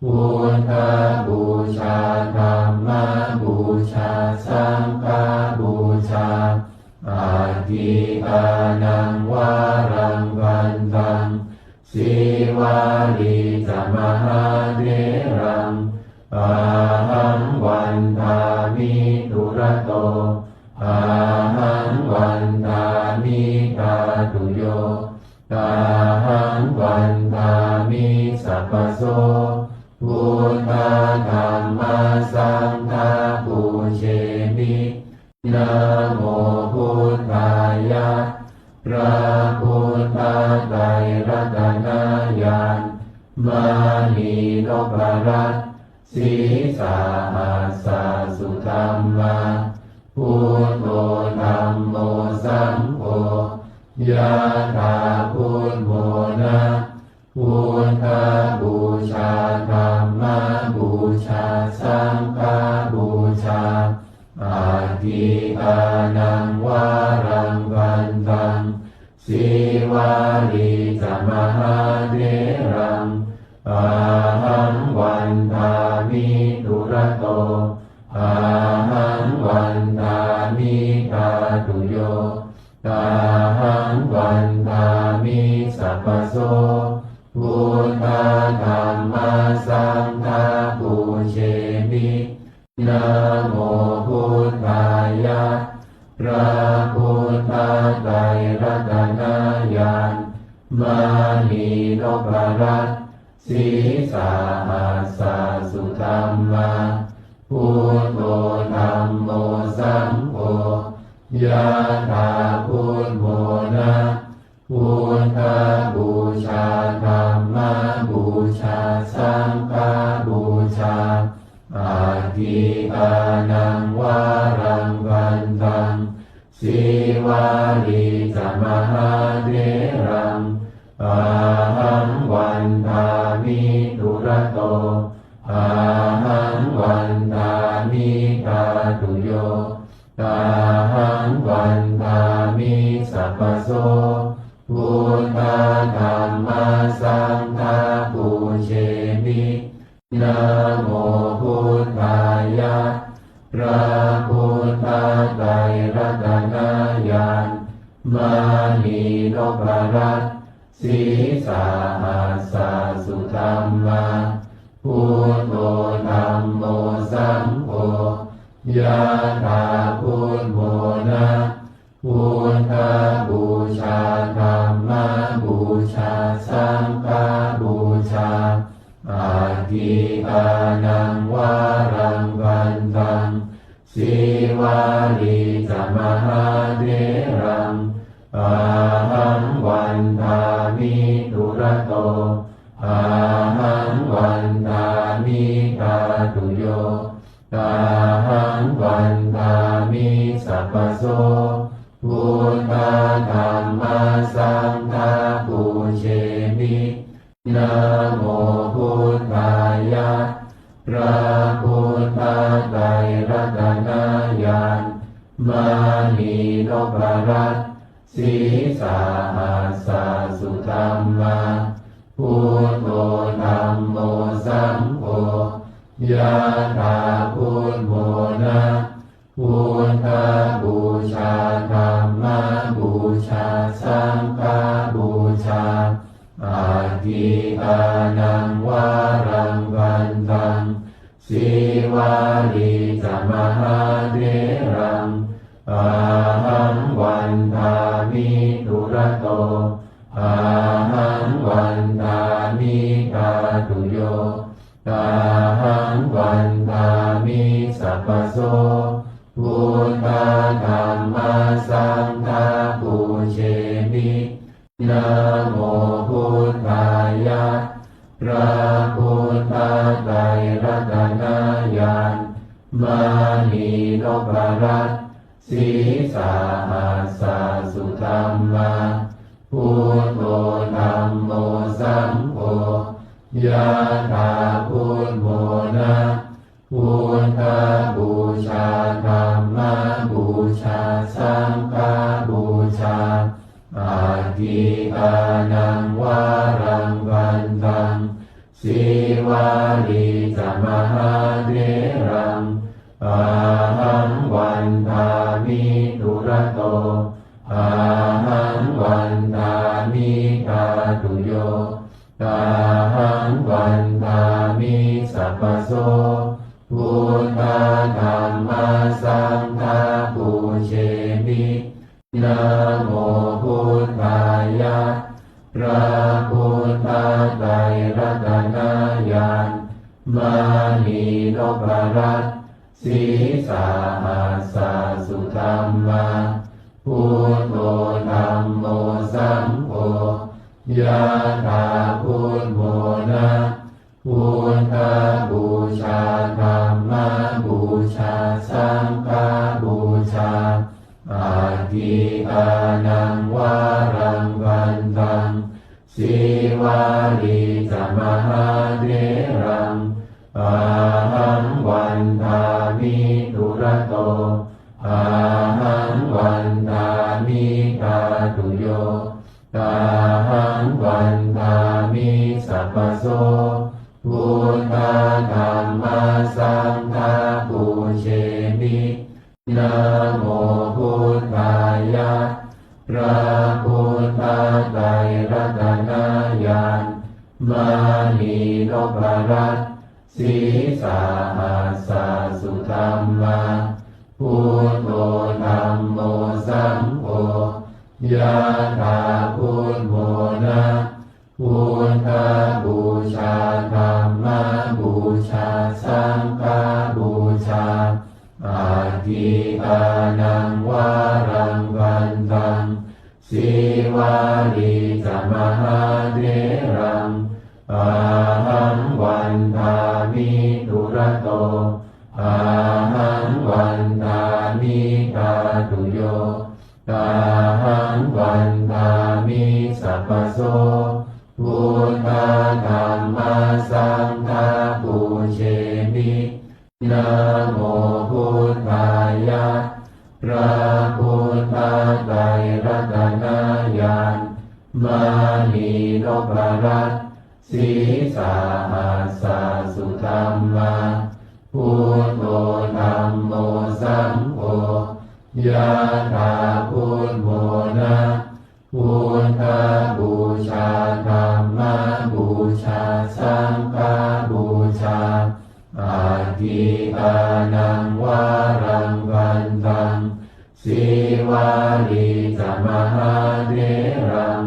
buddhapūjā dhammapūjā saṅghapūjā, atthi dānaṃ varaṃ bhaddaṃ, Sīvalī ca mahātheraṃ, ahaṃ vandāmi dūrato, ahaṃ vandāmi dhātuyo, ahaṃ vandāmi sabbaso. Buddha dhamma saṅgha pūjemi. Namo buddhāya. พระพุทธไตรรัตนญาณ มณีนพรัตน์ sīsahassa sudhammā. Buddho dhammo saṅgho, yathā buddho na, buddhapūjā dhammapūjā saṅghapūjā, atthi dānaṃ varaṃ bhaddaṃ, Sīvalī ca mahātheraṃ, ahaṃ vandāmi dūrato, ahaṃ vandāmi dhātuyo, ahaṃ vandāmi sabbaso. Buddha dhamma saṅgha pūjemi. Namo buddhāya. พระพุทธไตรรัตนญาณ มณีนพรัตน์ sīsahassa sudhammā. Buddho dhammo saṅgho, yathā buddho na, buddhapūjā dhammapūjā saṅghapūjā, atthi dānaṃ varaṃ bhaddaṃ, Sīvalī ca mahātheraṃ, ahaṃ vandāmi dūrato, ahaṃ vandāmi dhātuyo, ahaṃ vandāmi sabbaso. Buddha dhamma saṅgha pūjemi. Namo buddhāya. พระพุทธไตรรัตนญาณ มณีนพรัตน์ sīsahassa sudhammā. Buddho dhammo saṅgho, yathā buddho na, buddhapūjā dhammapūjā saṅghapūjā, atthi dānaṃ varaṃ bhaddaṃ, Sīvalī ca mahātheraṃ, ahaṃ vandāmi dūrato, ahaṃ vandāmi dhātuyo, ahaṃ vandāmi sabbaso. Buddha dhamma saṅgha pūjemi. Namo buddhāya. พระพุทธไตรรัตนญาณ มณีนพรัตน์ sīsahassa sudhammā. Buddho dhammo saṅgho, yathā buddho na, buddhapūjā dhammapūjā saṅghapūjā. Aggīdānaṃ varaṃ vandaṃ, Sīvalī ca mahātheraṃ, ahaṃ vandāmi dūrato, ahaṃ vandāmi dhātuyo, ahaṃ vandāmi sabbaso. Buddha dhamma saṅgha pūjemi. Namo buddhāya. พระพุทธไตรรัตนญาณ มณีนพรัตน์ Sīsahassa sudhammā, buddho dhammo saṅgho, yathā buddhamona. Buddhapūjā, dhammapūjā, saṅghapūjā. Aggīdānaṃ varaṃ vandaṃ, Sīvalī ca mahātheraṃ, ahaṃ vandāmi dūrato, ahaṃ vandāmi dhātuyo, ahaṃ vandāmi sabbaso. Buddha dhamma saṅgha pūjemi. Namo buddhāya. พระพุทธไตรรัตนญาณ มณีนพรัตน์ Sīsahassa sudhammā, buddho dhammo saṅgho, yathā buddhamona. Buddhapūjā, dhammapūjā, saṅghapūjā. Aggīdānaṃ varaṃ vandaṃ, Sīvalī ca mahātheraṃ, ahaṃ vandāmi dūrato, ahaṃ vandāmi dhātuyo, ahaṃ vandāmi sabbaso. Buddha dhamma saṅgha pūjemi. Namo buddhāya. พระพุทธไตรรัตนญาณ มณีนพรัตน์ Sīsahassa sudhammā, buddho dhammo saṅgho, yathā buddhamona. Buddhapūjā, dhammapūjā, saṅghapūjā. Aggīdānaṃ varaṃ vandaṃ, Sīvalī ca mahātheraṃ, ahaṃ vandāmi dūrato, ahaṃ vandāmi dhātuyo, ahaṃ vandāmi sabbaso. Buddha dhamma saṅgha pūjemi. Namo buddhāya. พระพุทธไตรรัตนญาณ มณีนพรัตน์ Sīsahassa sudhammā, buddho dhammo saṅgho, yathā buddhamona. Buddhapūjā, dhammapūjā, saṅghapūjā. Aggīdānaṃ varaṃ vandaṃ, Sīvalī ca mahātheraṃ,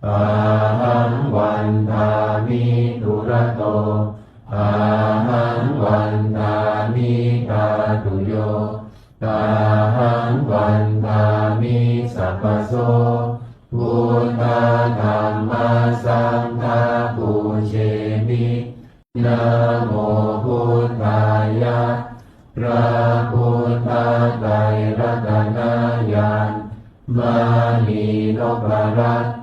ahaṃ vandāmi dūrato, ahaṃ vandāmi dhātuyo, ahaṃ vandāmi sabbaso. Buddha dhamma saṅgha pūjemi. Namo buddhāya. พระพุทธไตรรัตนญาณ มณีนพรัตน์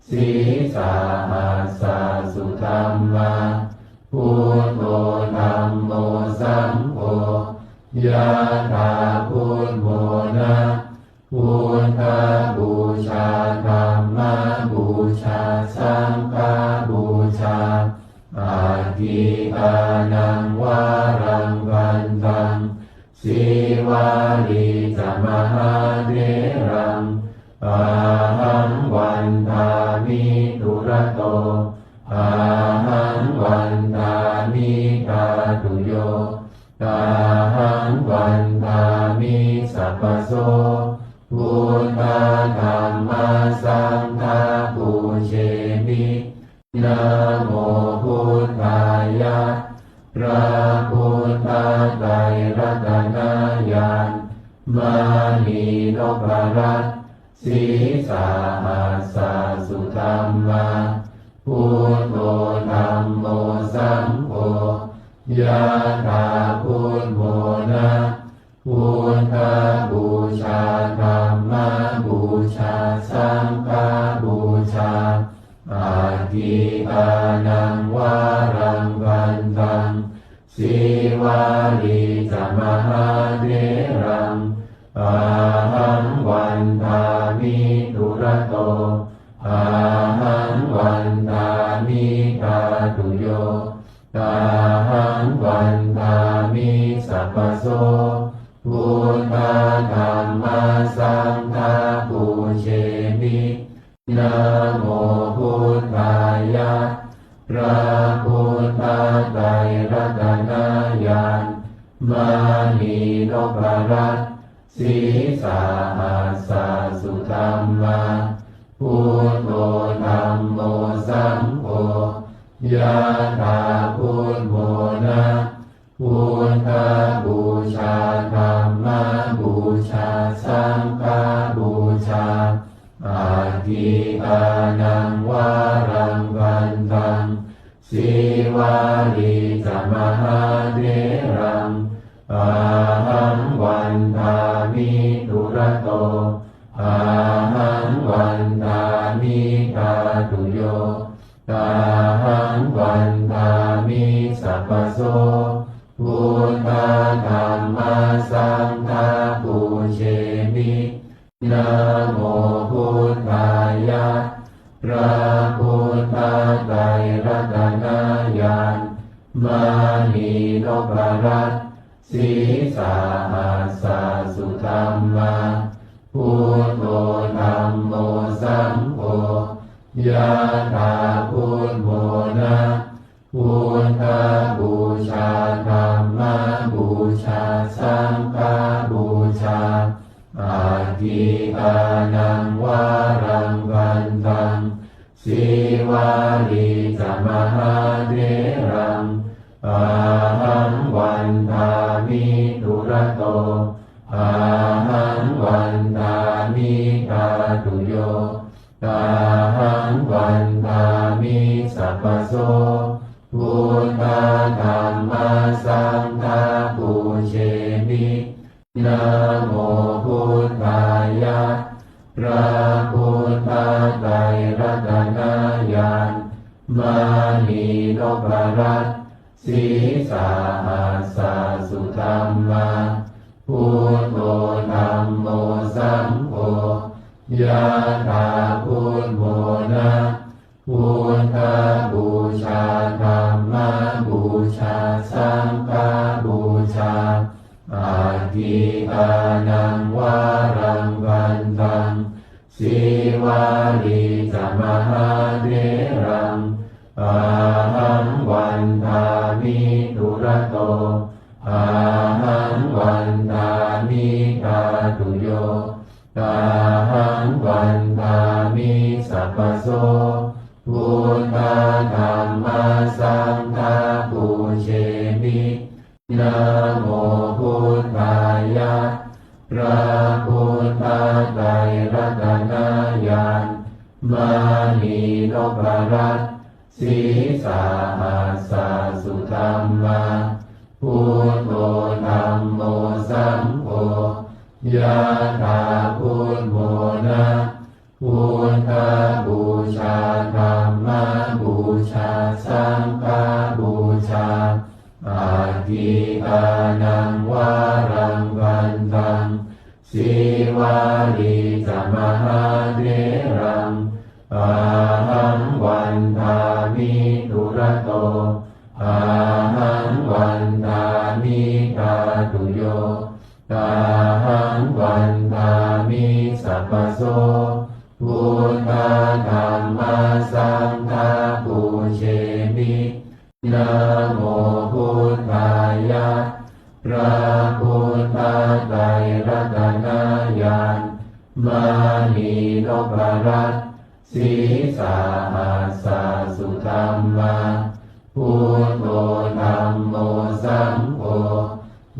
Sīsahassa sudhammā, buddho dhammo saṅgho, yathā buddhamona. Buddhapūjā, dhammapūjā, saṅghapūjā. Aggīdānaṃ varaṃ vandaṃ, Sīvalī ca mahātheraṃ, ahaṃ dhammā, buddho dhammo saṅgho, yathā buddho na, buddhapūjā dhammapūjā saṅghapūjā, aggīdānaṃ varaṃ gandhaṃ, sīvalī ca mahātheraṃ, ahaṃ vandāmi dūrato, ahaṃ vandāmi dhātuyo, ahaṃ vandāmi sabbaso, buddha dhamma saṅgha pūjemi. Namo buddhāya, พระพุทธไตรรัตนญาณ มณีนพรัตน์ sīsahassa sudhammā, buddho dhammo saṅgho, yathā buddho na, buddhapūjā dhammapūjā saṅghapūjā, aggīdānaṃ varaṃ gandhaṃ, sīvalī ca mahātheraṃ, ahaṃ vandāmi dūrato, ahaṃ vandāmi dhātuyo, ahaṃ vandāmi sabbaso, buddha dhamma saṅgha pūjemi. Namo buddhāya, พระพุทธไตรรัตนญาณ มณีนพรัตน์ sīsahassa sudhammā, buddho dhammo saṅgho, yathā buddho na, buddhapūjā dhammapūjā saṅghapūjā, aggīdānaṃ varaṃ gandhaṃ, sīvalī ca mahātheraṃ, ahaṃ vandāmi dūrato, ahaṃ vandāmi dhātuyo, ahaṃ vandāmi sabbaso, buddha dhamma saṅgha pūjemi. Namo buddhāya, พระพุทธไตรรัตนญาณ มณีนพรัตน์ sīsahassa sudhammā, buddho dhammo saṅgho, yathā buddho na, buddhapūjā dhammapūjā saṅghapūjā, aggīdānaṃ varaṃ gandhaṃ, sīvalī ca mahātheraṃ, ahaṃ vandāmi dūrato, ahaṃ vandāmi dhātuyo, ahaṃ vandāmi sabbaso, buddha dhamma saṅgha pūjemi. Namo buddhāya, พระพุทธไตรรัตนญาณ มณีนพรัตน์ sīsahassa sudhammā, buddho dhammo saṅgho, yathā buddho na, buddhapūjā dhammapūjā saṅghapūjā, aggīdānaṃ varaṃ gandhaṃ, sīvalī ca mahātheraṃ, ahaṃ vandāmi dūrato, ahaṃ vandāmi dhātuyo, ahaṃ vandāmi sabbaso, buddha dhamma saṅgha pūjemi. Namo buddhāya, พระพุทธไตรรัตนญาณ มณีนพรัตน์ sīsahassa sudhammā, buddho dhammo saṅgho,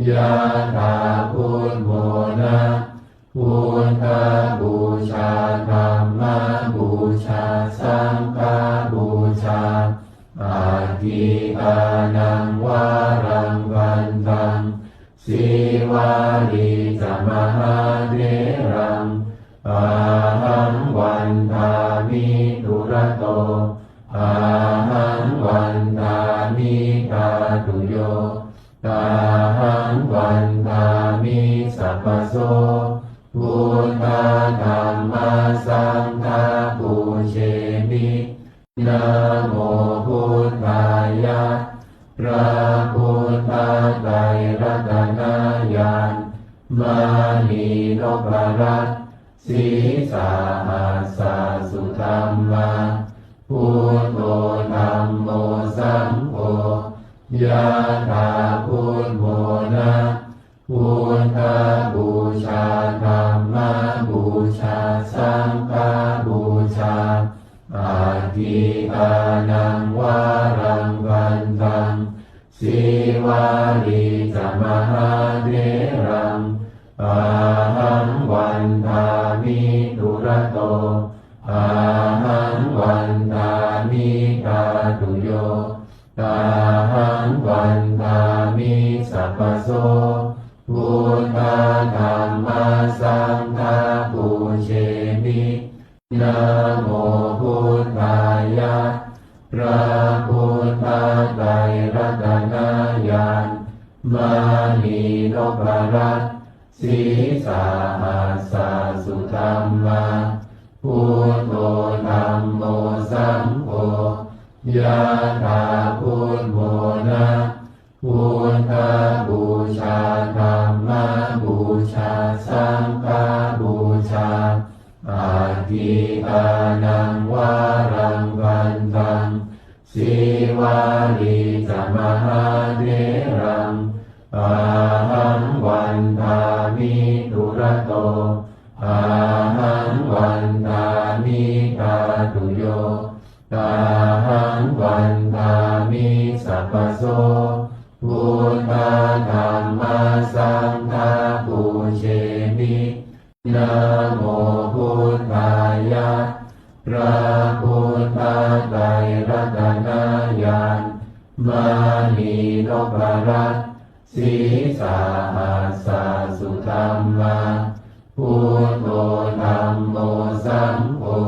yathā buddho na, buddhapūjā dhammapūjā dhammapūjā saṅghapūjā. Aggīdānaṃ varaṃ vandaṃ Sīvalī ca mahātheraṃ, ahaṃ vandāmi dūrato, ahaṃ vandāmi dhātuyo, ahaṃ vandāmi sabbaso. Buddha dhamma saṅgha pūjemi. Namo Buddhāya. พระพุทธไตรรัตนญาณ มณีนพรัตน์ sīsahassa sudhammā, buddho dhammo saṅgho, yathā buddhamona. Buddhapūjā dhammapūjā saṅghapūjā. Aggīdānaṃ varaṃ vandaṃ Sīvalī ca mahātheraṃ, ahaṃ vandāmi dūrato, ahaṃ vandāmi dhātuyo, ahaṃ vandāmi sabbaso. Buddha dhamma saṅgha pūjemi. Namo Buddhāya. พระพุทธไตรรัตนญาณ มณีนพรัตน์ sīsahassa sudhammā, buddho dhammo saṅgho, yathā buddhamona. Buddhapūjā dhammapūjā saṅghapūjā. Aggīdānaṃ varaṃ vandaṃ Sīvalī ca mahātheraṃ, ahaṃ vandāmi dūrato, ahaṃ vandāmi dhātuyo, ahaṃ vandāmi sabbaso. Buddha dhamma saṅgha pūjemi. Namo Buddhāya. พระพุทธไตรรัตนญาณ มณีนพรัตน์ sīsahassa sudhammā, buddho dhammo saṅgho,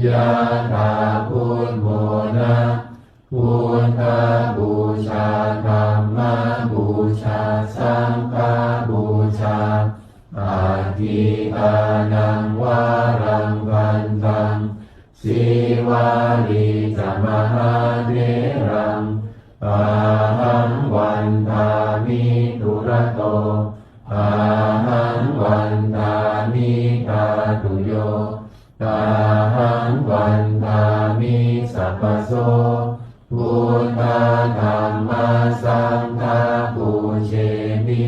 yathā buddhamona. Buddhapūjā dhammapūjā saṅghapūjā. Aggīdānaṃ varaṃ vandaṃ Sīvalī ca mahātheraṃ, ahaṃ vandāmi dūrato, ahaṃ vandāmi dhātuyo, ahaṃ vandāmi sabbaso. Buddha dhamma saṅgha pūjemi.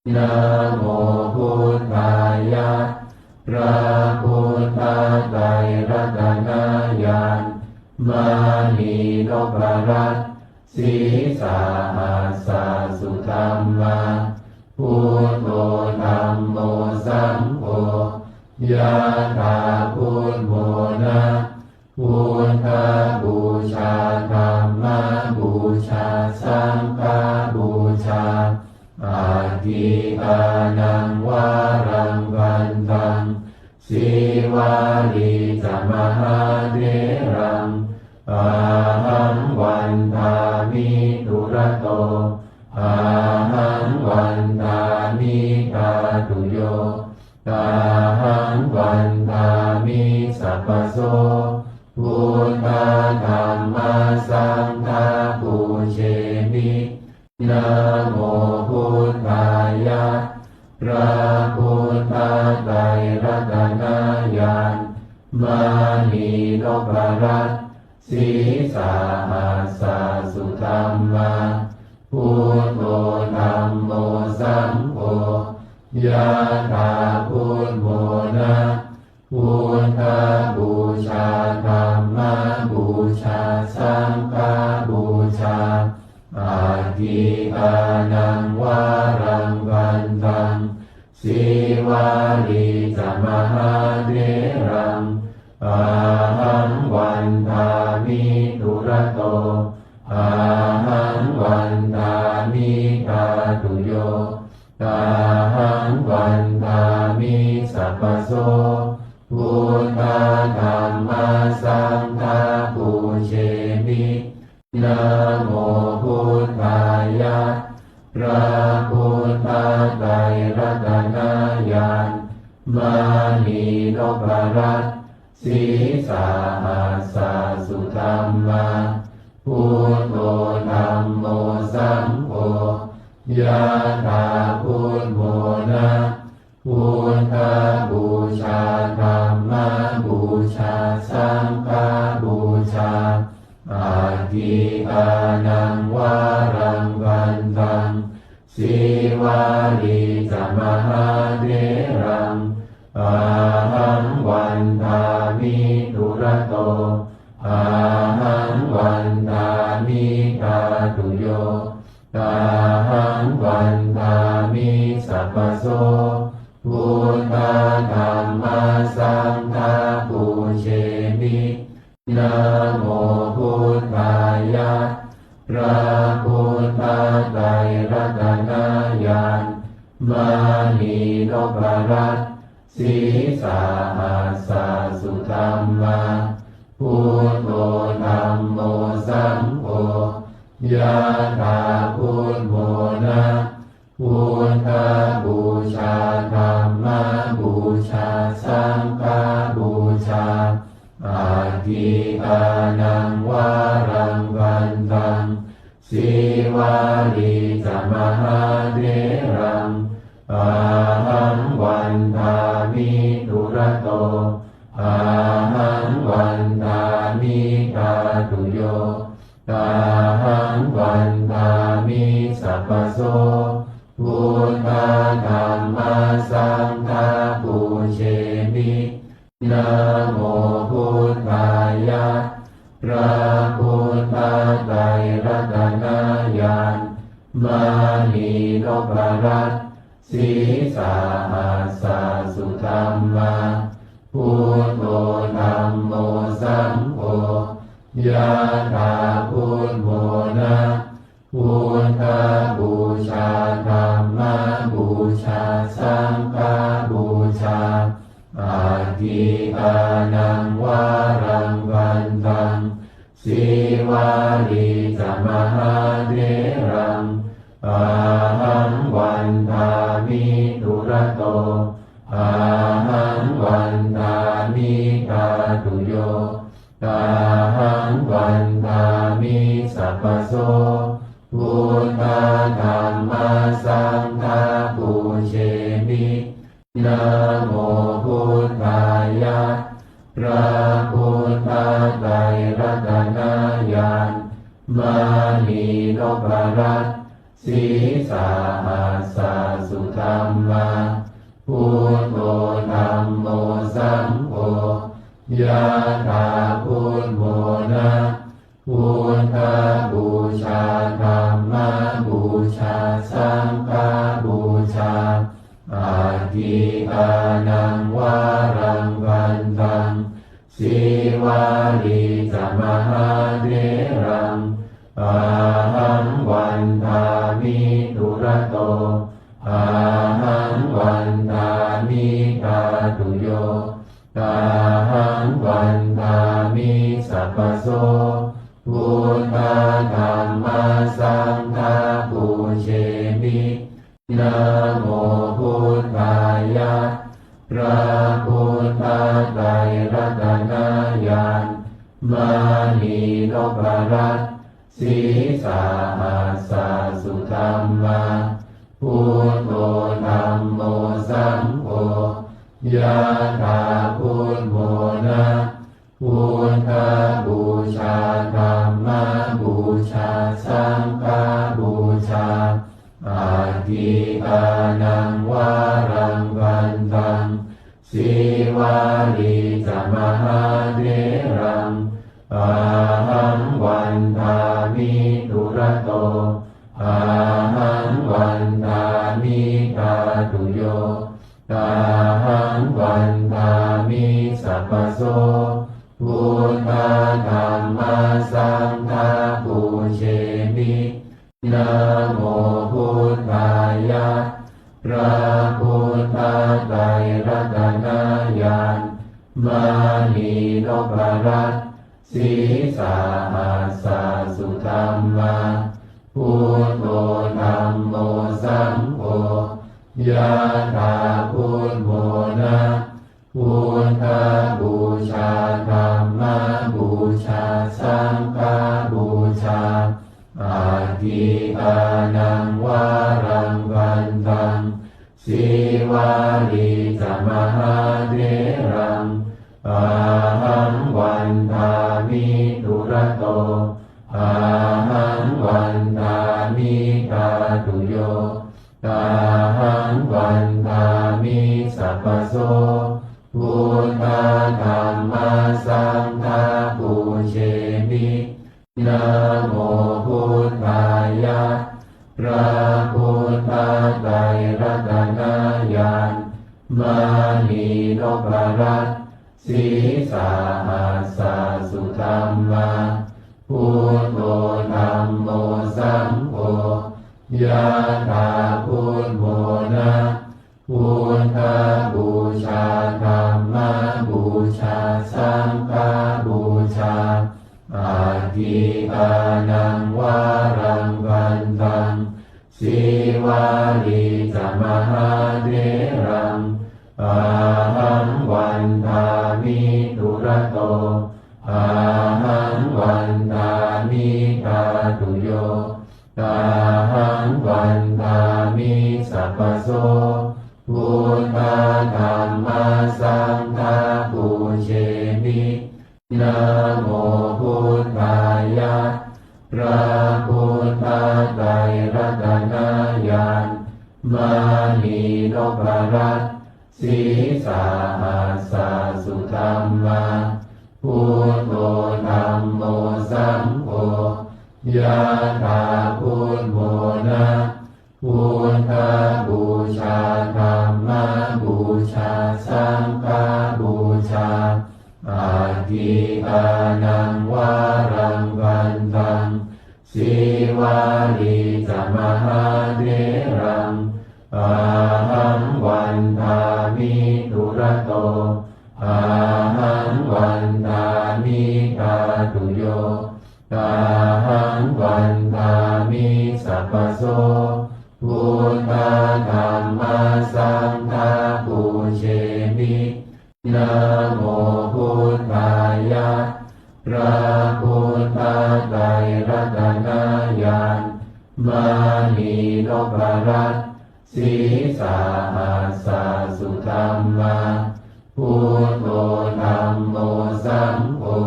Namo Buddhāya. พระพุทธไตรรัตนญาณ มณีนพรัตน์ sīsahassa sudhammā, buddho dhammo saṅgho, yathā buddhamona. Buddhapūjā dhammapūjā saṅghapūjā. Aggīdānaṃ varaṃ vandaṃ Sīvalī ca mahātheraṃ, ahaṃ vandāmi dūrato, ahaṃ vandāmi dhātuyo, ahaṃ vandāmi sabbaso. Buddha dhamma saṅgha pūjemi. Namo Buddhāya. พระพุทธไตรรัตนญาณ มณีนพรัตน์ sīsahassa sudhammā, buddho dhammo saṅgho, yathā buddhamona. Buddhapūjā dhammapūjā saṅghapūjā. Aggīdānaṃ varaṃ vandaṃ Sīvalī ca mahātheraṃ, saṅghaṃ pūjemi. Namo buddhāya. พระพุทธไตรรัตนญาณ มณีนพรัตน์ sīsahassa sudhammā, buddho dhammo saṅgho, yathā buddhamona, buddhapūjā, dhammapūjā, saṅghapūjā, atthikānaṃ varaṃ bhaddaṃ, sīvalī ca mahātheraṃ, ahaṃ vandāmi dūrato, ahaṃ vandāmi dhātuyo, ahaṃ vandāmi sabbaso, buddha dhamma saṅgha pūjemi. Namo buddhāya. พระพุทธไตรรัตนญาณ มณีนพรัตน์ sīsahassa sudhammā, buddho dhammo saṅgho, yathā buddhamona, buddhapūjā, dhammapūjā, saṅghapūjā, atthikānaṃ varaṃ bhaddaṃ, sīvalī ca mahātheraṃ, ahaṃ vandāmi dūrato, ahaṃ vandāmi dhātuyo, ahaṃ vandāmi sabbaso, buddha dhamma saṅgha pūjemi. Namo buddhāya. พระพุทธไตรรัตนญาณ มณีนพรัตน์ sīsahassa sudhammā, buddho dhammo saṅgho, yathā buddhamona, buddhapūjā, dhammapūjā, saṅghapūjā, atthikānaṃ varaṃ bhaddaṃ, sīvalī ca mahātheraṃ, ahaṃ vandāmi dūrato, ahaṃ vandāmi dhātuyo, ahaṃ vandāmi sabbaso, buddha dhamma saṅgha pūjemi. Namo buddhāya. พระพุทธไตรรัตนญาณ มณีนพรัตน์ sīsahassa sudhammā, buddho dhammo saṅgho, yathā buddhamona, buddhapūjā, dhammapūjā, saṅghapūjā, atthikānaṃ varaṃ bhaddaṃ, sīvalī ca mahātheraṃ, ahaṃ vandāmi dūrato, ahaṃ vandāmi dhātuyo, ahaṃ vandāmi sabbaso, buddha dhamma saṅgha pūjemi. Namo buddhāya. พระพุทธไตรรัตนญาณ มณีนพรัตน์ sīsahassa sudhammā, buddho dhammo saṅgho, yathā buddhamona, buddhapūjā, dhammapūjā, saṅghapūjā, atthikānaṃ varaṃ bhaddaṃ, sīvalī ca mahātheraṃ, ahaṃ vandāmi dūrato, ahaṃ vandāmi dhātuyo, ahaṃ vandāmi sabbaso, buddha dhamma saṅgha pūjemi. Namo buddhāya. พระพุทธไตรรัตนญาณ มณีนพรัตน์ Sīsahassa sudhammā, buddho dhammo saṅgho, yathā buddho na, buddhapūjā dhammapūjā saṅghapūjā, atthikānaṃ varaṃ bhaddhaṃ, Sīvalī ca mahātheraṃ, ahaṃ vandāmi dūrato, ahaṃ vandāmi dhātuyo, ahaṃ vandāmi sabbaso, buddha dhamma saṅgha pūjemi. Namo buddhāya, พระพุทธไตรรัตนญาณ มณีนพรัตน์ Sīsahassa sudhammā, buddho dhammo saṅgho, yathā buddho na, buddhapūjā dhammapūjā saṅghapūjā, atthikānaṃ varaṃ bhaddhaṃ, Sīvalī ca mahātheraṃ, ahaṃ vandāmi dūrato, ahaṃ vandāmi dhātuyo, ahaṃ vandāmi sabbaso, buddha dhamma saṅgha pūjemi. Namo buddhāya, พระพุทธไตรรัตนญาณ มณีนพรัตน์ Sīsahassa sudhammā, buddho dhammo saṅgho, yathā buddho na, buddhapūjā dhammapūjā saṅghapūjā, atthikānaṃ varaṃ bhaddhaṃ, Sīvalī ca mahātheraṃ, ahaṃ vandāmi dūrato, ahaṃ vandāmi dhātuyo, ahaṃ vandāmi sabbaso, buddha dhamma saṅgha pūjemi. Namo buddhāya, พระพุทธไตรรัตนญาณ มณีนพรัตน์ Sīsahassa sudhammā, buddho dhammo saṅgho,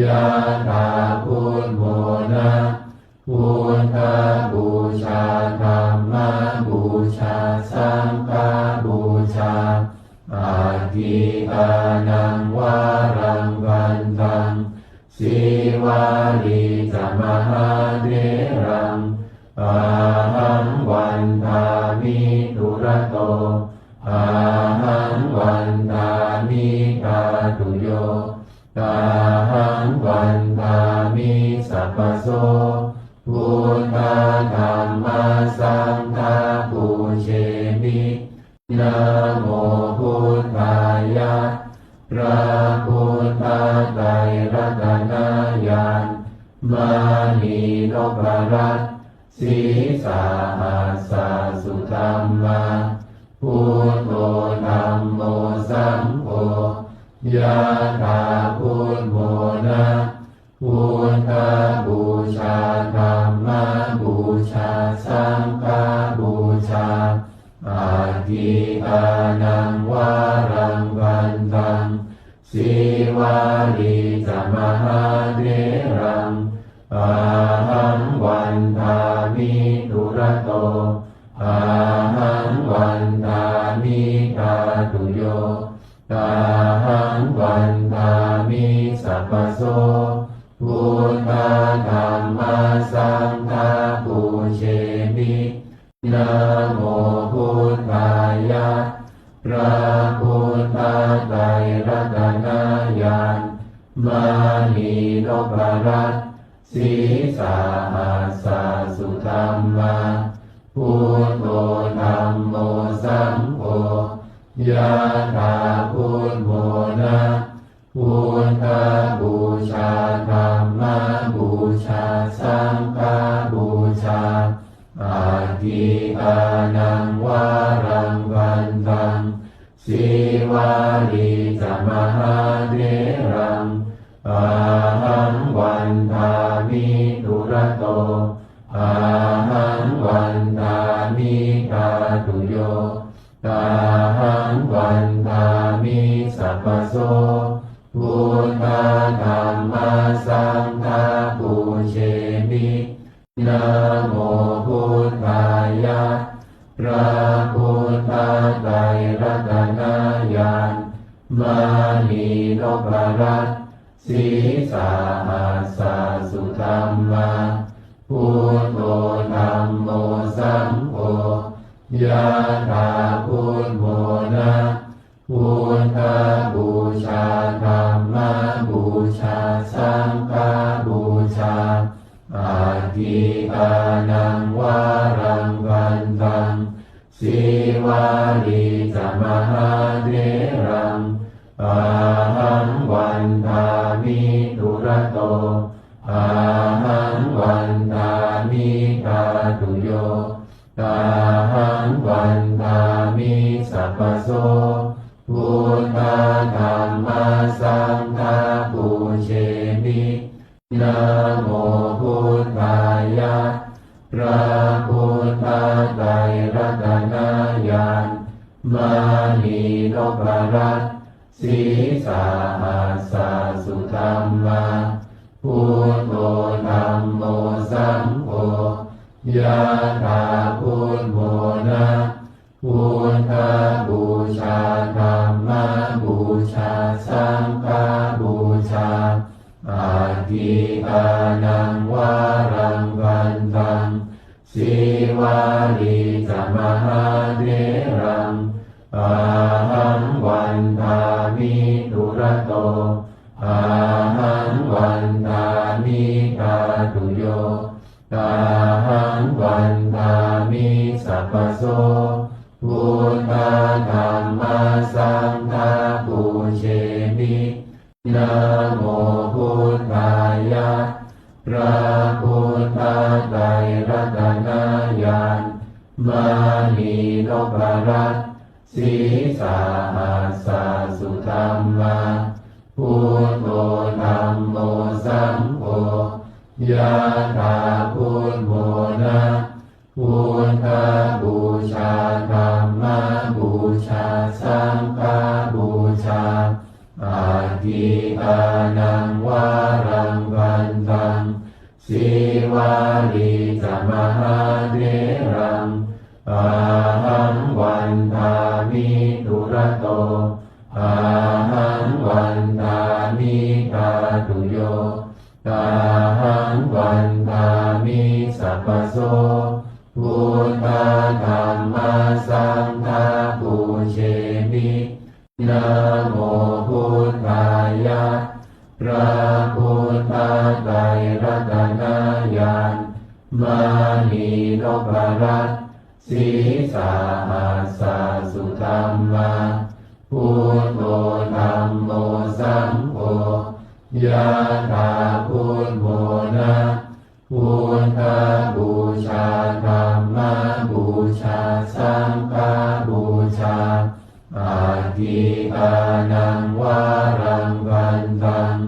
yathā buddho na, buddhapūjā dhammapūjā saṅghapūjā, atthikānaṃ varaṃ bhaddhaṃ, Sīvalī ca mahātheraṃ, ahaṃ vandāmi dūrato, ahaṃ vandāmi dhātuyo, ahaṃ vandāmi sabbaso, buddha dhamma saṅgha pūjemi. Namo buddhāya, พระพุทธไตรรัตนญาณ มณีนพรัตน์ Sīsahassa sudhammā, buddho dhammo saṅgho, yathā buddho na, buddhapūjā dhammapūjā saṅghapūjā, atthikānaṃ varaṃ bhaddhaṃ, Sīvalī ca mahātheraṃ, ahaṃ vandāmi dūrato, ahaṃ vandāmi dhātuyo, ahaṃ vandāmi sabbaso, buddha dhamma saṅgha pūjemi. Namo buddhāya, พระพุทธไตรรัตนญาณ มณีนพรัตน์ Sīsahassa sudhammā, buddho dhammo saṅgho, yathā buddho na, buddhapūjā Ahaṃ vandāmi dūrato, ahaṃ vandāmi dhātuyo, ahaṃ vandāmi sabbaso. Buddha dhamma saṅgha pūjemi. Namo buddhāya. พระพุทธไตรรัตนญาณ มณีนพรัตน์ sīsahassa sudhammā, buddho dhammo saṅgho, yathā buddhamona. Buddhapūjā dhammapūjā saṅghapūjā, atthikānaṃ varaṃ vandaṃ, sīvalī ca mahātheraṃ, ahaṃ vandāmi dūrato, ahaṃ vandāmi dhātuyo, ahaṃ vandāmi sabbaso. Buddha dhamma saṅgha pūjemi. Namo buddhāya. พระพุทธไตรรัตนญาณ มณีนพรัตน์ sīsahassa sudhammā, buddho dhammo saṅgho, yathā buddhamona. Buddhapūjā dhammapūjā saṅghapūjā, atthikānaṃ varaṃ vandaṃ, sīvalī ca mahātheraṃ, ahaṃ vandāmi dūrato, ahaṃ vandāmi dhātuyo, ahaṃ vandāmi sabbaso. Buddha dhamma saṅgha pūjemi. Namo buddhāya. พระพุทธไตรรัตนญาณ มณีนพรัตน์ sīsahassa sudhammā, buddho dhammo saṅgho, yathā buddhamona. Buddhapūjā dhammapūjā saṅghapūjā, atthikānaṃ varaṃ vandaṃ, sīvalī ca mahātheraṃ, ahaṃ vandāmi dūrato, ahaṃ vandāmi dhātuyo, ahaṃ vandāmi sabbaso. Buddha dhamma saṅgha pūjemi. Namo buddhāya. พระพุทธไตรรัตนญาณ มณีนพรัตน์ sīsahassa sudhammā, buddho dhammo saṅgho, yathā buddhamona. Buddhapūjā dhammapūjā saṅghapūjā, atthikānaṃ varaṃ vandaṃ,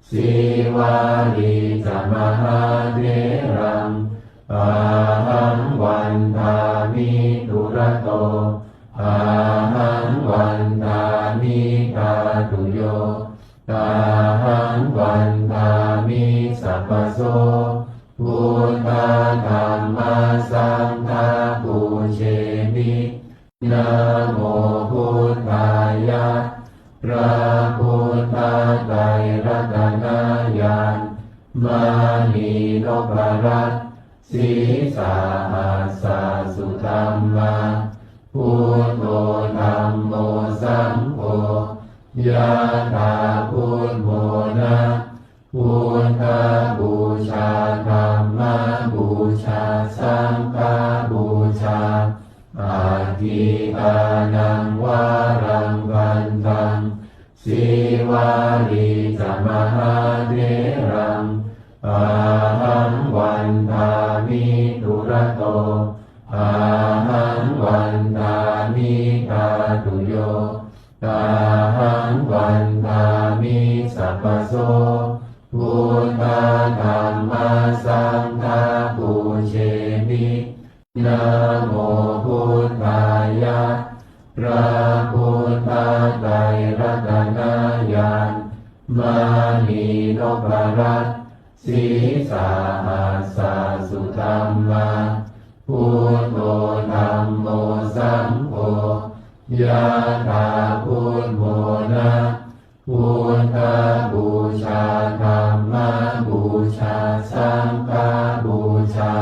sīvalī ca mahātheraṃ, ahaṃ vandāmi dūrato, ahaṃ vandāmi dhātuyo, ahaṃ vandāmi sabbaso. Buddha dhamma saṅgha pūjemi. Namo buddhāya. พระพุทธไตรรัตนญาณ มณีนพรัตน์ sīsahassa sudhammā, buddho dhammo saṅgho, yathā buddhamona. Buddhapūjā dhammapūjā saṅghapūjā, atthikānaṃ varaṃ vandaṃ, sīvalī ca mahātheraṃ, ahaṃ vandāmi dūrato, ahaṃ vandāmi dhātuyo, ahaṃ vandāmi sabbaso. Buddha dhamma saṅgha pūjemi. Namo buddhāya. พระพุทธไตรรัตนญาณ มณีนพรัตน์ sīsahassa-sudhammā. Buddho dhammo saṅgho, yathā buddhamona. Buddhapūjā dhammapūjā saṅghapūjā,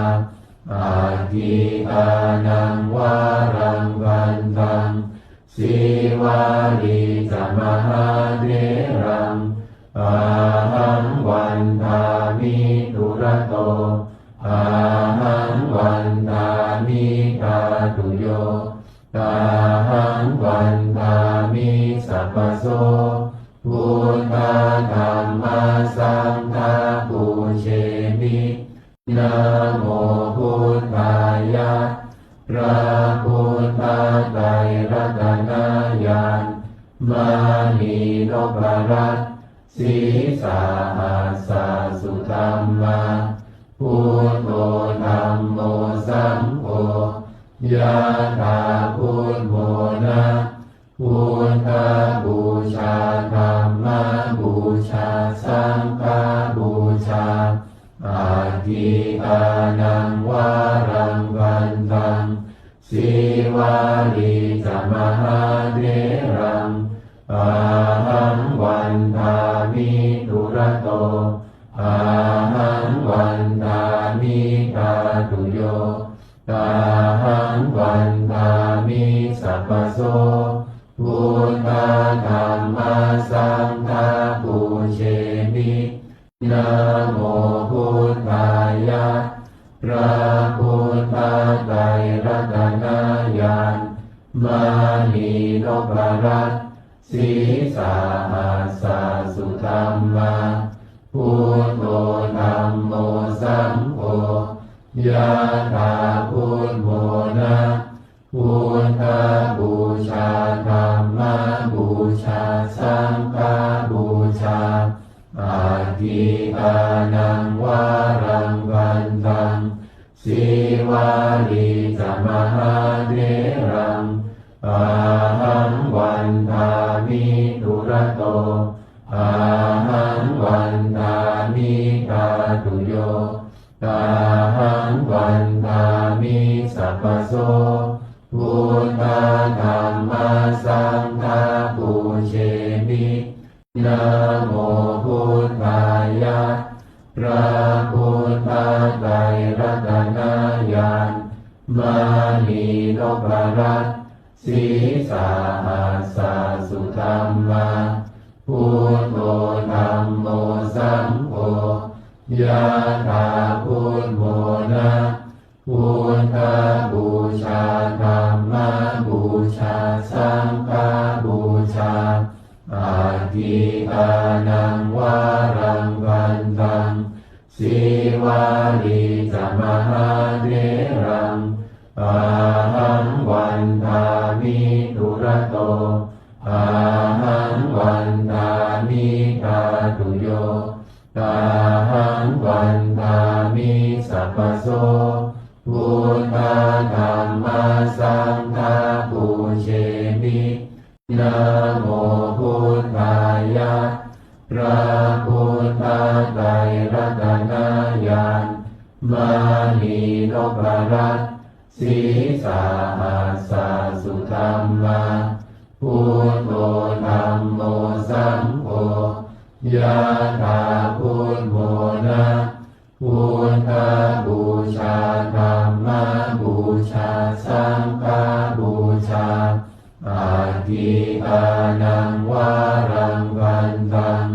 atthi dānaṃ varaṃ bhaddaṃ, sīvāli ca mahātheraṃ, ahaṃ vandāmi dūrato, ahaṃ vandāmi dhātuyo, ahaṃ vandāmi sabbaso. Buddha dhamma saṅgha pūjemi. Namo buddhāya. พระพุทธไตรรัตนญาณ มณีนพรัตน์ sīsahassa-sudhammā. Buddho dhammo saṅgho, yathā buddhamona. Buddhapūjā dhammapūjā saṅghapūjā, atthi dānaṃ varaṃ bhaddaṃ, sīvāli ca mahātheraṃ, ahaṃ vandāmi dūrato, ahaṃ vandāmi dhātuyo, ahaṃ vandāmi sabbaso. Buddha dhamma saṅgha pūjemi. Namo buddhāya. พระพุทธไตรรัตนญาณ มณีนพรัตน์ sīsahassa-sudhammā. Buddho dhammo saṅgho, yathā buddhamona. Buddhapūjā dhammapūjā saṅghapūjā, atthi dānaṃ varaṃ bhaddaṃ, sīvāli ca mahātheraṃ, ahaṃ vandāmi dūrato, ahaṃ vandāmi dhātuyo, ahaṃ vandāmi sabbaso. Buddha dhamma saṅgha pūjemi. Namo buddhāya. พระพุทธไตรรัตนญาณ มณีนพรัตน์ sīsahassa-sudhammā. Buddho dhammo saṅgho, yathā buddhamona. Buddhapūjā dhammapūjā saṅghapūjā, atthi dānaṃ varaṃ bhaddaṃ, sīvāli ca mahātheraṃ, ahaṃ vandāmi dūrato, ahaṃ vandāmi dhātuyo, ahaṃ vandāmi sabbaso. Buddha dhamma saṅgha pūjemi. Namo buddhāya. พระพุทธไตรรัตนญาณ มณีนพรัตน์ sīsahassa-sudhammā. Buddho dhammo saṅgho, yathā buddhamona. Buddhapūjā dhammapūjā saṅghapūjā, atthi dānaṃ varaṃ bhaddaṃ,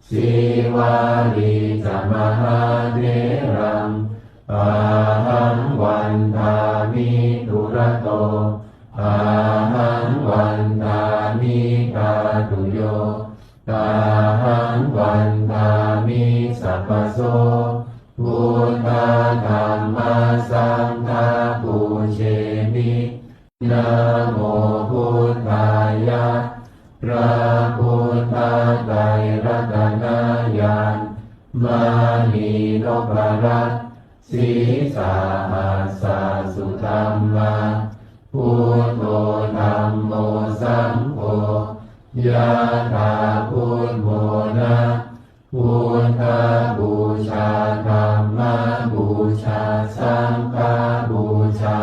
sīvāli ca mahātheraṃ, ahaṃ vandāmi dūrato, ahaṃ vandāmi dhātuyo, ahaṃ vandāmi sabbaso. Buddha dhamma saṅgha pūjemi. Namo buddhāya. พระพุทธไตรรัตนญาณ Mani nopparat sīsahassa sudhammā. Buddho dhammo saṅgho yathā buddho na. Buddhapūjā dhammapūjā saṅghapūjā.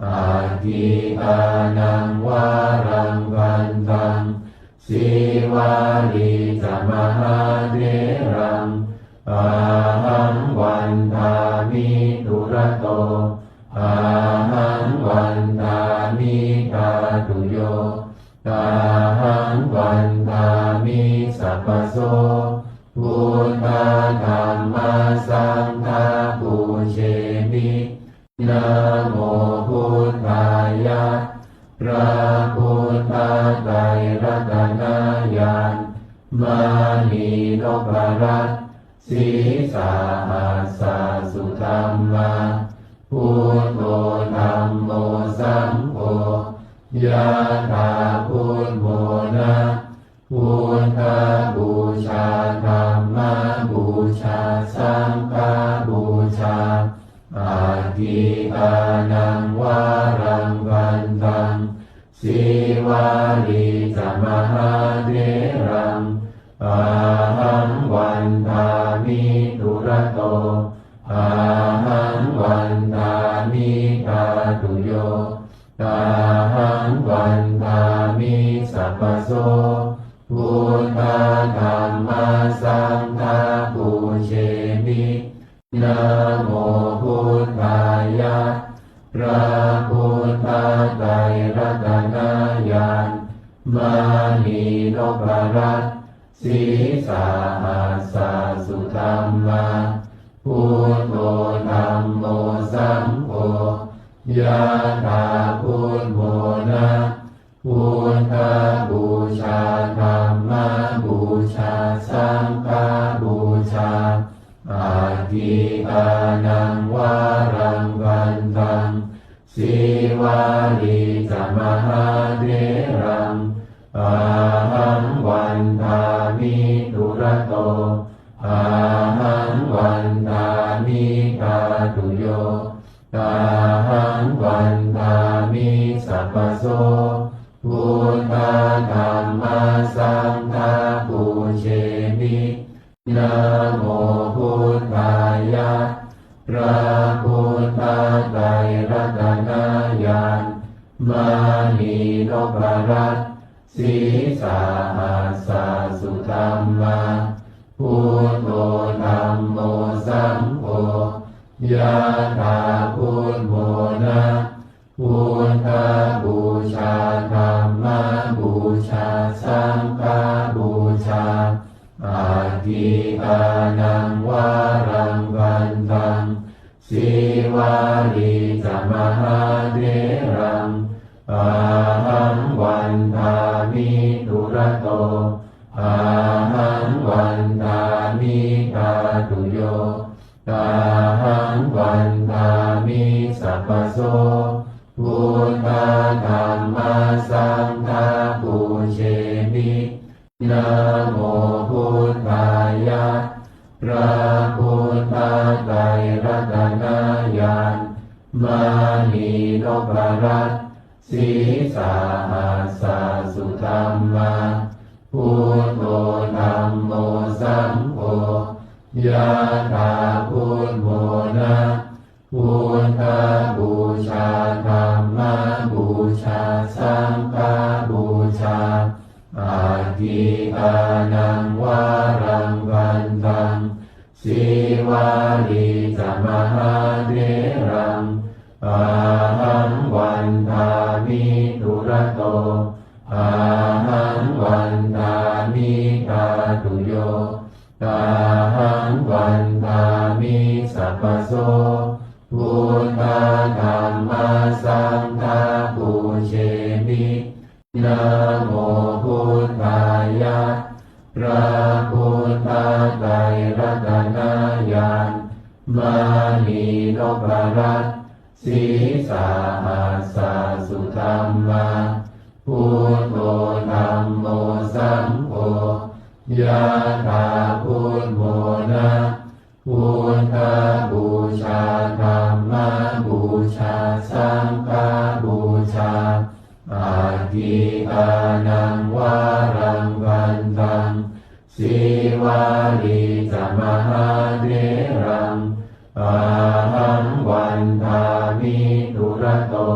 Atthikānaṃ varaṃ bhaddhaṃ sīvalī ca mahātheraṃ. Ahaṃ vandāmi dūrato ahaṃ vandāmi dhātuyo ahaṃ vandāmi sabbaso. Buddha dhamma saṅgha pūjemi. Namo buddhāya. พระพุทธไตรรัตนญาณ มณีนพรัตน์ sīsahassa sudhammā. Buddho dhammo saṅgho yathā buddho na. Buddhapūjā dhammapūjā saṅghapūjā. Atthikānaṃ varaṃ bhaddhaṃ sīvalī ca mahātheraṃ. Ahaṃ vandāmi dūrato ahaṃ vandāmi dhātuyo ahaṃ vandāmi sabbaso. Buddha dhamma saṅgha pūjemi. Namo buddhāya. พระพุทธไตรรัตนญาณ มณีนพรัตน์ sīsahassa sudhammā. Buddho dhammo saṅgho yathā buddho na. Buddhapūjā dhammapūjā saṅghapūjā. Atthikānaṃ varaṃ bhaddhaṃ sīvalī ca mahātheraṃ. Ahaṃ vandāmi dūrato ahaṃ vandāmi dhātuyo ahaṃ vandāmi sabbaso. Buddha dhamma saṅgha pūjemi. Namo buddhāya. พระพุทธไตรรัตนญาณ มณีนพรัตน์ sīsahassa sudhammā. Buddho dhammo saṅgho yathā buddho na. Buddhapūjā dhammapūjā saṅghapūjā. Atthikānaṃ varaṃ bhaddhaṃ sīvalī ca mahātheraṃ. Ahaṃ vandāmi dūrato ahaṃ vandāmi dhātuyo ahaṃ vandāmi sabbaso. Buddha dhamma saṅgha pūjemi. Namo buddhāya. พระพุทธไตรรัตนญาณ มณีนพรัตน์ sīsahassa sudhammā. Buddho dhammo saṅgho yathā buddho na. Buddhapūjā dhammapūjā saṅghapūjā. Atthikānaṃ varaṃ bhaddhaṃ sīvalī ca mahātheraṃ. Ahaṃ vandāmi dūrato ahaṃ vandāmi dhātuyo ahaṃ vandāmi sabbaso. Buddha dhamma saṅgha pūjemi. Namo buddhāya. พระพุทธไตรรัตนญาณ มณีนพรัตน์ sīsahassa sudhammā. Buddho dhammo saṅgho Yathā buddhamona, buddhapūjā dhammapūjā saṅghapūjā, atthi dānaṃ varaṃ bhaddaṃ, sīvalī ca mahātheraṃ, ahaṃ vandāmi dūrato,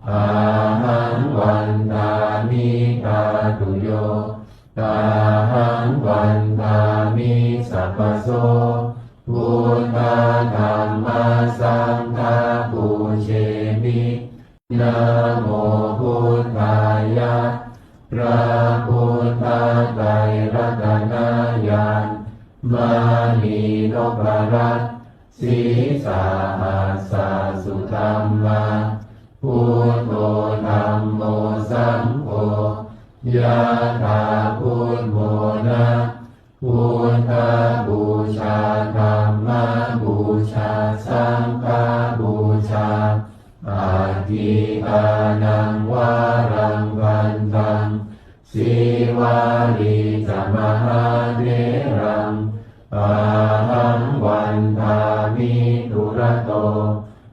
ahaṃ vandāmi dhātuyo, ahaṃ vandāmi sabbaso, buddha dhamma saṅgha pūjemi. Namo buddhāya, พระพุทธไตรรัตนญาณ มณีนพรัตน์ sīsahassa sudhammā, buddho dhammo saṅgho, yathā buddhamona, buddhapūjā dhammapūjā saṅghapūjā, atthi dānaṃ varaṃ bhaddaṃ, sīvalī ca mahātheraṃ, ahaṃ vandāmi dūrato,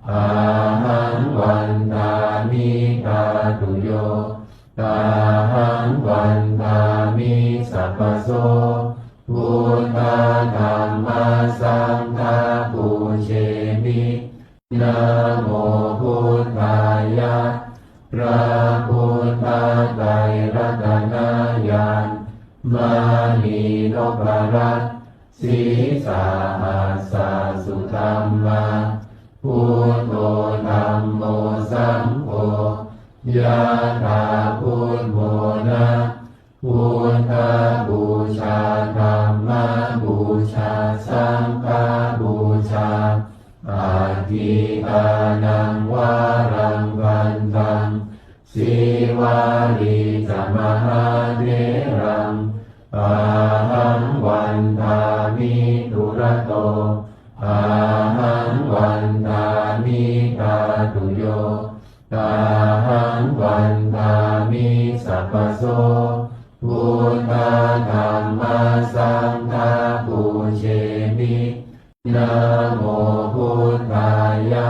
ahaṃ vandāmi dhātuyo, ahaṃ vandāmi sabbaso, buddha dhamma saṅgha pūjemi. Namo buddhāya, พระพุทธไตรรัตนญาณ มณีนพรัตน์ sīsahassa sudhammā, buddho dhammo saṅgho, yathā buddhamona, buddhapūjā dhammapūjā saṅghapūjā, atthi dānaṃ varaṃ bhaddaṃ, sīvalī ca mahātheraṃ, ahaṃ vandāmi dūrato, ahaṃ vandāmi dhātuyo, ahaṃ vandāmi sabbaso, buddha dhamma saṅgha pūjemi. Namo buddhāya,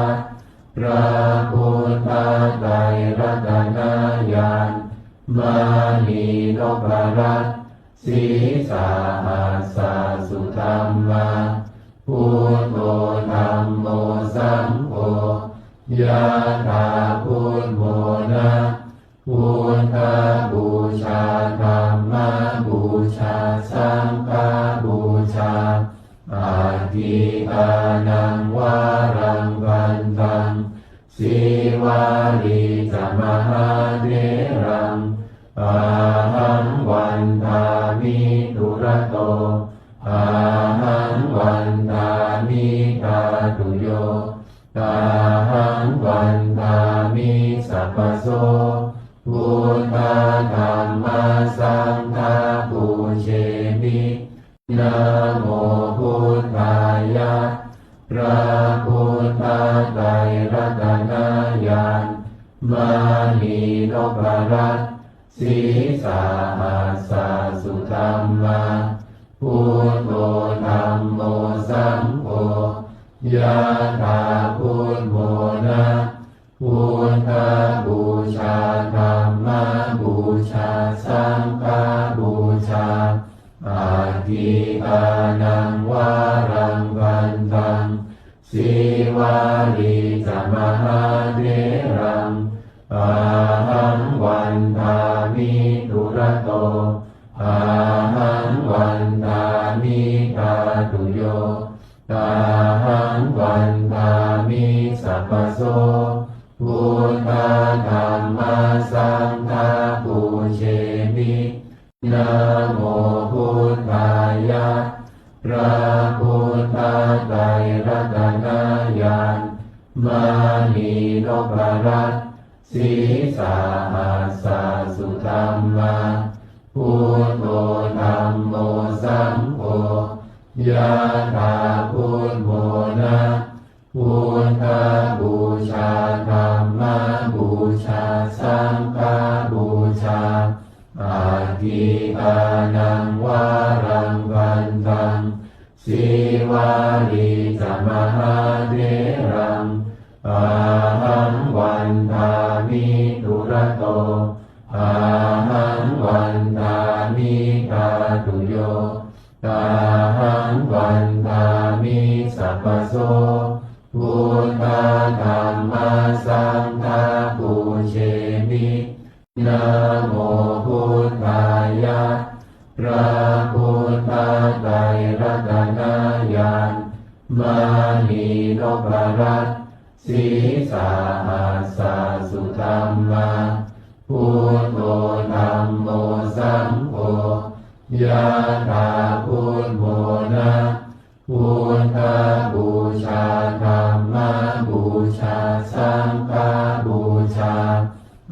พระพุทธไตรรัตนญาณ มณีนพรัตน์ sīsahassa sudhammā, buddho dhammo saṅgho, yathā buddhamona, buddhapūjā dhammapūjā saṅghapūjā, atthi dānaṃ varaṃ bhaddaṃ, sīvalī ca mahātheraṃ, ahaṃ vandāmi dūrato, ahaṃ vandāmi dhātuyo, ahaṃ vandāmi sabbaso, buddha dhamma saṅgha pūjemi. Namo buddhāya, พระพุทธไตรรัตนญาณ มณีนพรัตน์ sīsahassa sudhammā, buddho dhammo saṅgho, yathā buddhamona, buddhapūjā dhammapūjā saṅghapūjā, atthi dānaṃ varaṃ bhaddaṃ, sīvalī ca mahātheraṃ, ahaṃ vandāmi dūrato, ahaṃ vandāmi dhātuyo, ahaṃ vandāmi sabbaso, buddha dhamma saṅgha pūjemi. Namo buddhāya, พระพุทธไตรรัตนญาณ มณีนพรัตน์ sīsahassa sudhammā, buddho dhammo saṅgho, yathā buddhamona, buddhapūjā dhammapūjā saṅghapūjā, atthi dānaṃ varaṃ Sīvalī ca mahātheraṃ, ahaṃ vandāmi dūrato. Ahaṃ vandāmi dhātuyo, ahaṃ vandāmi sabbaso. Buddha dhamma saṅgha pūjemi. Namo buddhāya. พระพุทธไตรรัตนญาณ มณีนพรัตน์ sīsahassa sudhammā. Buddho dhammo saṅgho, yathā buddhamona. Buddhapūjā, dhammapūjā, saṅghapūjā,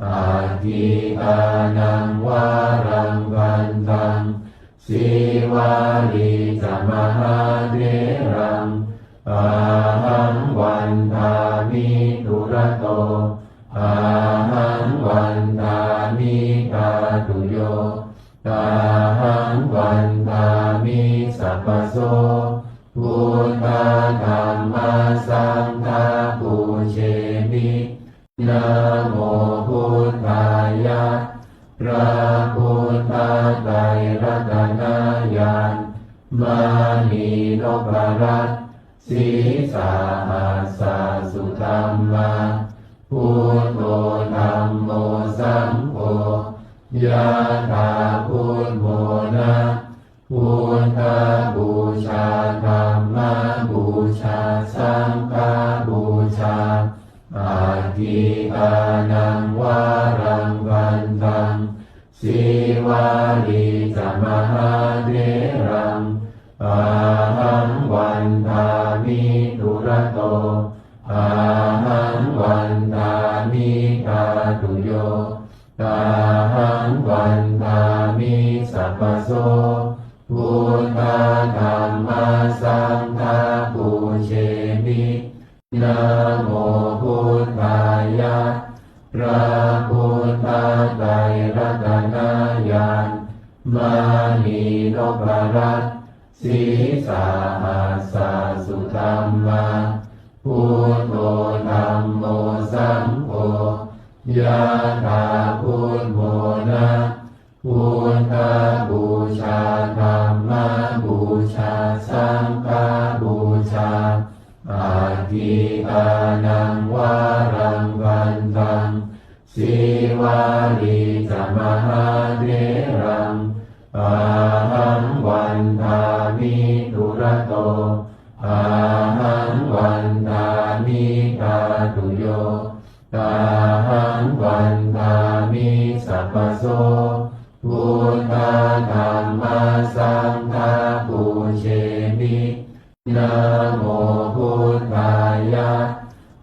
atthi dānaṃ varaṃ bhante. Sīvalī ca mahātheraṃ, ahaṃ vandāmi dūrato. Ahaṃ vandāmi dhātuyo, ahaṃ vandāmi sabbaso. Buddha dhamma saṅgha pūjemi. Namo buddhāya. พระพุทธไตรรัตนญาณ มณีนพรัตน์ sīsahassa sudhammā. Buddho dhammo saṅgho, yathā buddhamona. Buddhapūjā, dhammapūjā, saṅghapūjā, atthi dānaṃ varaṃ bhante. Sīvalī ca mahātheraṃ, ahaṃ vandāmi dūrato. Ahaṃ vandāmi dhātuyo, ahaṃ vandāmi sabbaso. Buddha dhamma saṅgha pūjemi. Namo buddhāya. พระพุทธไตรรัตนญาณ มณีนพรัตน์ sīsahassa sudhammā. Buddho dhammo saṅgho, yathā buddhamona. Buddhapūjā, dhammapūjā, saṅghapūjā, atthi dānaṃ varaṃ bhante. Sīvalī ca mahātheraṃ, ahaṃ vandāmi dūrato. Ahaṃ vandāmi dhātuyo, ahaṃ vandāmi sabbaso. Buddha dhamma saṅgha pūjemi. Namo buddhāya.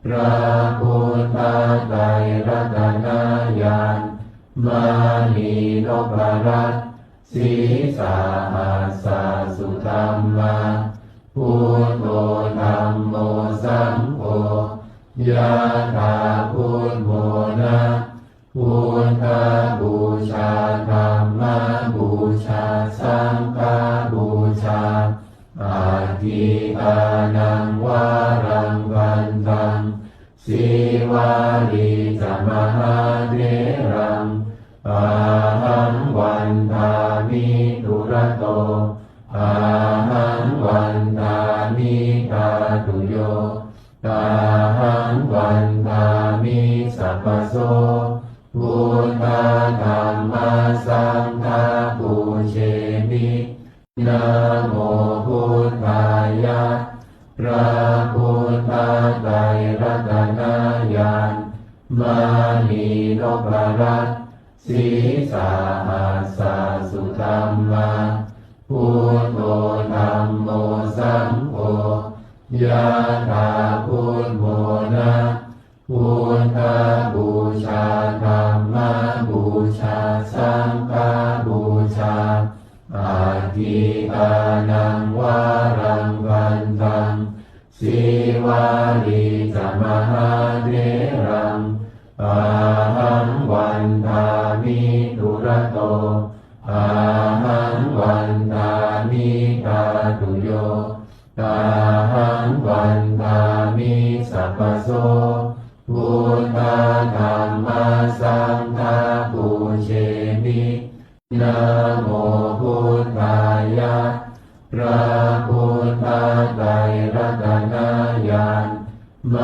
พระพุทธไตรรัตนญาณ มณีนพรัตน์ sīsahassa sudhammā. Buddho dhammo saṅgho, yathā buddhamona. Buddhapūjā, dhammapūjā, saṅghapūjā, atthi dānaṃ varaṃ bhante. Sīvalī ca mahātheraṃ, ahaṃ vandāmi dūrato. Ahaṃ vandāmi dhātuyo, ahaṃ vandāmi sabbaso. Buddha dhamma saṅgha pūjemi. Namo buddhāya. พระพุทธไตรรัตนญาณ มณีนพรัตน์ sīsahassa sudhammā. Buddho dhammo saṅgho, yathā buddhamona. Buddhapūjā, dhammapūjā, saṅghapūjā, atthi dānaṃ varaṃ bhante. Sīvalī ca mahātheraṃ, ahaṃ vandāmi dūrato. Ahaṃ vandāmi dhātuyo, Ahaṃ vandāmi sabbaso buddhā dhammā saṅghā pūjemi. Namo buddhāya. พระพุทธไตรรัตนญาณ ม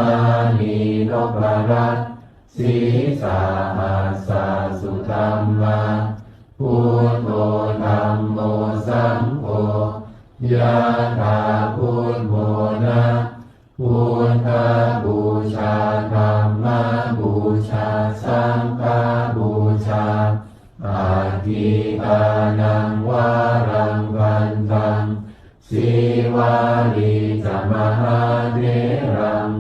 ณีนพรัตน์ sīsahassa sudhammā, buddho dhammo saṅgho, yathā buddhamona. Buddhapūjā dhammapūjā saṅghapūjā, aggīdānaṃ varaṃ vandaṃ, Sīvalī ca mahātheraṃ,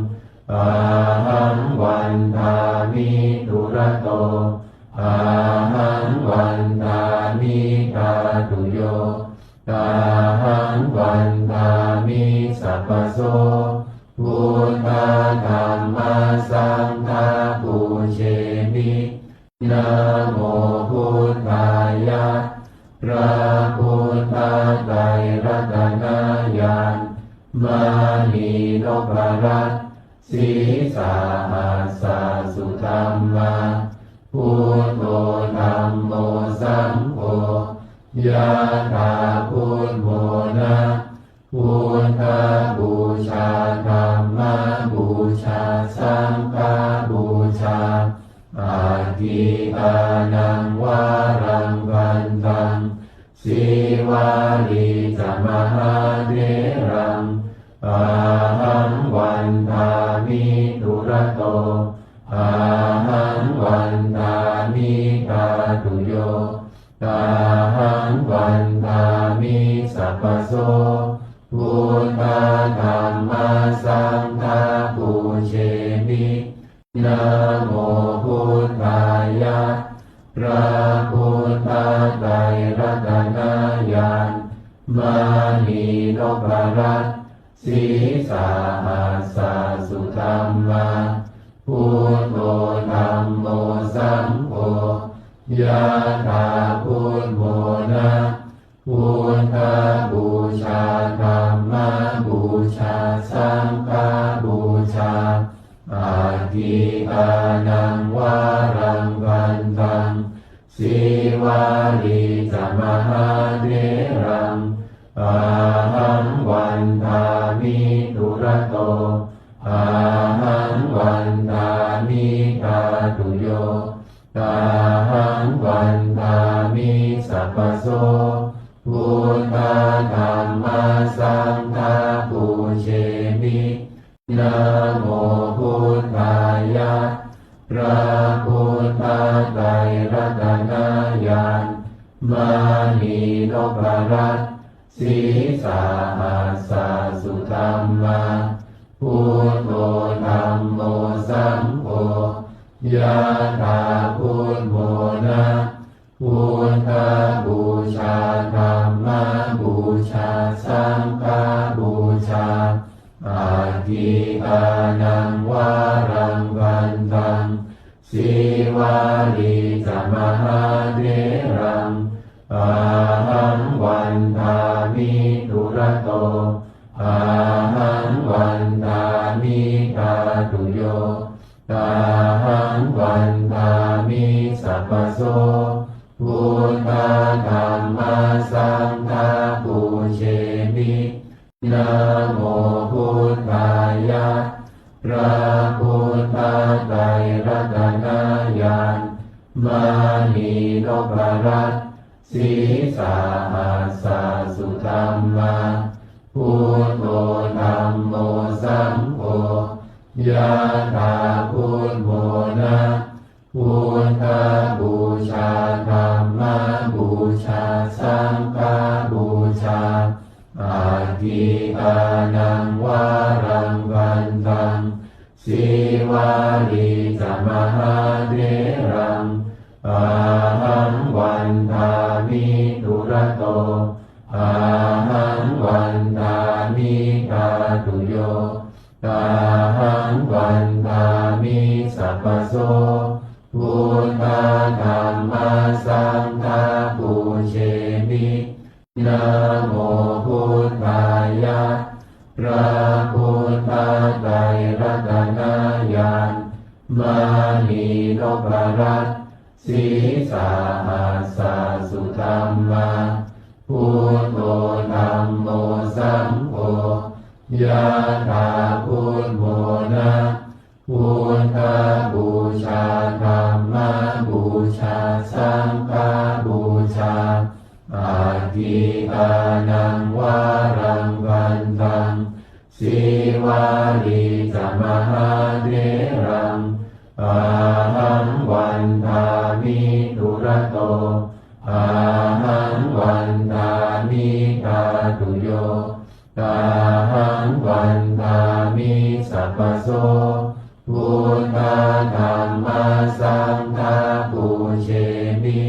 ahaṃ vandāmi dūrato, ahaṃ vandāmi dhātuyo, ahaṃ vandāmi sabbaso, buddhā dhammā saṅghā pūjemi. Namo buddhāya. พระพุทธไตรรัตนญาณ มณีนพรัตน์ sīsahassa sudhammā, buddho dhammo saṅgho, yathā buddhamona. Buddhapūjā dhammapūjā saṅghapūjā, aggīdānaṃ varaṃ vandaṃ, Sīvalī ca mahātheraṃ, ahaṃ vandāmi dūrato, ahaṃ vandāmi dhātuyo, ahaṃ vandāmi sabbaso, buddhā dhammā saṅghā pūjemi. Namo buddhāya. พระพุทธไตรรัตนญาณ มณีนพรัตน์ sīsahassa sudhammā, buddho dhammo saṅgho, yathā buddhamona. Buddhapūjā dhammapūjā saṅghapūjā, aggīdānaṃ varaṃ vandaṃ, Sīvalī ca mahātheraṃ, ahaṃ vandāmi dūrato, ahaṃ vandāmi dhātuyo, ahaṃ vandāmi sabbaso, buddhā dhammā saṅghā pūjemi. Namo buddhāya. พระพุทธไตรรัตนญาณ มณีนพรัตน์ sīsahassa sudhammā, buddho dhammo saṅgho, yathā buddhamona. Buddhapūjā dhammapūjā saṅghapūjā, aggīdānaṃ varaṃ vandaṃ, Sīvalī ca mahātheraṃ, ahaṃ vandāmi dūrato, ahaṃ vandāmi dhātuyo, ahaṃ vandāmi sabbaso, buddhā dhammā saṅghā pūjemi. Namo buddhāya. พระพุทธไตรรัตนญาณ มณีนพรัตน์ sīsahassa sudhammā, buddho dhammo saṅgho, yathā buddhamona. Buddhapūjā dhammapūjā saṅghapūjā, aggīdānaṃ varaṃ vandaṃ, Sīvalī ca mahātheraṃ, ahaṃ vandāmi dūrato, ahaṃ vandāmi dhātuyo, ahaṃ vandāmi sabbaso, buddhā dhammā saṅghā pūjemi. Namo buddhāya. พระพุทธไตรรัตนญาณ มณีนพรัตน์ Sīsahassa sudhammā, buddho dhammo saṅgho, yathā buddho na, buddhapūjā dhammapūjā saṅghapūjā, atthi dānaṃ varaṃ bhaddaṃ, Sīvalī ca mahātheraṃ, ahaṃ vandāmi dūrato, ahaṃ vandāmi dhātuyo, ahaṃ vandāmi sabbaso, buddha dhamma saṅgha pūjemi.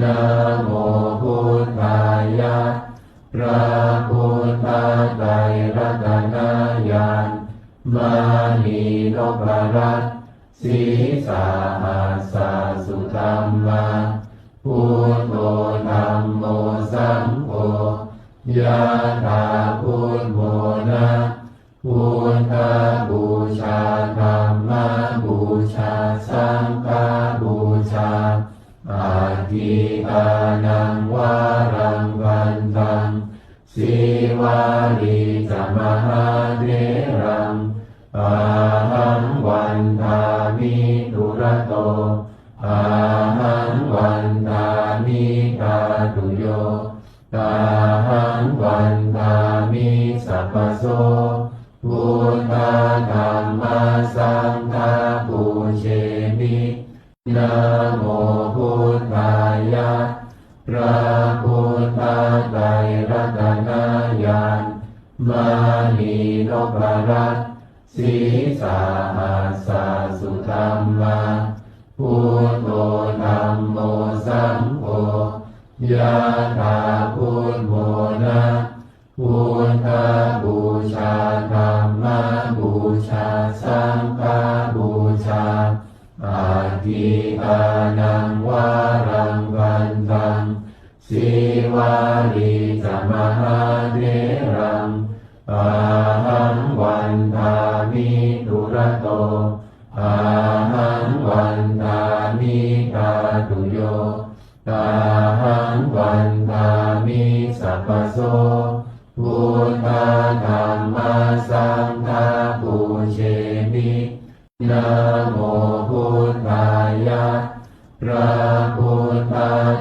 Namo buddhāya, พระพุทธไตรรัตนญาณ มณีนพรัตน์ Sīsahassa sudhammā, buddho dhammo saṅgho, yathā buddho na, buddhapūjā dhammapūjā saṅghapūjā, atthi dānaṃ varaṃ bhaddaṃ, Sīvalī ca mahātheraṃ, ahaṃ vandāmi dūrato, ahaṃ vandāmi dhātuyo, ahaṃ vandāmi sabbaso, buddha dhamma saṅgha pūjemi. Namo buddhāya, พระพุทธไตรรัตนญาณ มณีนพรัตน์ Sīsahassa sudhammā, buddho dhammo saṅgho, yathā buddho na, buddhapūjā dhammapūjā saṅghapūjā, atthi dānaṃ varaṃ bhaddaṃ, Sīvalī ca mahātheraṃ, ahaṃ vandāmi dūrato, ahaṃ vandāmi dhātuyo, ahaṃ vandāmi sabbaso, buddha dhamma saṅgha pūjemi. Namo buddhāya, พระพุทธ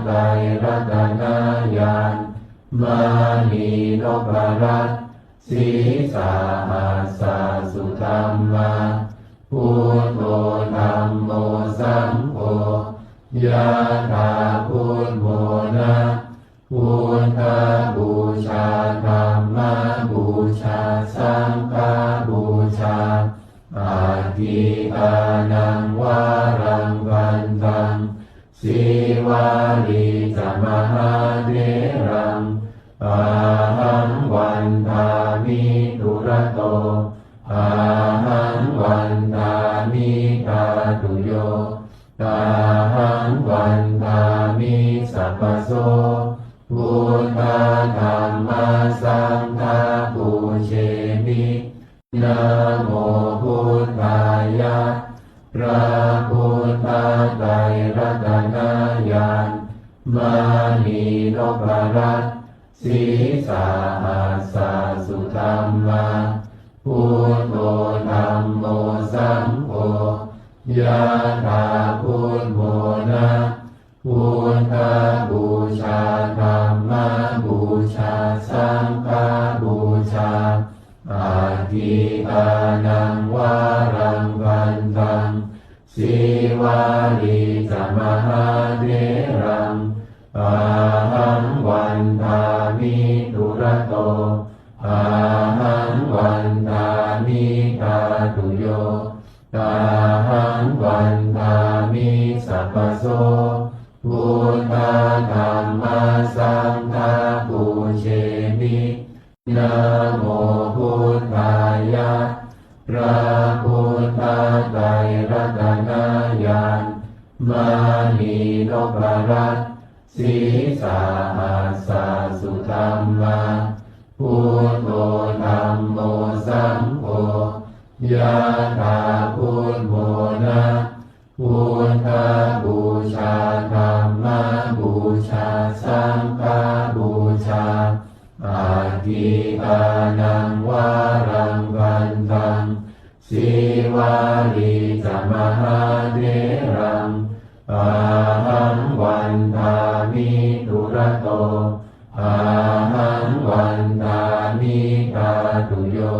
ไตรรัตนญาณ มณีนพรัตน์ Sīsahassa sudhammā, buddho dhammo saṅgho, yathā buddho na, buddhapūjā dhammapūjā saṅghapūjā, atthi dānaṃ varaṃ bhaddaṃ, Sīvalī ca mahātheraṃ, ahaṃ vandāmi dūrato, ahaṃ vandāmi dhātuyo, ahaṃ vandāmi sabbaso, buddha dhamma saṅgha pūjemi. Namo buddhāya, พระพุทธไตรรัตนญาณ มณีนพรัตน์ Sīsahassa sudhammā, buddho dhammo saṅgho, yathā buddho na, buddhapūjā dhammapūjā saṅghapūjā, atthi dānaṃ varaṃ bhaddaṃ, Sīvalī ca mahātheraṃ, ahaṃ vandāmi dūrato, ahaṃ vandāmi dhātuyo, ahaṃ vandāmi sabbaso, buddha dhamma saṅgha pūjemi. Namo buddhāya, พระพุทธไตรรัตนญาณ มณีนพรัตน์ Sīsahassa sudhammā, buddho dhammo Yathā buddhamona buddhapūjā dhammapūjā saṅghapūjā, atthi dānaṃ varaṃ bhaddaṃ, sīvalī ca mahātheraṃ, ahaṃ vandāmi dūrato, ahaṃ vandāmi dhātuyo,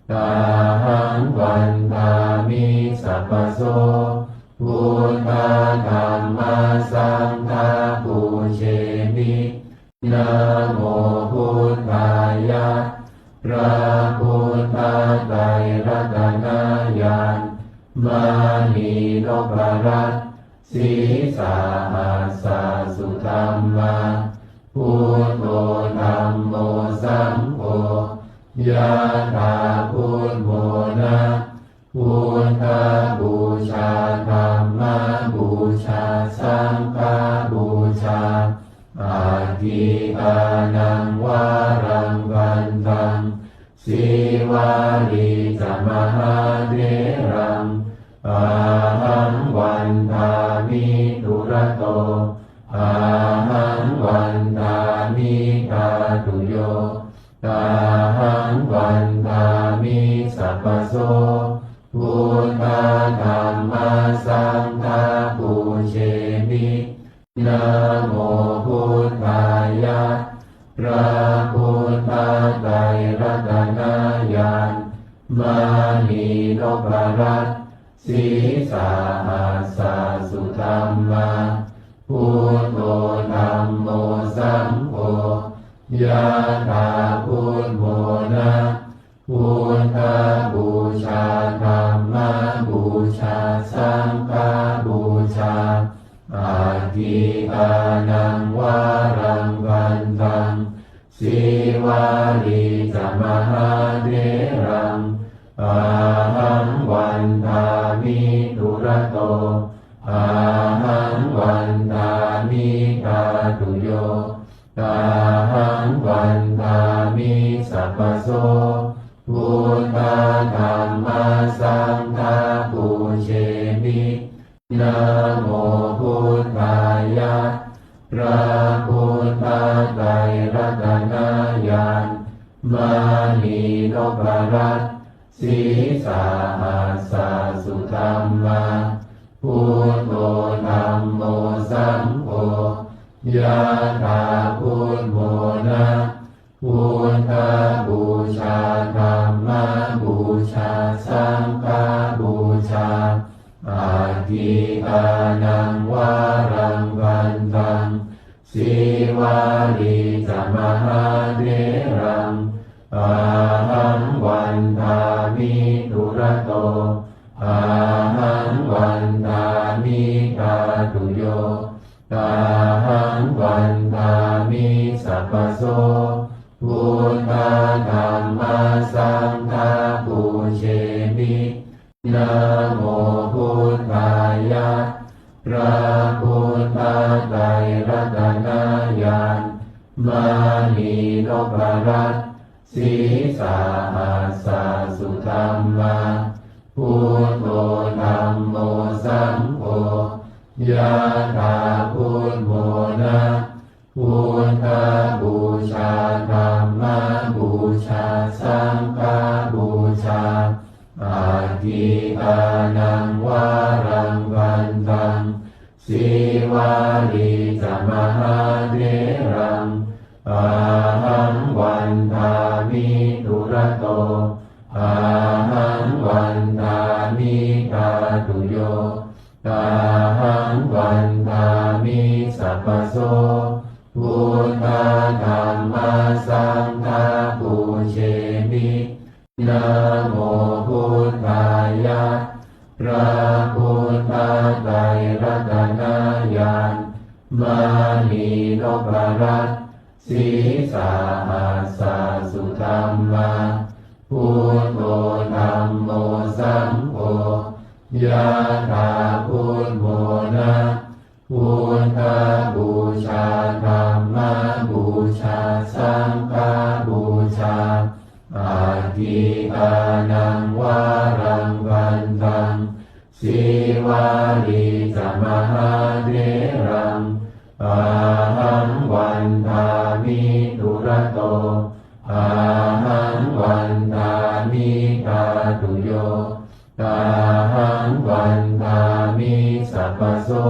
ahaṃ vandāmi sabbaso. Buddha dhamma saṅgha pūjemi. Namo buddhāya. พระพุทธไตรรัตนญาณ มณีนพรัตน์ sīsahassa sudhammā, buddho dhammo saṅgho, yathā buddhamona buddhapūjā dhammapūjā saṅghapūjā, atthi dānaṃ varaṃ bhaddaṃ, sīvalī ca mahātheraṃ, ahaṃ vandāmi dūrato, ahaṃ vandāmi dhātuyo, ahaṃ vandāmi sabbaso. Buddha dhamma saṅgha pūjemi. Namo buddhāya. พระพุทธไตรรัตนญาณ มณีนพรัตน์ sīsahassa sudhammā, buddho dhammo saṅgho, yathā buddhamona buddhapūjā dhammapūjā saṅghapūjā, atthi dānaṃ varaṃ bhaddaṃ, sīvalī ca mahātheraṃ, ahaṃ vandāmi dūrato, ahaṃ vandāmi dhātuyo, ahaṃ vandāmi sabbaso. Buddha dhamma saṅgha pūjemi. Namo buddhāya. พระพุทธไตรรัตนญาณ มณีนพรัตน์ sīsahassa sudhammā, buddho dhammo saṅgho, yathā buddhamona buddhapūjā dhammapūjā saṅghapūjā, atthi dānaṃ varaṃ bhaddaṃ, sīvalī ca mahātheraṃ, ahaṃ vandāmi dūrato, ahaṃ vandāmi dhātuyo, ahaṃ vandāmi sabbaso. Buddha dhamma saṅgha pūjemi. Namo buddhāya. พระพุทธไตรรัตนญาณ มณีนพรัตน์ sīsahassa sudhammā, buddho dhammo saṅgho, yathā buddhamona buddhapūjā dhammapūjā saṅghapūjā, atthi dānaṃ varaṃ bhaddaṃ, sīvalī ca mahātheraṃ, ahaṃ vandāmi dūrato, ahaṃ vandāmi dhātuyo, ahaṃ vandāmi sabbaso. Buddha dhamma saṅgha pūjemi. Namo buddhāya. พระพุทธไตรรัตนญาณ มณีนพรัตน์ sīsahassa sudhammā, buddho dhammo saṅgho, yathā buddhamona buddhapūjā dhammapūjā saṅghapūjā, atthi Ṭhānaṃ varaṃ bhaddhaṃ, Sīvalī ca mahātheraṃ, ahaṃ vandāmi dūrato, ahaṃ vandāmi dhātuyo, ahaṃ vandāmi sabbaso.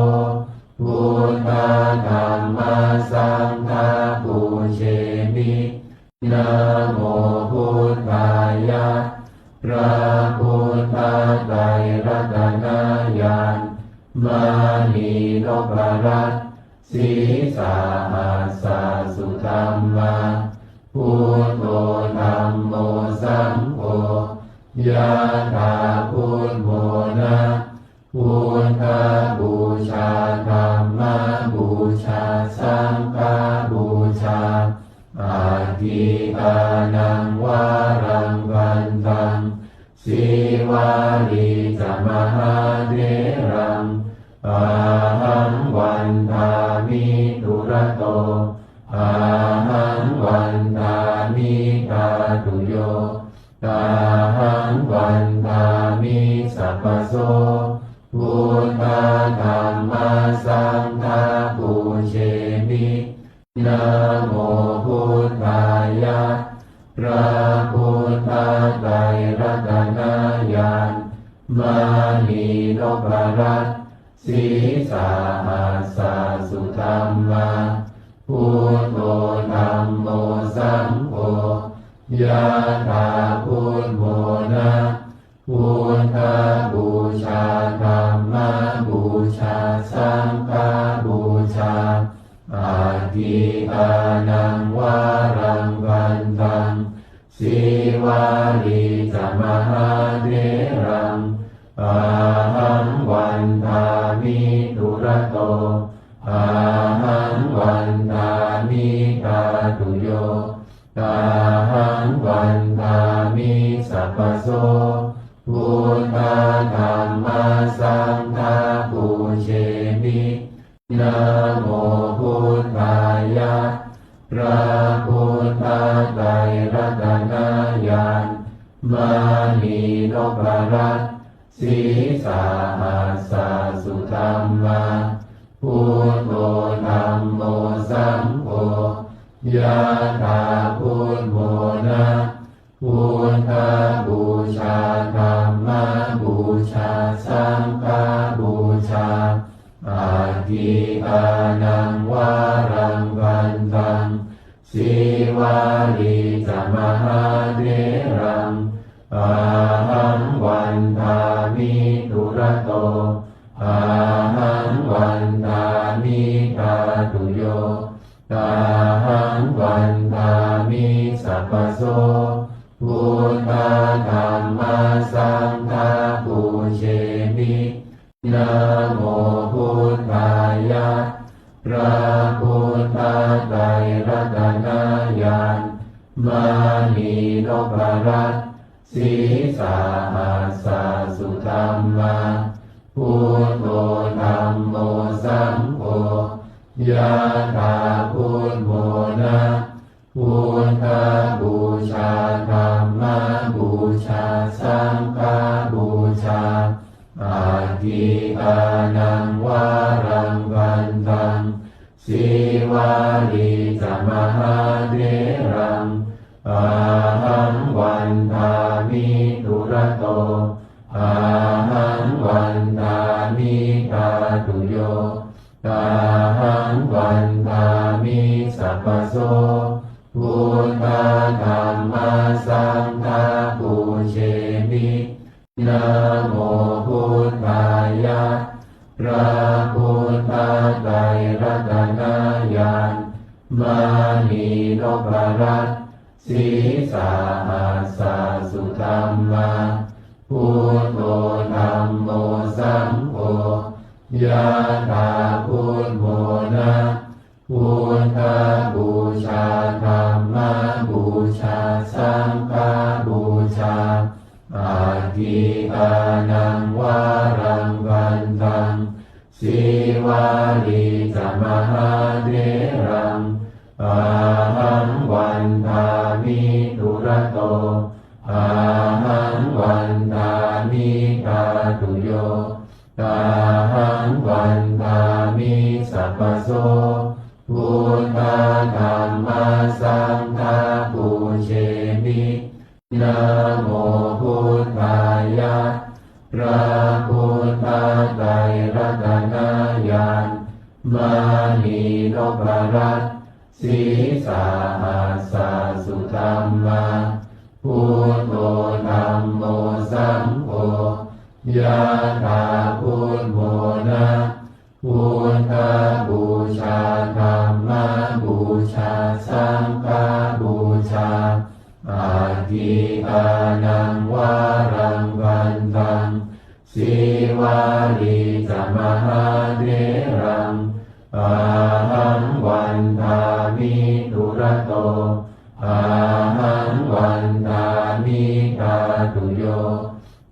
Buddha dhamma saṅgha pūjemi. Namo buddhāya. พระพุทธไตรรัตนญาณ มณีนพรัตน์ ศรีสหัสสสุธัมมา Buddho dhammo saṅgho, yathā buddho na, buddhapūjā dhammapūjā saṅghapūjā. Aṭṭhikānaṃ varaṃ bhaddhaṃ, Sīvalī ca mahātheraṃ, ahaṃ vandāmi dūrato, ahaṃ vandāmi dhātuyo, ahaṃ vandāmi sabbaso. Buddha dhamma saṅgha pūjemi. Namo buddhāya. พระพุทธไตรรัตนญาณ มณีนพรัตน์ ศรีสหัสสสุธัมมา Buddho dhammo saṅgho, yathā buddho na, buddhapūjā dhammapūjā saṅghapūjā. Aṭṭhikānaṃ varaṃ bhaddhaṃ, Sīvalī ca mahātheraṃ, ahaṃ vandāmi dūrato, ahaṃ vandāmi dhātuyo, ahaṃ vandāmi sabbaso. Buddha dhamma saṅgha pūjemi. Namo buddhāya. พระพุทธไตรรัตนญาณ มณีนพรัตน์ ศรีสหัสสสุธัมมา Buddho dhammo saṅgho, yathā buddho na, buddhapūjā dhammapūjā saṅghapūjā. Aṭṭhikānaṃ varaṃ bhaddhaṃ, Sīvalī ca mahātheraṃ, ahaṃ vandāmi dūrato, ahaṃ vandāmi dhātuyo, ahaṃ vandāmi sabbaso. Buddha dhamma saṅgha pūjemi. Namo buddhāya. พระพุทธไตรรัตนญาณ มณีนพรัตน์ ศรีสหัสสสุธัมมา Buddho dhammo saṅgho, yathā buddho na, buddhapūjā dhammapūjā saṅghapūjā. Aṭṭhikānaṃ varaṃ bhaddhaṃ, Sīvalī ca mahātheraṃ, ahaṃ vandāmi dūrato, ahaṃ vandāmi dhātuyo, ahaṃ vandāmi sabbaso. Buddha dhamma saṅgha pūjemi. Namo buddhāya. พระพุทธไตรรัตนญาณ มณีนพรัตน์ ศรีสหัสสสุธัมมา Buddho dhammo saṅgho, yathā buddho na, buddhapūjā dhammapūjā saṅghapūjā. Aṭṭhikānaṃ varaṃ bhaddhaṃ, Sīvalī ca mahātheraṃ, ahaṃ vandāmi dūrato, Buddhāya. พระพุทธไตรรัตนญาณ มณีนพรัตน์ sīsahassa sudhammā, buddho dhammo saṅgho, yathā buddho na, buddhapūjā dhammapūjā saṅghapūjā, atthikānaṃ varaṃ vandaṃ, Sīvalī ca mahātheraṃ, ahaṃ vandāmi dūrato, ahaṃ vandāmi dhātuyo,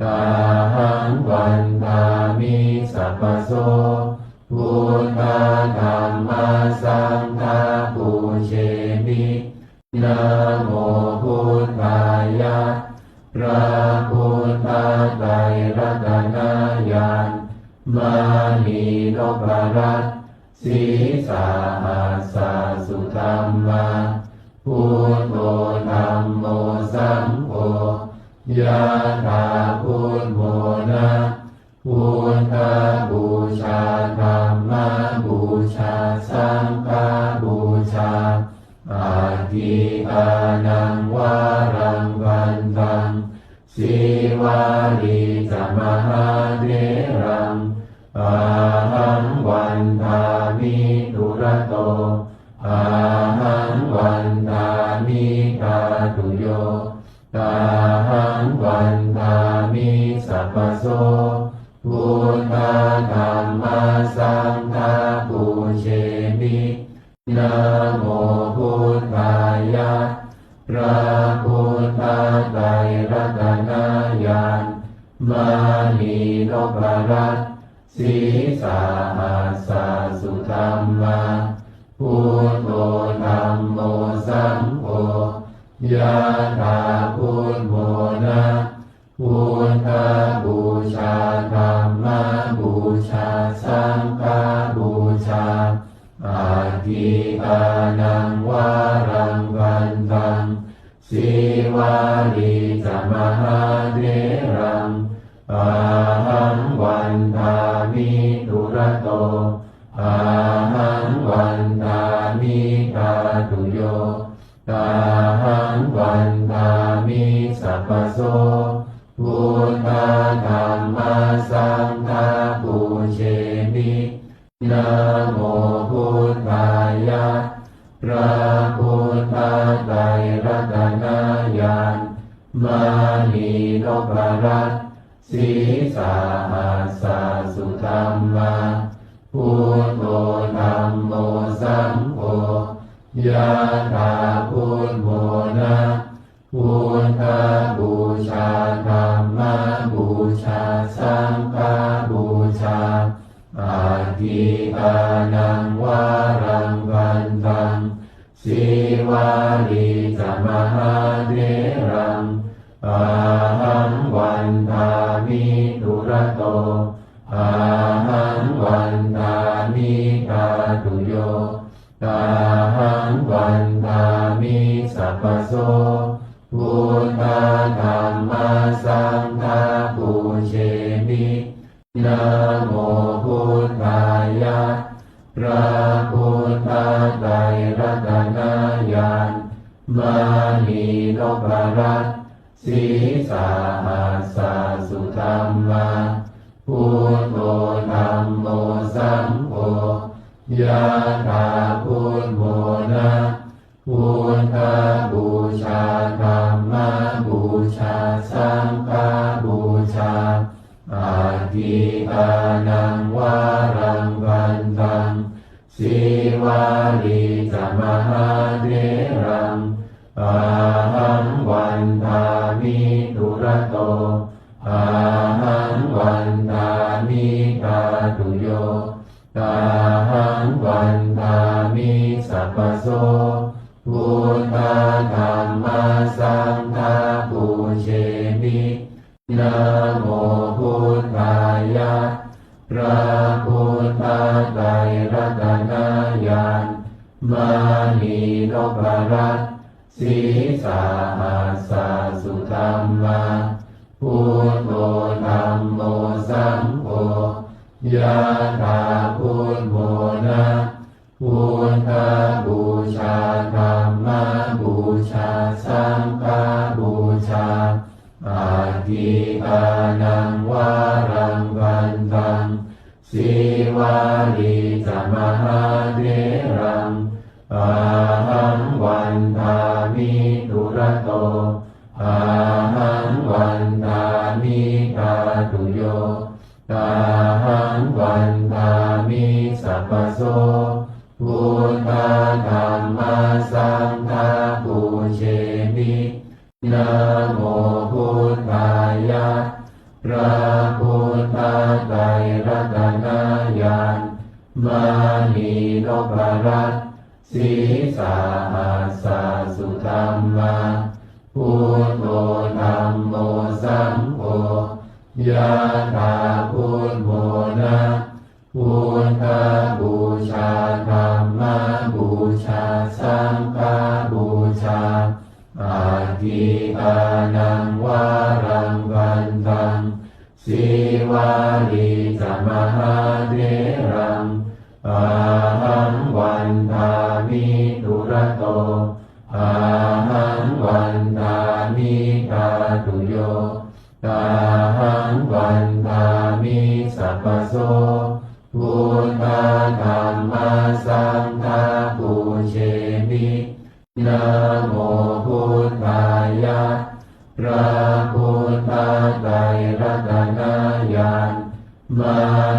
ahaṃ vandāmi sabbaso, buddha dhamma saṅgha pūjemi. Namo buddhāya. พระพุทธไตรรัตนญาณ มณีนพรัตน์ sīsahassa sudhammā, buddho dhammo saṅgho, yathā buddho na, buddhapūjā dhammapūjā saṅghapūjā, atthikānaṃ varaṃ vandaṃ, Sīvalī ca mahātheraṃ, ahaṃ vandāmi dūrato, ahaṃ vandāmi dhātuyo, ahaṃ vandāmi sabbaso, buddha dhamma saṅgha pūjemi. Namo buddhāya. พระพุทธไตรรัตนญาณ มณีนพรัตน์ sīsahassa sudhammā, buddho dhammo saṅgho, yathā buddho na, buddhapūjā dhammapūjā saṅghapūjā, atthikānaṃ varaṃ vandaṃ, Sīvalī ca mahātheraṃ, ahaṃ vandāmi dūrato, ahaṃ vandāmi dhātuyo, ahaṃ vandāmi sabbaso, buddha dhamma saṅgha pūjemi. Namo buddhāya. พระพุทธไตรรัตนญาณ มณีนพรัตน์ sīsahassa sudhammā, buddho dhammo saṅgho, yathā buddho na, buddhapūjā dhammapūjā saṅghapūjā, atthikānaṃ varaṃ vandaṃ, Sīvalī ca mahātheraṃ, ahaṃ vandāmi dūrato, ahaṃ vandāmi dhātuyo, ahaṃ vandāmi sabbaso, buddha dhamma saṅgha pūjemi. Namo buddhāya. พระพุทธไตรรัตนญาณ มณีนพรัตน์ sīsahassa sudhammā, buddho dhammo saṅgho, yathā buddho na, buddhapūjā dhammapūjā saṅghapūjā, atthikānaṃ varaṃ vandaṃ, Sīvalī ca mahātheraṃ, ahaṃ vandāmi dūrato, ahaṃ vandāmi dhātuyo, ahaṃ vandāmi sabbaso, buddha dhamma saṅgha pūjemi. Namo buddhāya. พระพุทธไตรรัตนญาณ มณีนพรัตน์ Sīsahassa sudhammā, buddho dhammo saṅgho, yathā buddho na, buddhapūjā dhammapūjā saṅghapūjā, atthidānaṃ varaṃ bhaddhaṃ, Sīvalī ca mahātheraṃ, ahaṃ vandāmi dūrato, ahaṃ vandāmi dhātuyo, ahaṃ vandāmi sabbaso, buddha dhamma saṅgha pūjemi. Namo buddhāya, พระพุทธไตรรัตนญาณ มณีนพรัตน์ ศรีสหัสสสุธัมมา Buddho dhammo saṅgho, yathā buddho na, buddhapūjā dhammapūjā saṅghapūjā, atthidānaṃ varaṃ bhaddhaṃ, Sīvalī ca mahātheraṃ, ahaṃ vandāmi dūrato, ahaṃ vandāmi dhātuyo, ahaṃ vandāmi sabbaso, buddha dhamma saṅgha pūjemi. Namo buddhāya, พระพุทธไตรรัตนญาณ ม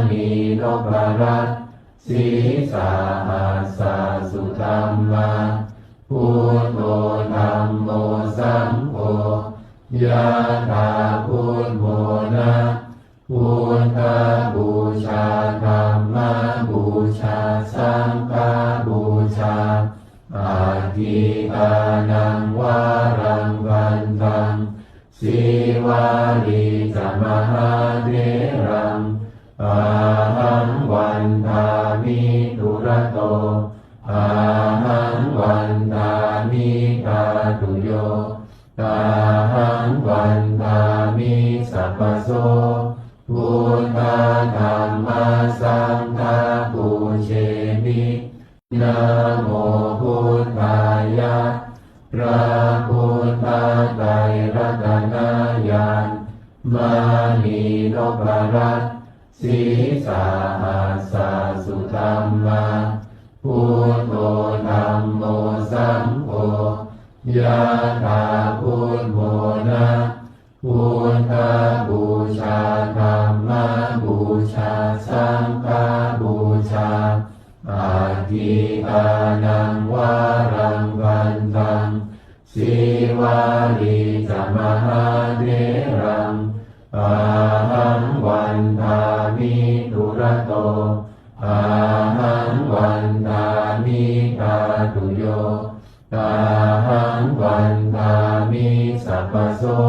ณีนพรัตน์ ศรีสหัสสสุธัมมา Buddho dhammo saṅgho, yathā buddho na, buddhapūjā dhammapūjā saṅghapūjā, atthidānaṃ varaṃ bhaddhaṃ, Sīvalī ca mahātheraṃ, ahaṃ vandāmi dūrato, ahaṃ vandāmi dhātuyo, ahaṃ vandāmi sabbaso, buddha dhamma saṅgha pūjemi. Namo buddhāya, พระพุทธไตรรัตนญาณ มณีนพรัตน์ ศรีสหัสสสุธัมมา Buddho dhammo saṅgho, yathā buddho na, buddhapūjā dhammapūjā saṅghapūjā, atthidānaṃ varaṃ bhaddhaṃ, Sīvalī ca mahātheraṃ, ahaṃ vandāmi dūrato, ahaṃ vandāmi dhātuyo, ahaṃ vandāmi sabbaso,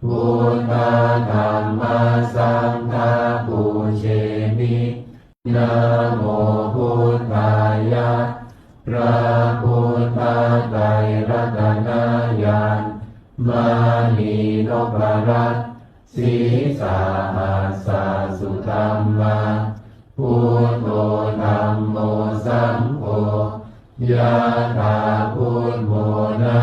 buddha dhamma saṅgha pūjemi. Namo buddhāya, พระพุทธไตรรัตนญาณ มณีนพรัตน์ ศรีสหัสสสุธัมมา Buddho dhammo saṅgho, yathā buddho na,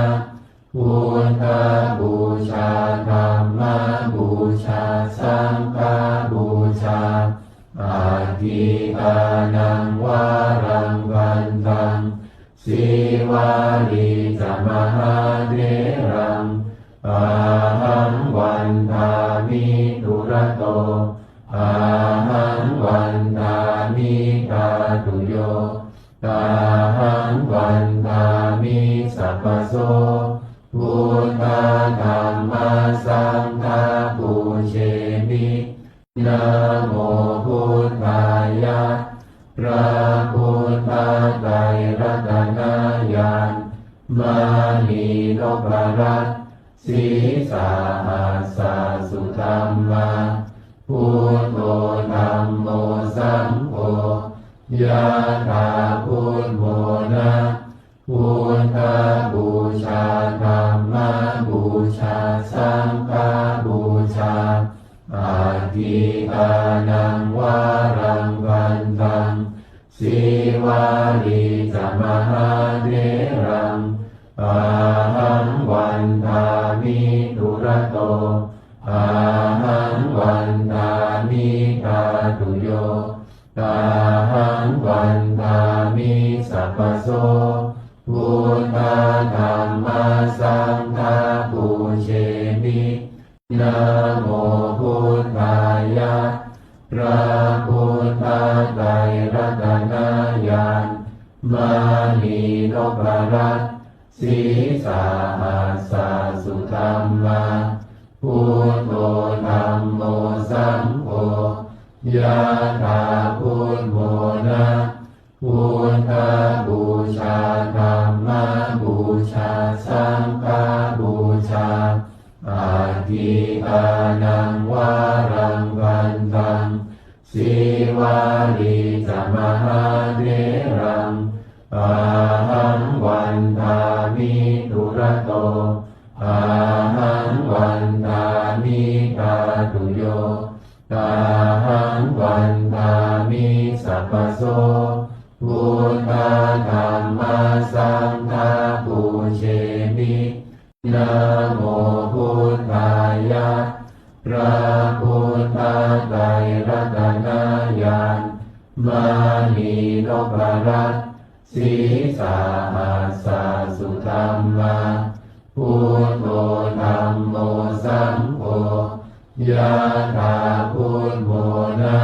buddhapūjā dhammapūjā saṅghapūjā, atthidānaṃ varaṃ bhaddhaṃ, Sīvalī ca mahātheraṃ, ahaṃ vandāmi dūrato, ahaṃ vandāmi dhātuyo, ahaṃ vandāmi sabbaso, buddha dhamma saṅgha pūjemi. Namo buddhāya, พระพุทธไตรรัตนญาณ มณีนพรัตน์ ศรีสหัสสสุธัมมา Buddho dhammo saṅgho, yathā buddho na, buddhapūjā Gītānaṃ varaṃ vandaṃ, Sīvalī ca mahātheraṃ, ahaṃ vandāmi dūrato, ahaṃ vandāmi dhātuyo, ahaṃ vandāmi sabbaso. Buddha dhamma saṅgha pūjemi. Namo Buddhāya. พระพุทธไตรรัตนญาณ มณีนพรัตน์ ศรีสหัสสสุธรรมา Buddho dhammo saṅgho, ยะถา Buddho na, Buddhapūjā, Dhammapūjā, Saṅghapūjā. Atthi dānaṃ varaṃ vandaṃ, Sīvalī ca mahātheraṃ, ahaṃ vandāmi dūrato, ahaṃ vandāmi dhātuyo, ahaṃ vandāmi sabbaso. Buddha dhamma saṅgha pūjemi. Namo Buddhāya. พระพุทธไตรรัตนญาณ มณีนพรัตน์ ศรีสหัสสสุธรรมา Buddho dhammo saṅgho, ยะถา Buddho na,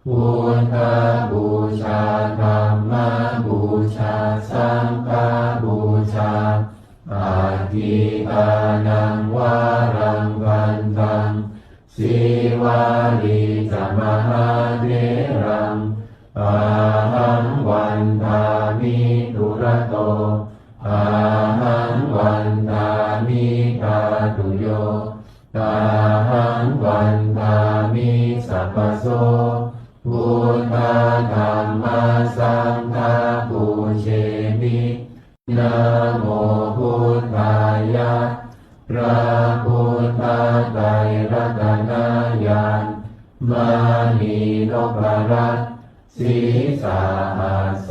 Buddhapūjā, Dhammapūjā, Saṅghapūjā. Atthi dānaṃ varaṃ vandaṃ, Sīvalī ca mahātheraṃ, ahaṃ vandāmi dūrato, ahaṃ vandāmi dhātuyo, ahaṃ vandāmi sabbaso. Buddha dhamma saṅgha pūjemi. Namo Buddhāya. พระพุทธไตรรัตนญาณ มณีนพรัตน์ ศรีสหัสส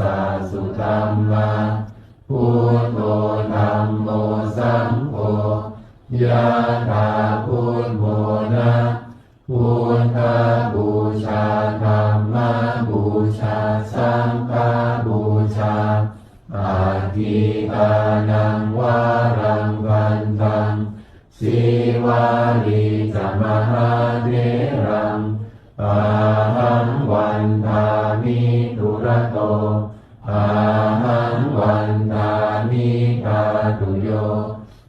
สุธรรมา Buddho dhammo saṅgho, ยะถา Buddho na, Buddhapūjā, Dhammapūjā, Saṅghapūjā. Atthi dānaṃ varaṃ vandaṃ, Sīvalī ca mahātheraṃ, ahaṃ vandāmi dūrato, ahaṃ vandāmi dhātuyo,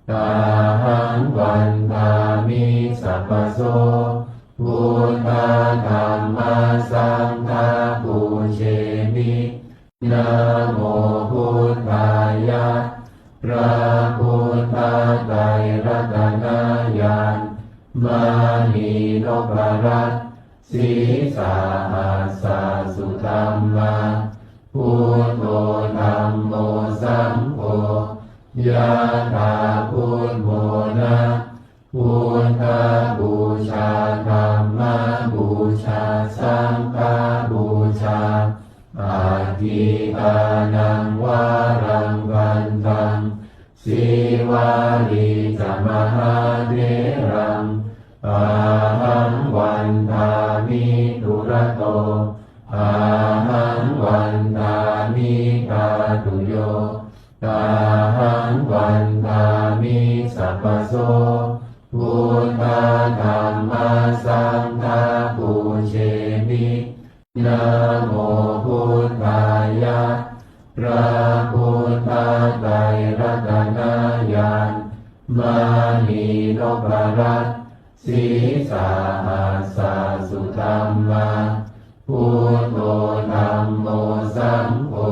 ahaṃ vandāmi sabbaso. Buddha dhamma saṅgha pūjemi. Namo Buddhāya. พระพุทธไตรรัตนญาณ มณีนพรัตน์ ศรีสหัสสสุธรรมา Buddho dhammo saṅgho, ยะถา Buddho na, Buddhapūjā, Dhammapūjā, Saṅghapūjā. Atthi dānaṃ varaṃ vandaṃ, Sīvalī ca mahātheraṃ, ahaṃ vandāmi dūrato, ahaṃ vandāmi dhātuyo, ahaṃ vandāmi sabbaso. Buddha dhamma saṅgha pūjemi. Namo Buddhāya. พระพุทธไตรรัตนญาณ มณีนพรัตน์ ศรีสหัสสสุธรรมา Buddho dhammo saṅgho,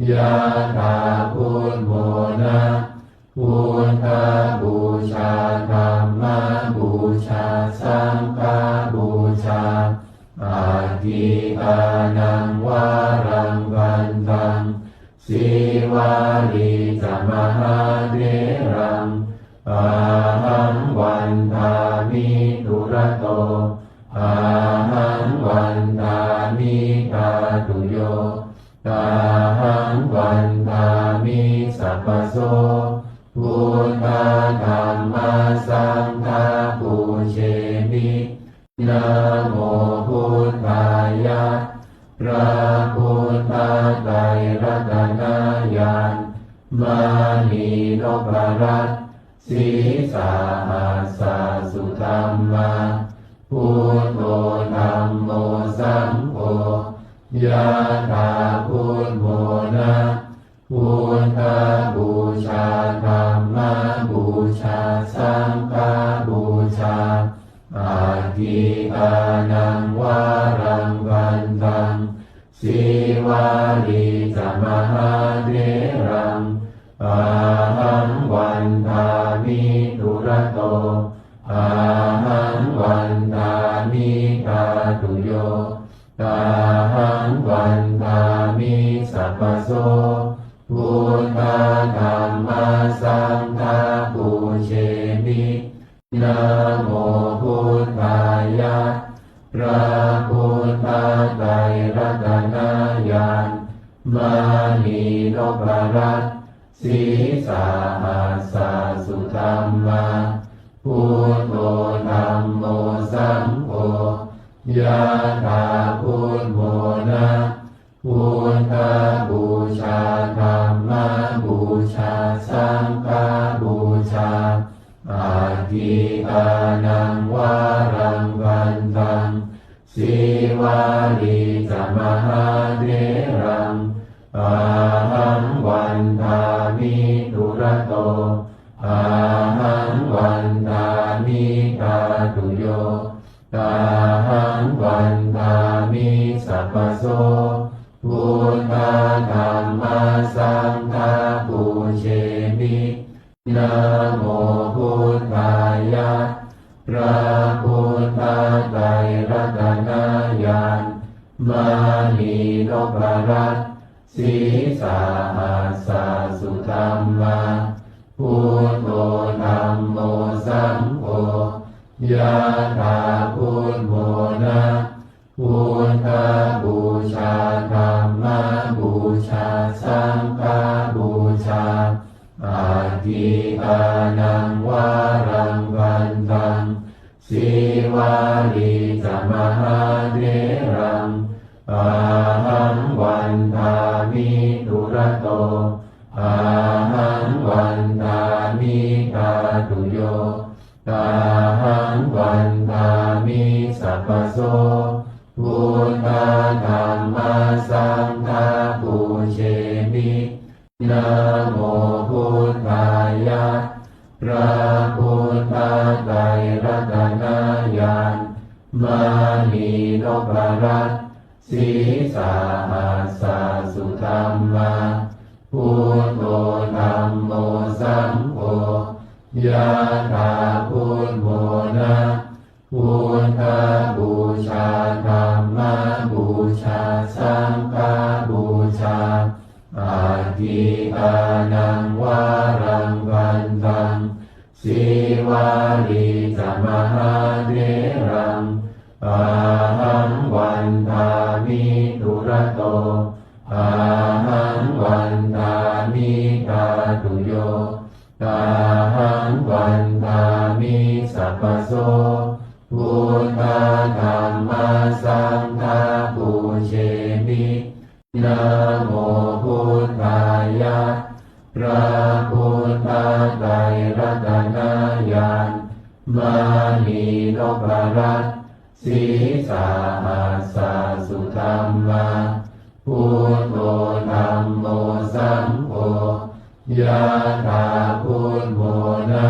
ยะถา Buddho na, Buddhapūjā, Dhammapūjā, Saṅghapūjā. Atthi dānaṃ varaṃ vandaṃ, Sīvalī ca mahātheraṃ, ahaṃ vandāmi dūrato, ahaṃ vandāmi dhātuyo, ahaṃ vandāmi sabbaso. Buddha dhamma saṅgha pūjemi. Namo buddhāya. พระพุทธไตรรัตนญาณ มณีนพรัตน์ sīsahassa sudhammā, buddho dhammo saṅgho, yathā buddhamona. Buddhapūjā, dhammapūjā, saṅghapūjā, atthi dānaṃ varaṃ bhaddaṃ, sīvalī ca mahātheraṃ, ahaṃ vandāmi dūrato, ahaṃ vandāmi dhātuyo, ahaṃ vandāmi sabbaso. Buddha dhamma saṅgha pūjemi. Namo buddhāya. พระพุทธไตรรัตนญาณ มณีนพรัตน์ sīsahassa sudhammā, buddho dhammo saṅgho, yathā buddhamona. Buddhapūjā, dhammapūjā, saṅghapūjā, atthi dānaṃ varaṃ bhaddaṃ, sīvalī ca mahātheraṃ, ahaṃ vandāmi dūrato, ahaṃ vandāmi dhātuyo, ahaṃ vandāmi sabbaso. Buddha dhamma saṅgha pūjemi. Namo buddhāya. พระพุทธไตรรัตนญาณ มณีนพรัตน์ sīsahassa sudhammā, buddho dhammo saṅgho, yathā buddhamona. Buddhapūjā, dhammapūjā, saṅghapūjā, atthi dānaṃ varaṃ bhaddaṃ, sīvalī ca mahātheraṃ, ahaṃ vandāmi dūrato, ahaṃ vandāmi dhātuyo, ahaṃ vandāmi sabbaso. Buddha dhamma saṅgha pūjemi. Namo buddhāya. พระพุทธไตรรัตนญาณ มณีนพรัตน์ sīsahassa sudhammā, buddho dhammo saṅgho, yathā buddhamona. Buddhapūjā, dhammapūjā, saṅghapūjā, atthi dānaṃ varaṃ bhaddaṃ, sīvalī ca mahātheraṃ, ahaṃ vandāmi dūrato, ahaṃ vandāmi dhātuyo, ahaṃ vandāmi sabbaso. Buddha dhamma saṅgha pūjemi. Namo buddhāya. พระพุทธไตรรัตนญาณ มณีนพรัตน์ sīsahassa sudhammā, buddho dhammo saṅgho, yathā buddhamona.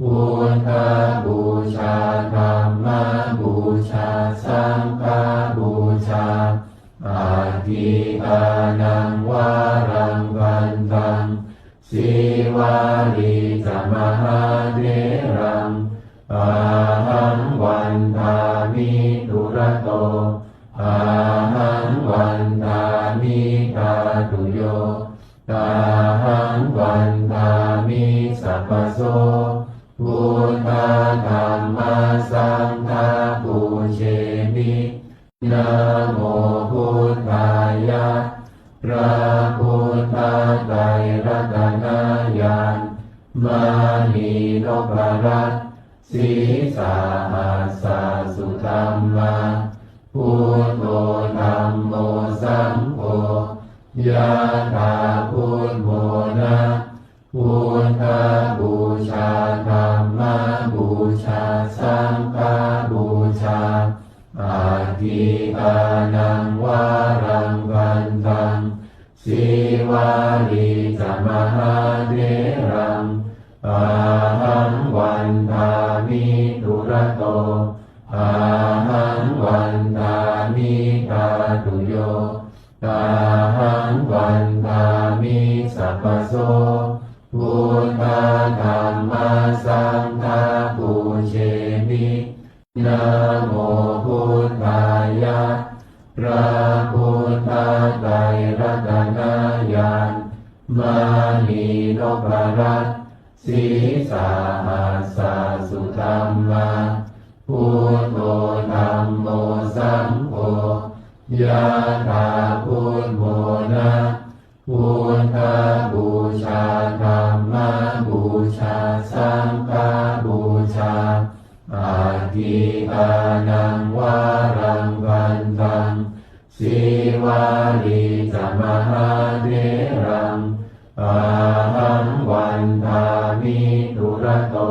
Buddhapūjā, dhammapūjā, saṅghapūjā, atthi dānaṃ varaṃ bhaddaṃ, sīvalī ca mahātheraṃ, ahaṃ vandāmi dūrato, ahaṃ vandāmi dhātuyo, ahaṃ vandāmi sabbaso. Buddha dhamma saṅgha pūje Yathā buddho na buddhapūjā dhammapūjā saṅghapūjā, atthi dānaṃ varaṃ bhaddaṃ, Sīvalī ca mahātheraṃ, ahaṃ vandāmi dūrato, ahaṃ vandāmi dhātuyo, ahaṃ vandāmi sabbaso. Buddha dhamma saṅgha pūjemi. Namo buddhāya. พระพุทธไตรรัตนญาณ มณีนพรัตน์ sīsahassa sudhammā, buddho dhammo saṅgho, yathā buddho na buddhapūjā dhammapūjā saṅghapūjā, atthi dānaṃ varaṃ bhaddaṃ, Sīvalī ca mahātheraṃ, ahaṃ vandāmi dūrato,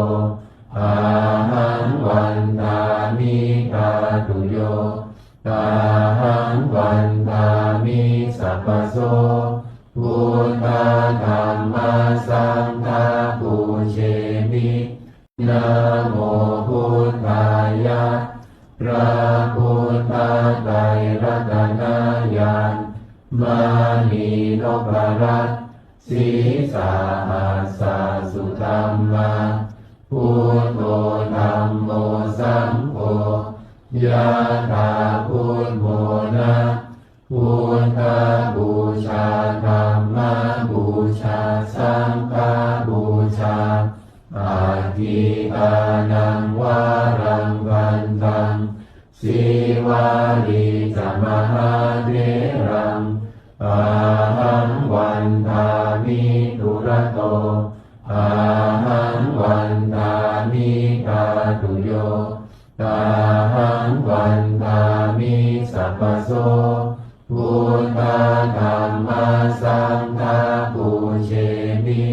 ahaṃ vandāmi dhātuyo, ahaṃ vandāmi sabbaso. Buddha dhamma saṅgha pūjemi. Namo buddhāya. พระพุทธไตรรัตนญาณ มณีนพรัตน์ sīsahassa sudhammā, buddho dhammo saṅgho, yathā buddho na buddhapūjā dhammapūjā saṅghapūjā, atthi dānaṃ varaṃ bhaddaṃ, Sīvalī ca mahātheraṃ, ahaṃ vandāmi dūrato, ahaṃ vandāmi dhātuyo, ahaṃ vandāmi sabbaso. Buddha dhamma saṅgha pūjemi.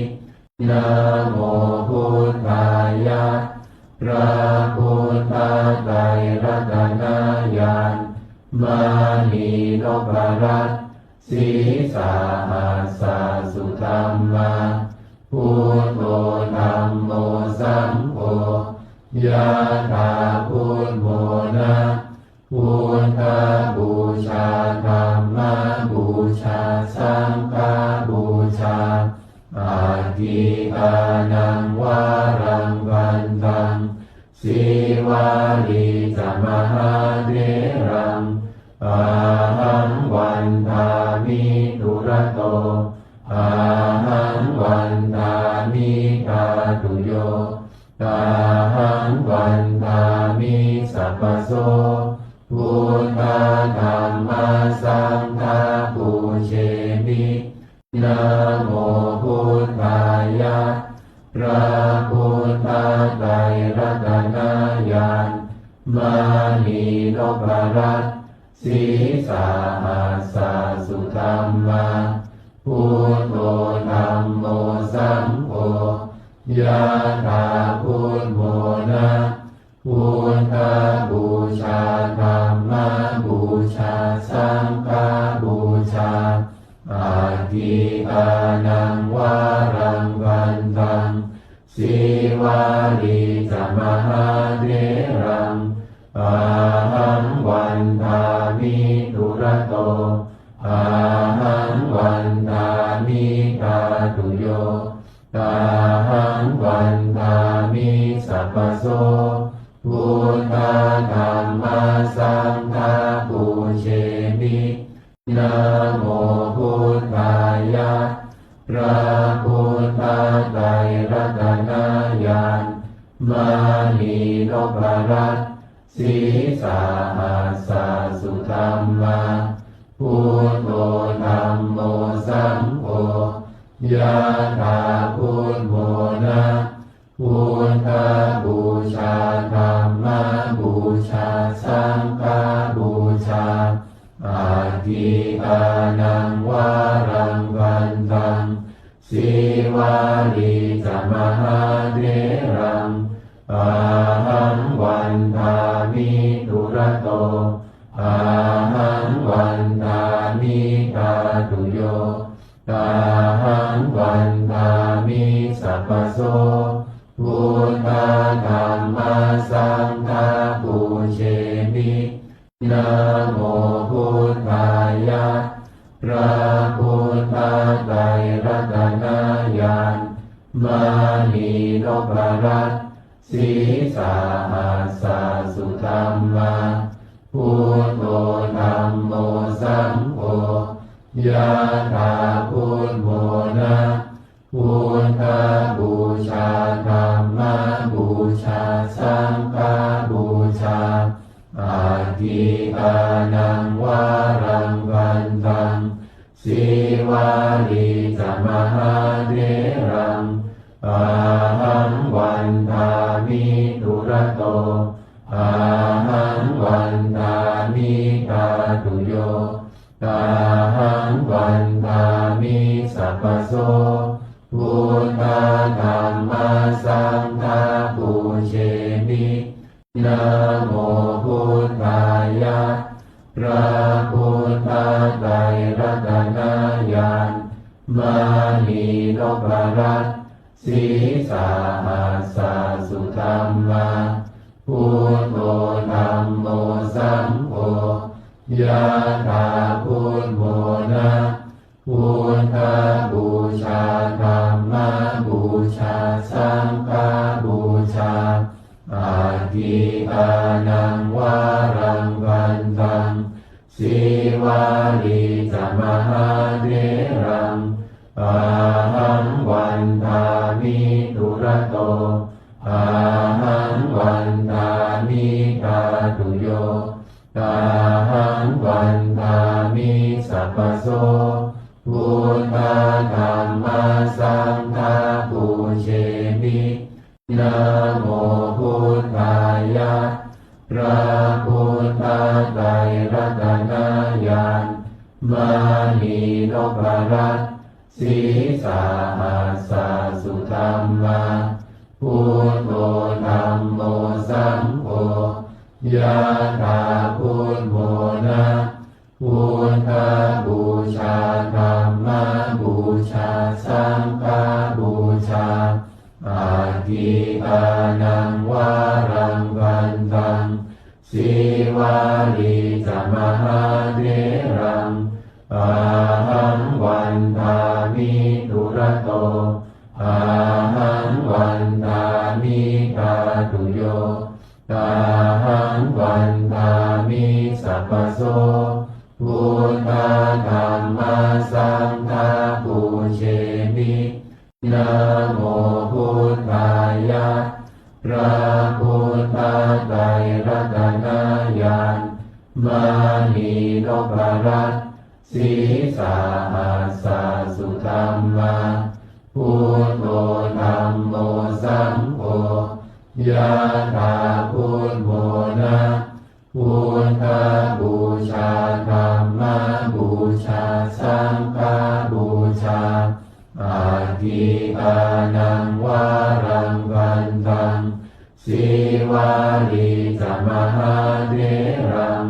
Namo buddhāya. พระพุทธไตรรัตนญาณ มณีนพรัตน์ sīsahassa sudhammā, buddho dhammo saṅgho, yathā buddho na buddhapūjā dhammapūjā saṅghapūjā, atthi dānaṃ varaṃ bhaddaṃ, Sīvalī ca mahātheraṃ, ahaṃ vandāmi dūrato, ahaṃ vandāmi dhātuyo, ahaṃ vandāmi sabbaso. Buddha dhamma saṅgha pūjemi. Namo buddhāya. พระพุทธไตรรัตนญาณ มณีนพรัตน์ sīsahassa sudhammā, buddho dhammo saṅgho, yathā buddho na buddhapūjā dhammapūjā saṅghapūjā, atthi dānaṃ varaṃ bhaddaṃ, Sīvalī ca mahātheraṃ, ahaṃ vandāmi dūrato, ahaṃ vandāmi dhātuyo, ahaṃ vandāmi sabbaso. Buddha dhamma saṅgha pūjemi. Namo buddhāya. พระพุทธไตรรัตนญาณ มณีนพรัตน์ sīsahassa sudhammā, buddho dhammo saṅgho, yathā buddho na buddhapūjā dhammapūjā saṅghapūjā, atthi dānaṃ varaṃ Sīvalī ca mahātheraṃ ahaṃ vandāmi dūrato. Ahaṃ vandāmi dhātuyo. Ahaṃ vandāmi sabbaso. Buddha dhamma saṅgha pūjemi. Namo buddhāya. พระพุทธไตรรัตนญาณ มณีนพรัตน์ ศีรษะหัสสะสุธรรมา Buddho dhammo saṅgho, yathā buddhamona. Buddhapūjā, dhammapūjā, saṅghapūjā, atthi dānaṃ varaṃ bhante. Sīvalī ca mahātheraṃ ahaṃ vandāmi dūrato. Ahaṃ vandāmi dhātuyo. Ahaṃ vandāmi sabbaso. Buddha dhamma saṅgha pūjemi. Namo buddhāya. พระพุทธไตรรัตนญาณ มณีนพรัตน์ ศีรษะหัสสะสุธรรมา Buddho dhammo saṅgho, yathā buddhamona. Buddhapūjā, dhammapūjā, saṅghapūjā, atthi dānaṃ varaṃ bhante. Sīvalī ca mahātheraṃ ahaṃ vandāmi dūrato. Ahaṃ vandāmi dhātuyo. Ahaṃ vandāmi sabbaso. Buddha dhamma saṅgha pūjemi. Namo buddhāya. พระพุทธไตรรัตนญาณ มณีนพรัตน์ ศีรษะหัสสะสุธรรมา Buddho dhammo saṅgho, yathā buddhamona. Buddhapūjā, dhammapūjā, saṅghapūjā, atthi dānaṃ varaṃ bhante. Sīvalī ca mahātheraṃ ahaṃ vandāmi dūrato. Ahaṃ vandāmi dhātuyo. Ahaṃ vandāmi sabbaso. Buddha dhamma saṅgha pūjemi. Namo buddhāya. พระพุทธไตรรัตนญาณ มณีนพรัตน์ ศีรษะหัสสะสุธรรมา Buddho dhammo saṅgho, yathā buddhamona. Buddhapūjā, dhammapūjā, saṅghapūjā, atthi dānaṃ varaṃ bhante. Sīvalī ca mahātheraṃ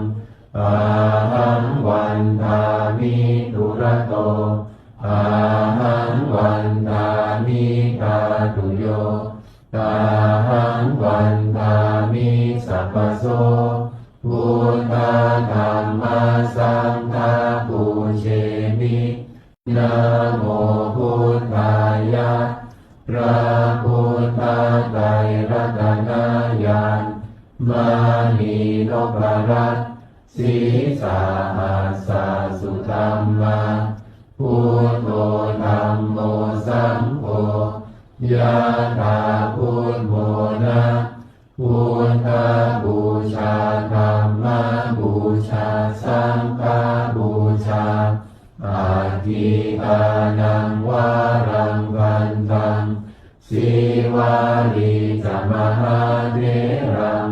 ahaṃ vandāmi dūrato. Ahaṃ vandāmi dhātuyo. Ahaṃ vandāmi sabbaso. Buddha dhamma saṅgha pūjemi. Namo buddhāya. พระพุทธไตรรัตนญาณ มณีนพรัตน์ ศีรษะหัสสะสุธรรมา Buddho dhammo saṅgho, yathā buddhamona. Buddhapūjā, dhammapūjā, saṅghapūjā, atthi dānaṃ varaṃ bhante. Sīvalī ca mahātheraṃ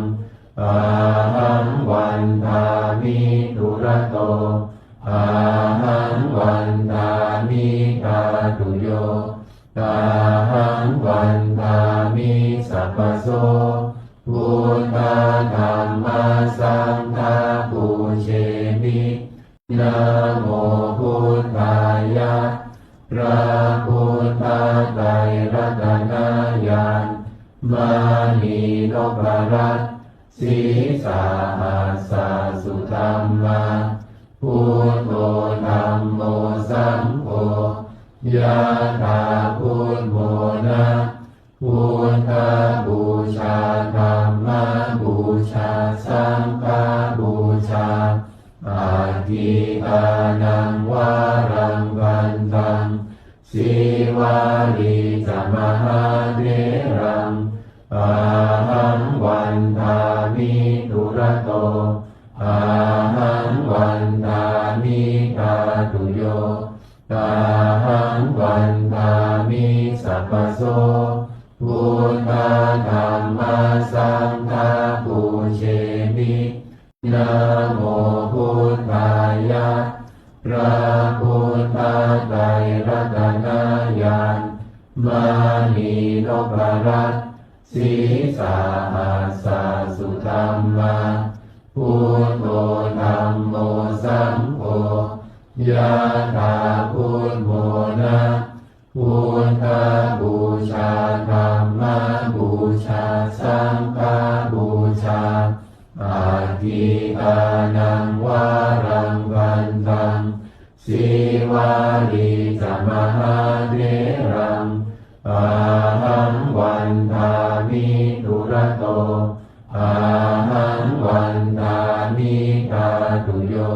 ahaṃ vandāmi dūrato. Ahaṃ vandāmi dhātuyo. saṅghā pūjemi. Namo buddhāya. พระพุทธไตรรัตนญาณ มณีนพรัตน์ sīsahassa sudhammā, buddho dhammo saṅgho, yathā buddhamona, buddhapūjā, dhammapūjā, saṅghapūjā, atthi dānaṃ varaṃ bhaddaṃ, sīvalī ca mahātheraṃ, ahaṃ vandāmi dūrato, ahaṃ vandāmi dhātuyo, ahaṃ vandāmi sabbaso, buddha dhamma saṅgha pūjemi. Namo buddhāya. พระพุทธไตรรัตนญาณ มณีนพรัตน์ sīsahassa sudhammā, buddho dhammo saṅgho, yathā buddhamona, buddhapūjā, dhammapūjā, saṅghapūjā, atthi dānaṃ varaṃ bhaddaṃ, sīvalī ca mahātheraṃ, ahaṃ vandāmi dūrato, ahaṃ vandāmi dhātuyo,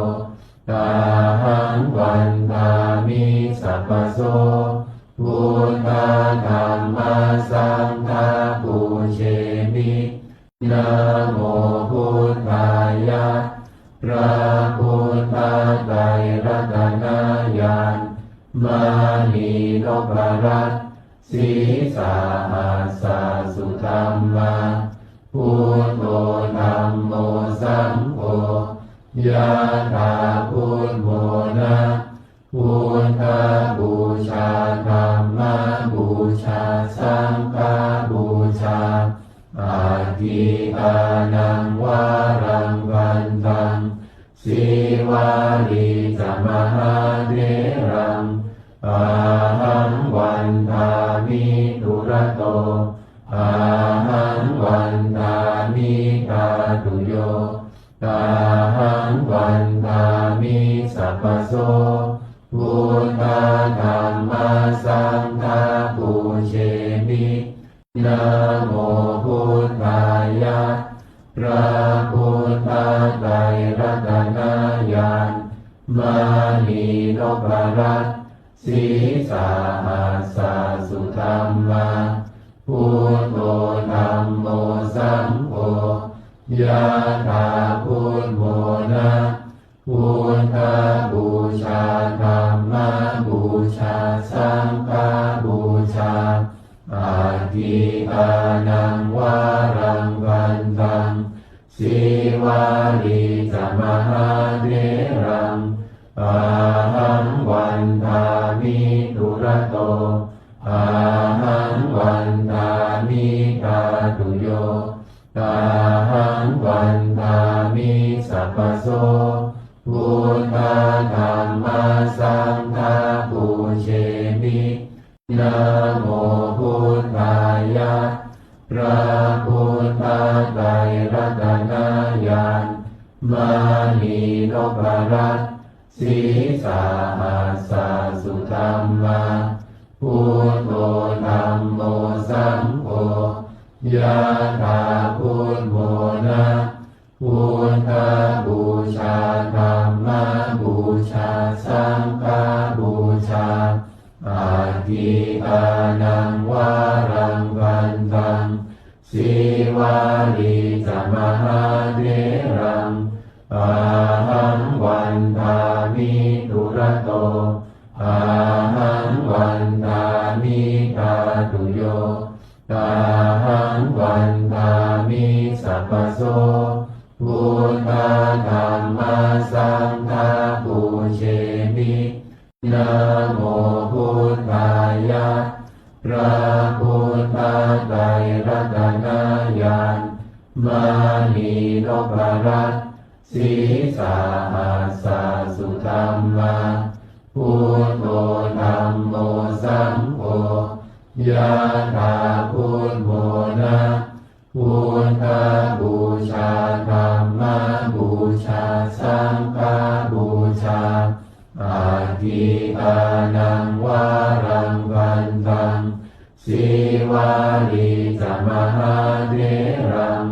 ahaṃ vandāmi sabbaso, buddha dhamma saṅgha pūjemi. Namo buddhāya. พระพุทธไตรรัตนญาณ มณีนพรัตน์ sīsahassa sudhammā, buddho dhammo saṅgho, yathā buddhamona, buddhapūjā, dhammapūjā, saṅghapūjā, atthi dānaṃ varaṃ bhaddaṃ, sīvalī ca mahātheraṃ, ahaṃ vandāmi dūrato, ahaṃ vandāmi dhātuyo, ahaṃ vandāmi sabbaso, buddha dhamma saṅgha pūjemi. Namo buddhāya. พระพุทธไตรรัตนญาณ มณีนพรัตน์ sīsahassa sudhammā, buddho dhammo saṅgho, yathā buddhamona, buddhapūjā, dhammapūjā, saṅghapūjā, atthi dānaṃ varaṃ bhaddaṃ, sīvalī ca mahātheraṃ, ahaṃ vandāmi dūrato, ahaṃ vandāmi dhātuyo, ahaṃ vandāmi sabbaso, buddha dhamma saṅgha pūjemi. Namo buddhāya. พระพุทธไตรรัตนญาณ มณีนพรัตน์ sīsahassa sudhammā, buddho dhammo saṅgho, yathā buddhamona, buddhapūjā, dhammapūjā, saṅghapūjā, atthi dānaṃ varaṃ bhaddaṃ, sīvalī ca mahātheraṃ, ahaṃ vandāmi dūrato, ahaṃ vandāmi dhātuyo, ahaṃ vandāmi sabbaso, Sīsahassa sudhammā, buddho dhammo saṅgho, yādā buddhamona, buddhapūjā, dhammapūjā, saṅghapūjā, aggīdānaṃ varaṃ vandaṃ, Sīvalī ca mahātheraṃ,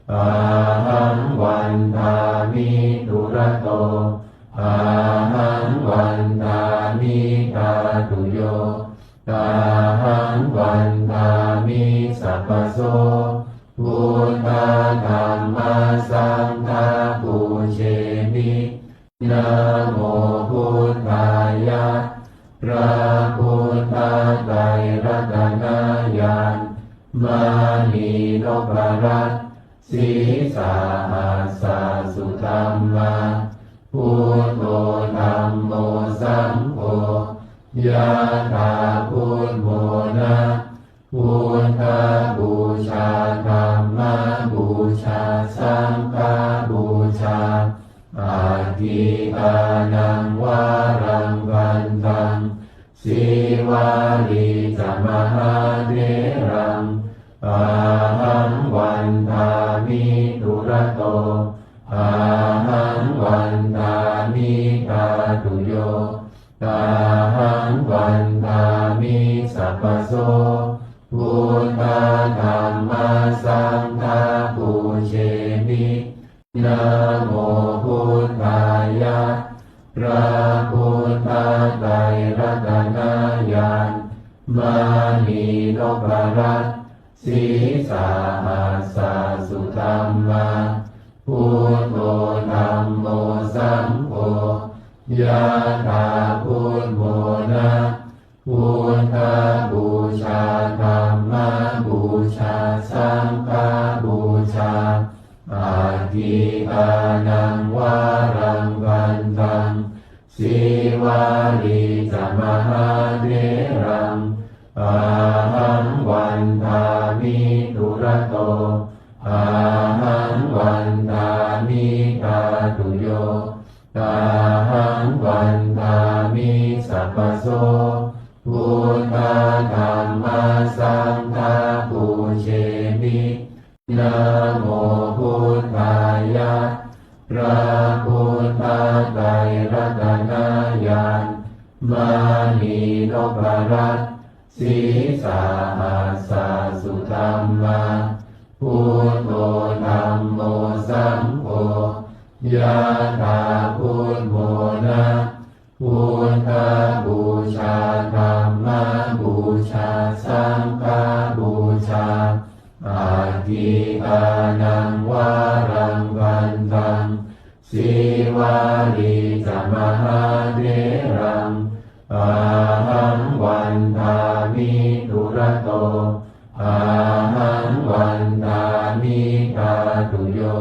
ahaṃ vandāmi dūrato, ahaṃ vandāmi dhātuyo, ahaṃ vandāmi sabbaso, buddha dhamma saṅgha pūjemi. Namo buddhāya, พระพุทธไตรรัตนญาณ มณีนพรัตน์ sīsahassa sudhammā, buddho dhammo saṅgho, yādā buddhamona, buddhapūjā, dhammapūjā, saṅghapūjā, aggīdānaṃ varaṃ vandaṃ, Sīvalī ca mahātheraṃ, ahaṃ vandāmi dūrato, ahaṃ vandāmi dhātuyo, ahaṃ vandāmi sabbaso, buddha dhamma saṅgha pūjemi. Namo buddhāya, พระพุทธไตรรัตนญาณ มณีนพรัตน์ sīsahassa sudhammā, buddho dhammo saṅgho, yādā buddhamona, buddhapūjā, dhammapūjā, saṅghapūjā, aggīdānaṃ varaṃ vandaṃ, Sīvalī ca mahātheraṃ, ahaṃ vandāmi dūrato, ahaṃ vandāmi dhātuyo, ahaṃ vandāmi sabbaso, buddha dhamma saṅgha pūjemi. Namo buddhāya, พระพุทธไตรรัตนญาณ มณีนพรัตน์ sīsahassa sudhammā, buddho dhammo saṅgho, yādā buddhamona, buddhapūjā, dhammapūjā, saṅghapūjā, aggīdānaṃ varaṃ vandaṃ, Sīvalī ca mahātheraṃ, ahaṃ vandāmi dūrato, ahaṃ vandāmi dhātuyo,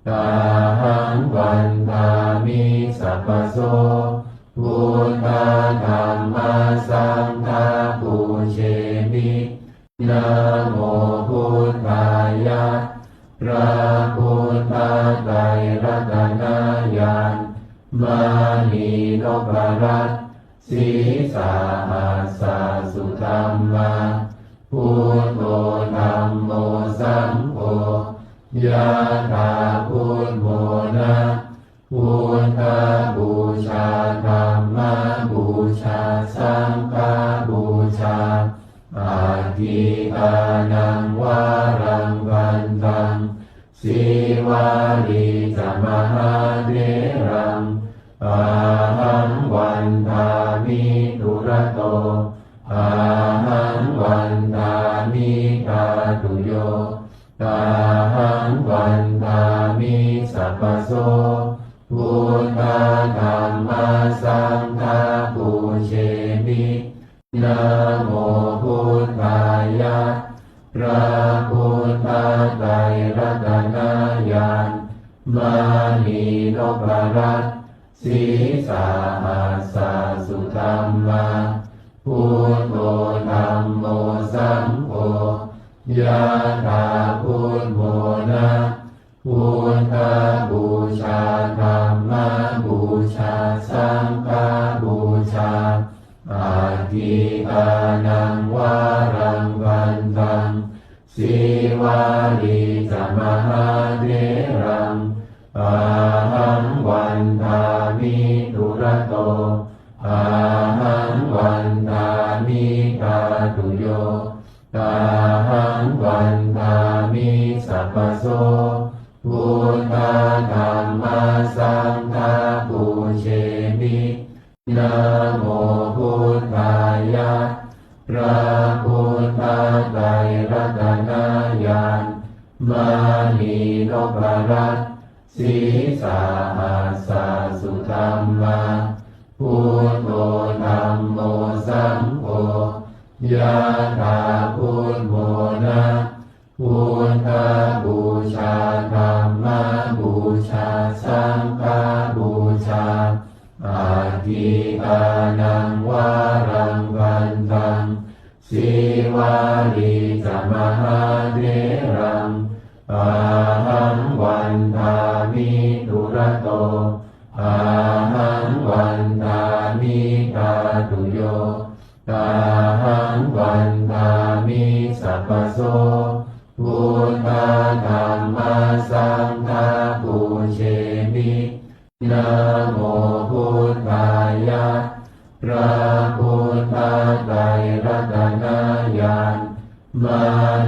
ahaṃ vandāmi sabbaso, buddha dhamma saṅgha pūjemi. Namo buddhāya, พระพุทธไตรรัตนญาณ มณีนพรัตน์ sīsahassa sudhammā, buddho dhammo saṅgho, yādā buddhamona, buddhapūjā, dhammapūjā, saṅghapūjā, aggīdānaṃ varaṃ vandaṃ, Sīvalī ca mahātheraṃ, ahaṃ vandāmi dūrato, ahaṃ vandāmi dhātuyo, ahaṃ vandāmi sabbaso, buddha dhamma saṅgha pūjemi. Namo buddhāya, พระพุทธไตรรัตนญาณ มณีนพรัตน์ sīsahassa sudhammā, buddho dhammo saṅgho, yādā buddhamona, Buddhapūjā, dhammapūjā, saṅghapūjā. Atthi dānaṃ varaṃ bhaddaṃ, Sīvalī ca mahātheraṃ, ahaṃ vandāmi dūrato, ahaṃ vandāmi dhātuyo, ahaṃ vandāmi sabbaso. Buddha dhamma saṅgha pūjemi. Namo Buddhāya. พระพุทธไตรรัตนญาณ มณีนพรัตน์ Sīsahassa sudhammā, Buddho dhammo saṅgho, yathā buddhamona. Buddhapūjā, dhammapūjā, saṅghapūjā. Atthi dānaṃ varaṃ bhaddaṃ, Sīvalī ca mahātheraṃ, ahaṃ vandāmi dūrato, ahaṃ vandāmi dhātuyo, ahaṃ vandāmi sabbaso. Buddha dhamma saṅgha pūjemi. Namo Buddhāya. พระพุทธไตรรัตนญาณ ม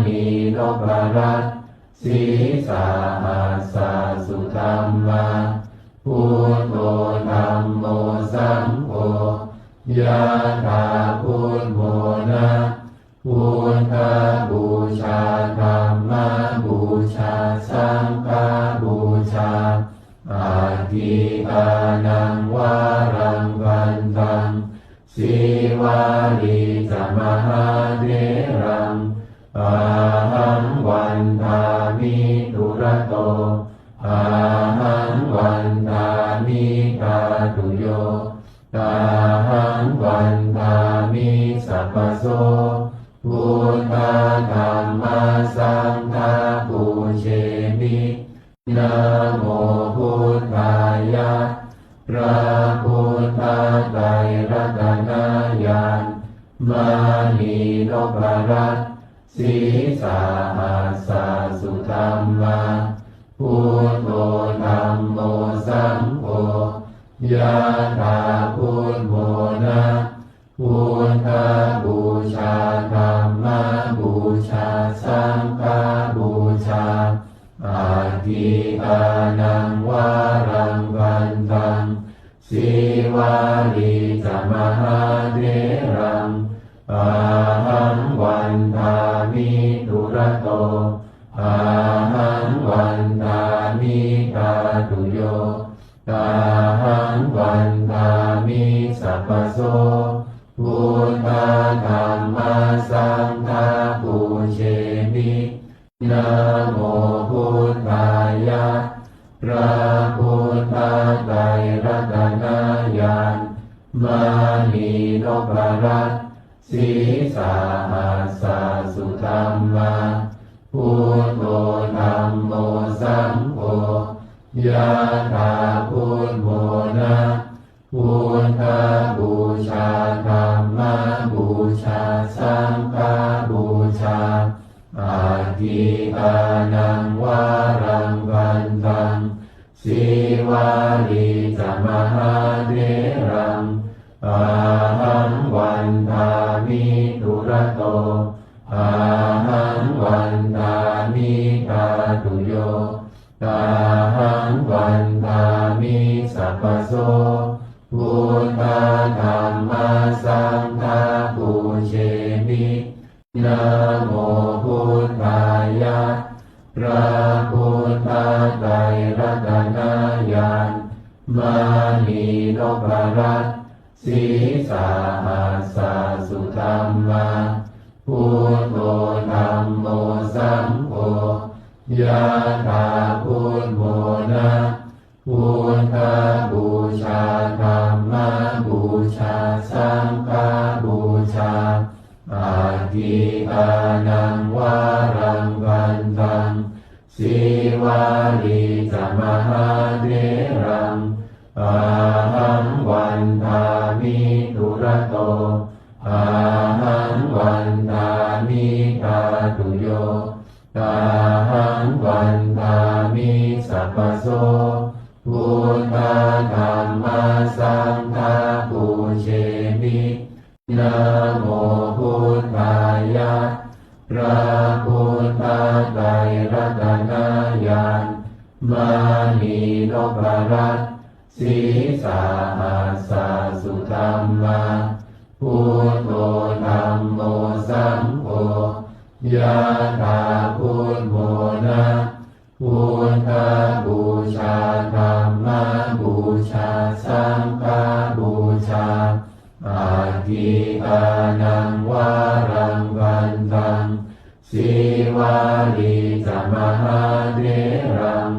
ณีนพรัตน์ Sīsahassa sudhammā, Buddho dhammo saṅgho, yathā buddhamona. Buddhapūjā, dhammapūjā, saṅghapūjā. Atthi dānaṃ varaṃ bhaddaṃ, Sīvalī ca mahātheraṃ, ahaṃ vandāmi dūrato, ahaṃ vandāmi dhātuyo, ahaṃ vandāmi sabbaso. Buddha dhamma saṅgha pūjemi. Namo Buddhāya. พระพุทธไตรรัตนญาณ มณีนพรัตน์ Sīsahassa sudhammā, Buddho dhammo saṅgho, yathā buddhamona. Buddhapūjā, dhammapūjā, saṅghapūjā. Atthi dānaṃ varaṃ bhaddaṃ, Sīvalī ca mahātheraṃ, ahaṃ vandāmi dūrato, ahaṃ vandāmi dhātuyo, ahaṃ vandāmi sabbaso. Buddha dhamma saṅgha pūjemi. Namo Buddhāya. พระพุทธไตรรัตนญาณ มณีนพรัตน์ Sīsahassa sudhammā, Buddho dhammo saṅgho, yathā buddhamona. Buddhapūjā, dhammapūjā, saṅghapūjā. Atthi dānaṃ varaṃ bhaddaṃ, Sīvalī ca mahātheraṃ, ahaṃ vandāmi dūrato, ahaṃ vandāmi dhātuyo, ahaṃ vandāmi sabbaso. Buddha dhamma saṅgha pūjemi. Namo Buddhāya. พระพุทธไตรรัตนญาณ มณีนพรัตน์ Sīsahassa sudhammā, Buddho dhammo saṅgho, yathā buddhamona. Buddhapūjā, dhammapūjā, saṅghapūjā. Atthi dānaṃ varaṃ bhaddaṃ, Sīvalī mahātheraṃ, ahaṃ vandāmi dūrato, ahaṃ vandāmi dhātuyo, ahaṃ vandāmi sabbaso. Buddha dhamma saṅgha pūjemi. Namo buddhāya. พระพุทธไตรรัตนญาณ มณีนพรัตน์ sīsahassa sudhammā, buddho dhammo saṅgho, yathā buddhamona. Buddhapūjā dhammapūjā saṅghapūjā, aggīdānaṃ varaṃ vandaṃ, sīvalī ca mahātheraṃ,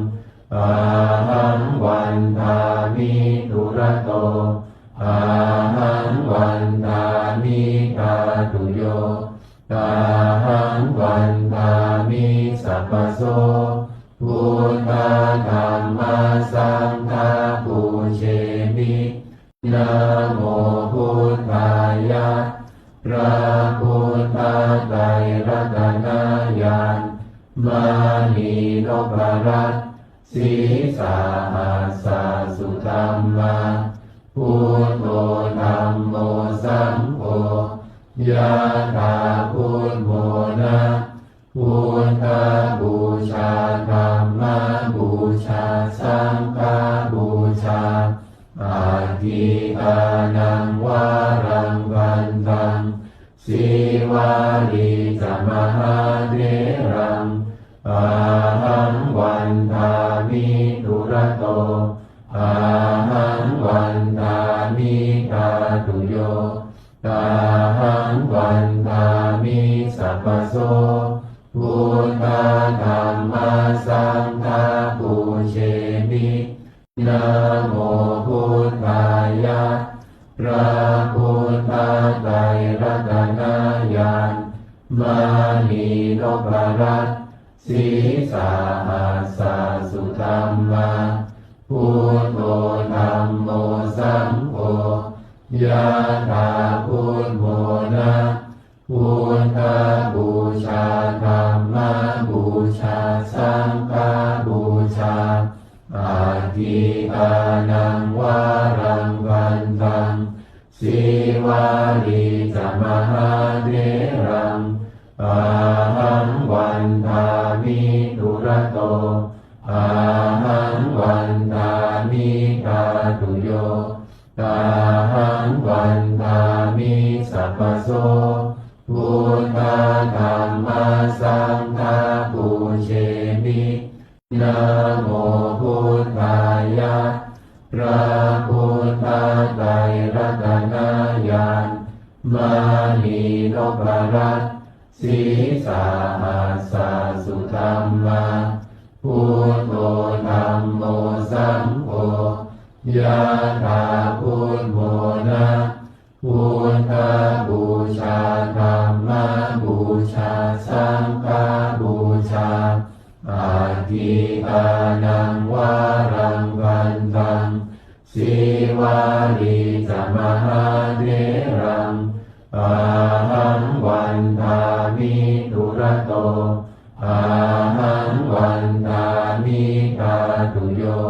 ahaṃ vandāmi dūrato, ahaṃ vandāmi dhātuyo, ahaṃ vandāmi sabbaso. Buddha dhamma saṅgha pūjemi. Namo buddhāya. พระพุทธไตรรัตนญาณ มณีนพรัตน์ sīsahassa sudhammā, buddho dhammo saṅgho, yathā buddhamona. Buddhapūjā dhammapūjā saṅghapūjā, aggīdānaṃ varaṃ vandaṃ, sīvalī ca mahātheraṃ, ahaṃ vandāmi dūrato, ahaṃ vandāmi dhātuyo, ahaṃ vandāmi sabbaso. Buddha dhamma saṅgha pūjemi. Namo buddhāya. พระพุทธไตรรัตนญาณ มณีนพรัตน์ sīsahassa sudhammā, buddho dhammo saṅgho, yathā buddhamona. Buddhapūjā dhammapūjā saṅghapūjā, aggīdānaṃ varaṃ vandaṃ, sīvalī ca mahātheraṃ, ahaṃ vandāmi dūrato, ahaṃ vandāmi dhātuyo, ahaṃ vandāmi sabbaso. Buddha dhamma saṅgha pūjemi. Namo buddhāya. พระพุทธไตรรัตนญาณ มณีนพรัตน์ sīsahassa sudhammā, buddho dhammo saṅgho, yathā buddhamona. Buddhapūjā dhammapūjā saṅghapūjā, aggīdānaṃ varaṃ vandaṃ, sīvalī ca mahātheraṃ, ahaṃ vandāmi dūrato, ahaṃ vandāmi dhātuyo,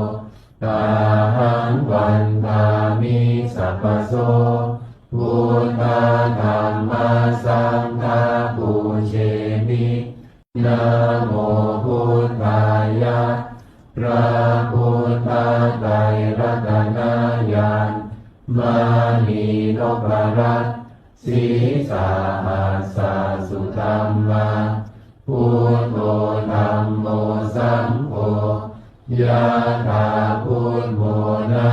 ahaṃ vandāmi sabbaso. Buddha dhamma saṅgha pūjemi. Namo buddhāya. พระพุทธไตรรัตนญาณ มณีนพรัตน์ sīsahassa sudhammā, buddho dhammo saṅgho, yathā buddhamona.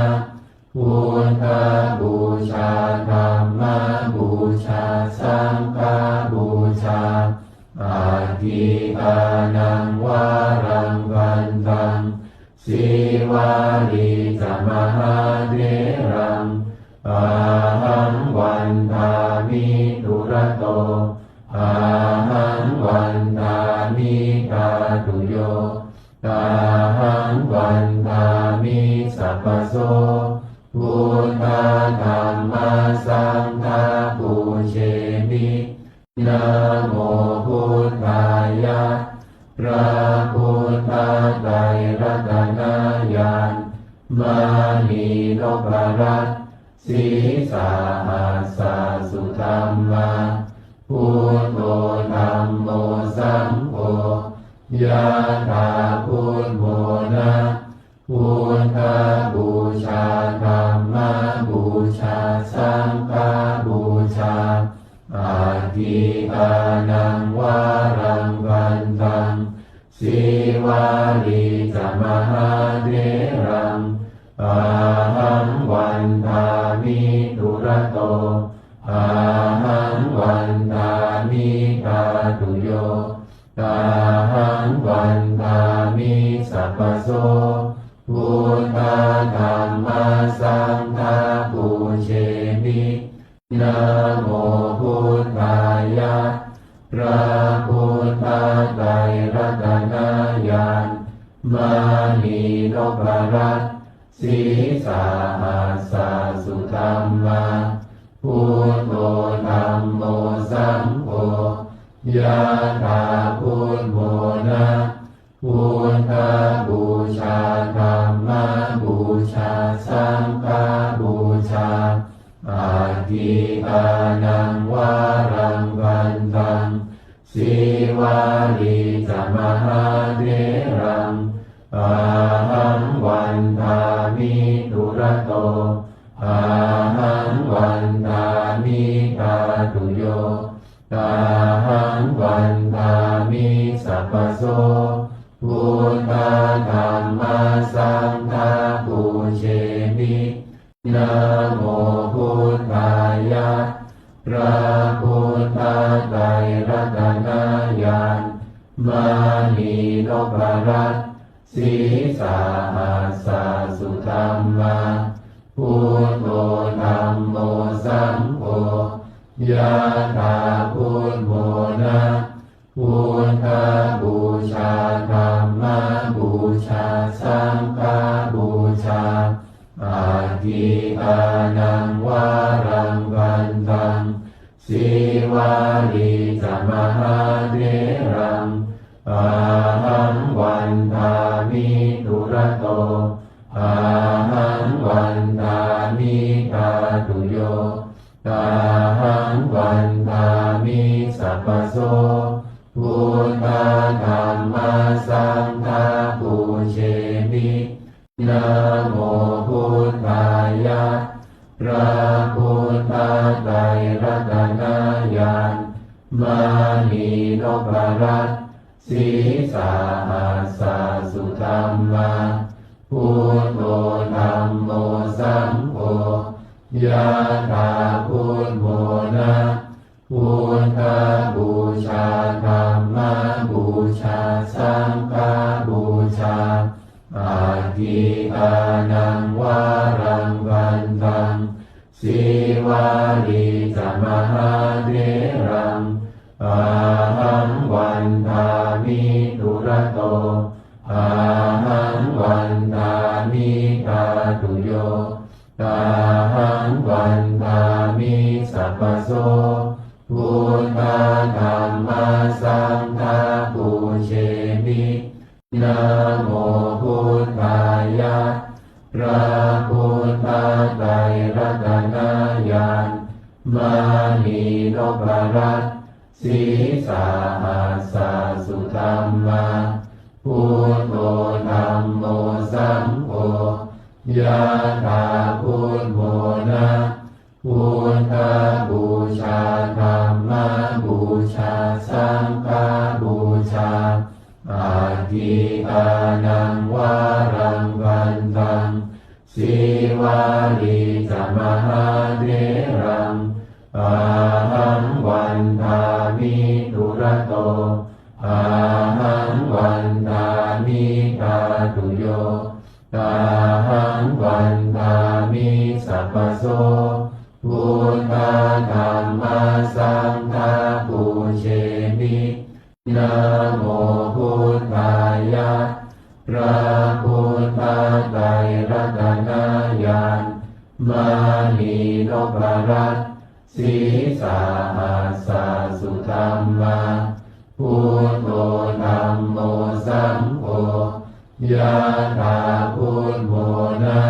Buddhapūjā dhammapūjā saṅghapūjā, aggīdānaṃ varaṃ vandaṃ, sīvalī ca mahātheraṃ, ahaṃ vandāmi dūrato, ahaṃ vandāmi dhātuyo, ahaṃ vandāmi sabbaso. Buddha dhamma saṅgha pūjemi. Namo buddhāya. พระพุทธไตรรัตนญาณ มณีนพรัตน์ sīsahassa sudhammā. Buddho dhammo saṅgho, yathā buddhamona. Buddhapūjā dhammapūjā saṅghapūjā, aggikānaṃ varaṃ vandaṃ, Sīvalī ca mahātheraṃ, ahaṃ vandāmi dūrato, ahaṃ vandāmi dhātuyo, ahaṃ vandāmi sabbaso. Buddha dhamma saṅgha pūjemi. Namo buddhāya. พระพุทธไตรรัตนญาณ มณีนพรัตน์ sīsahassa sudhammā. Buddho dhammo saṅgho, yathā buddhamona. Buddhapūjā dhammapūjā saṅghapūjā, aggikānaṃ varaṃ vandaṃ, Sīvalī ca mahātheraṃ, ahaṃ vandāmi dūrato, ahaṃ vandāmi dhātuyo, ahaṃ vandāmi sabbaso. Buddha dhamma saṅgha pūjemi. Namo buddhāya. พระพุทธไตรรัตนญาณ มณีนพรัตน์ sīsahassa sudhammā. Buddho dhammo saṅgho, yathā buddhamona. Buddhapūjā dhammapūjā saṅghapūjā, aggikānaṃ varaṃ vandaṃ, Sīvalī ca mahātheraṃ, ahaṃ vandāmi dūrato, ahaṃ vandāmi dhātuyo, ahaṃ vandāmi sabbaso. Buddha dhamma saṅgha pūjemi. Namo buddhāya. พระพุทธไตรรัตนญาณ มณีนพรัตน์ sīsahassa sudhammā. Buddho dhammo saṅgho, yathā buddhamona. Buddhapūjā dhammapūjā saṅghapūjā, aggikānaṃ varaṃ vandaṃ, Sīvalī ca mahātheraṃ, ahaṃ vandāmi dūrato, ahaṃ vandāmi dhātuyo, ahaṃ vandāmi sabbaso. Buddha dhamma saṅgha pūjemi. Namo buddhāya. พระพุทธไตรรัตนญาณ มณีนพรัตน์ sīsahassa sudhammā. Buddho dhammo saṅgho, yathā buddhamona. Buddhapūjā dhammapūjā saṅghapūjā, aggikānaṃ varaṃ vandaṃ, Sīvalī ca mahātheraṃ, ahaṃ vandāmi dūrato, ahaṃ vandāmi dhātuyo, ahaṃ vandāmi sabbaso. Buddha dhamma saṅgha pūjemi. Namo buddhāya. พระพุทธไตร รัตนญาณ มณีนพรัตน์ sīsahassa sudhammā, buddho dhammo saṅgho, yathā buddhamona,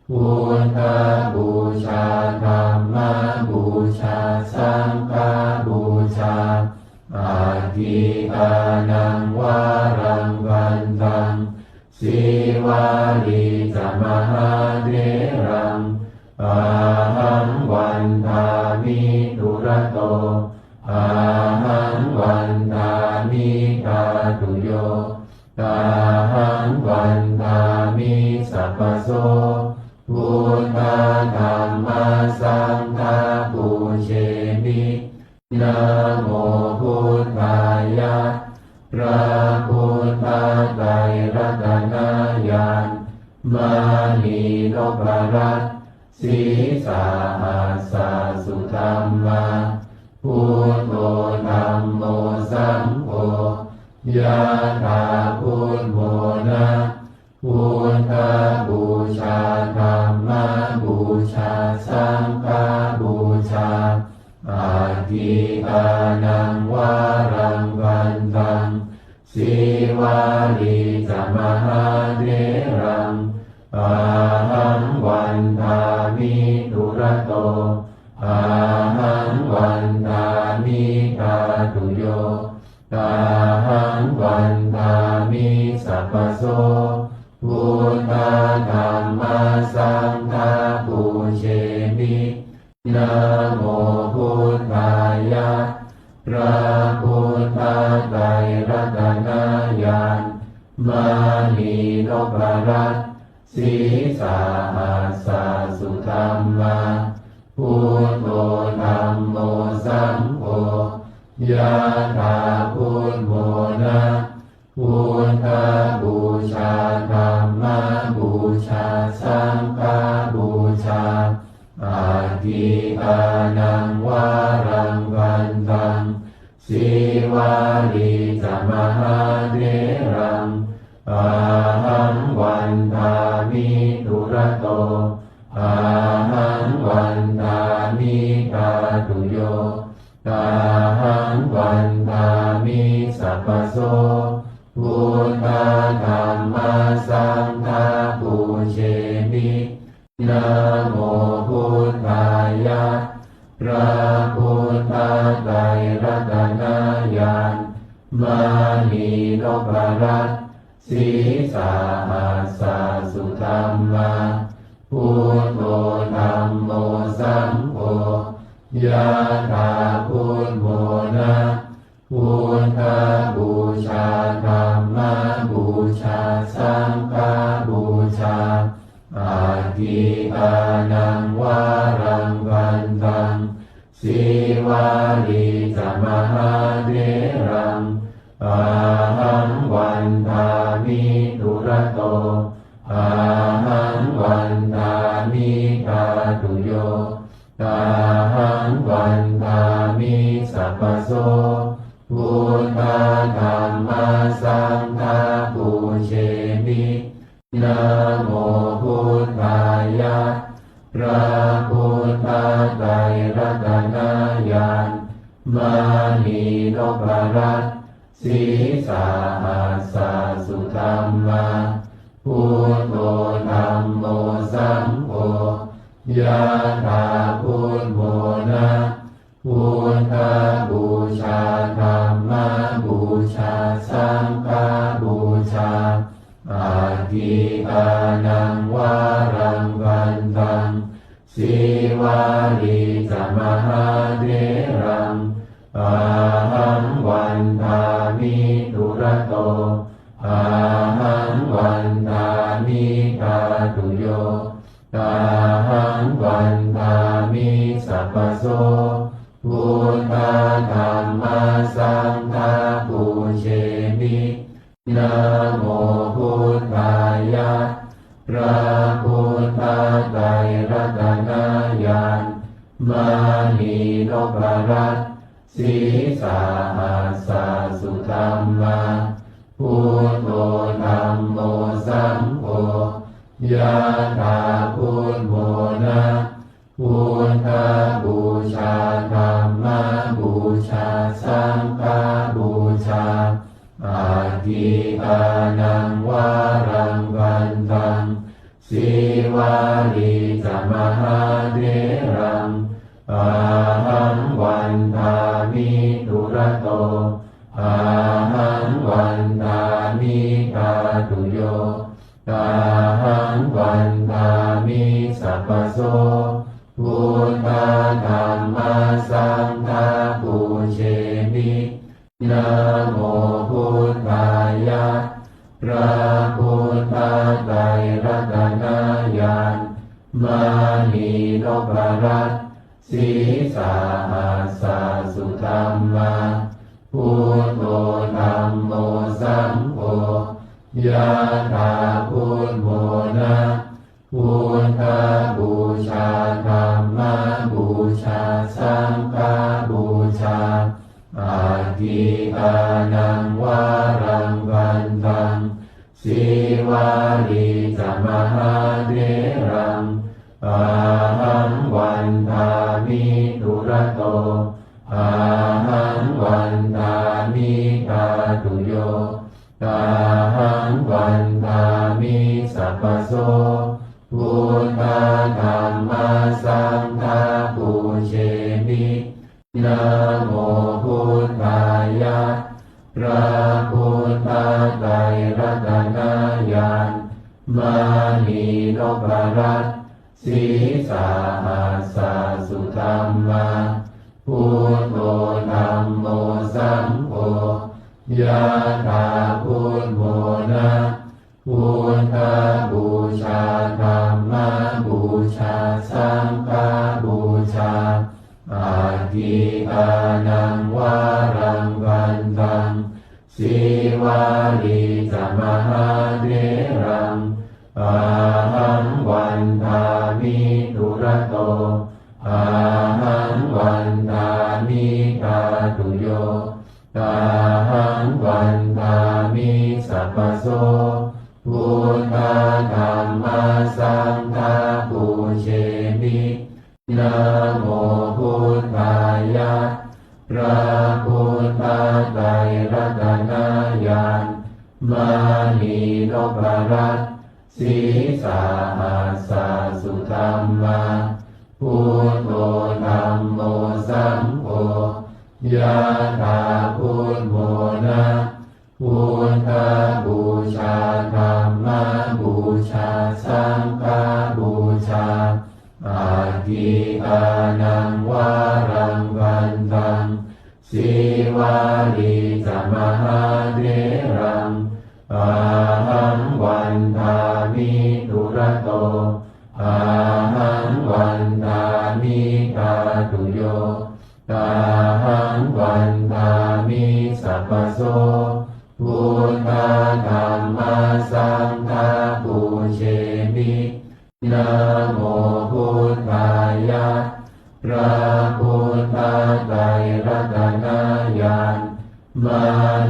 buddhapūjā, dhammapūjā, saṅghapūjā, atthi dānaṃ varaṃ bhaddaṃ, sīvalī ca mahātheraṃ, ahaṃ vandāmi dūrato, ahaṃ vandāmi dhātuyo, ahaṃ vandāmi sabbaso, buddha dhamma saṅgha pūjemi, namo buddhāya. พระพุทธไตรรัตนญาณ มณีนพรัตน์ sīsahassa sudhammā, buddho dhammo saṅgho, yathā buddhamona, buddhapūjā, dhammapūjā, saṅghapūjā, atthi dānaṃ varaṃ bhaddaṃ, sīvalī ca mahātheraṃ, ahaṃ vandāmi dūrato, ahaṃ vandāmi dhātuyo, ahaṃ vandāmi sabbaso, buddha dhamma saṅgha pūjemi, namo buddhāya. พระพุทธไตรรัตนญาณ มณีนพรัตน์ sīsahassa sudhammā, buddho dhammo saṅgho, yathā buddhamona, buddhapūjā, dhammapūjā, saṅghapūjā, atthi dānaṃ varaṃ bhaddaṃ, sīvalī ca mahātheraṃ, ahaṃ vandāmi dūrato, ahaṃ vandāmi dhātuyo, ahaṃ vandāmi sabbaso, buddha dhamma saṅgha pūjemi, namo buddhāya. พระพุทธไตรรัตนญาณ มณีนพรัตน์ sīsahassa sudhammā, buddho dhammo saṅgho, yathā buddhamona, buddhapūjā, dhammapūjā, saṅghapūjā, atthi dānaṃ varaṃ bhaddaṃ, sīvalī ca mahātheraṃ, ahaṃ vandāmi dūrato, ahaṃ vandāmi dhātuyo, ahaṃ vandāmi sabbaso, buddha dhamma saṅgha pūjemi, namo buddhāya. พระพุทธไตรรัตนญาณ มณีนพรัตน์ sīsahassa sudhammā, buddho dhammo saṅgho, yathā buddhamona, buddhapūjā, dhammapūjā, saṅghapūjā, atthi dānaṃ varaṃ bhaddaṃ, sīvalī ca mahātheraṃ, ahaṃ vandāmi dūrato, ahaṃ vandāmi dhātuyo, ahaṃ vandāmi sabbaso, buddha dhamma saṅgha pūjemi, namo buddhāya. พระพุทธไตรรัตนญาณ มณีนพรัตน์ sīsahassa sudhammā, buddho dhammo saṅgho, Yathā buddhamona, buddhapūjā, dhammapūjā, saṅghapūjā, atthi dānaṃ varaṃ bhaddaṃ. Sīvalī ca mahātheraṃ, ahaṃ vandāmi dūrato, ahaṃ vandāmi dhātuyo, ahaṃ vandāmi sabbaso. Buddha dhamma saṅgha pūjemi. Namo buddhāya. พระพุทธไตรรัตนญาณ มณีนพรัตน์ sīsahassa sudhammā, buddho dhammo saṅgho, yathā buddhamona, buddhapūjā, dhammapūjā, saṅghapūjā, atthi dānaṃ varaṃ bhaddaṃ. Sīvalī ca mahātheraṃ, ahaṃ vandāmi dūrato, ahaṃ vandāmi dhātuyo, ahaṃ vandāmi sabbaso. Buddha dhamma saṅgha pūjemi. Namo buddhāya. พระพุทธไตรรัตนญาณ มณีนพรัตน์ sīsahassa sudhammā, buddho dhammo saṅgho, yathā buddhamona, buddhapūjā, dhammapūjā, saṅghapūjā, atthi dānaṃ varaṃ bhaddaṃ. Sīvalī ca mahātheraṃ, ahaṃ vandāmi dūrato, ahaṃ vandāmi dhātuyo, ahaṃ vandāmi sabbaso. Buddha dhamma saṅgha pūjemi. Namo buddhāya. พระพุทธไตรรัตนญาณ มณีนพรัตน์ sīsahassa sudhammā, buddho dhammo saṅgho, yathā buddhamona, buddhapūjā, dhammapūjā, saṅghapūjā, atthi dānaṃ varaṃ bhaddaṃ. Sīvalī ca mahātheraṃ, ahaṃ vandāmi dūrato, ahaṃ vandāmi dhātuyo, ahaṃ vandāmi sabbaso. Buddha dhamma saṅgha pūjemi. Namo buddhāya. พระพุทธไตรรัตนญาณ ม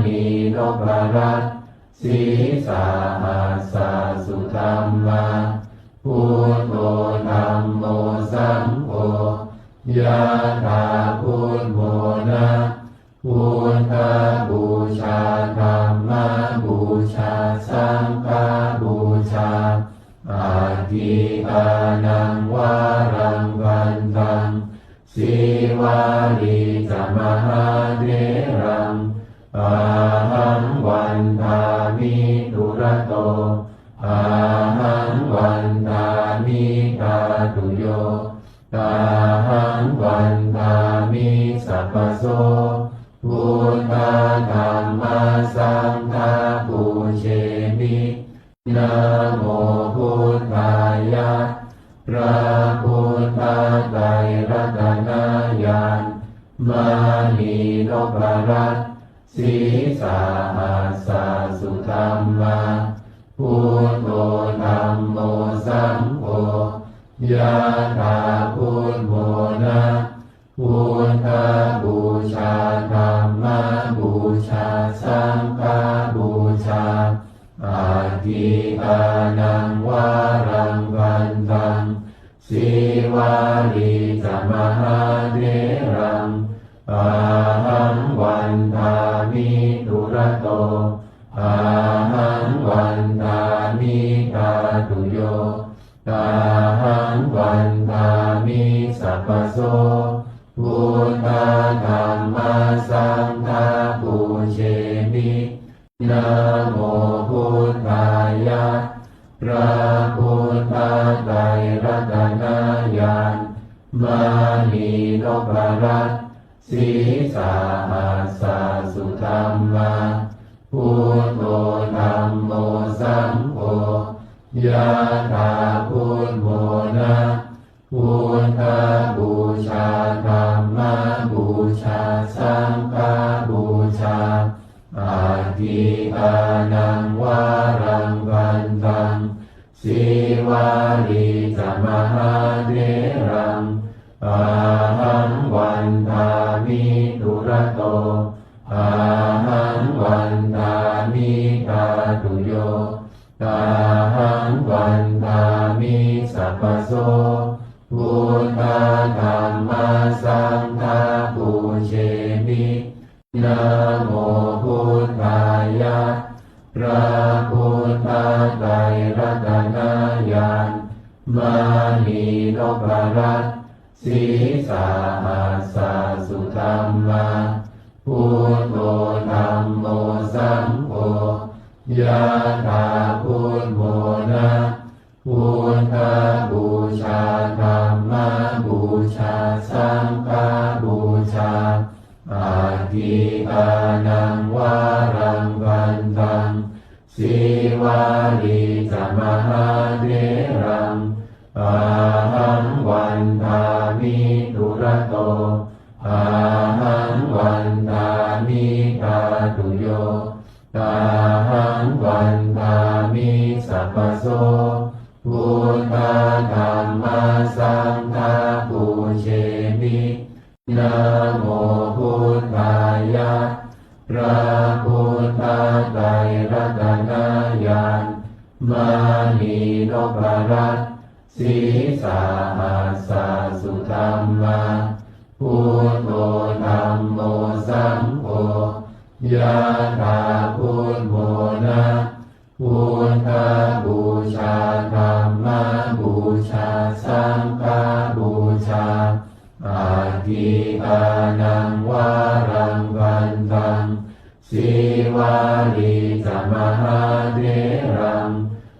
ณีนพรัตน์ sīsahassa sudhammā, buddho dhammo saṅgho, yathā buddhamona, buddhapūjā, dhammapūjā, saṅghapūjā, atthi dānaṃ varaṃ bhaddaṃ. Sīvalī ca mahātheraṃ, ahaṃ vandāmi dūrato, ahaṃ vandāmi dhātuyo, ahaṃ vandāmi sabbaso. Buddha dhamma saṅgha pūjemi. Namo buddhāya. พระพุทธไตรรัตนญาณ มณีนพรัตน์ sīsahassa sudhammā, buddho dhammo saṅgho, yathā buddhamona, buddhapūjā, dhammapūjā, saṅghapūjā, atthi dānaṃ varaṃ Sīvalī ca mahātheraṃ ahaṃ vandāmi dūrato. Ahaṃ vandāmi dhātuyo. Ahaṃ vandāmi sabbaso. Buddhā dhammā saṅghā pūjemi. Namo buddhāya. พระพุทธไตรรัตนญาณ มณีนพรัตน์ sīsahassa sudhammā. Buddho dhammo saṅgho. Yathā buddhamona. Buddhapūjā dhammapūjā saṅghapūjā. Atthikānaṃ varaṃ vandaṃ. Sīvalī ca mahātheraṃ ahaṃ vandāmi dūrato. Ahaṃ vandāmi dhātuyo. Ahaṃ vandāmi sabbaso. Buddhā dhammā saṅghā pūjemi. Namo buddhāya. พระพุทธไตรรัตนญาณ มณีนพรัตน์ sīsahassa sudhammā. Buddho dhammo saṅgho. Yathā buddhamona. Buddhapūjā dhammapūjā saṅghapūjā. Atthikānaṃ varaṃ vandaṃ. Sīvalī ca mahātheraṃ ahaṃ vandāmi dūrato. Ahaṃ vandāmi dhātuyo. Ahaṃ vandāmi sabbaso. Buddhā dhammā saṅghā pūjemi. Namo buddhāya. พระพุทธไตรรัตนญาณ มณีนพรัตน์ sīsahassa sudhammā. Buddho dhammo saṅgho. Yathā buddhamona. Buddhapūjā dhammapūjā saṅghapūjā. Atthikānaṃ varaṃ vandaṃ. Sīvalī ca mahātheraṃ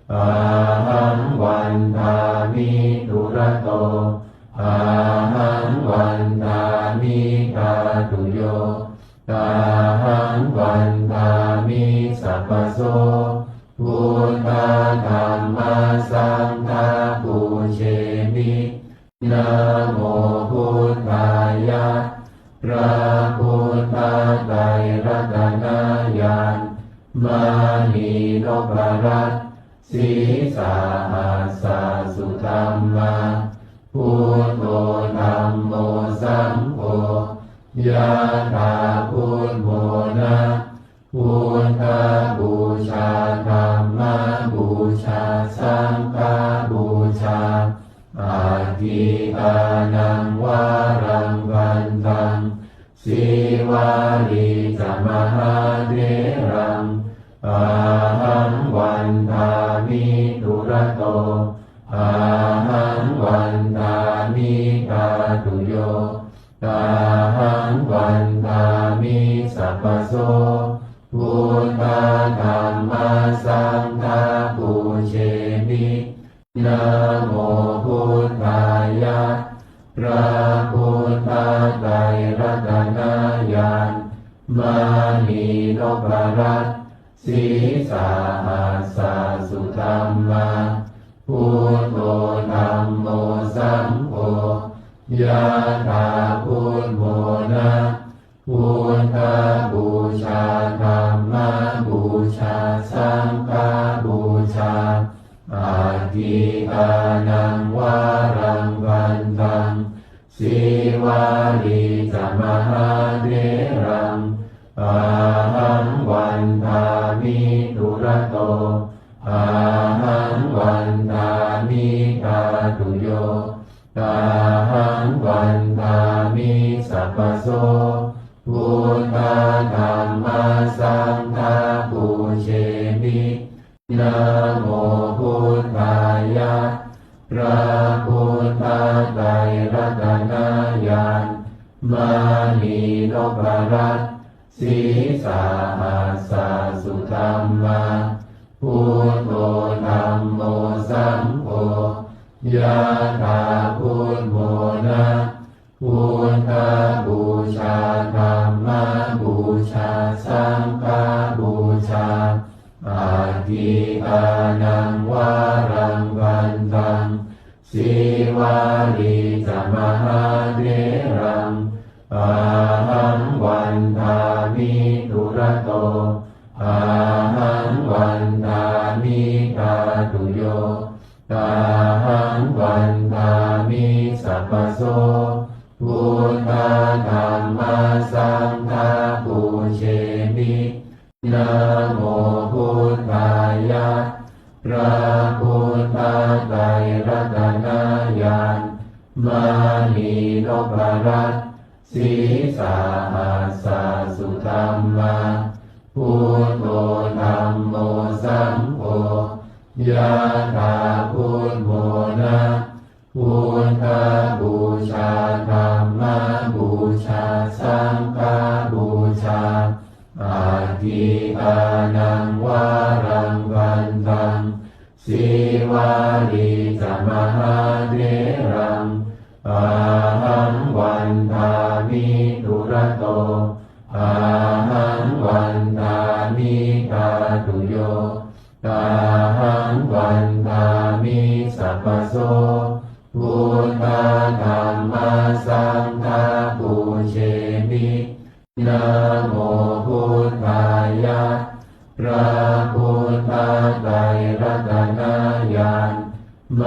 ahaṃ vandāmi dūrato. Ahaṃ vandāmi dhātuyo. Ahaṃ vandāmi sabbaso. Buddhā dhammā saṅghā pūjemi. Namo buddhāya. พระพุทธไตรรัตนญาณ มณีนพรัตน์ sīsahassa sudhammā. Buddho dhammo saṅgho. Yathā buddhamona. Buddhapūjā dhammapūjā saṅghapūjā. Atthikānaṃ varaṃ vandaṃ. Sīvalī ca mahātheraṃ ahaṃ vandāmi dūrato. Ahaṃ vandāmi dhātuyo. Ahaṃ vandāmi sabbaso. Buddhā dhammā saṅghā pūjemi. Namo buddhāya. พระพุทธไตรรัตนญาณ มณีนพรัตน์ sīsahassa sudhammā. Buddho dhammo saṅgho. Yathā buddhamona. Buddhapūjā dhammapūjā saṅghapūjā. Atthikānaṃ varaṃ vandaṃ. Sīvalī ca mahātheraṃ ahaṃ vandāmi dūrato. Ahaṃ vandāmi dhātuyo. Ahaṃ vandāmi sabbaso buddhā dhammā saṅghā pūjemi. Namo buddhāya. พระพุทธไตรรัตนญาณ มณีนพรัตน์ sīsahassa sudhammā, buddho dhammo saṅgho, yathā buddhamona. Buddhapūjā dhammapūjā saṅghapūjā, atthikānaṃ varaṃ vandaṃ, sīvalī ca mahātheraṃ, ahaṃ vandāmi dūrato, ahaṃ vandāmi dhātuyo, ahaṃ vandāmi sabbaso buddhā dhammā saṅghā pūjemi. Namo buddhāya. พระพุทธไตรรัตนญาณ มณีนพรัตน์ sīsahassa sudhammā, buddho dhammo saṅgho, yathā buddhamona. Buddhapūjā dhammapūjā saṅghapūjā, atthikānaṃ varaṃ vandaṃ, sīvalī ca mahātheraṃ, ahaṃ vandāmi dūrato, ahaṃ vandāmi dhātuyo, ahaṃ vandāmi sabbaso buddhā dhammā saṅghā pūjemi. Namo buddhāya. พระพุทธไตรรัตนญาณ ม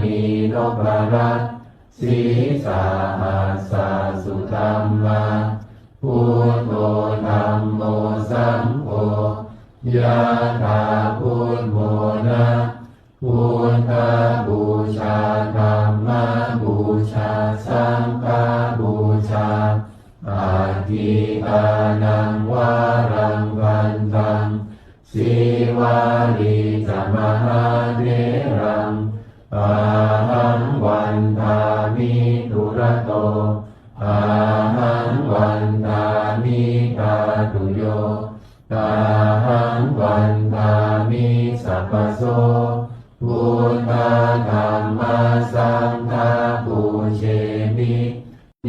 ณีนพรัตน์ sīsahassa sudhammā, buddho dhammo saṅgho, yathā buddhamona. Buddhapūjā dhammapūjā saṅghapūjā, atthikānaṃ varaṃ vandaṃ, sīvalī ca mahātheraṃ, ahaṃ vandāmi dūrato, ahaṃ vandāmi dhātuyo, ahaṃ vandāmi sabbaso buddhā dhammā saṅghā pūjemi.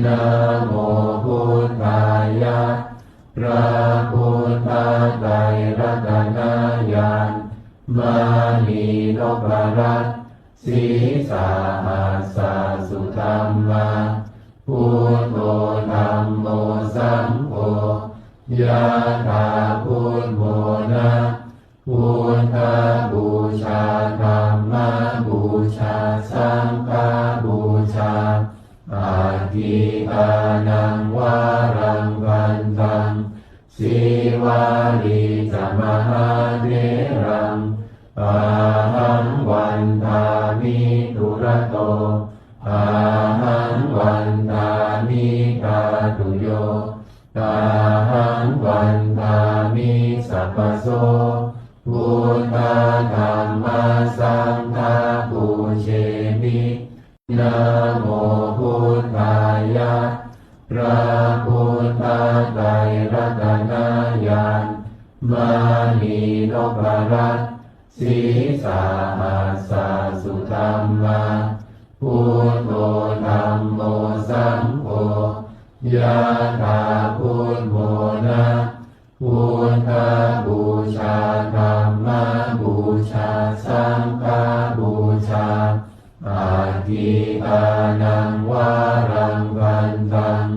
Namo buddhāya. พระพุทธไตรรัตนญาณ มณีนพรัตน์ sīsahassa sudhammā, buddho dhammo saṅgho, yathā buddhamona. Buddhapūjā dhammapūjā saṅghapūjā, atthikānaṃ varaṃ vandaṃ, sīvalī ca mahātheraṃ, ahaṃ vandāmi dūrato, ahaṃ vandāmi dhātuyo, ahaṃ vandāmi sabbaso buddhā dhammā saṅghā pūjemi. Namo buddhāya. พระพุทธไตรรัตนญาณ มณีนพรัตน์ sīsahassa sudhammā, buddho dhammo saṅgho, yathā buddhamona. Buddhapūjā dhammapūjā saṅghapūjā, atthikānaṃ varaṃ vandaṃ,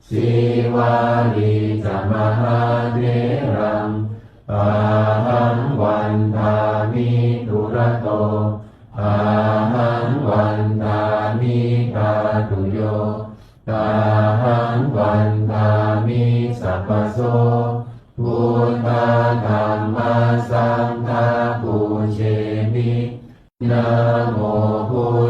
sīvalī ca mahātheraṃ, ahaṃ vandāmi dūrato, ahaṃ vandāmi dhātuyo, ahaṃ vandāmi sabbaso buddhā dhammā saṅghā pūjemi. Namo buddhāya.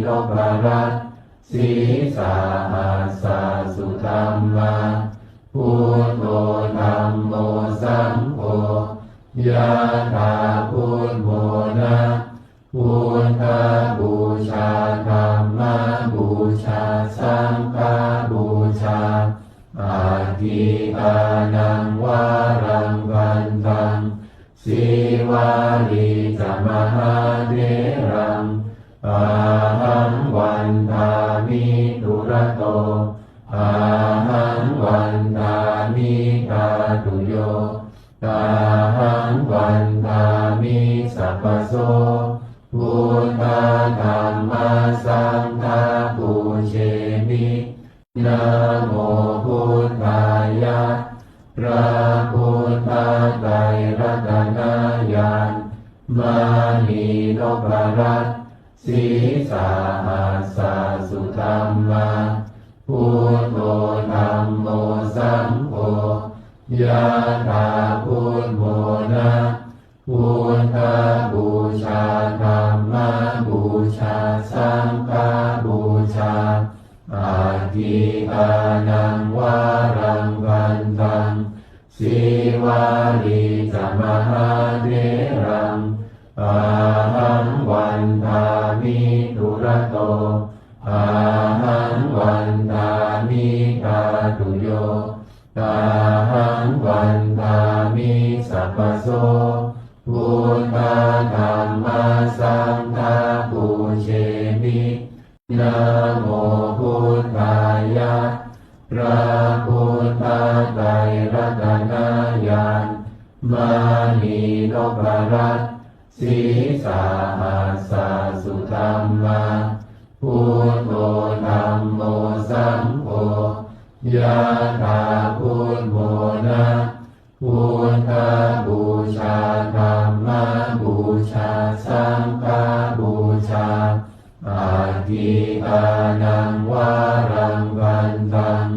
nopparat. Sīsahassa sudhammā, buddho dhammo saṅgho, yathā buddho na. Buddhapūjā dhammapūjā saṅghapūjā, aggīdānaṃ varaṃ vandaṃ, sīvalī ca mahātheraṃ, ahaṃ vandāmi dūrato, ahaṃ vandāmi dhātuyo, ahaṃ vandāmi sabbaso. Buddha dhamma saṅgha pūjemi. Namo buddhāya. พระพุทธไตรรัตนญาณ มณีนพรัตน์ sīsahassa sudhammā, buddho dhammo saṅgho, yathā buddho na. Buddhapūjā dhammapūjā saṅghapūjā, aggīdānaṃ varaṃ vandaṃ, sīvalī ca mahātheraṃ, ahaṃ vandāmi dūrato, ahaṃ vandāmi dhātuyo, ahaṃ vandāmi sabbaso. Buddha dhamma saṅgha pūjemi. Namo buddhāya. พระพุทธไตรรัตนญาณ มณีนพรัตน์ sīsahassa sudhammā, buddho dhammo saṅgho, yathā buddho na. Buddhapūjā dhammapūjā saṅghapūjā, aggīdānaṃ varaṃ vandaṃ,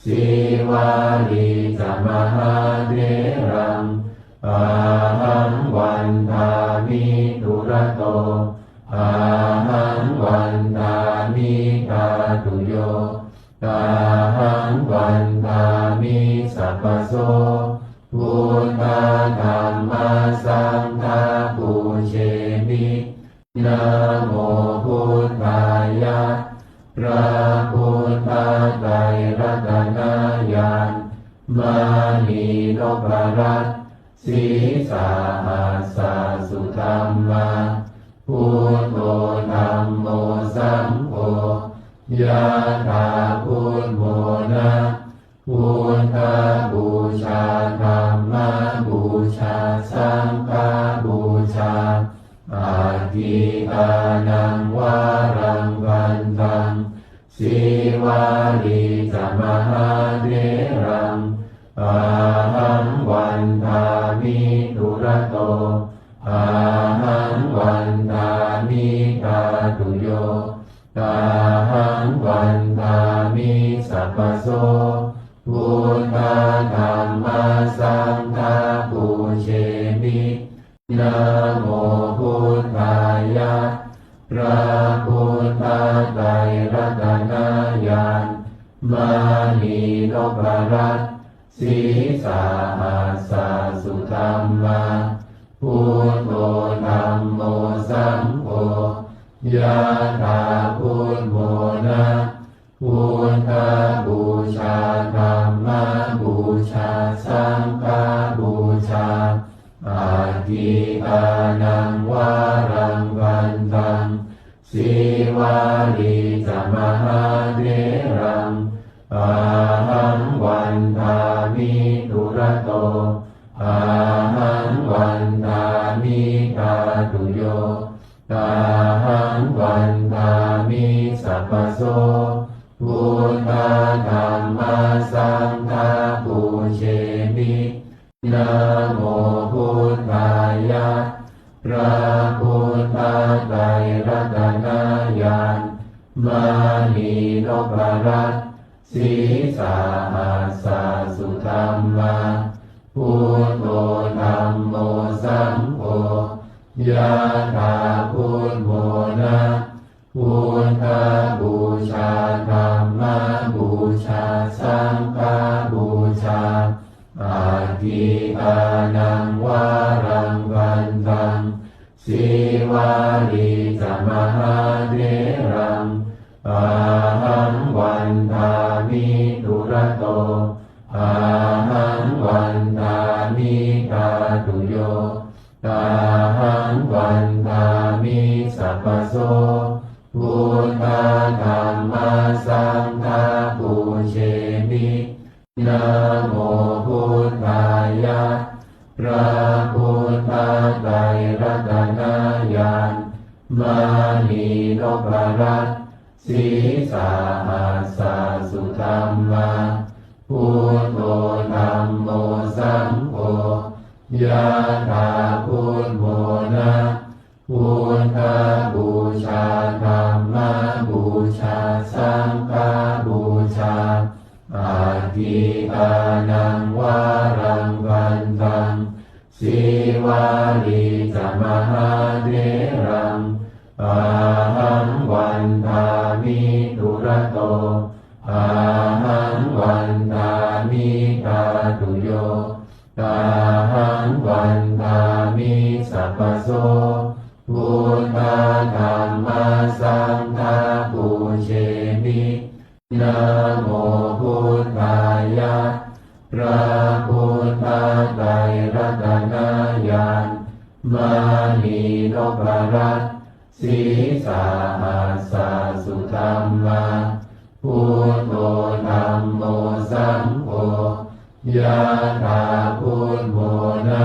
sīvalī ca mahātheraṃ, ahaṃ vandāmi dūrato, ahaṃ vandāmi dhātuyo, ahaṃ vandāmi sabbaso. Buddha dhamma saṅgha pūjemi. Namo buddhāya. พระพุทธไตรรัตนญาณ มณีนพรัตน์ sīsahassa sudhammā, buddho dhammo saṅgho, yathā buddho na. Buddhapūjā dhammapūjā saṅghapūjā, aggīdānaṃ varaṃ vandaṃ, sīvalī ca mahātheraṃ, ahaṃ vandāmi dūrato, ahaṃ vandāmi dhātuyo, ahaṃ vandāmi sabbaso. Buddha dhamma saṅgha pūjemi. Namo buddhāya. พระพุทธไตรรัตนญาณ มณีนพรัตน์ sīsahassa sudhammā, buddho dhammo saṅgho, yathā buddho na. Buddhapūjā dhammapūjā saṅghapūjā, aggīdānaṃ varaṃ vandaṃ, sīvalī ca mahātheraṃ, ahaṃ vandāmi dūrato, ahaṃ vandāmi dhātuyo, ahaṃ vandāmi sabbaso. Buddha dhamma saṅgha pūjemi. Namo buddhāya. พระพุทธไตรรัตนญาณ มณีนพรัตน์ sīsahassa sudhammā, buddho dhammo saṅgho, yathā buddho na. Aggīdānaṃ varaṃ vandaṃ, Sīvalī ca mahātheraṃ, ahaṃ vandāmi dūrato, ahaṃ vandāmi dhātuyo, ahaṃ vandāmi sabbaso. Buddha dhamma saṅgha pūjemi. Namo Buddhāya. พระพุทธไตรรัตนญาณ มณีนพรัตน์ ศีรษะหัสสะสุธัมมา Buddho dhammo saṅgho, yathā buddho na, Buddhapūjā dhammapūjā saṅghapūjā. Aggīdānaṃ varaṃ vandaṃ, Sīvalī ca mahātheraṃ, ahaṃ vandāmi dūrato, ahaṃ vandāmi dhātuyo, ahaṃ vandāmi sabbaso. Buddha dhamma saṅgha pūjemi. Namo Buddhāya. พระพุทธไตรรัตนญาณ มณีนพรัตน์ ศีรษะหัสสะสุธัมมา Buddho dhammo saṅgho, yathā buddho na,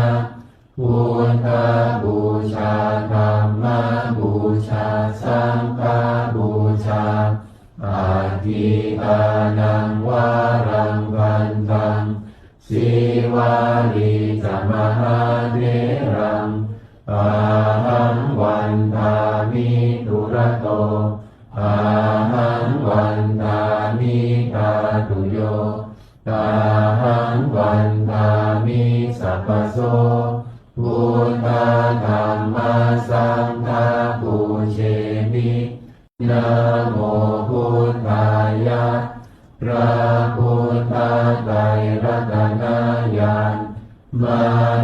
Buddhapūjā dhammapūjā saṅghapūjā. Aggīdānaṃ varaṃ vandaṃ, Sīvalī ca mahātheraṃ, ahaṃ vandāmi dūrato, ahaṃ vandāmi dhātuyo, ahaṃ vandāmi sabbaso. Buddha dhamma saṅgha pūjemi. Namo Buddhāya. พระพุทธไตรรัตนญาณ ม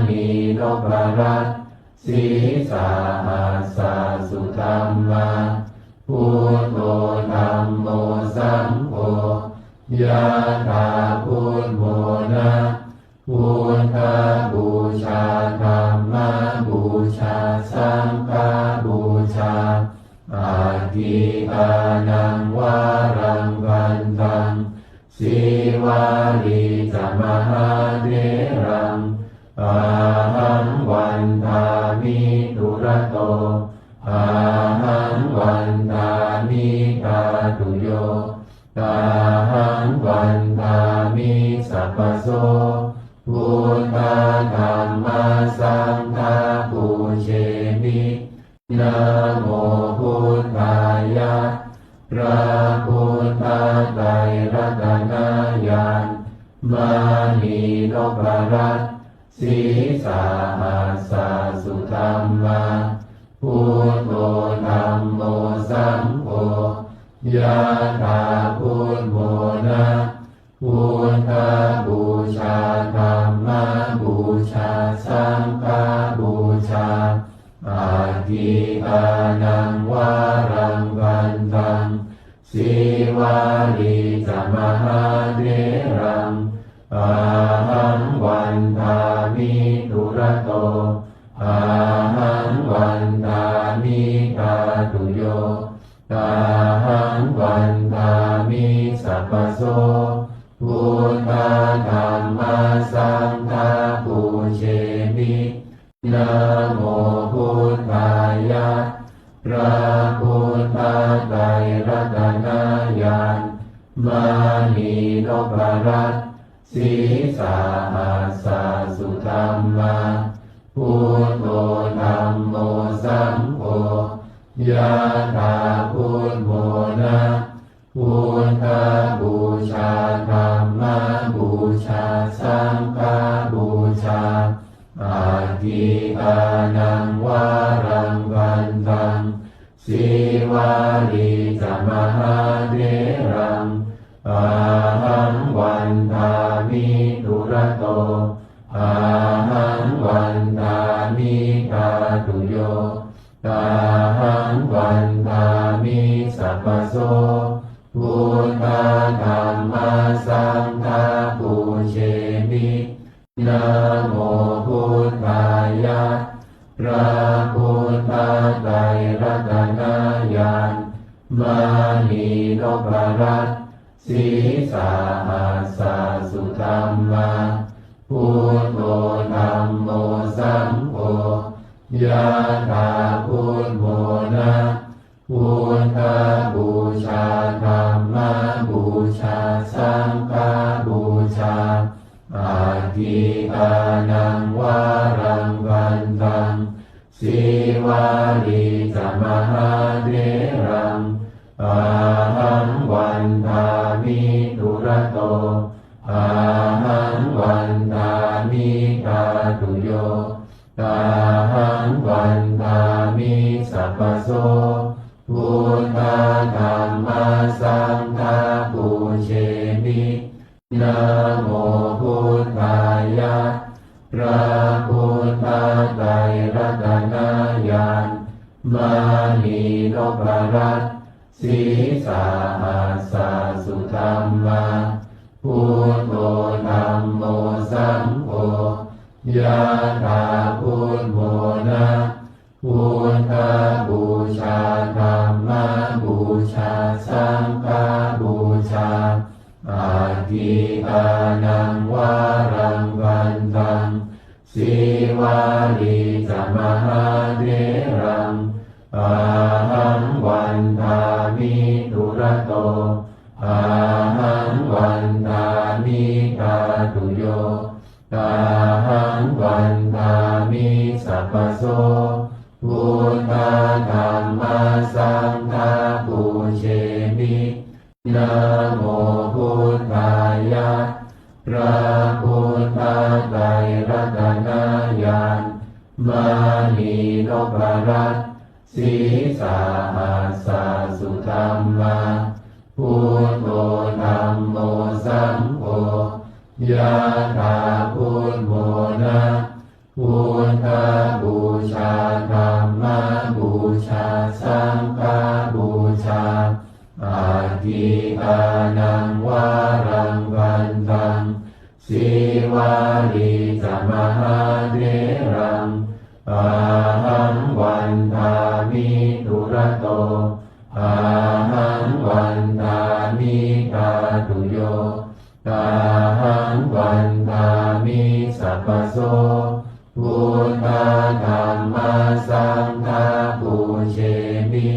ณีนพรัตน์ ศีรษะหัสสะสุธัมมา Buddho dhammo saṅgho, yathā buddho na, Buddhapūjā dhammapūjā saṅghapūjā. Aggīdānaṃ varaṃ vandaṃ, Sīvalī ca mahātheraṃ, ahaṃ vandāmi dūrato, ahaṃ vandāmi dhātuyo, ahaṃ vandāmi sabbaso. Buddha dhamma saṅgha pūjemi. Namo Buddhāya. พระพุทธไตรรัตนญาณ มณีนพรัตน์ ศีรษะหัสสะสุธัมมา Buddho dhammo saṅgho, yathā buddho na, Buddhapūjā dhammapūjā saṅghapūjā. Aggīdānaṃ varaṃ vandaṃ, Sīvalī ca mahātheraṃ, ahaṃ vandāmi dūrato, ahaṃ vandāmi dhātuyo, ahaṃ vandāmi sabbaso. Buddha dhamma saṅgha pūjemi. Namo Buddhāya. พระพุทธไตรรัตนญาณ มณีนพรัตน์ ศีรษะหัสสะสุธัมมา Buddho dhammo saṅgho, yathā buddho na, Buddhapūjā dhammapūjā saṅghapūjā. Aggīdānaṃ varaṃ vandaṃ, Sīvalī ca mahātheraṃ, ahaṃ vandāmi dūrato, Namo buddhāya. พระพุทธไตรรัตนญาณ มณีนพรัตน์ ศีสาหัสสะสุธัมมา Buddho dhammo saṅgho, yathā buddhamona. Buddhapūjā, dhammapūjā, saṅghapūjā, atthi dānaṃ varaṃ bhante. Sīvalī ca mahātheraṃ, ahaṃ vandāmi dūrato, ahaṃ vandāmi dhātuyo, ahaṃ vandāmi sabbaso. Buddha dhamma saṅgha pūjemi. Namo buddhāya. พระพุทธไตรรัตนญาณ มณีนพรัตน์ ศีสาหัสสะสุธัมมา Buddho dhammo saṅgho, yathā buddhamona. Buddhapūjā, dhammapūjā, saṅghapūjā, atthi dānaṃ varaṃ bhante. Sīvalī ca mahātheraṃ, ahaṃ vandāmi dūrato, ahaṃ vandāmi dhātuyo, ahaṃ vandāmi sabbaso. Buddha dhamma saṅgha pūjemi. Namo buddhāya. พระพุทธไตรรัตนญาณ มณีนพรัตน์ ศีสาหัสสะสุธัมมา Buddho dhammo saṅgho, yathā buddhamona. Buddhapūjā, dhammapūjā, saṅghapūjā, atthi dānaṃ varaṃ bhante. Sīvalī ca mahātheraṃ, ahaṃ vandāmi dūrato, ahaṃ vandāmi dhātuyo, ahaṃ vandāmi sabbaso. Buddha dhamma saṅgha pūjemi.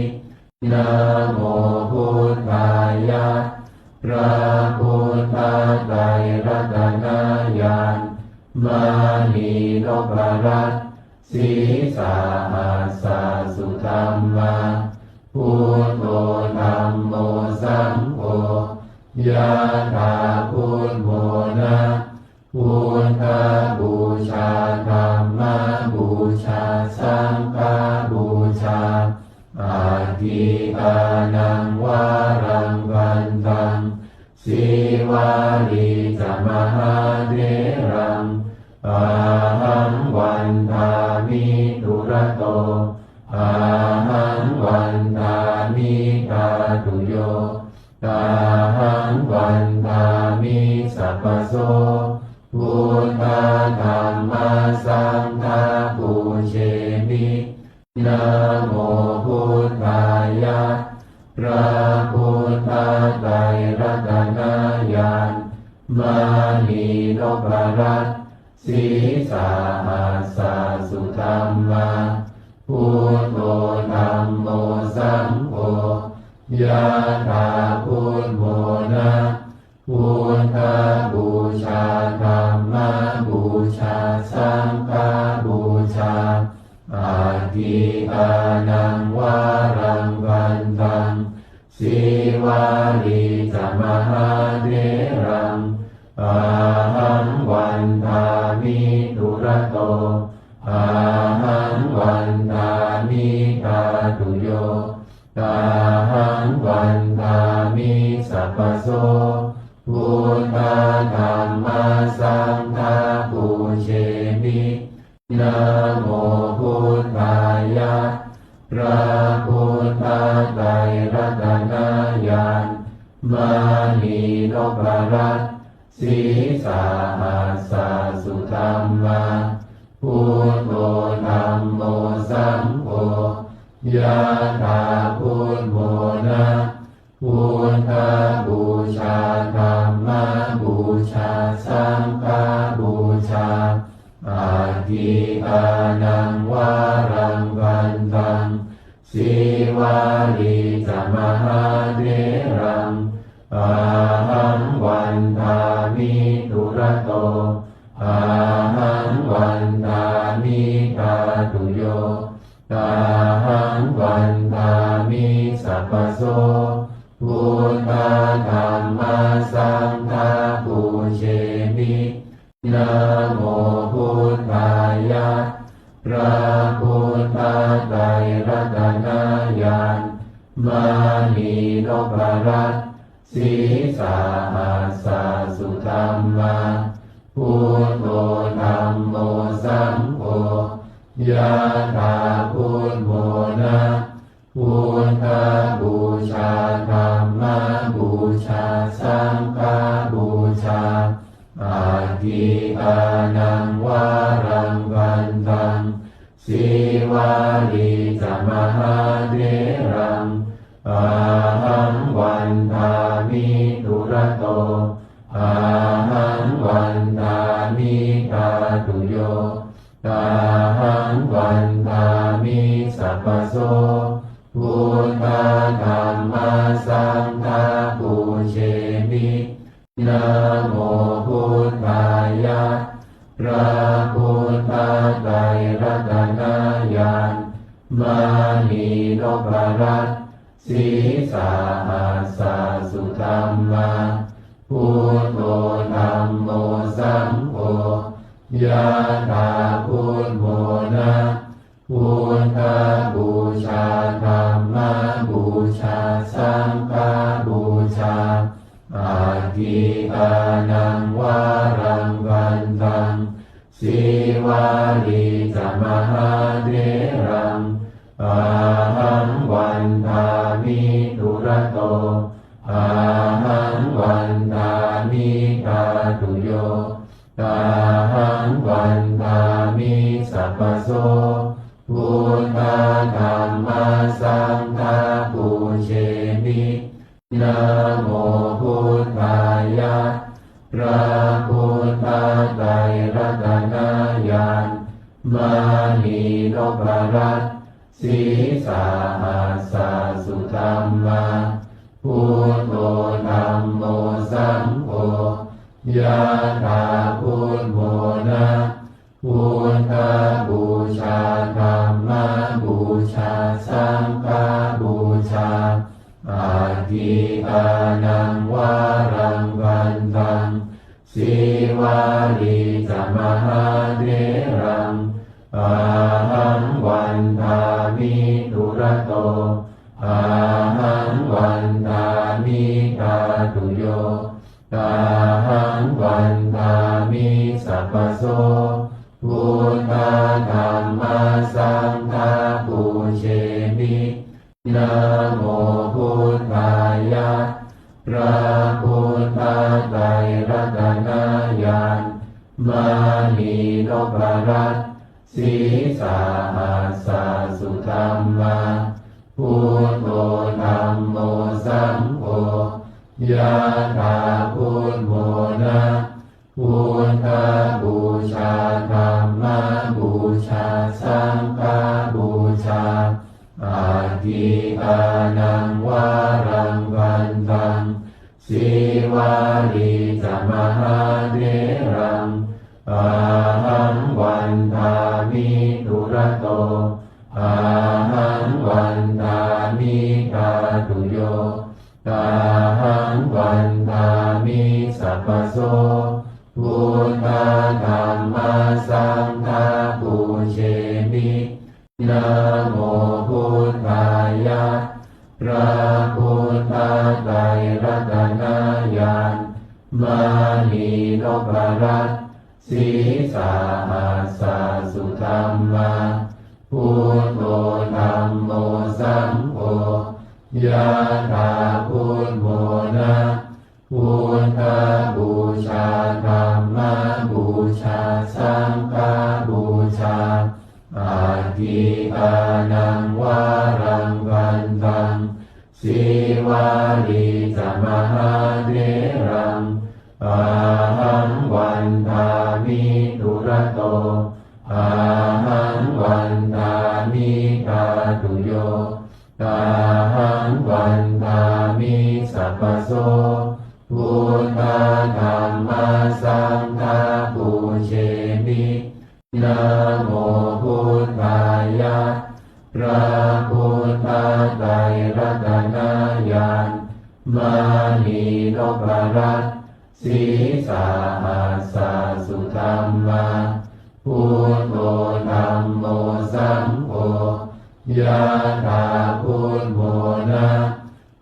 Namo buddhāya. พระพุทธไตรรัตนญาณ มณีนพรัตน์ ศีสาหัสสะสุธัมมา Buddho dhammo saṅgho, yathā buddhamona. Buddhapūjā, dhammapūjā, saṅghapūjā, atthi dānaṃ varaṃ bhante. Sīvalī ca mahātheraṃ, ahaṃ vandāmi dūrato, ahaṃ vandāmi dhātuyo, ahaṃ vandāmi sabbaso. Buddha dhamma saṅgha pūjemi. Namo buddhāya. พระพุทธไตรรัตนญาณ มณีนพรัตน์ ศีสาหัสสะสุธัมมา Buddho dhammo saṅgho, yathā buddhamona. Buddhapūjā, dhammapūjā, saṅghapūjā, atthi dānaṃ varaṃ bhante. Sīvalī ca mahātheraṃ, ahaṃ vandāmi dūrato, ahaṃ vandāmi dhātuyo, ahaṃ vandāmi sabbaso. Buddha dhamma saṅgha pūjemi. Namo buddhāya. พระพุทธไตรรัตนญาณ มณีนพรัตน์ ศีสาหัสสะสุธัม Buddho dhammo saṅgho, yathā buddho na, buddhapūjā dhammapūjā saṅghapūjā, atthi dānaṃ varaṃ bhaddhaṃ, sīvalī ca mahātheraṃ, ahaṃ vandāmi dūrato, ahaṃ vandāmi dhātuyo, ahaṃ vandāmi sabbaso. Buddha dhamma saṅgha pūjemi. Namo buddhāya. พระพุทธไตรรัตนญาณ มณีนพรัตน์ sīsahassa sudhammā, buddho dhammo saṅgho, yathā buddho na, buddhapūjā dhammapūjā saṅghapūjā, atthi dānaṃ varaṃ bhaddhaṃ, sīvalī ca mahātheraṃ, ahaṃ vandāmi dūrato, ahaṃ vandāmi dhātuyo, ahaṃ vandāmi sabbaso. Buddha dhamma saṅgha pūjemi. Namo buddhāya. พระพุทธไตรรัตนญาณ มณีนพรัตน์ sīsahassa sudhammā, buddho dhammo saṅgho, yathā buddho na, buddhapūjā dhammapūjā saṅghapūjā, atthi dānaṃ varaṃ bhaddhaṃ, sīvalī ca mahātheraṃ, ahaṃ vandāmi dūrato, ahaṃ vandāmi dhātuyo, ahaṃ vandāmi sabbaso. Buddha dhamma saṅgha pūjemi. Namo buddhāya. พระพุทธไตรรัตนญาณ มณีนพรัตน์ sīsahassa sudhammā, buddho dhammo saṅgho, yathā buddho na, buddhapūjā dhammapūjā saṅghapūjā, atthi dānaṃ varaṃ bhaddhaṃ, sīvalī ca mahātheraṃ, ahaṃ vandāmi dūrato, ahaṃ vandāmi dhātuyo, ahaṃ vandāmi sabbaso. Buddha dhamma saṅgha pūjemi. Namo buddhāya. พระพุทธไตรรัตนญาณ มณีนพรัตน์ sīsahassa sudhammā, buddho dhammo saṅgho, yathā buddho na, buddhapūjā dhammapūjā saṅghapūjā, atthi dānaṃ varaṃ bhaddhaṃ, sīvalī ca mahātheraṃ, ahaṃ vandāmi dūrato, ahaṃ vandāmi dhātuyo, ahaṃ vandāmi sabbaso. Buddha dhamma saṅgha pūjemi. Namo buddhāya. พระพุทธไตรรัตนญาณ มณีนพรัตน์ sīsahassa sudhammā, buddho dhammo saṅgho, yathā buddho na, buddhapūjā dhammapūjā saṅgha Ṭhānaṃ varaṃ bhaddhaṃ, Sīvalī ca mahātheraṃ, ahaṃ vandāmi dūrato, ahaṃ vandāmi dhātuyo, ahaṃ vandāmi sabbaso. Buddha dhamma saṅgha pūjemi. Namo buddhāya. พระพุทธไตรรัตนญาณ มณีนพรัตน์ ศีรษะหัสสะสุธัมมา Buddho dhammo saṅgho, yathā buddhamona.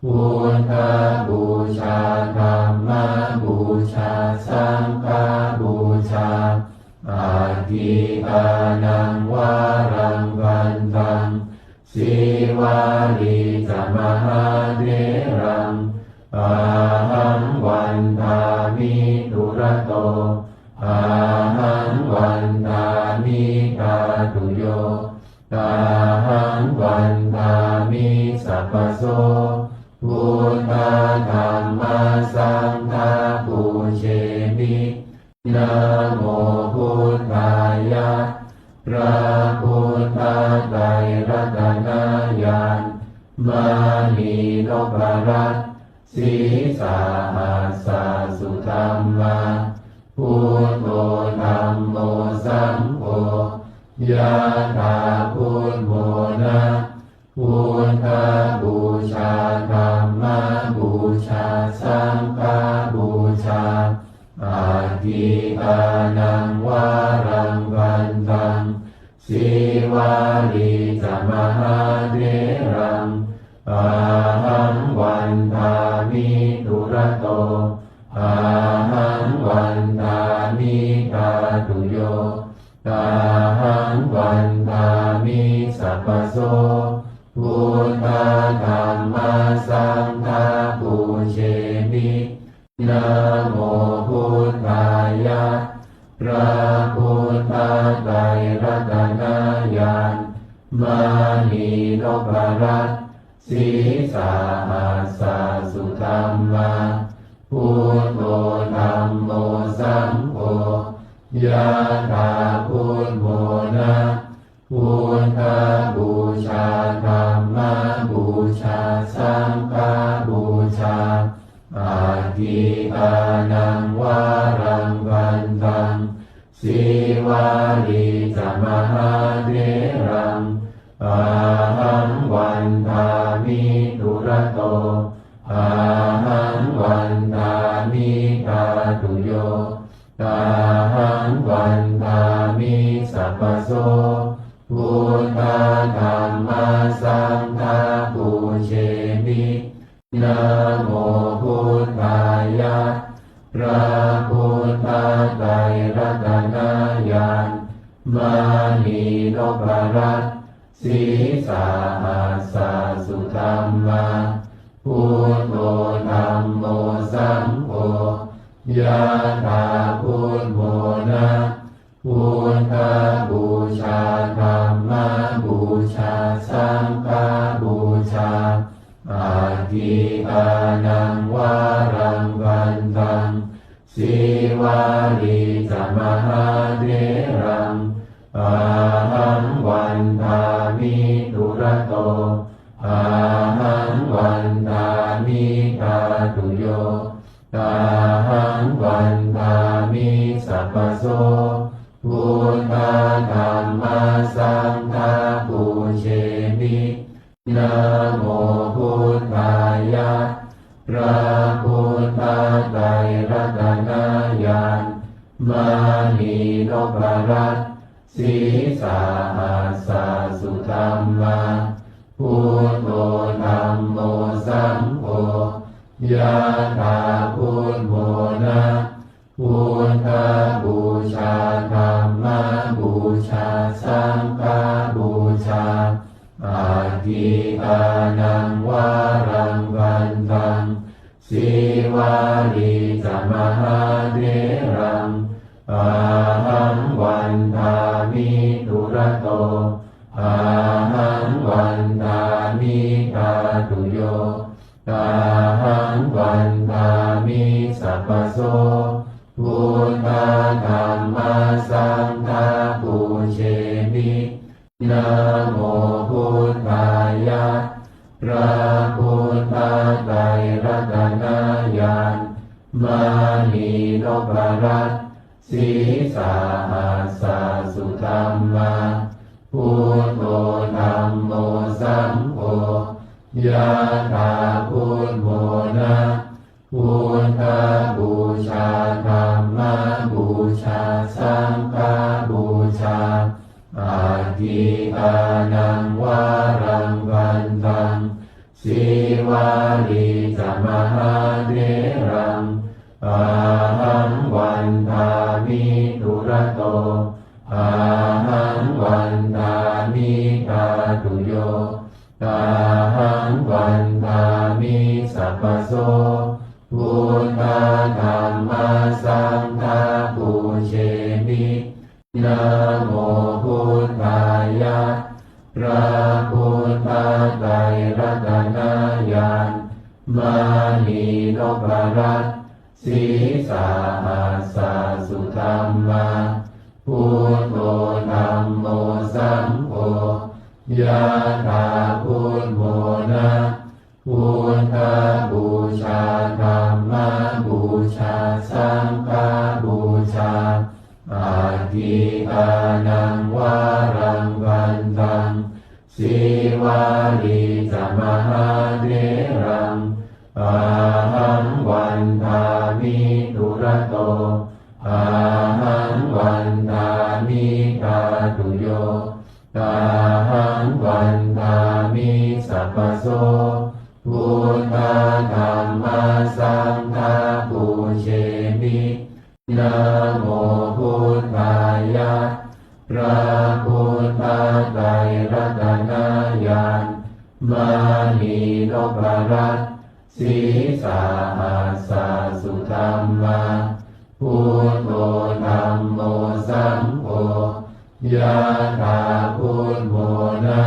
Buddhapūjā dhammapūjā saṅghapūjā. Aṭṭhikānaṃ varaṃ bhaddhaṃ, Sīvalī ca mahātheraṃ, ahaṃ vandāmi dūrato, ahaṃ vandāmi dhātuyo, ahaṃ vandāmi sabbaso. Buddha dhamma saṅgha pūjemi. Namo buddhāya. พระพุทธไตรรัตนญาณ มณีนพรัตน์ ศีรษะหัสสะสุธัมมา Buddho dhammo saṅgho, yathā buddhamona. Buddhapūjā dhammapūjā saṅghapūjā. Aṭṭhikānaṃ varaṃ bhaddhaṃ, Sīvalī ca mahātheraṃ, ahaṃ vandāmi dūrato, ahaṃ vandāmi dhātuyo, ahaṃ vandāmi sabbaso. Buddha dhamma saṅgha pūjemi. Namo buddhāya. พระพุทธไตรรัตนญาณ มณีนพรัตน์ ศีรษะหัสสะสุธัมมา Buddho dhammo saṅgho, yathā buddhamona. Buddhapūjā dhammapūjā saṅghapūjā. Aṭṭhikānaṃ varaṃ bhaddhaṃ, Sīvalī ca mahātheraṃ, ahaṃ vandāmi dūrato, ahaṃ vandāmi dhātuyo, ahaṃ vandāmi sabbaso. Buddha dhamma saṅgha pūjemi. Namo buddhāya. พระพุทธไตรรัตนญาณ มณีนพรัตน์ ศีรษะหัสสะสุธัมมา Buddho dhammo saṅgho, yathā buddhamona. Buddhapūjā dhammapūjā saṅghapūjā. Aṭṭhikānaṃ varaṃ bhaddhaṃ, Sīvalī ca mahātheraṃ, ahaṃ vandāmi dūrato, ahaṃ vandāmi dhātuyo, ahaṃ vandāmi sabbaso. Buddha dhamma saṅgha pūjemi. Namo buddhāya. พระพุทธไตรรัตนญาณ มณีนพรัตน์ ศีรษะหัสสะสุธัมมา Buddho dhammo saṅgho, yathā buddhamona. Buddhapūjā dhammapūjā saṅghapūjā. Aṭṭhikānaṃ varaṃ bhaddhaṃ, Sīvalī ca mahātheraṃ, ahaṃ vandāmi dūrato, ahaṃ vandāmi dhātuyo, ahaṃ vandāmi sabbaso. Buddha dhamma saṅgha pūjemi. Namo buddhāya. พระพุทธไตรรัตนญาณ มณีนพรัตน์ sīsahassa sudhammā, buddho dhammo saṅgho, yathā buddho na. Buddhapūjā dhammapūjā saṅghapūjā, atthi dānaṃ varaṃ vandaṃ, sīvāli ca mahātheraṃ, ahaṃ vandāmi dūrato, ahaṃ vandāmi dhātuyo, ahaṃ vandāmi sabbaso. Buddha dhamma saṅgha pūjemi. Namo buddhāya. พระพุทธไตรรัตนญาณ มณีนพรัตน์ sīsahassa sudhammā, buddho dhammo saṅgho, yathā buddho na. Buddhapūjā dhammapūjā saṅghapūjā, atthi dānaṃ varaṃ vandaṃ, sīvāli ca mahātheraṃ, ahaṃ vandāmi dūrato, ahaṃ vandāmi dhātuyo, ahaṃ vandāmi sabbaso. Buddha dhamma saṅgha pūjemi. Namo buddhāya. พระพุทธไตรรัตนญาณ มณีนพรัตน์ sīsahassa sudhammā, buddho dhammo saṅgho, yathā buddho na.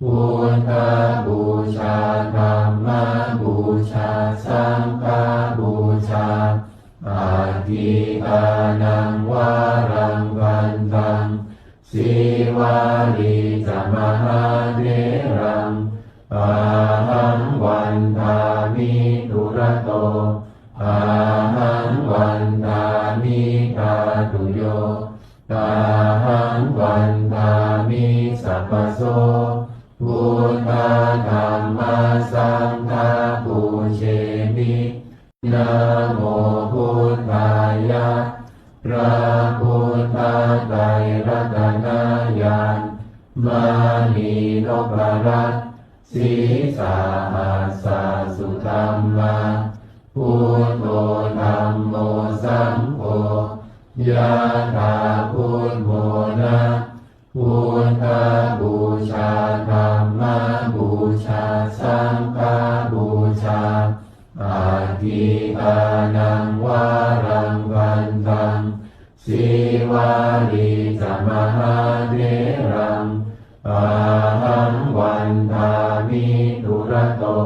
Buddhapūjā dhammapūjā saṅghapūjā, atthi dānaṃ varaṃ vandaṃ, sīvāli ca mahātheraṃ, ahaṃ vandāmi dūrato, ahaṃ vandāmi dhātuyo, ahaṃ vandāmi sabbaso. Buddha dhamma saṅgha pūjemi. Namo buddhāya. พระพุทธไตรรัตนญาณ มณีนพรัตน์ sīsahassa sudhammā, buddho dhammo saṅgho, yathā buddho na. Buddhapūjā dhammapūjā saṅghapūjā, atthi dānaṃ varaṃ vandaṃ, sīvāli ca mahātheraṃ, ahaṃ vandāmi dūrato,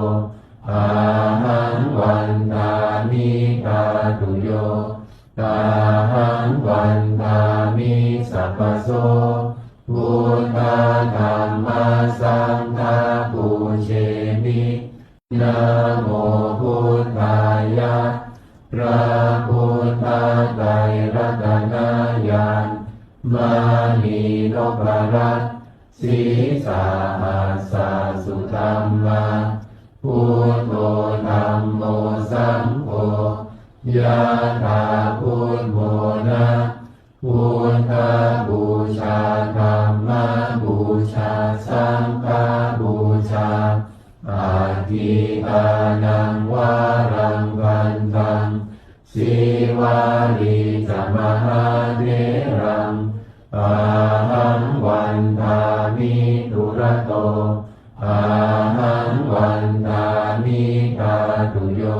ahaṃ vandāmi dhātuyo, ahaṃ vandāmi sabbaso. Buddha dhamma saṅgha pūjemi. Namo buddhāya. พระพุทธไตรรัตนญาณ มณีนพรัตน์ sīsahassa sudhammā, buddho dhammo saṅgho, yathā buddho na. Buddhapūjā dhammapūjā saṅghapūjā, atthi dānaṃ varaṃ vandaṃ, sīvāli ca mahātheraṃ, ahaṃ vandāmi dūrato, ahaṃ vandāmi dhātuyo,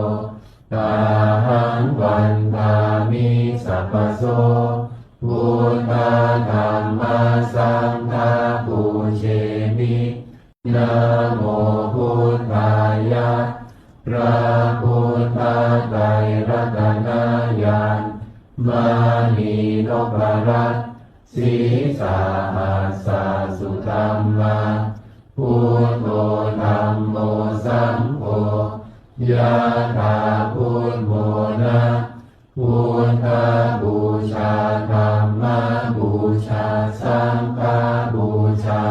ahaṃ vandāmi sabbaso. Buddha dhamma saṅgha pūjemi. Namo buddhāya. พระพุทธไตรรัตนญาณ มณีนพรัตน์ sīsahassa sudhammā, buddho dhammo saṅgho, yathā buddhamona. Buddhapūjā, dhammapūjā, saṅghapūjā,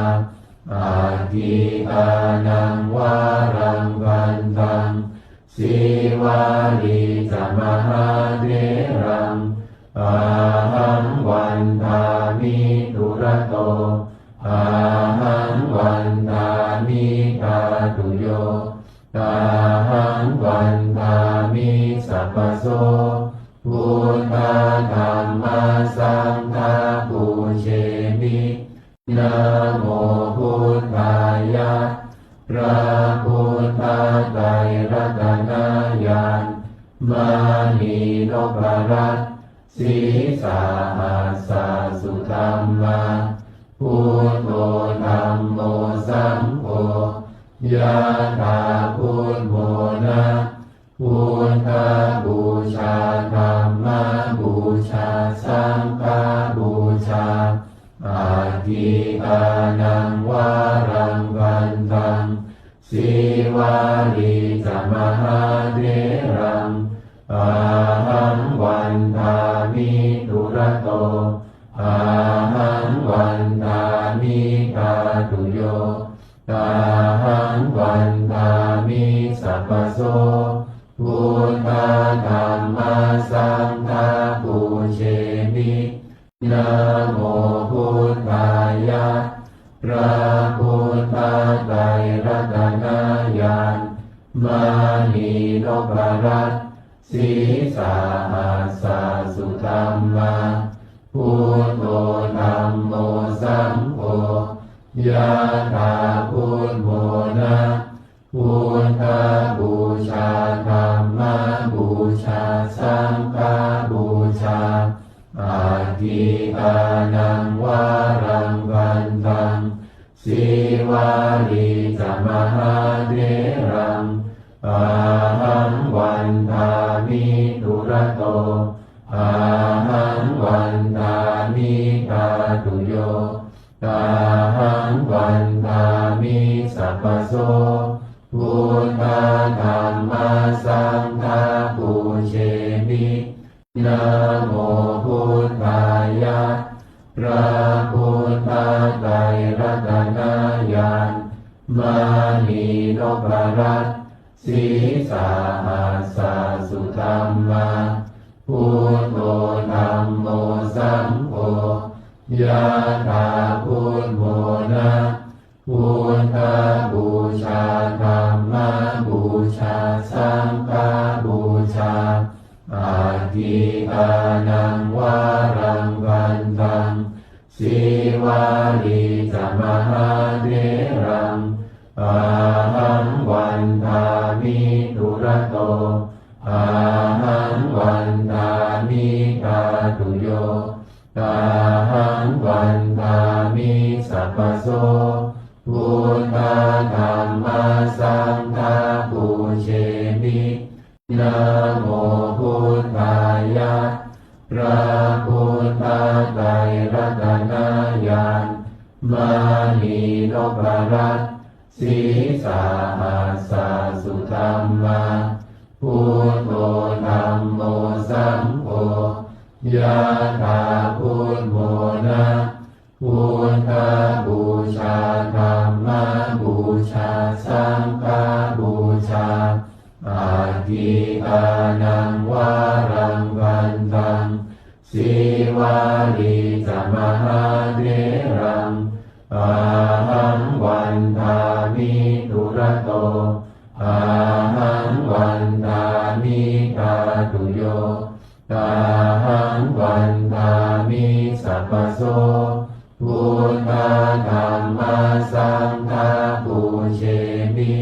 atthi dānaṃ varaṃ bhaddaṃ, Sīvalī ca mahātheraṃ, ahaṃ vandāmi dūrato, ahaṃ vandāmi dhātuyo, ahaṃ vandāmi sabbaso. Buddha dhamma saṅgha pūjemi. Namo buddhāya. พระพุทธไตรรัตนญาณ มณีนพรัตน์ sīsahassa sudhammā, buddho dhammo saṅgho, yathā buddhamona. Buddhapūjā, dhammapūjā, saṅghapūjā, atthi dānaṃ varaṃ bhaddaṃ, Sīvalī ca mahātheraṃ, ahaṃ vandāmi dūrato, ahaṃ vandāmi dhātuyo, ahaṃ vandāmi sabbaso. Buddha dhamma saṅgha pūjemi. Namo buddhāya. พระพุทธไตรรัตนญาณ มณีนพรัตน์ sīsahassa sudhammā, buddho dhammo saṅgho, yathā buddhamona. Buddhapūjā, dhammapūjā, saṅghapūjā, atthi dānaṃ varaṃ bhaddaṃ, Sīvalī ca mahātheraṃ, ahaṃ vandāmi dūrato, ahaṃ vandāmi dhātuyo, ahaṃ vandāmi sabbaso. Buddha dhamma saṅgha pūjemi. Namo buddhāya. พระพุทธไตรรัตนญาณ มณีนพรัตน์ sīsahassa sudhammā, buddho dhammo saṅgho, yathā buddhamona. Buddhapūjā, dhammapūjā, saṅghapūjā, atthi dānaṃ varaṃ bhaddaṃ, Sīvalī ca mahātheraṃ, ahaṃ vandāmi dūrato, ahaṃ vandāmi dhātuyo, ahaṃ vandāmi sabbaso. Buddha dhamma saṅgha pūjemi. Namo buddhāya. พระพุทธไตรรัตนญาณ มณีนพรัตน์ sīsahassa sudhammā, buddho dhammo saṅgho, yathā buddhamona. Buddhapūjā, dhammapūjā, saṅghapūjā, atthi dānaṃ varaṃ bhaddaṃ, Sīvalī ca mahātheraṃ, ahaṃ vandāmi dūrato, ahaṃ vandāmi dhātuyo, ahaṃ vandāmi sabbaso. Buddha dhamma saṅgha pūjemi.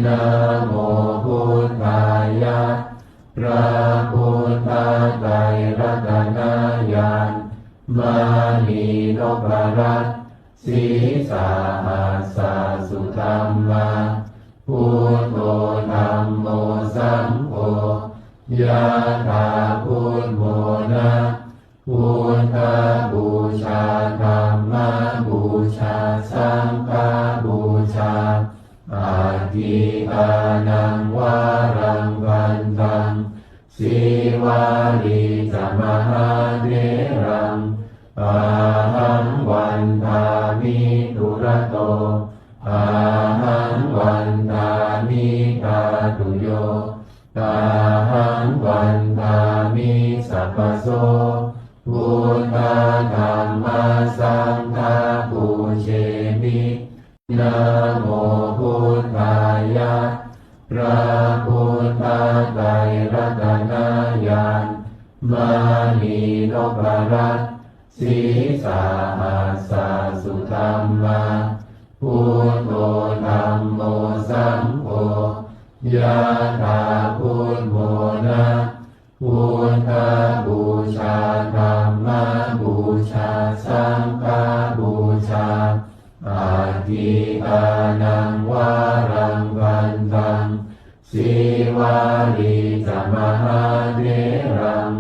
Namo buddhāya. พระพุทธไตรรัตนญาณ มณีนพรัตน์ Sīsahassa sudhammā, buddho dhammo saṅgho, yathā buddho na, buddhapūjā dhammapūjā saṅghapūjā, atthidānaṃ varaṃ bhaddaṃ, Sīvalī ca mahātheraṃ, ahaṃ vandāmi dūrato, ahaṃ vandāmi dhātuyo, ahaṃ vandāmi sabbaso, buddha dhamma saṅgha pūjemi. Namo buddhāya, พระพุทธไตรรัตนญาณ มณีนพรัตน์ Sīsahassa sudhammā, buddho dhammo saṅgho, yathā buddho na, buddhapūjā dhammapūjā saṅghapūjā, atthidānaṃ varaṃ bhaddaṃ, Sīvalī ca mahātheraṃ,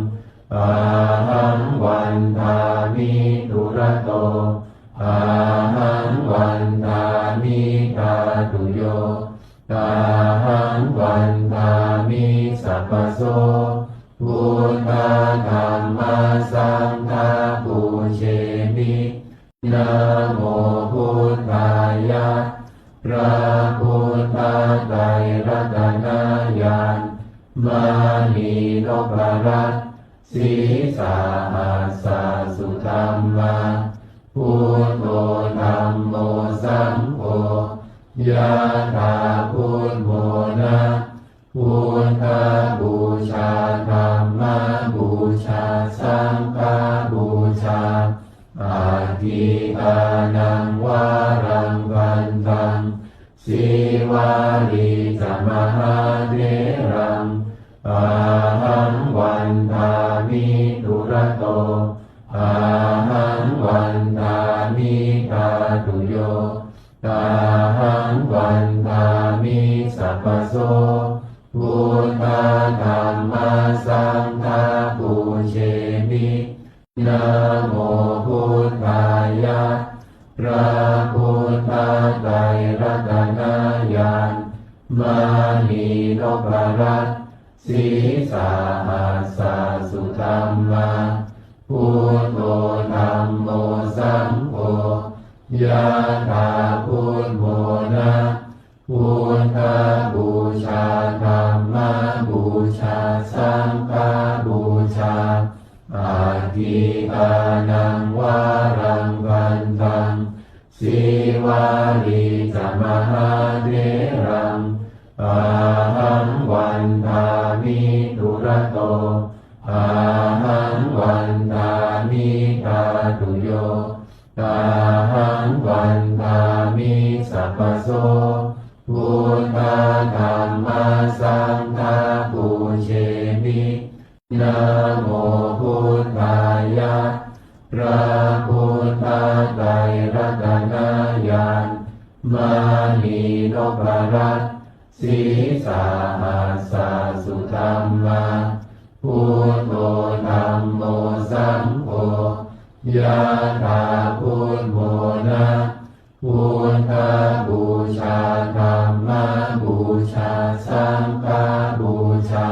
ahaṃ vandāmi dūrato, ahaṃ vandāmi dhātuyo, ahaṃ vandāmi sabbaso, buddha dhamma saṅgha pūjemi. Namo buddhāya, พระพุทธไตรรัตนญาณ มณีนพรัตน์ Sīsahassa sudhammā, buddho dhammo saṅgho, yathā buddho na, buddhapūjā dhammapūjā saṅghapūjā, atthidānaṃ varaṃ bhaddaṃ, Sīvalī ca mahātheraṃ, ahaṃ vandāmi dūrato, ahaṃ vandāmi dhātuyo, ahaṃ vandāmi sabbaso, buddha dhamma saṅgha pūjemi. Namo buddhāya, พระพุทธไตรรัตนญาณ มณีนพรัตน์ Sīsahassa sudhammā, buddho dhammo saṅgho, yathā buddho na, buddhapūjā dhammapūjā saṅghapūjā, atthidānaṃ varaṃ bhaddaṃ, Sīvalī ca mahātheraṃ, ahaṃ vandāmi dūrato, ahaṃ vandāmi dhātuyo, ahaṃ vandāmi sabbaso, buddha dhamma saṅgha pūjemi. Namo buddhāya, พระพุทธไตรรัตนญาณ มณีนพรัตน์ Sīsahassa sudhammā, buddho dhammo saṅgho, yathā buddho na, buddhapūjā dhammapūjā saṅghapūjā,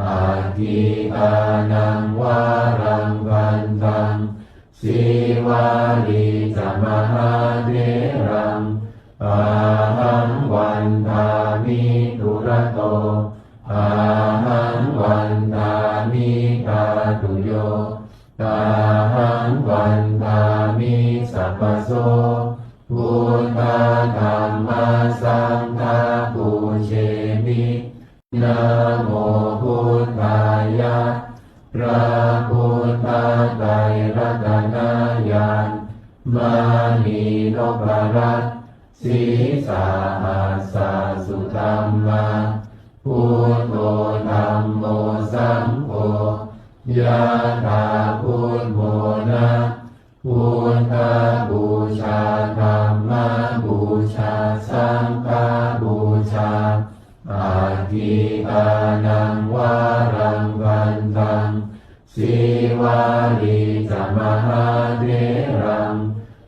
atthidānaṃ varaṃ bhaddaṃ, Sīvalī ca mahātheraṃ, ahaṃ vandāmi dūrato, ahaṃ vandāmi dhātuyo, ahaṃ vandāmi sabbaso, buddha dhamma saṅgha pūjemi. Namo buddhāya, พระพุทธไตรรัตนญาณ มณีนพรัตน์ Sīsahassa sudhammā, buddho dhammo saṅgho, yathā buddho na, buddhapūjā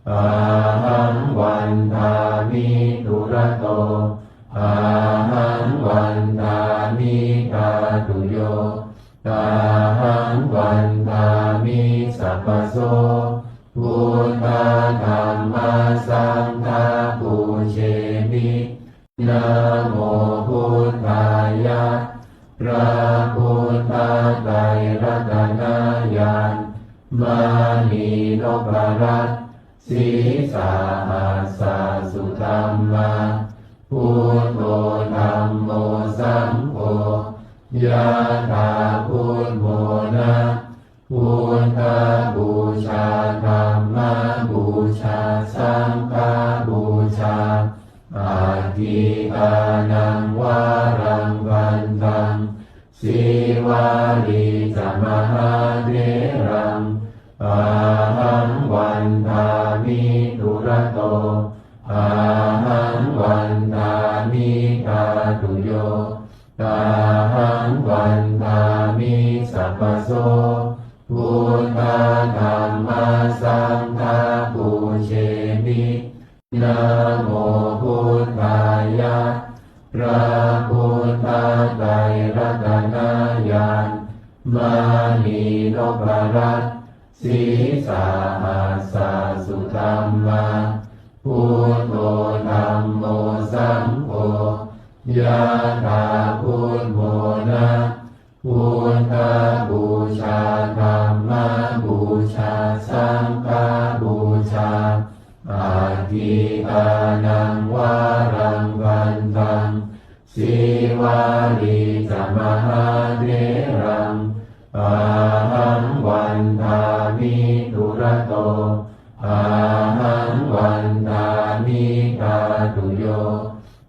ahaṃ vandāmi dūrato, ahaṃ vandāmi dhātuyo, ahaṃ vandāmi sabbaso. Buddha dhamma saṅgha pūjemi. Namo buddhāya. พระพุทธไตรรัตนญาณ มณีนพรัตน์ sīsahassa sudhammā, buddho dhammo saṅgho, yathābudmona, buddhapūjā dhammapūjā saṅghapūjā, atthikānaṃ varaṃ vandaṃ, sīvalī ca mahātheraṃ, ahaṃ vandāmi dūrato, ahaṃ vandāmi dhātuyo, ahaṃ vandāmi sabbaso. Buddha dhamma saṅgha pūjemi. Namo buddhāya. พระพุทธไตรรัตนญาณ มณีนพรัตน์ sīsahassa sudhammā, buddho dhammo saṅgho, yathābudmona, buddhapūjā dhammapūjā saṅghapūjā, atthikānaṃ varaṃ vandaṃ, sīvalī ca mahātheraṃ, ahaṃ vandāmi dūrato, ahaṃ vandāmi dhātuyo,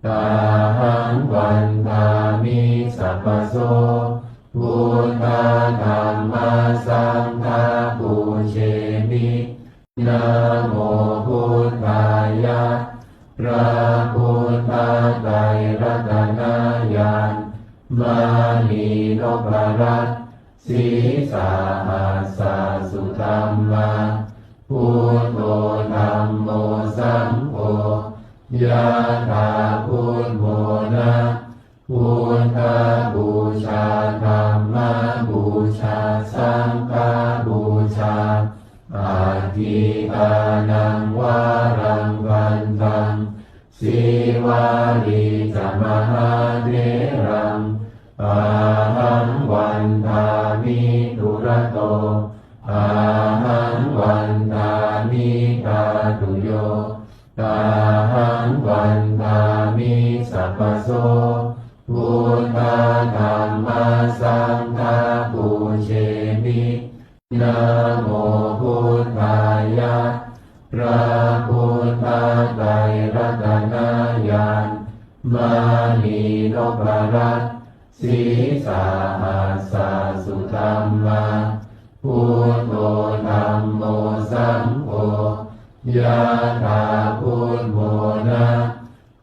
ahaṃ vandāmi sabbaso. Buddha dhamma saṅgha pūjemi. Namo buddhāya. พระพุทธไตรรัตนญาณ มณีนพรัตน์ sīsahassa sudhammā, buddho dhammo saṅgho, yathābudmona, buddhapūjā dhammapūjā saṅghapūjā, atthikānaṃ varaṃ vandaṃ, sīvalī ca mahātheraṃ, ahaṃ vandāmi dūrato, ahaṃ vandāmi dhātuyo, ahaṃ vandāmi sabbaso. Buddha dhamma saṅgha pūjemi. Namo buddhāya. พระพุทธไตรรัตนญาณ มณีนพรัตน์ sīsahassa sudhammā, buddho dhammo saṅgho, yathābudmona,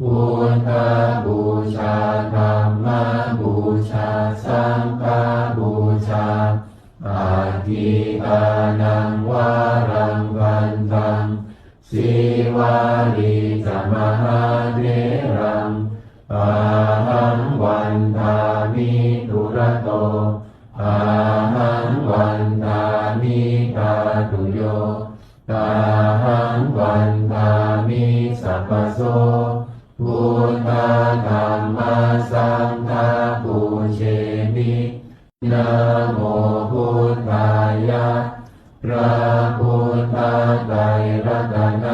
buddhapūjā dhammapūjā saṅghapūjā, atthikānaṃ varaṃ vandaṃ, sīvalī ca mahātheraṃ, ahaṃ vandāmi dūrato, ahaṃ vandāmi dhātuyo, ahaṃ vandāmi sabbaso. Buddha dhamma saṅgha pūjemi. Namo buddhāya. พระพุทธไตรรัตน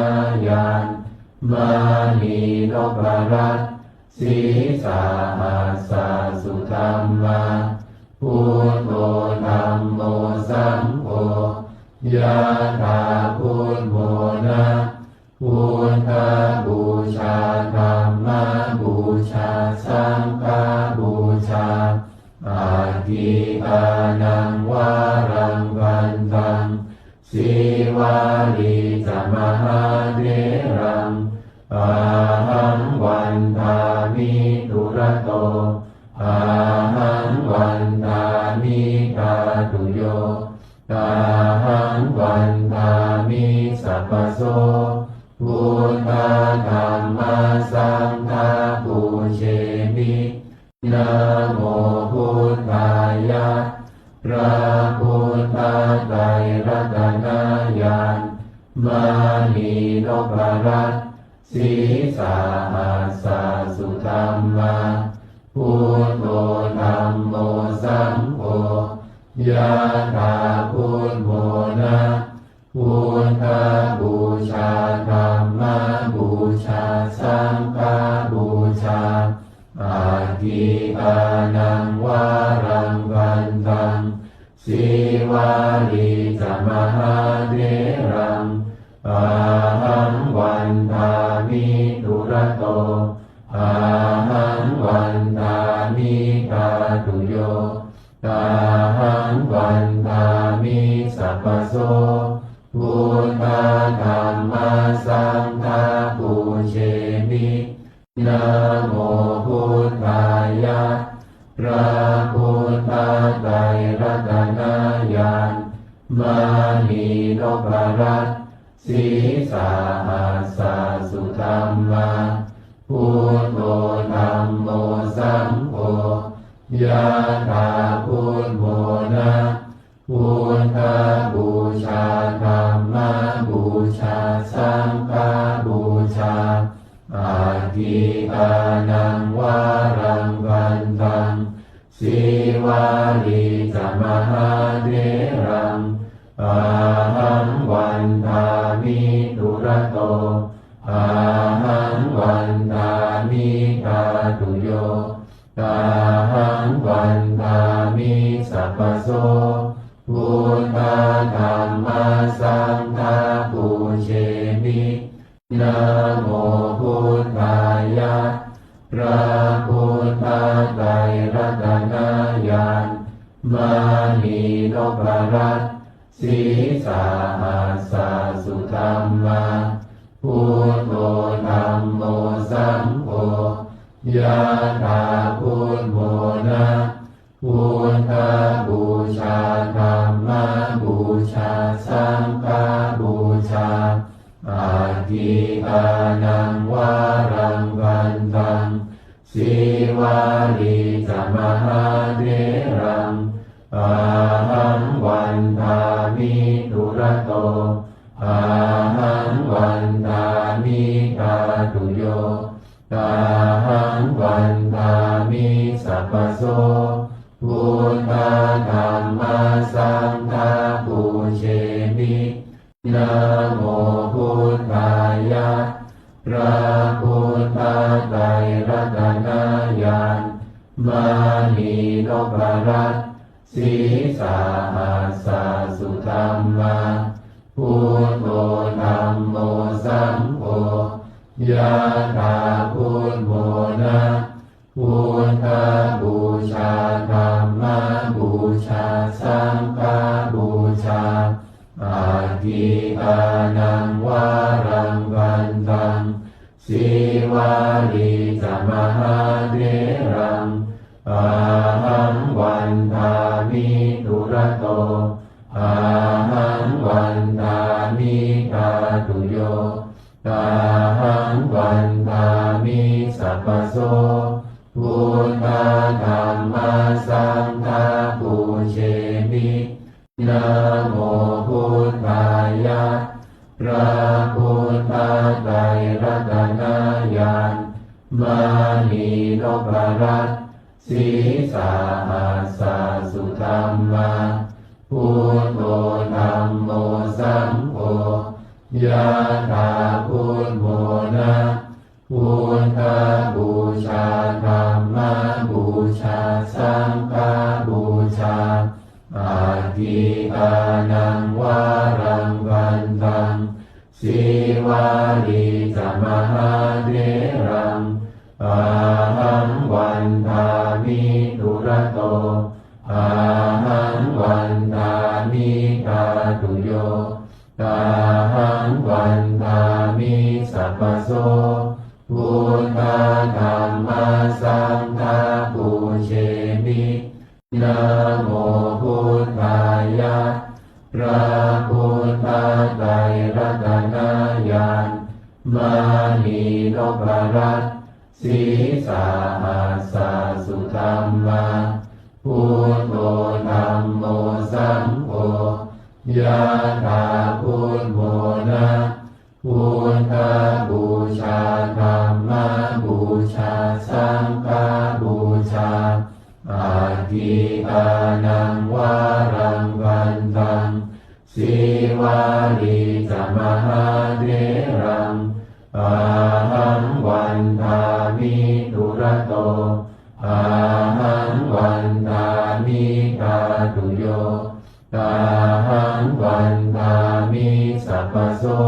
ญาณ มณีนพรัตน์ sīsahassa sudhammā, buddho dhammo saṅgho, yathābudmona, buddhapūjā dhammapūjā saṅghapūjā, atthikānaṃ varaṃ vandaṃ, sīvalī ca mahātheraṃ, ahaṃ vandāmi dūrato, ahaṃ vandāmi dhātuyo, ahaṃ vandāmi sabbaso. Buddha dhamma saṅgha pūjemi. Namo buddhāya. พระพุทธไตรรัตนญาณ มณีนพรัตน์ sīsahassa sudhammā. Buddho dhammo saṅgho, yathā buddhamona. Buddhapūjā dhammapūjā saṅghapūjā, aggīdānaṃ varaṃ vandaṃ, sīvalī ca mahātheraṃ. Ahaṃ vandāmi dūrato, ahaṃ vandāmi dhātuyo, ahaṃ vandāmi sabbaso. Buddha dhamma saṅgha pūjemi. Namo buddhāya. พระพุทธไตรรัตนญาณ มณีนพรัตน์ sīsahassa sudhammā. Buddho dhammo saṅgho, yathā buddhamona. Buddhapūjā dhammapūjā saṅghapūjā, aggīdānaṃ varaṃ vandaṃ, sīvalī ca mahātheraṃ. Ahaṃ vandāmi dūrato, ahaṃ vandāmi dhātuyo, ahaṃ vandāmi sabbaso. Buddha dhamma saṅgha pūjemi. Namo buddhāya. พระพุทธไตรรัตนญาณ มณีนพรัตน์ sīsahassa sudhammā. Buddho dhammo saṅgho, yathā buddhamona. Buddhapūjā dhammapūjā saṅghapūjā, aggīdānaṃ varaṃ vandaṃ, sīvalī ca mahātheraṃ. Ahaṃ vandāmi dūrato, ahaṃ vandāmi dhātuyo, ahaṃ vandāmi sabbaso. Buddha dhamma saṅgha pūjemi. Namo buddhāya. พระพุทธไตรรัตนญาณ มณีนพรัตน์ sīsahassa sudhammā. Buddho dhammo saṅgho, yathā buddhamona. Buddhapūjā dhammapūjā saṅghapūjā, aggīdānaṃ varaṃ vandaṃ, sīvalī ca mahātheraṃ. Ahaṃ vandāmi dūrato, ahaṃ vandāmi dhātuyo, ahaṃ vandāmi sabbaso. Buddha dhamma saṅgha pūjemi. Namo buddhāya. พระพุทธไตรรัตนญาณ มณีนพรัตน์ sīsahassa sudhammā. Buddho dhammo saṅgho, yathā buddhamona. Buddhapūjā dhammapūjā saṅghapūjā, aggīdānaṃ varaṃ vandaṃ, sīvalī ca mahātheraṃ. Ahaṃ vandāmi dūrato, ahaṃ vandāmi dhātuyo, ahaṃ vandāmi sabbaso. Buddha dhamma saṅgha pūjemi. Namo buddhāya. พระพุทธไตรรัตนญาณ Mānī noparassī sahassa sudhammā. Buddho dhammo saṅgho, yathā buddhamona. Buddhapūjā dhammapūjā saṅghapūjā, atthidānaṃ varaṃ bhaddaṃ. Sīvalī ca mahātheraṃ, ahaṃ vandāmi dūrato. Ahaṃ vandāmi dhātuyo, ahaṃ vandāmi sabbaso.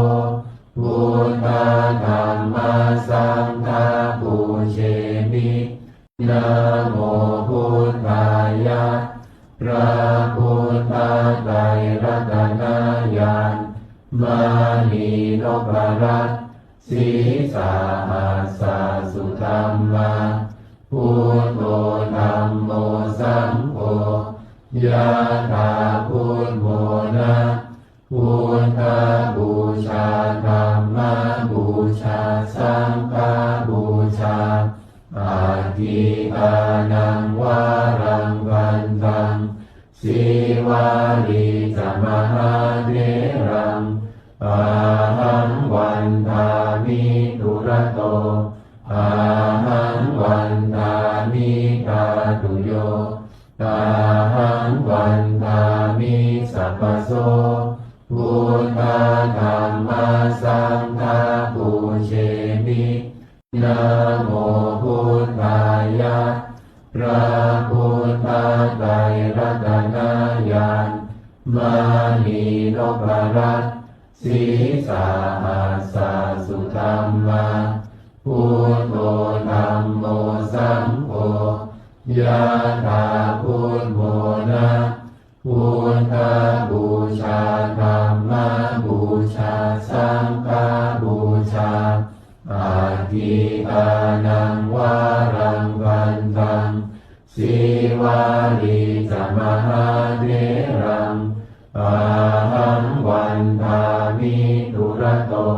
Buddha dhamma saṅgha pūjemi. Namo buddhāya. พระพุทธไตรรัตนญาณ mānī noparassī sahassa sudhammā. Buddho dhammo saṅgho, yathā buddhamona. Buddhapūjā dhammapūjā saṅghapūjā, atthidānaṃ varaṃ bhaddaṃ. Sīvalī ca mahātheraṃ, ahaṃ vandāmi dūrato. Ahaṃ vandāmi dhātuyo, ahaṃ vandāmi sabbaso. Buddha dhamma saṅgha pūjemi. Namo buddhāya. พระพุทธไตรรัตนญาณ mānī noparassī sahassa sudhammā. Buddho dhammo saṅgho, yathā buddhamona. Buddhapūjā dhammapūjā saṅghapūjā, atthidānaṃ varaṃ bhaddaṃ. Sīvalī ca mahātheraṃ, ahaṃ vandāmi dūrato.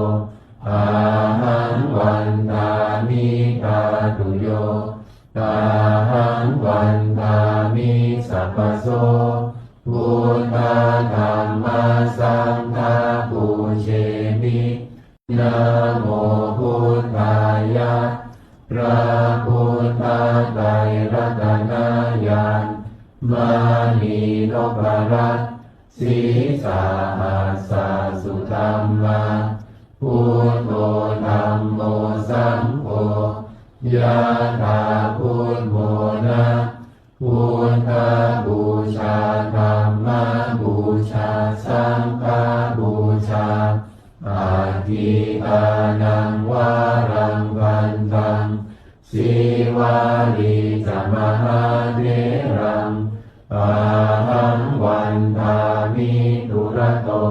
Ahaṃ vandāmi dhātuyo, ahaṃ vandāmi sabbaso. Buddha dhamma saṅgha pūjemi. Namo buddhāya. พระพุทธไตรรัตนญาณ mānī noparassī sahassa sudhammā. Buddho dhammo saṅgho, yathā buddhamona. Buddhapūjā dhammapūjā saṅghapūjā, atthidānaṃ varaṃ bhaddaṃ. Sīvalī ca mahātheraṃ, ahaṃ vandāmi dūrato.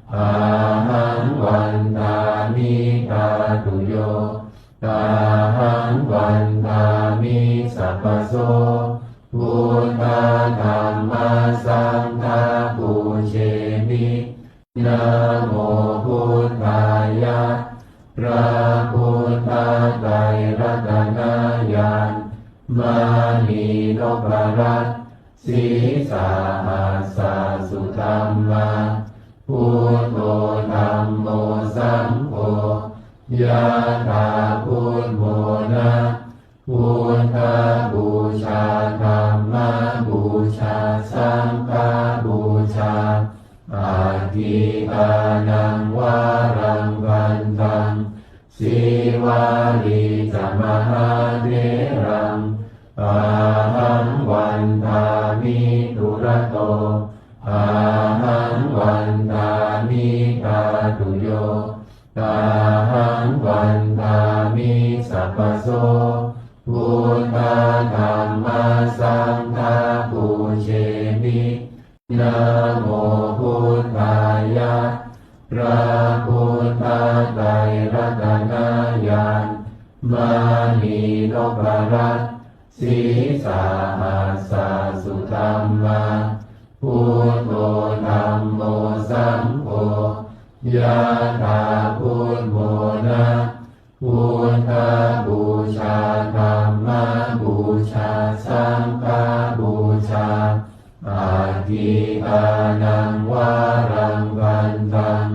Ahaṃ vandāmi dhātuyo, ahaṃ vandāmi sabbaso. Buddha dhamma saṅgha pūjemi. Namo buddhāya. พระพุทธไตรรัตนญาณ mānī noparassī sahassa sudhammā. Buddho dhammo saṅgho, yathā buddhamona. Buddhapūjā dhammapūjā saṅghapūjā, atthidānaṃ varaṃ bhaddaṃ. Sīvalī ca mahātheraṃ, ahaṃ vandāmi dūrato. Ahaṃ vandāmi dhātuyo, ahaṃ vandāmi sabbaso. Buddha dhamma saṅgha pūjemi. Namo buddhāya. พระพุทธไตรรัตนญาณ mānī noparassī sahassa sudhammā. Buddho dhammo saṅgho, Yathā buddhamona, buddhapūjā, dhammapūjā, saṅghapūjā, atthi dānaṃ varaṃ bhaddaṃ,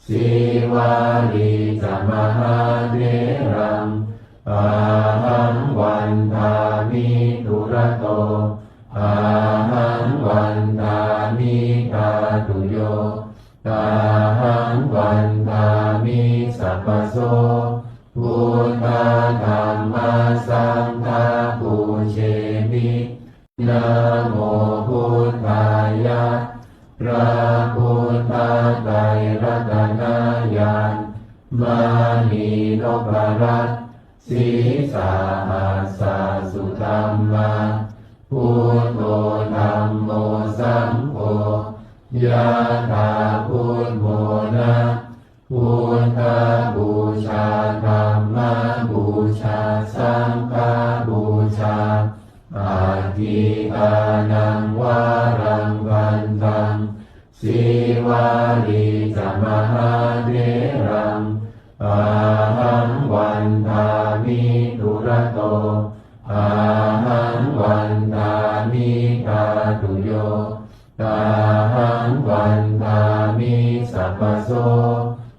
Sīvalī ca mahātheraṃ, ahaṃ vandāmi dūrato, ahaṃ vandāmi dhātuyo, ahaṃ vandāmi sabbaso. Buddha dhamma saṅgha pūjemi. Namo buddhāya. พระพุทธไตรรัตนญาณ มณีนพรัตน์ sīsahassa sudhammā, buddho dhammo saṅgho, yathā buddhamona, buddhapūjā, dhammapūjā, saṅghapūjā, atthi dānaṃ varaṃ bhaddaṃ, Sīvalī ca mahātheraṃ, ahaṃ vandāmi dūrato, ahaṃ vandāmi dhātuyo, ahaṃ vandāmi sabbaso.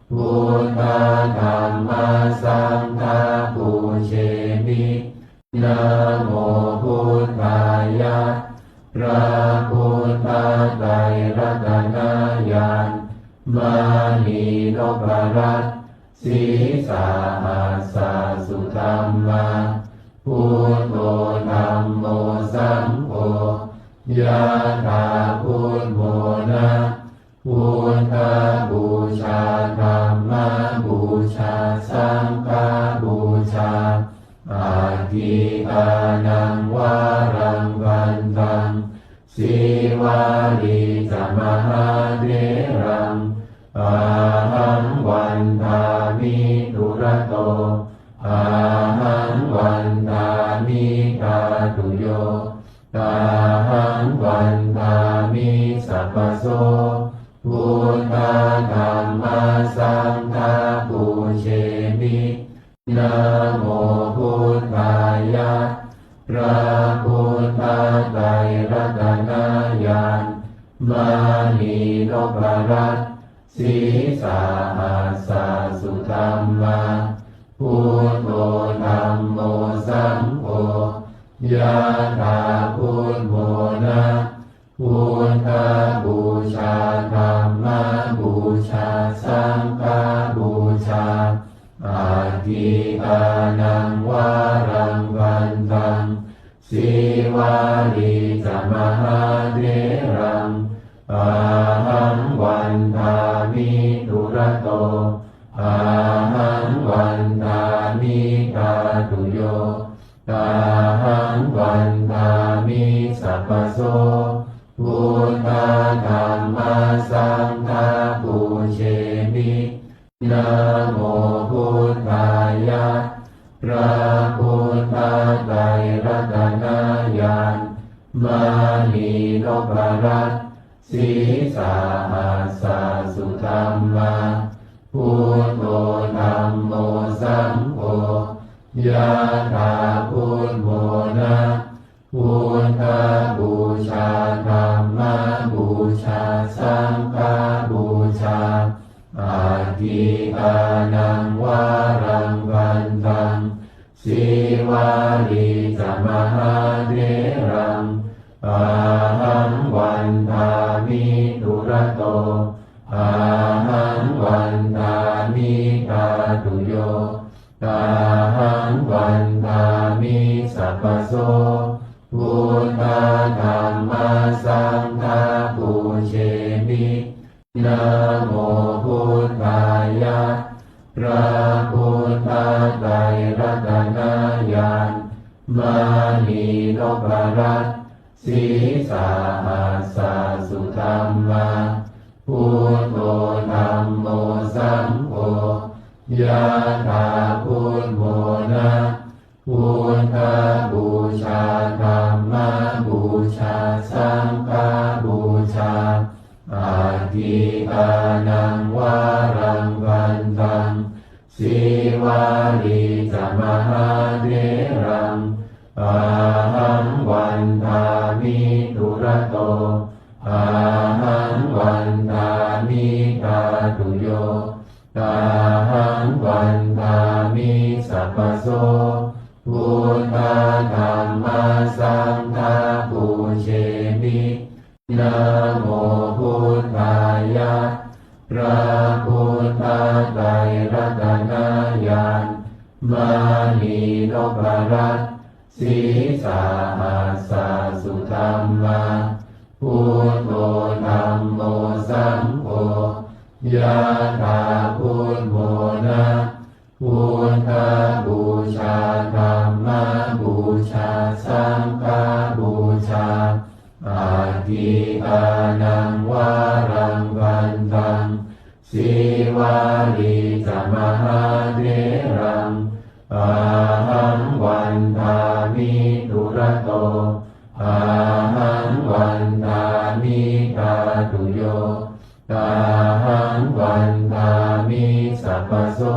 Buddha dhamma saṅgha pūjemi. Namo buddhāya. พระพุทธไตรรัตนญาณ มณีนพรัตน์ sīsahassa sudhammā, buddho dhammo saṅgho, yathā buddhamona, buddhapūjā, dhammapūjā, saṅghapūjā, atthi dānaṃ varaṃ bhaddaṃ, Sīvalī ca mahātheraṃ, ahaṃ vandāmi dūrato, ahaṃ vandāmi dhātuyo, ahaṃ vandāmi sabbaso. Buddha dhamma saṅgha pūjemi. Namo buddhāya. พระพุทธไตรรัตนญาณ มณีนพรัตน์ sīsahassa sudhammā, buddho dhammo saṅgho, yathā buddhamona, buddhapūjā, dhammapūjā, saṅghapūjā, atthi dānaṃ varaṃ bhaddaṃ, Sīvalī ca mahātheraṃ, ahaṃ vandāmi dūrato, ahaṃ vandāmi dhātuyo, ahaṃ vandāmi sabbaso. Buddha dhamma saṅgha pūjemi. Namo buddhāya. พระพุทธไตรรัตนญาณ มณีนพรัตน์ sīsahassa sudhammā, buddho dhammo saṅgho, yathā buddhamona, buddhapūjā, dhammapūjā, saṅghapūjā, atthi dānaṃ varaṃ bhaddaṃ, Sīvalī ca mahātheraṃ, ahaṃ vandāmi dūrato, ahaṃ vandāmi dhātuyo, ahaṃ vandāmi sabbaso. Buddha dhamma saṅgha pūjemi. Namo buddhāya. พระพุทธไตรรัตนญาณ มณีนพรัตน์ sīsahassa sudhammā, buddho dhammo saṅgho, yathā buddhamona, buddhapūjā, dhammapūjā, saṅghapūjā, atthi dānaṃ varaṃ Sīvalī ca mahātheraṃ ahaṃ vandāmi dūrato. Ahaṃ vandāmi dhātuyo. Ahaṃ vandāmi sabbaso. Buddha dhamma saṅgha pūjemi. Namo buddhāya. พระพุทธไตรรัตนญาณ มณีนพรัตน์ ศีรษะหัสสะสุธรรมา Buddho dhammo saṅgho, yathā buddhamona. Buddhapūjā, dhammapūjā, saṅghapūjā, atthi dānaṃ varaṃ bhante. Sīvalī ca mahātheraṃ ahaṃ vandāmi dūrato. Ahaṃ vandāmi dhātuyo. Ahaṃ vandāmi sabbaso.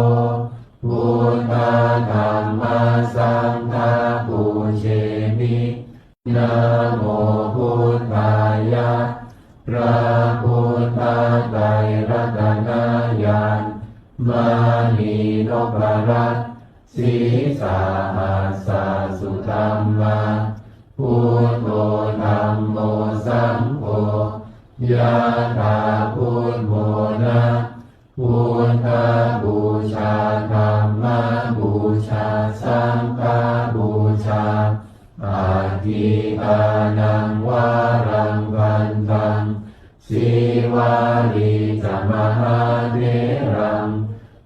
Buddha dhamma saṅgha pūjemi. Namo buddhāya. พระพุทธไตรรัตนญาณ มณีนพรัตน์ ศีรษะหัสสะสุธรรมา Buddho dhammo saṅgho, yathā buddhamona. Buddhapūjā, dhammapūjā, saṅghapūjā, atthi dānaṃ varaṃ bhante. Sīvalī ca mahātheraṃ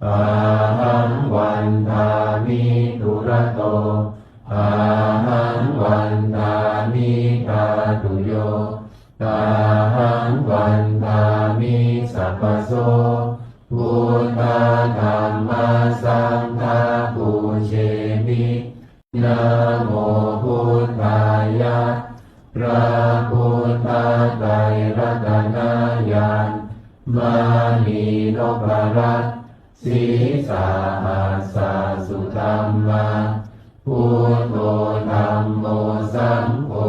ahaṃ vandāmi dūrato. Ahaṃ vandāmi dhātuyo. Ahaṃ vandāmi sabbaso. Buddha dhamma saṅgha pūjemi. Namo buddhāya. พระพุทธไตรรัตนญาณ มณีนพรัตน์ ศีรษะหัสสะสุธรรมา Buddho dhammo saṅgho,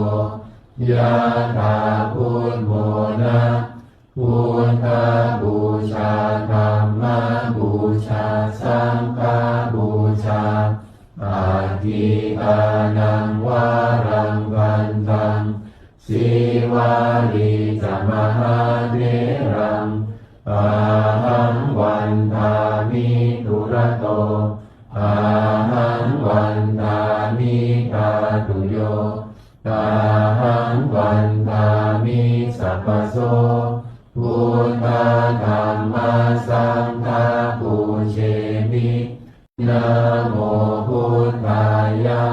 yathā buddhamona. Buddhapūjā, dhammapūjā, saṅghapūjā, atthi dānaṃ varaṃ bhante. Sīvalī ca mahātheraṃ ahaṃ vandāmi dūrato. Ahaṃ vandāmi dhātuyo. Ahaṃ vandāmi sabbaso. Buddha dhamma saṅgha pūjemi. Namo buddhāya.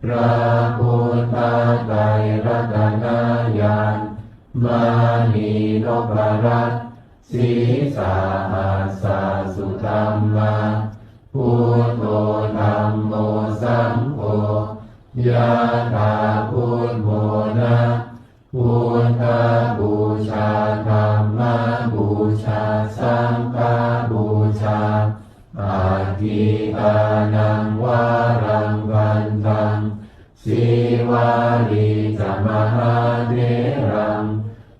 พระพุทธไตรรัตนญาณ มณีนพรัตน์ ศีรษะหัสสะสุธรรมา Buddho dhammo saṅgho, yathā buddhamona. Buddhapūjā, dhammapūjā, saṅghapūjā, atthi dānaṃ varaṃ bhante. Sīvalī ca mahātheraṃ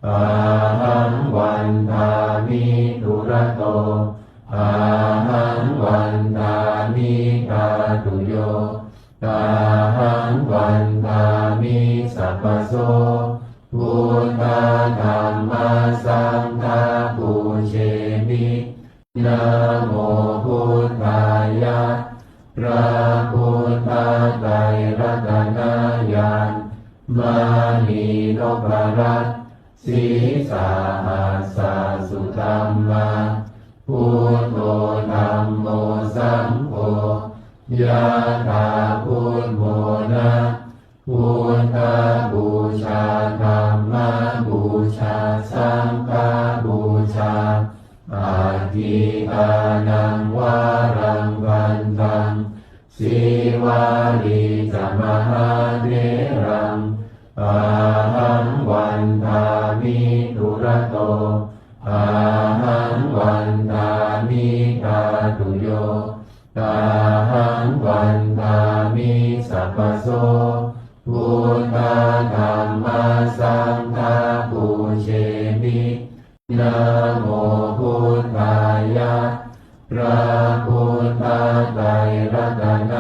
ahaṃ vandāmi dūrato. Ahaṃ vandāmi dhātuyo. Ahaṃ vandāmi sabbaso. Buddha dhamma saṅgha pūjemi. Namo buddhāya. พระพุทธไตรรัตนญาณ มณีนพรัตน์ ศีรษะหัสสะสุธรรมา Buddho dhammo saṅgho, yathā buddhamona. Buddhapūjā, dhammapūjā, saṅghapūjā, atthi dānaṃ varaṃ bhante. Sīvalī ca mahātheraṃ ahaṃ vandāmi dūrato. Ahaṃ vandāmi ahaṃ vandāmi sabbaso. Buddha dhamma saṅgha pūjemi. Namo buddhāya. พระพุทธไตรรัตน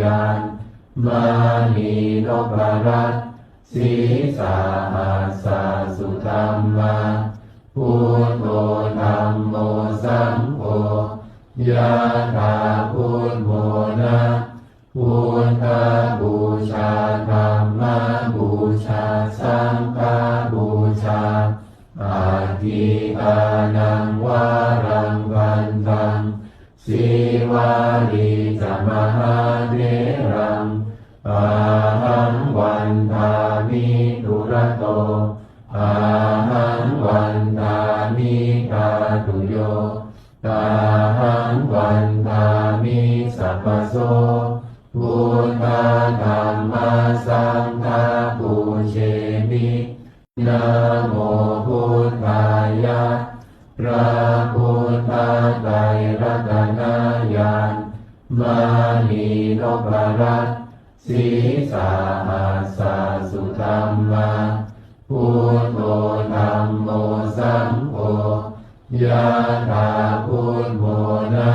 ญาณ มณีนพรัตน์ ศีสหัสสะสุธัมมา Buddho dhammo saṅgho ยะถาพุทโธนะ Buddhapūjā dhammapūjā saṅghapūjā aggīdānaṃ varaṃ vandaṃ. Sīvalī ca mahātheraṃ ahaṃ vandāmi dūrato ahaṃ vandāmi dhātuyo ahaṃ vandāmi sabbaso. Buddha dhamma saṅgha pūjemi. Namo buddhāya. พระพุทธไตรรัตนญาณ มณีนพรัตน์ ศีสหัสสะสุธัมมา Buddho dhammo saṅgho ยะถาพุทโธนะ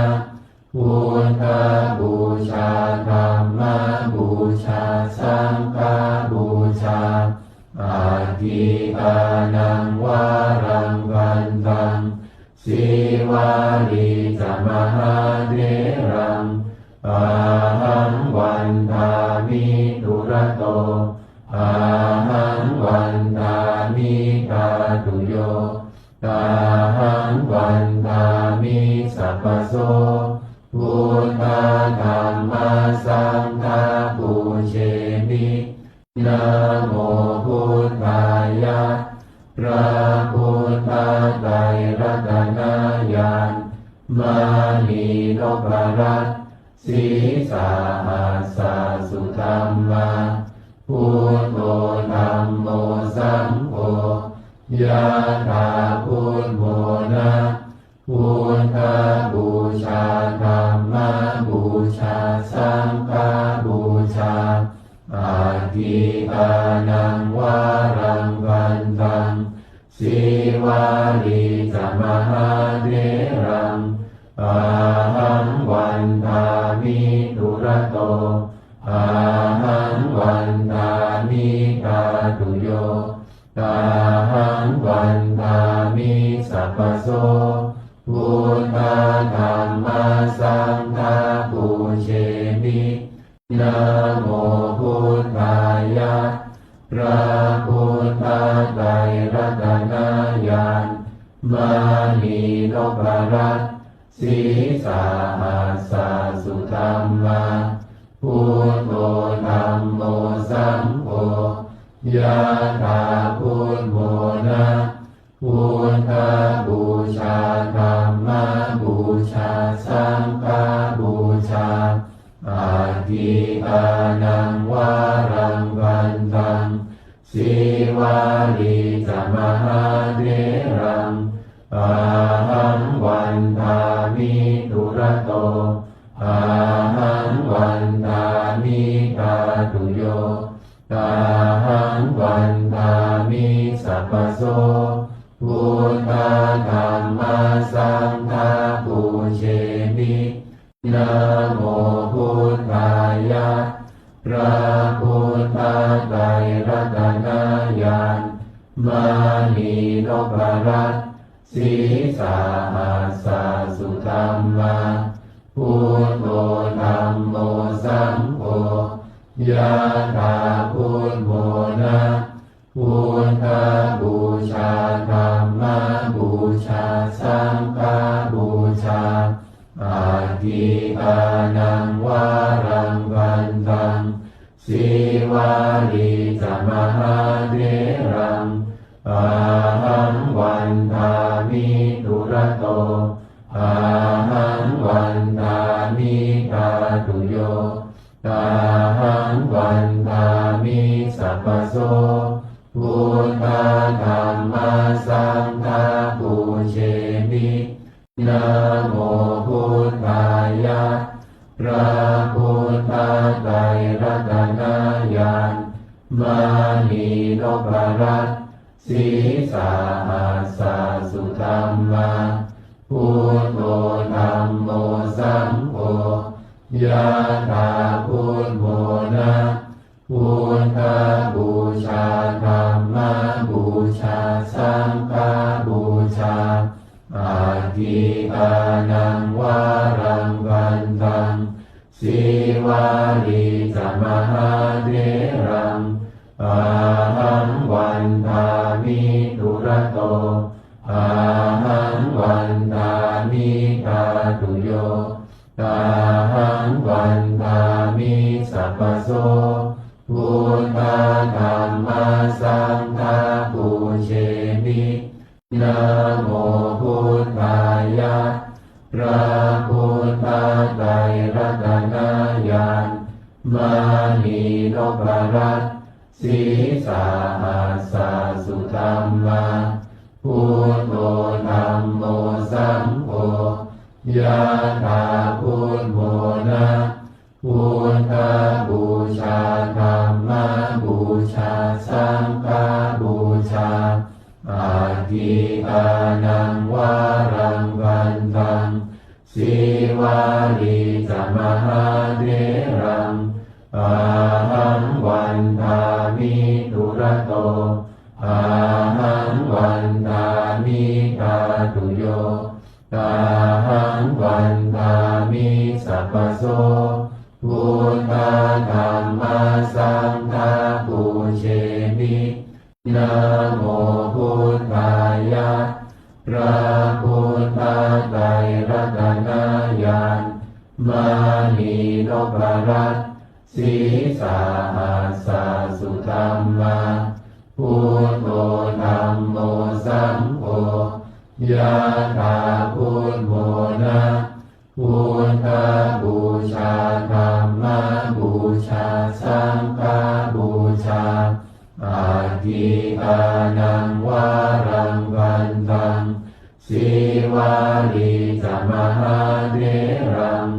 Buddhapūjā dhammapūjā saṅghapūjā aggīdānaṃ varaṃ vandaṃ. Sīvalī ca mahātheraṃ ahaṃ vandāmi dūrato ahaṃ vandāmi dhātuyo ahaṃ vandāmi sabbaso. Buddha dhamma saṅgha pūjemi. Namo buddhāya. พระพุทธไตรรัตนญาณ มณีนพรัตน์ ศีสหัสสะสุธัมมา Buddho dhammo saṅgho ยะถาพุทโธนะ Buddhapūjā dhammapūjā saṅghapūjā aggīdānaṃ varaṃ vandaṃ. Sīvalī ca mahātheraṃ ahaṃ vandāmi dūrato ahaṃ vandāmi dhātuyo ahaṃ vandāmi sabbaso. Buddha dhamma saṅgha pūjemi. Namo buddhāya. พระพุทธไตรรัตนญาณ มณีนพรัตน์ ศีสหัสสะสุธัมมา Buddho dhammo saṅgho ยะถาพุทโธนะ Buddhapūjā dhammapūjā saṅghapūjā aggīdānaṃ varaṃ vandaṃ. Sīvalī ca mahātheraṃ ahaṃ vandāmi dūrato ahaṃ vandāmi dhātuyo ahaṃ vandāmi sabbaso. Buddha dhamma saṅgha pūjemi. Namo buddhāya. พระพุทธไตรรัตนญาณ มณีนพรัตน์ ศีสหัสสะสุธัมมา Buddho dhammo saṅgho ยะถาพุทโธนะ Buddhapūjā dhammapūjā saṅghapūjā aggīdānaṃ varaṃ vandaṃ. Sīvalī ca mahātheraṃ ahaṃ vandāmi dūrato ahaṃ vandāmi dhātuyo ahaṃ vandāmi sabbaso. Buddha dhamma saṅgha pūjemi. Namo buddhāya. พระพุทธไตรรัตนญาณ มณีนพรัตน์ Sīsahassa sudhammā, buddho dhammo saṅgho, yathā buddho na, buddhapūjā dhammapūjā saṅghapūjā, atthi dānaṃ varaṃ bhaddaṃ, Sīvalī ca mahātheraṃ, ahaṃ vandāmi dūrato, ahaṃ vandāmi dhātuyo, ahaṃ vandāmi sabbaso, buddha dhamma saṅgha pūjemi. Namo buddhāya, พระพุทธไตรรัตนญาณ มณีนพรัตน์ Sīsahassa sudhammā, buddho dhammo saṅgho, yathā buddho na, buddhapūjā dhammapūjā saṅghapūjā, atthi dānaṃ varaṃ bhaddaṃ, Sīvalī ca mahātheraṃ, ahaṃ vandāmi dūrato, ahaṃ vandāmi dhātuyo, ahaṃ vandāmi sabbaso, buddha dhamma saṅgha pūjemi. Namo buddhāya, พระพุทธไตรรัตนญาณ มณีนพรัตน์ Sīsahassa sudhammā, buddho dhammo saṅgho, yathā buddho na, buddhapūjā dhammapūjā saṅghapūjā, atthi dānaṃ varaṃ bhaddaṃ, Sīvalī ca mahātheraṃ,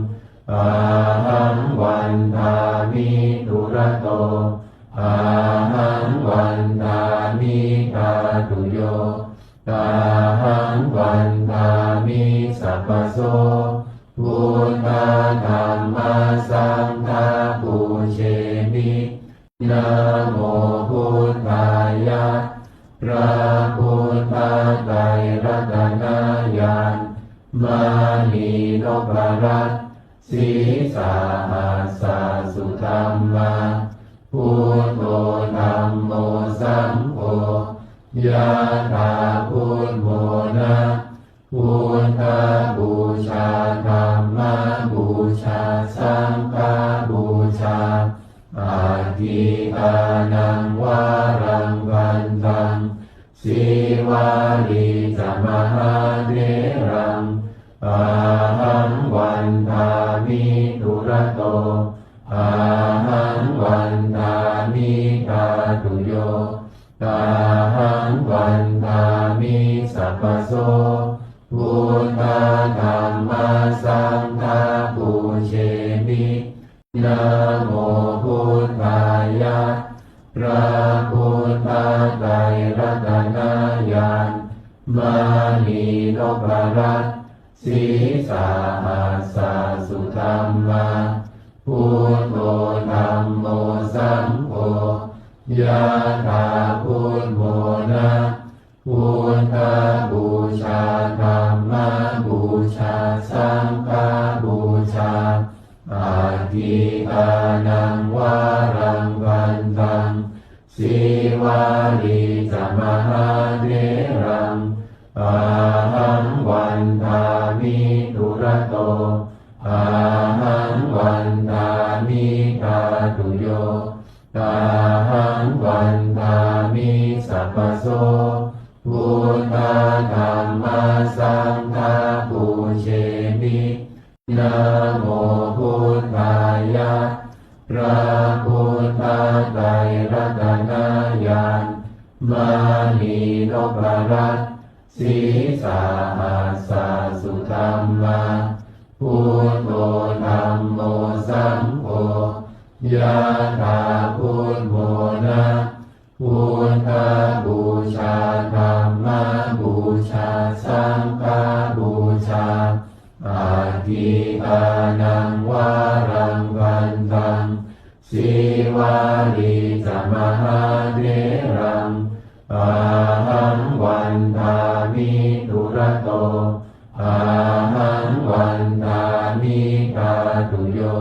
ahaṃ vandāmi dūrato, ahaṃ vandāmi dhātuyo, ahaṃ vandāmi sabbaso, buddha dhamma saṅgha pūjemi. Namo buddhāya, พระพุทธไตรรัตนญาณ มณีนพรัตน์ Sīsahassa sudhammā, buddho dhammo saṅgho, yathā buddho na, buddhapūjā dhammapūjā saṅghapūjā, atthi dānaṃ varaṃ bhaddaṃ, Sīvalī ca mahātheraṃ, ahaṃ vandāmi dūrato, ahaṃ vandāmi dhātuyo, ahaṃ vandāmi sabbaso, buddha dhamma saṅgha pūjemi. Namo buddhāya, พระพุทธไตรรัตนญาณ มณีนพรัตน์ Sīsahassa sudhammā, buddho dhammo saṅgho, yathā buddho na, buddhapūjā dhammapūjā saṅghapūjā, atthi dānaṃ varaṃ bhaddaṃ, Sīvalī ca mahātheraṃ, ahaṃ vandāmi dūrato, ahaṃ vandāmi dhātuyo, ahaṃ vandāmi sabbaso, buddha dhamma saṅgha pūjemi. Namo buddhāya, พระพุทธไตรรัตนญาณ มณีนพรัตน์ Sīsahassa sudhammā, buddho dhammo saṅgho, yathā buddho na, buddhapūjā dhammapūjā saṅghapūjā, atthi dānaṃ varaṃ gandhaṃ sīvalī ca mahātheraṃ, ahaṃ vandāmi dūrato, ahaṃ vandāmi dhātuyo,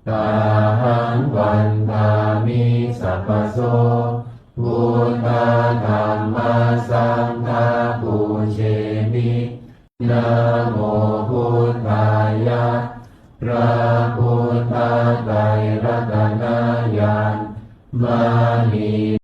ahaṃ vandāmi sabbaso, buddha dhamma saṅgha pūjemi. Namo buddhāya, พระพุทธไตรรัตนญาณ มณี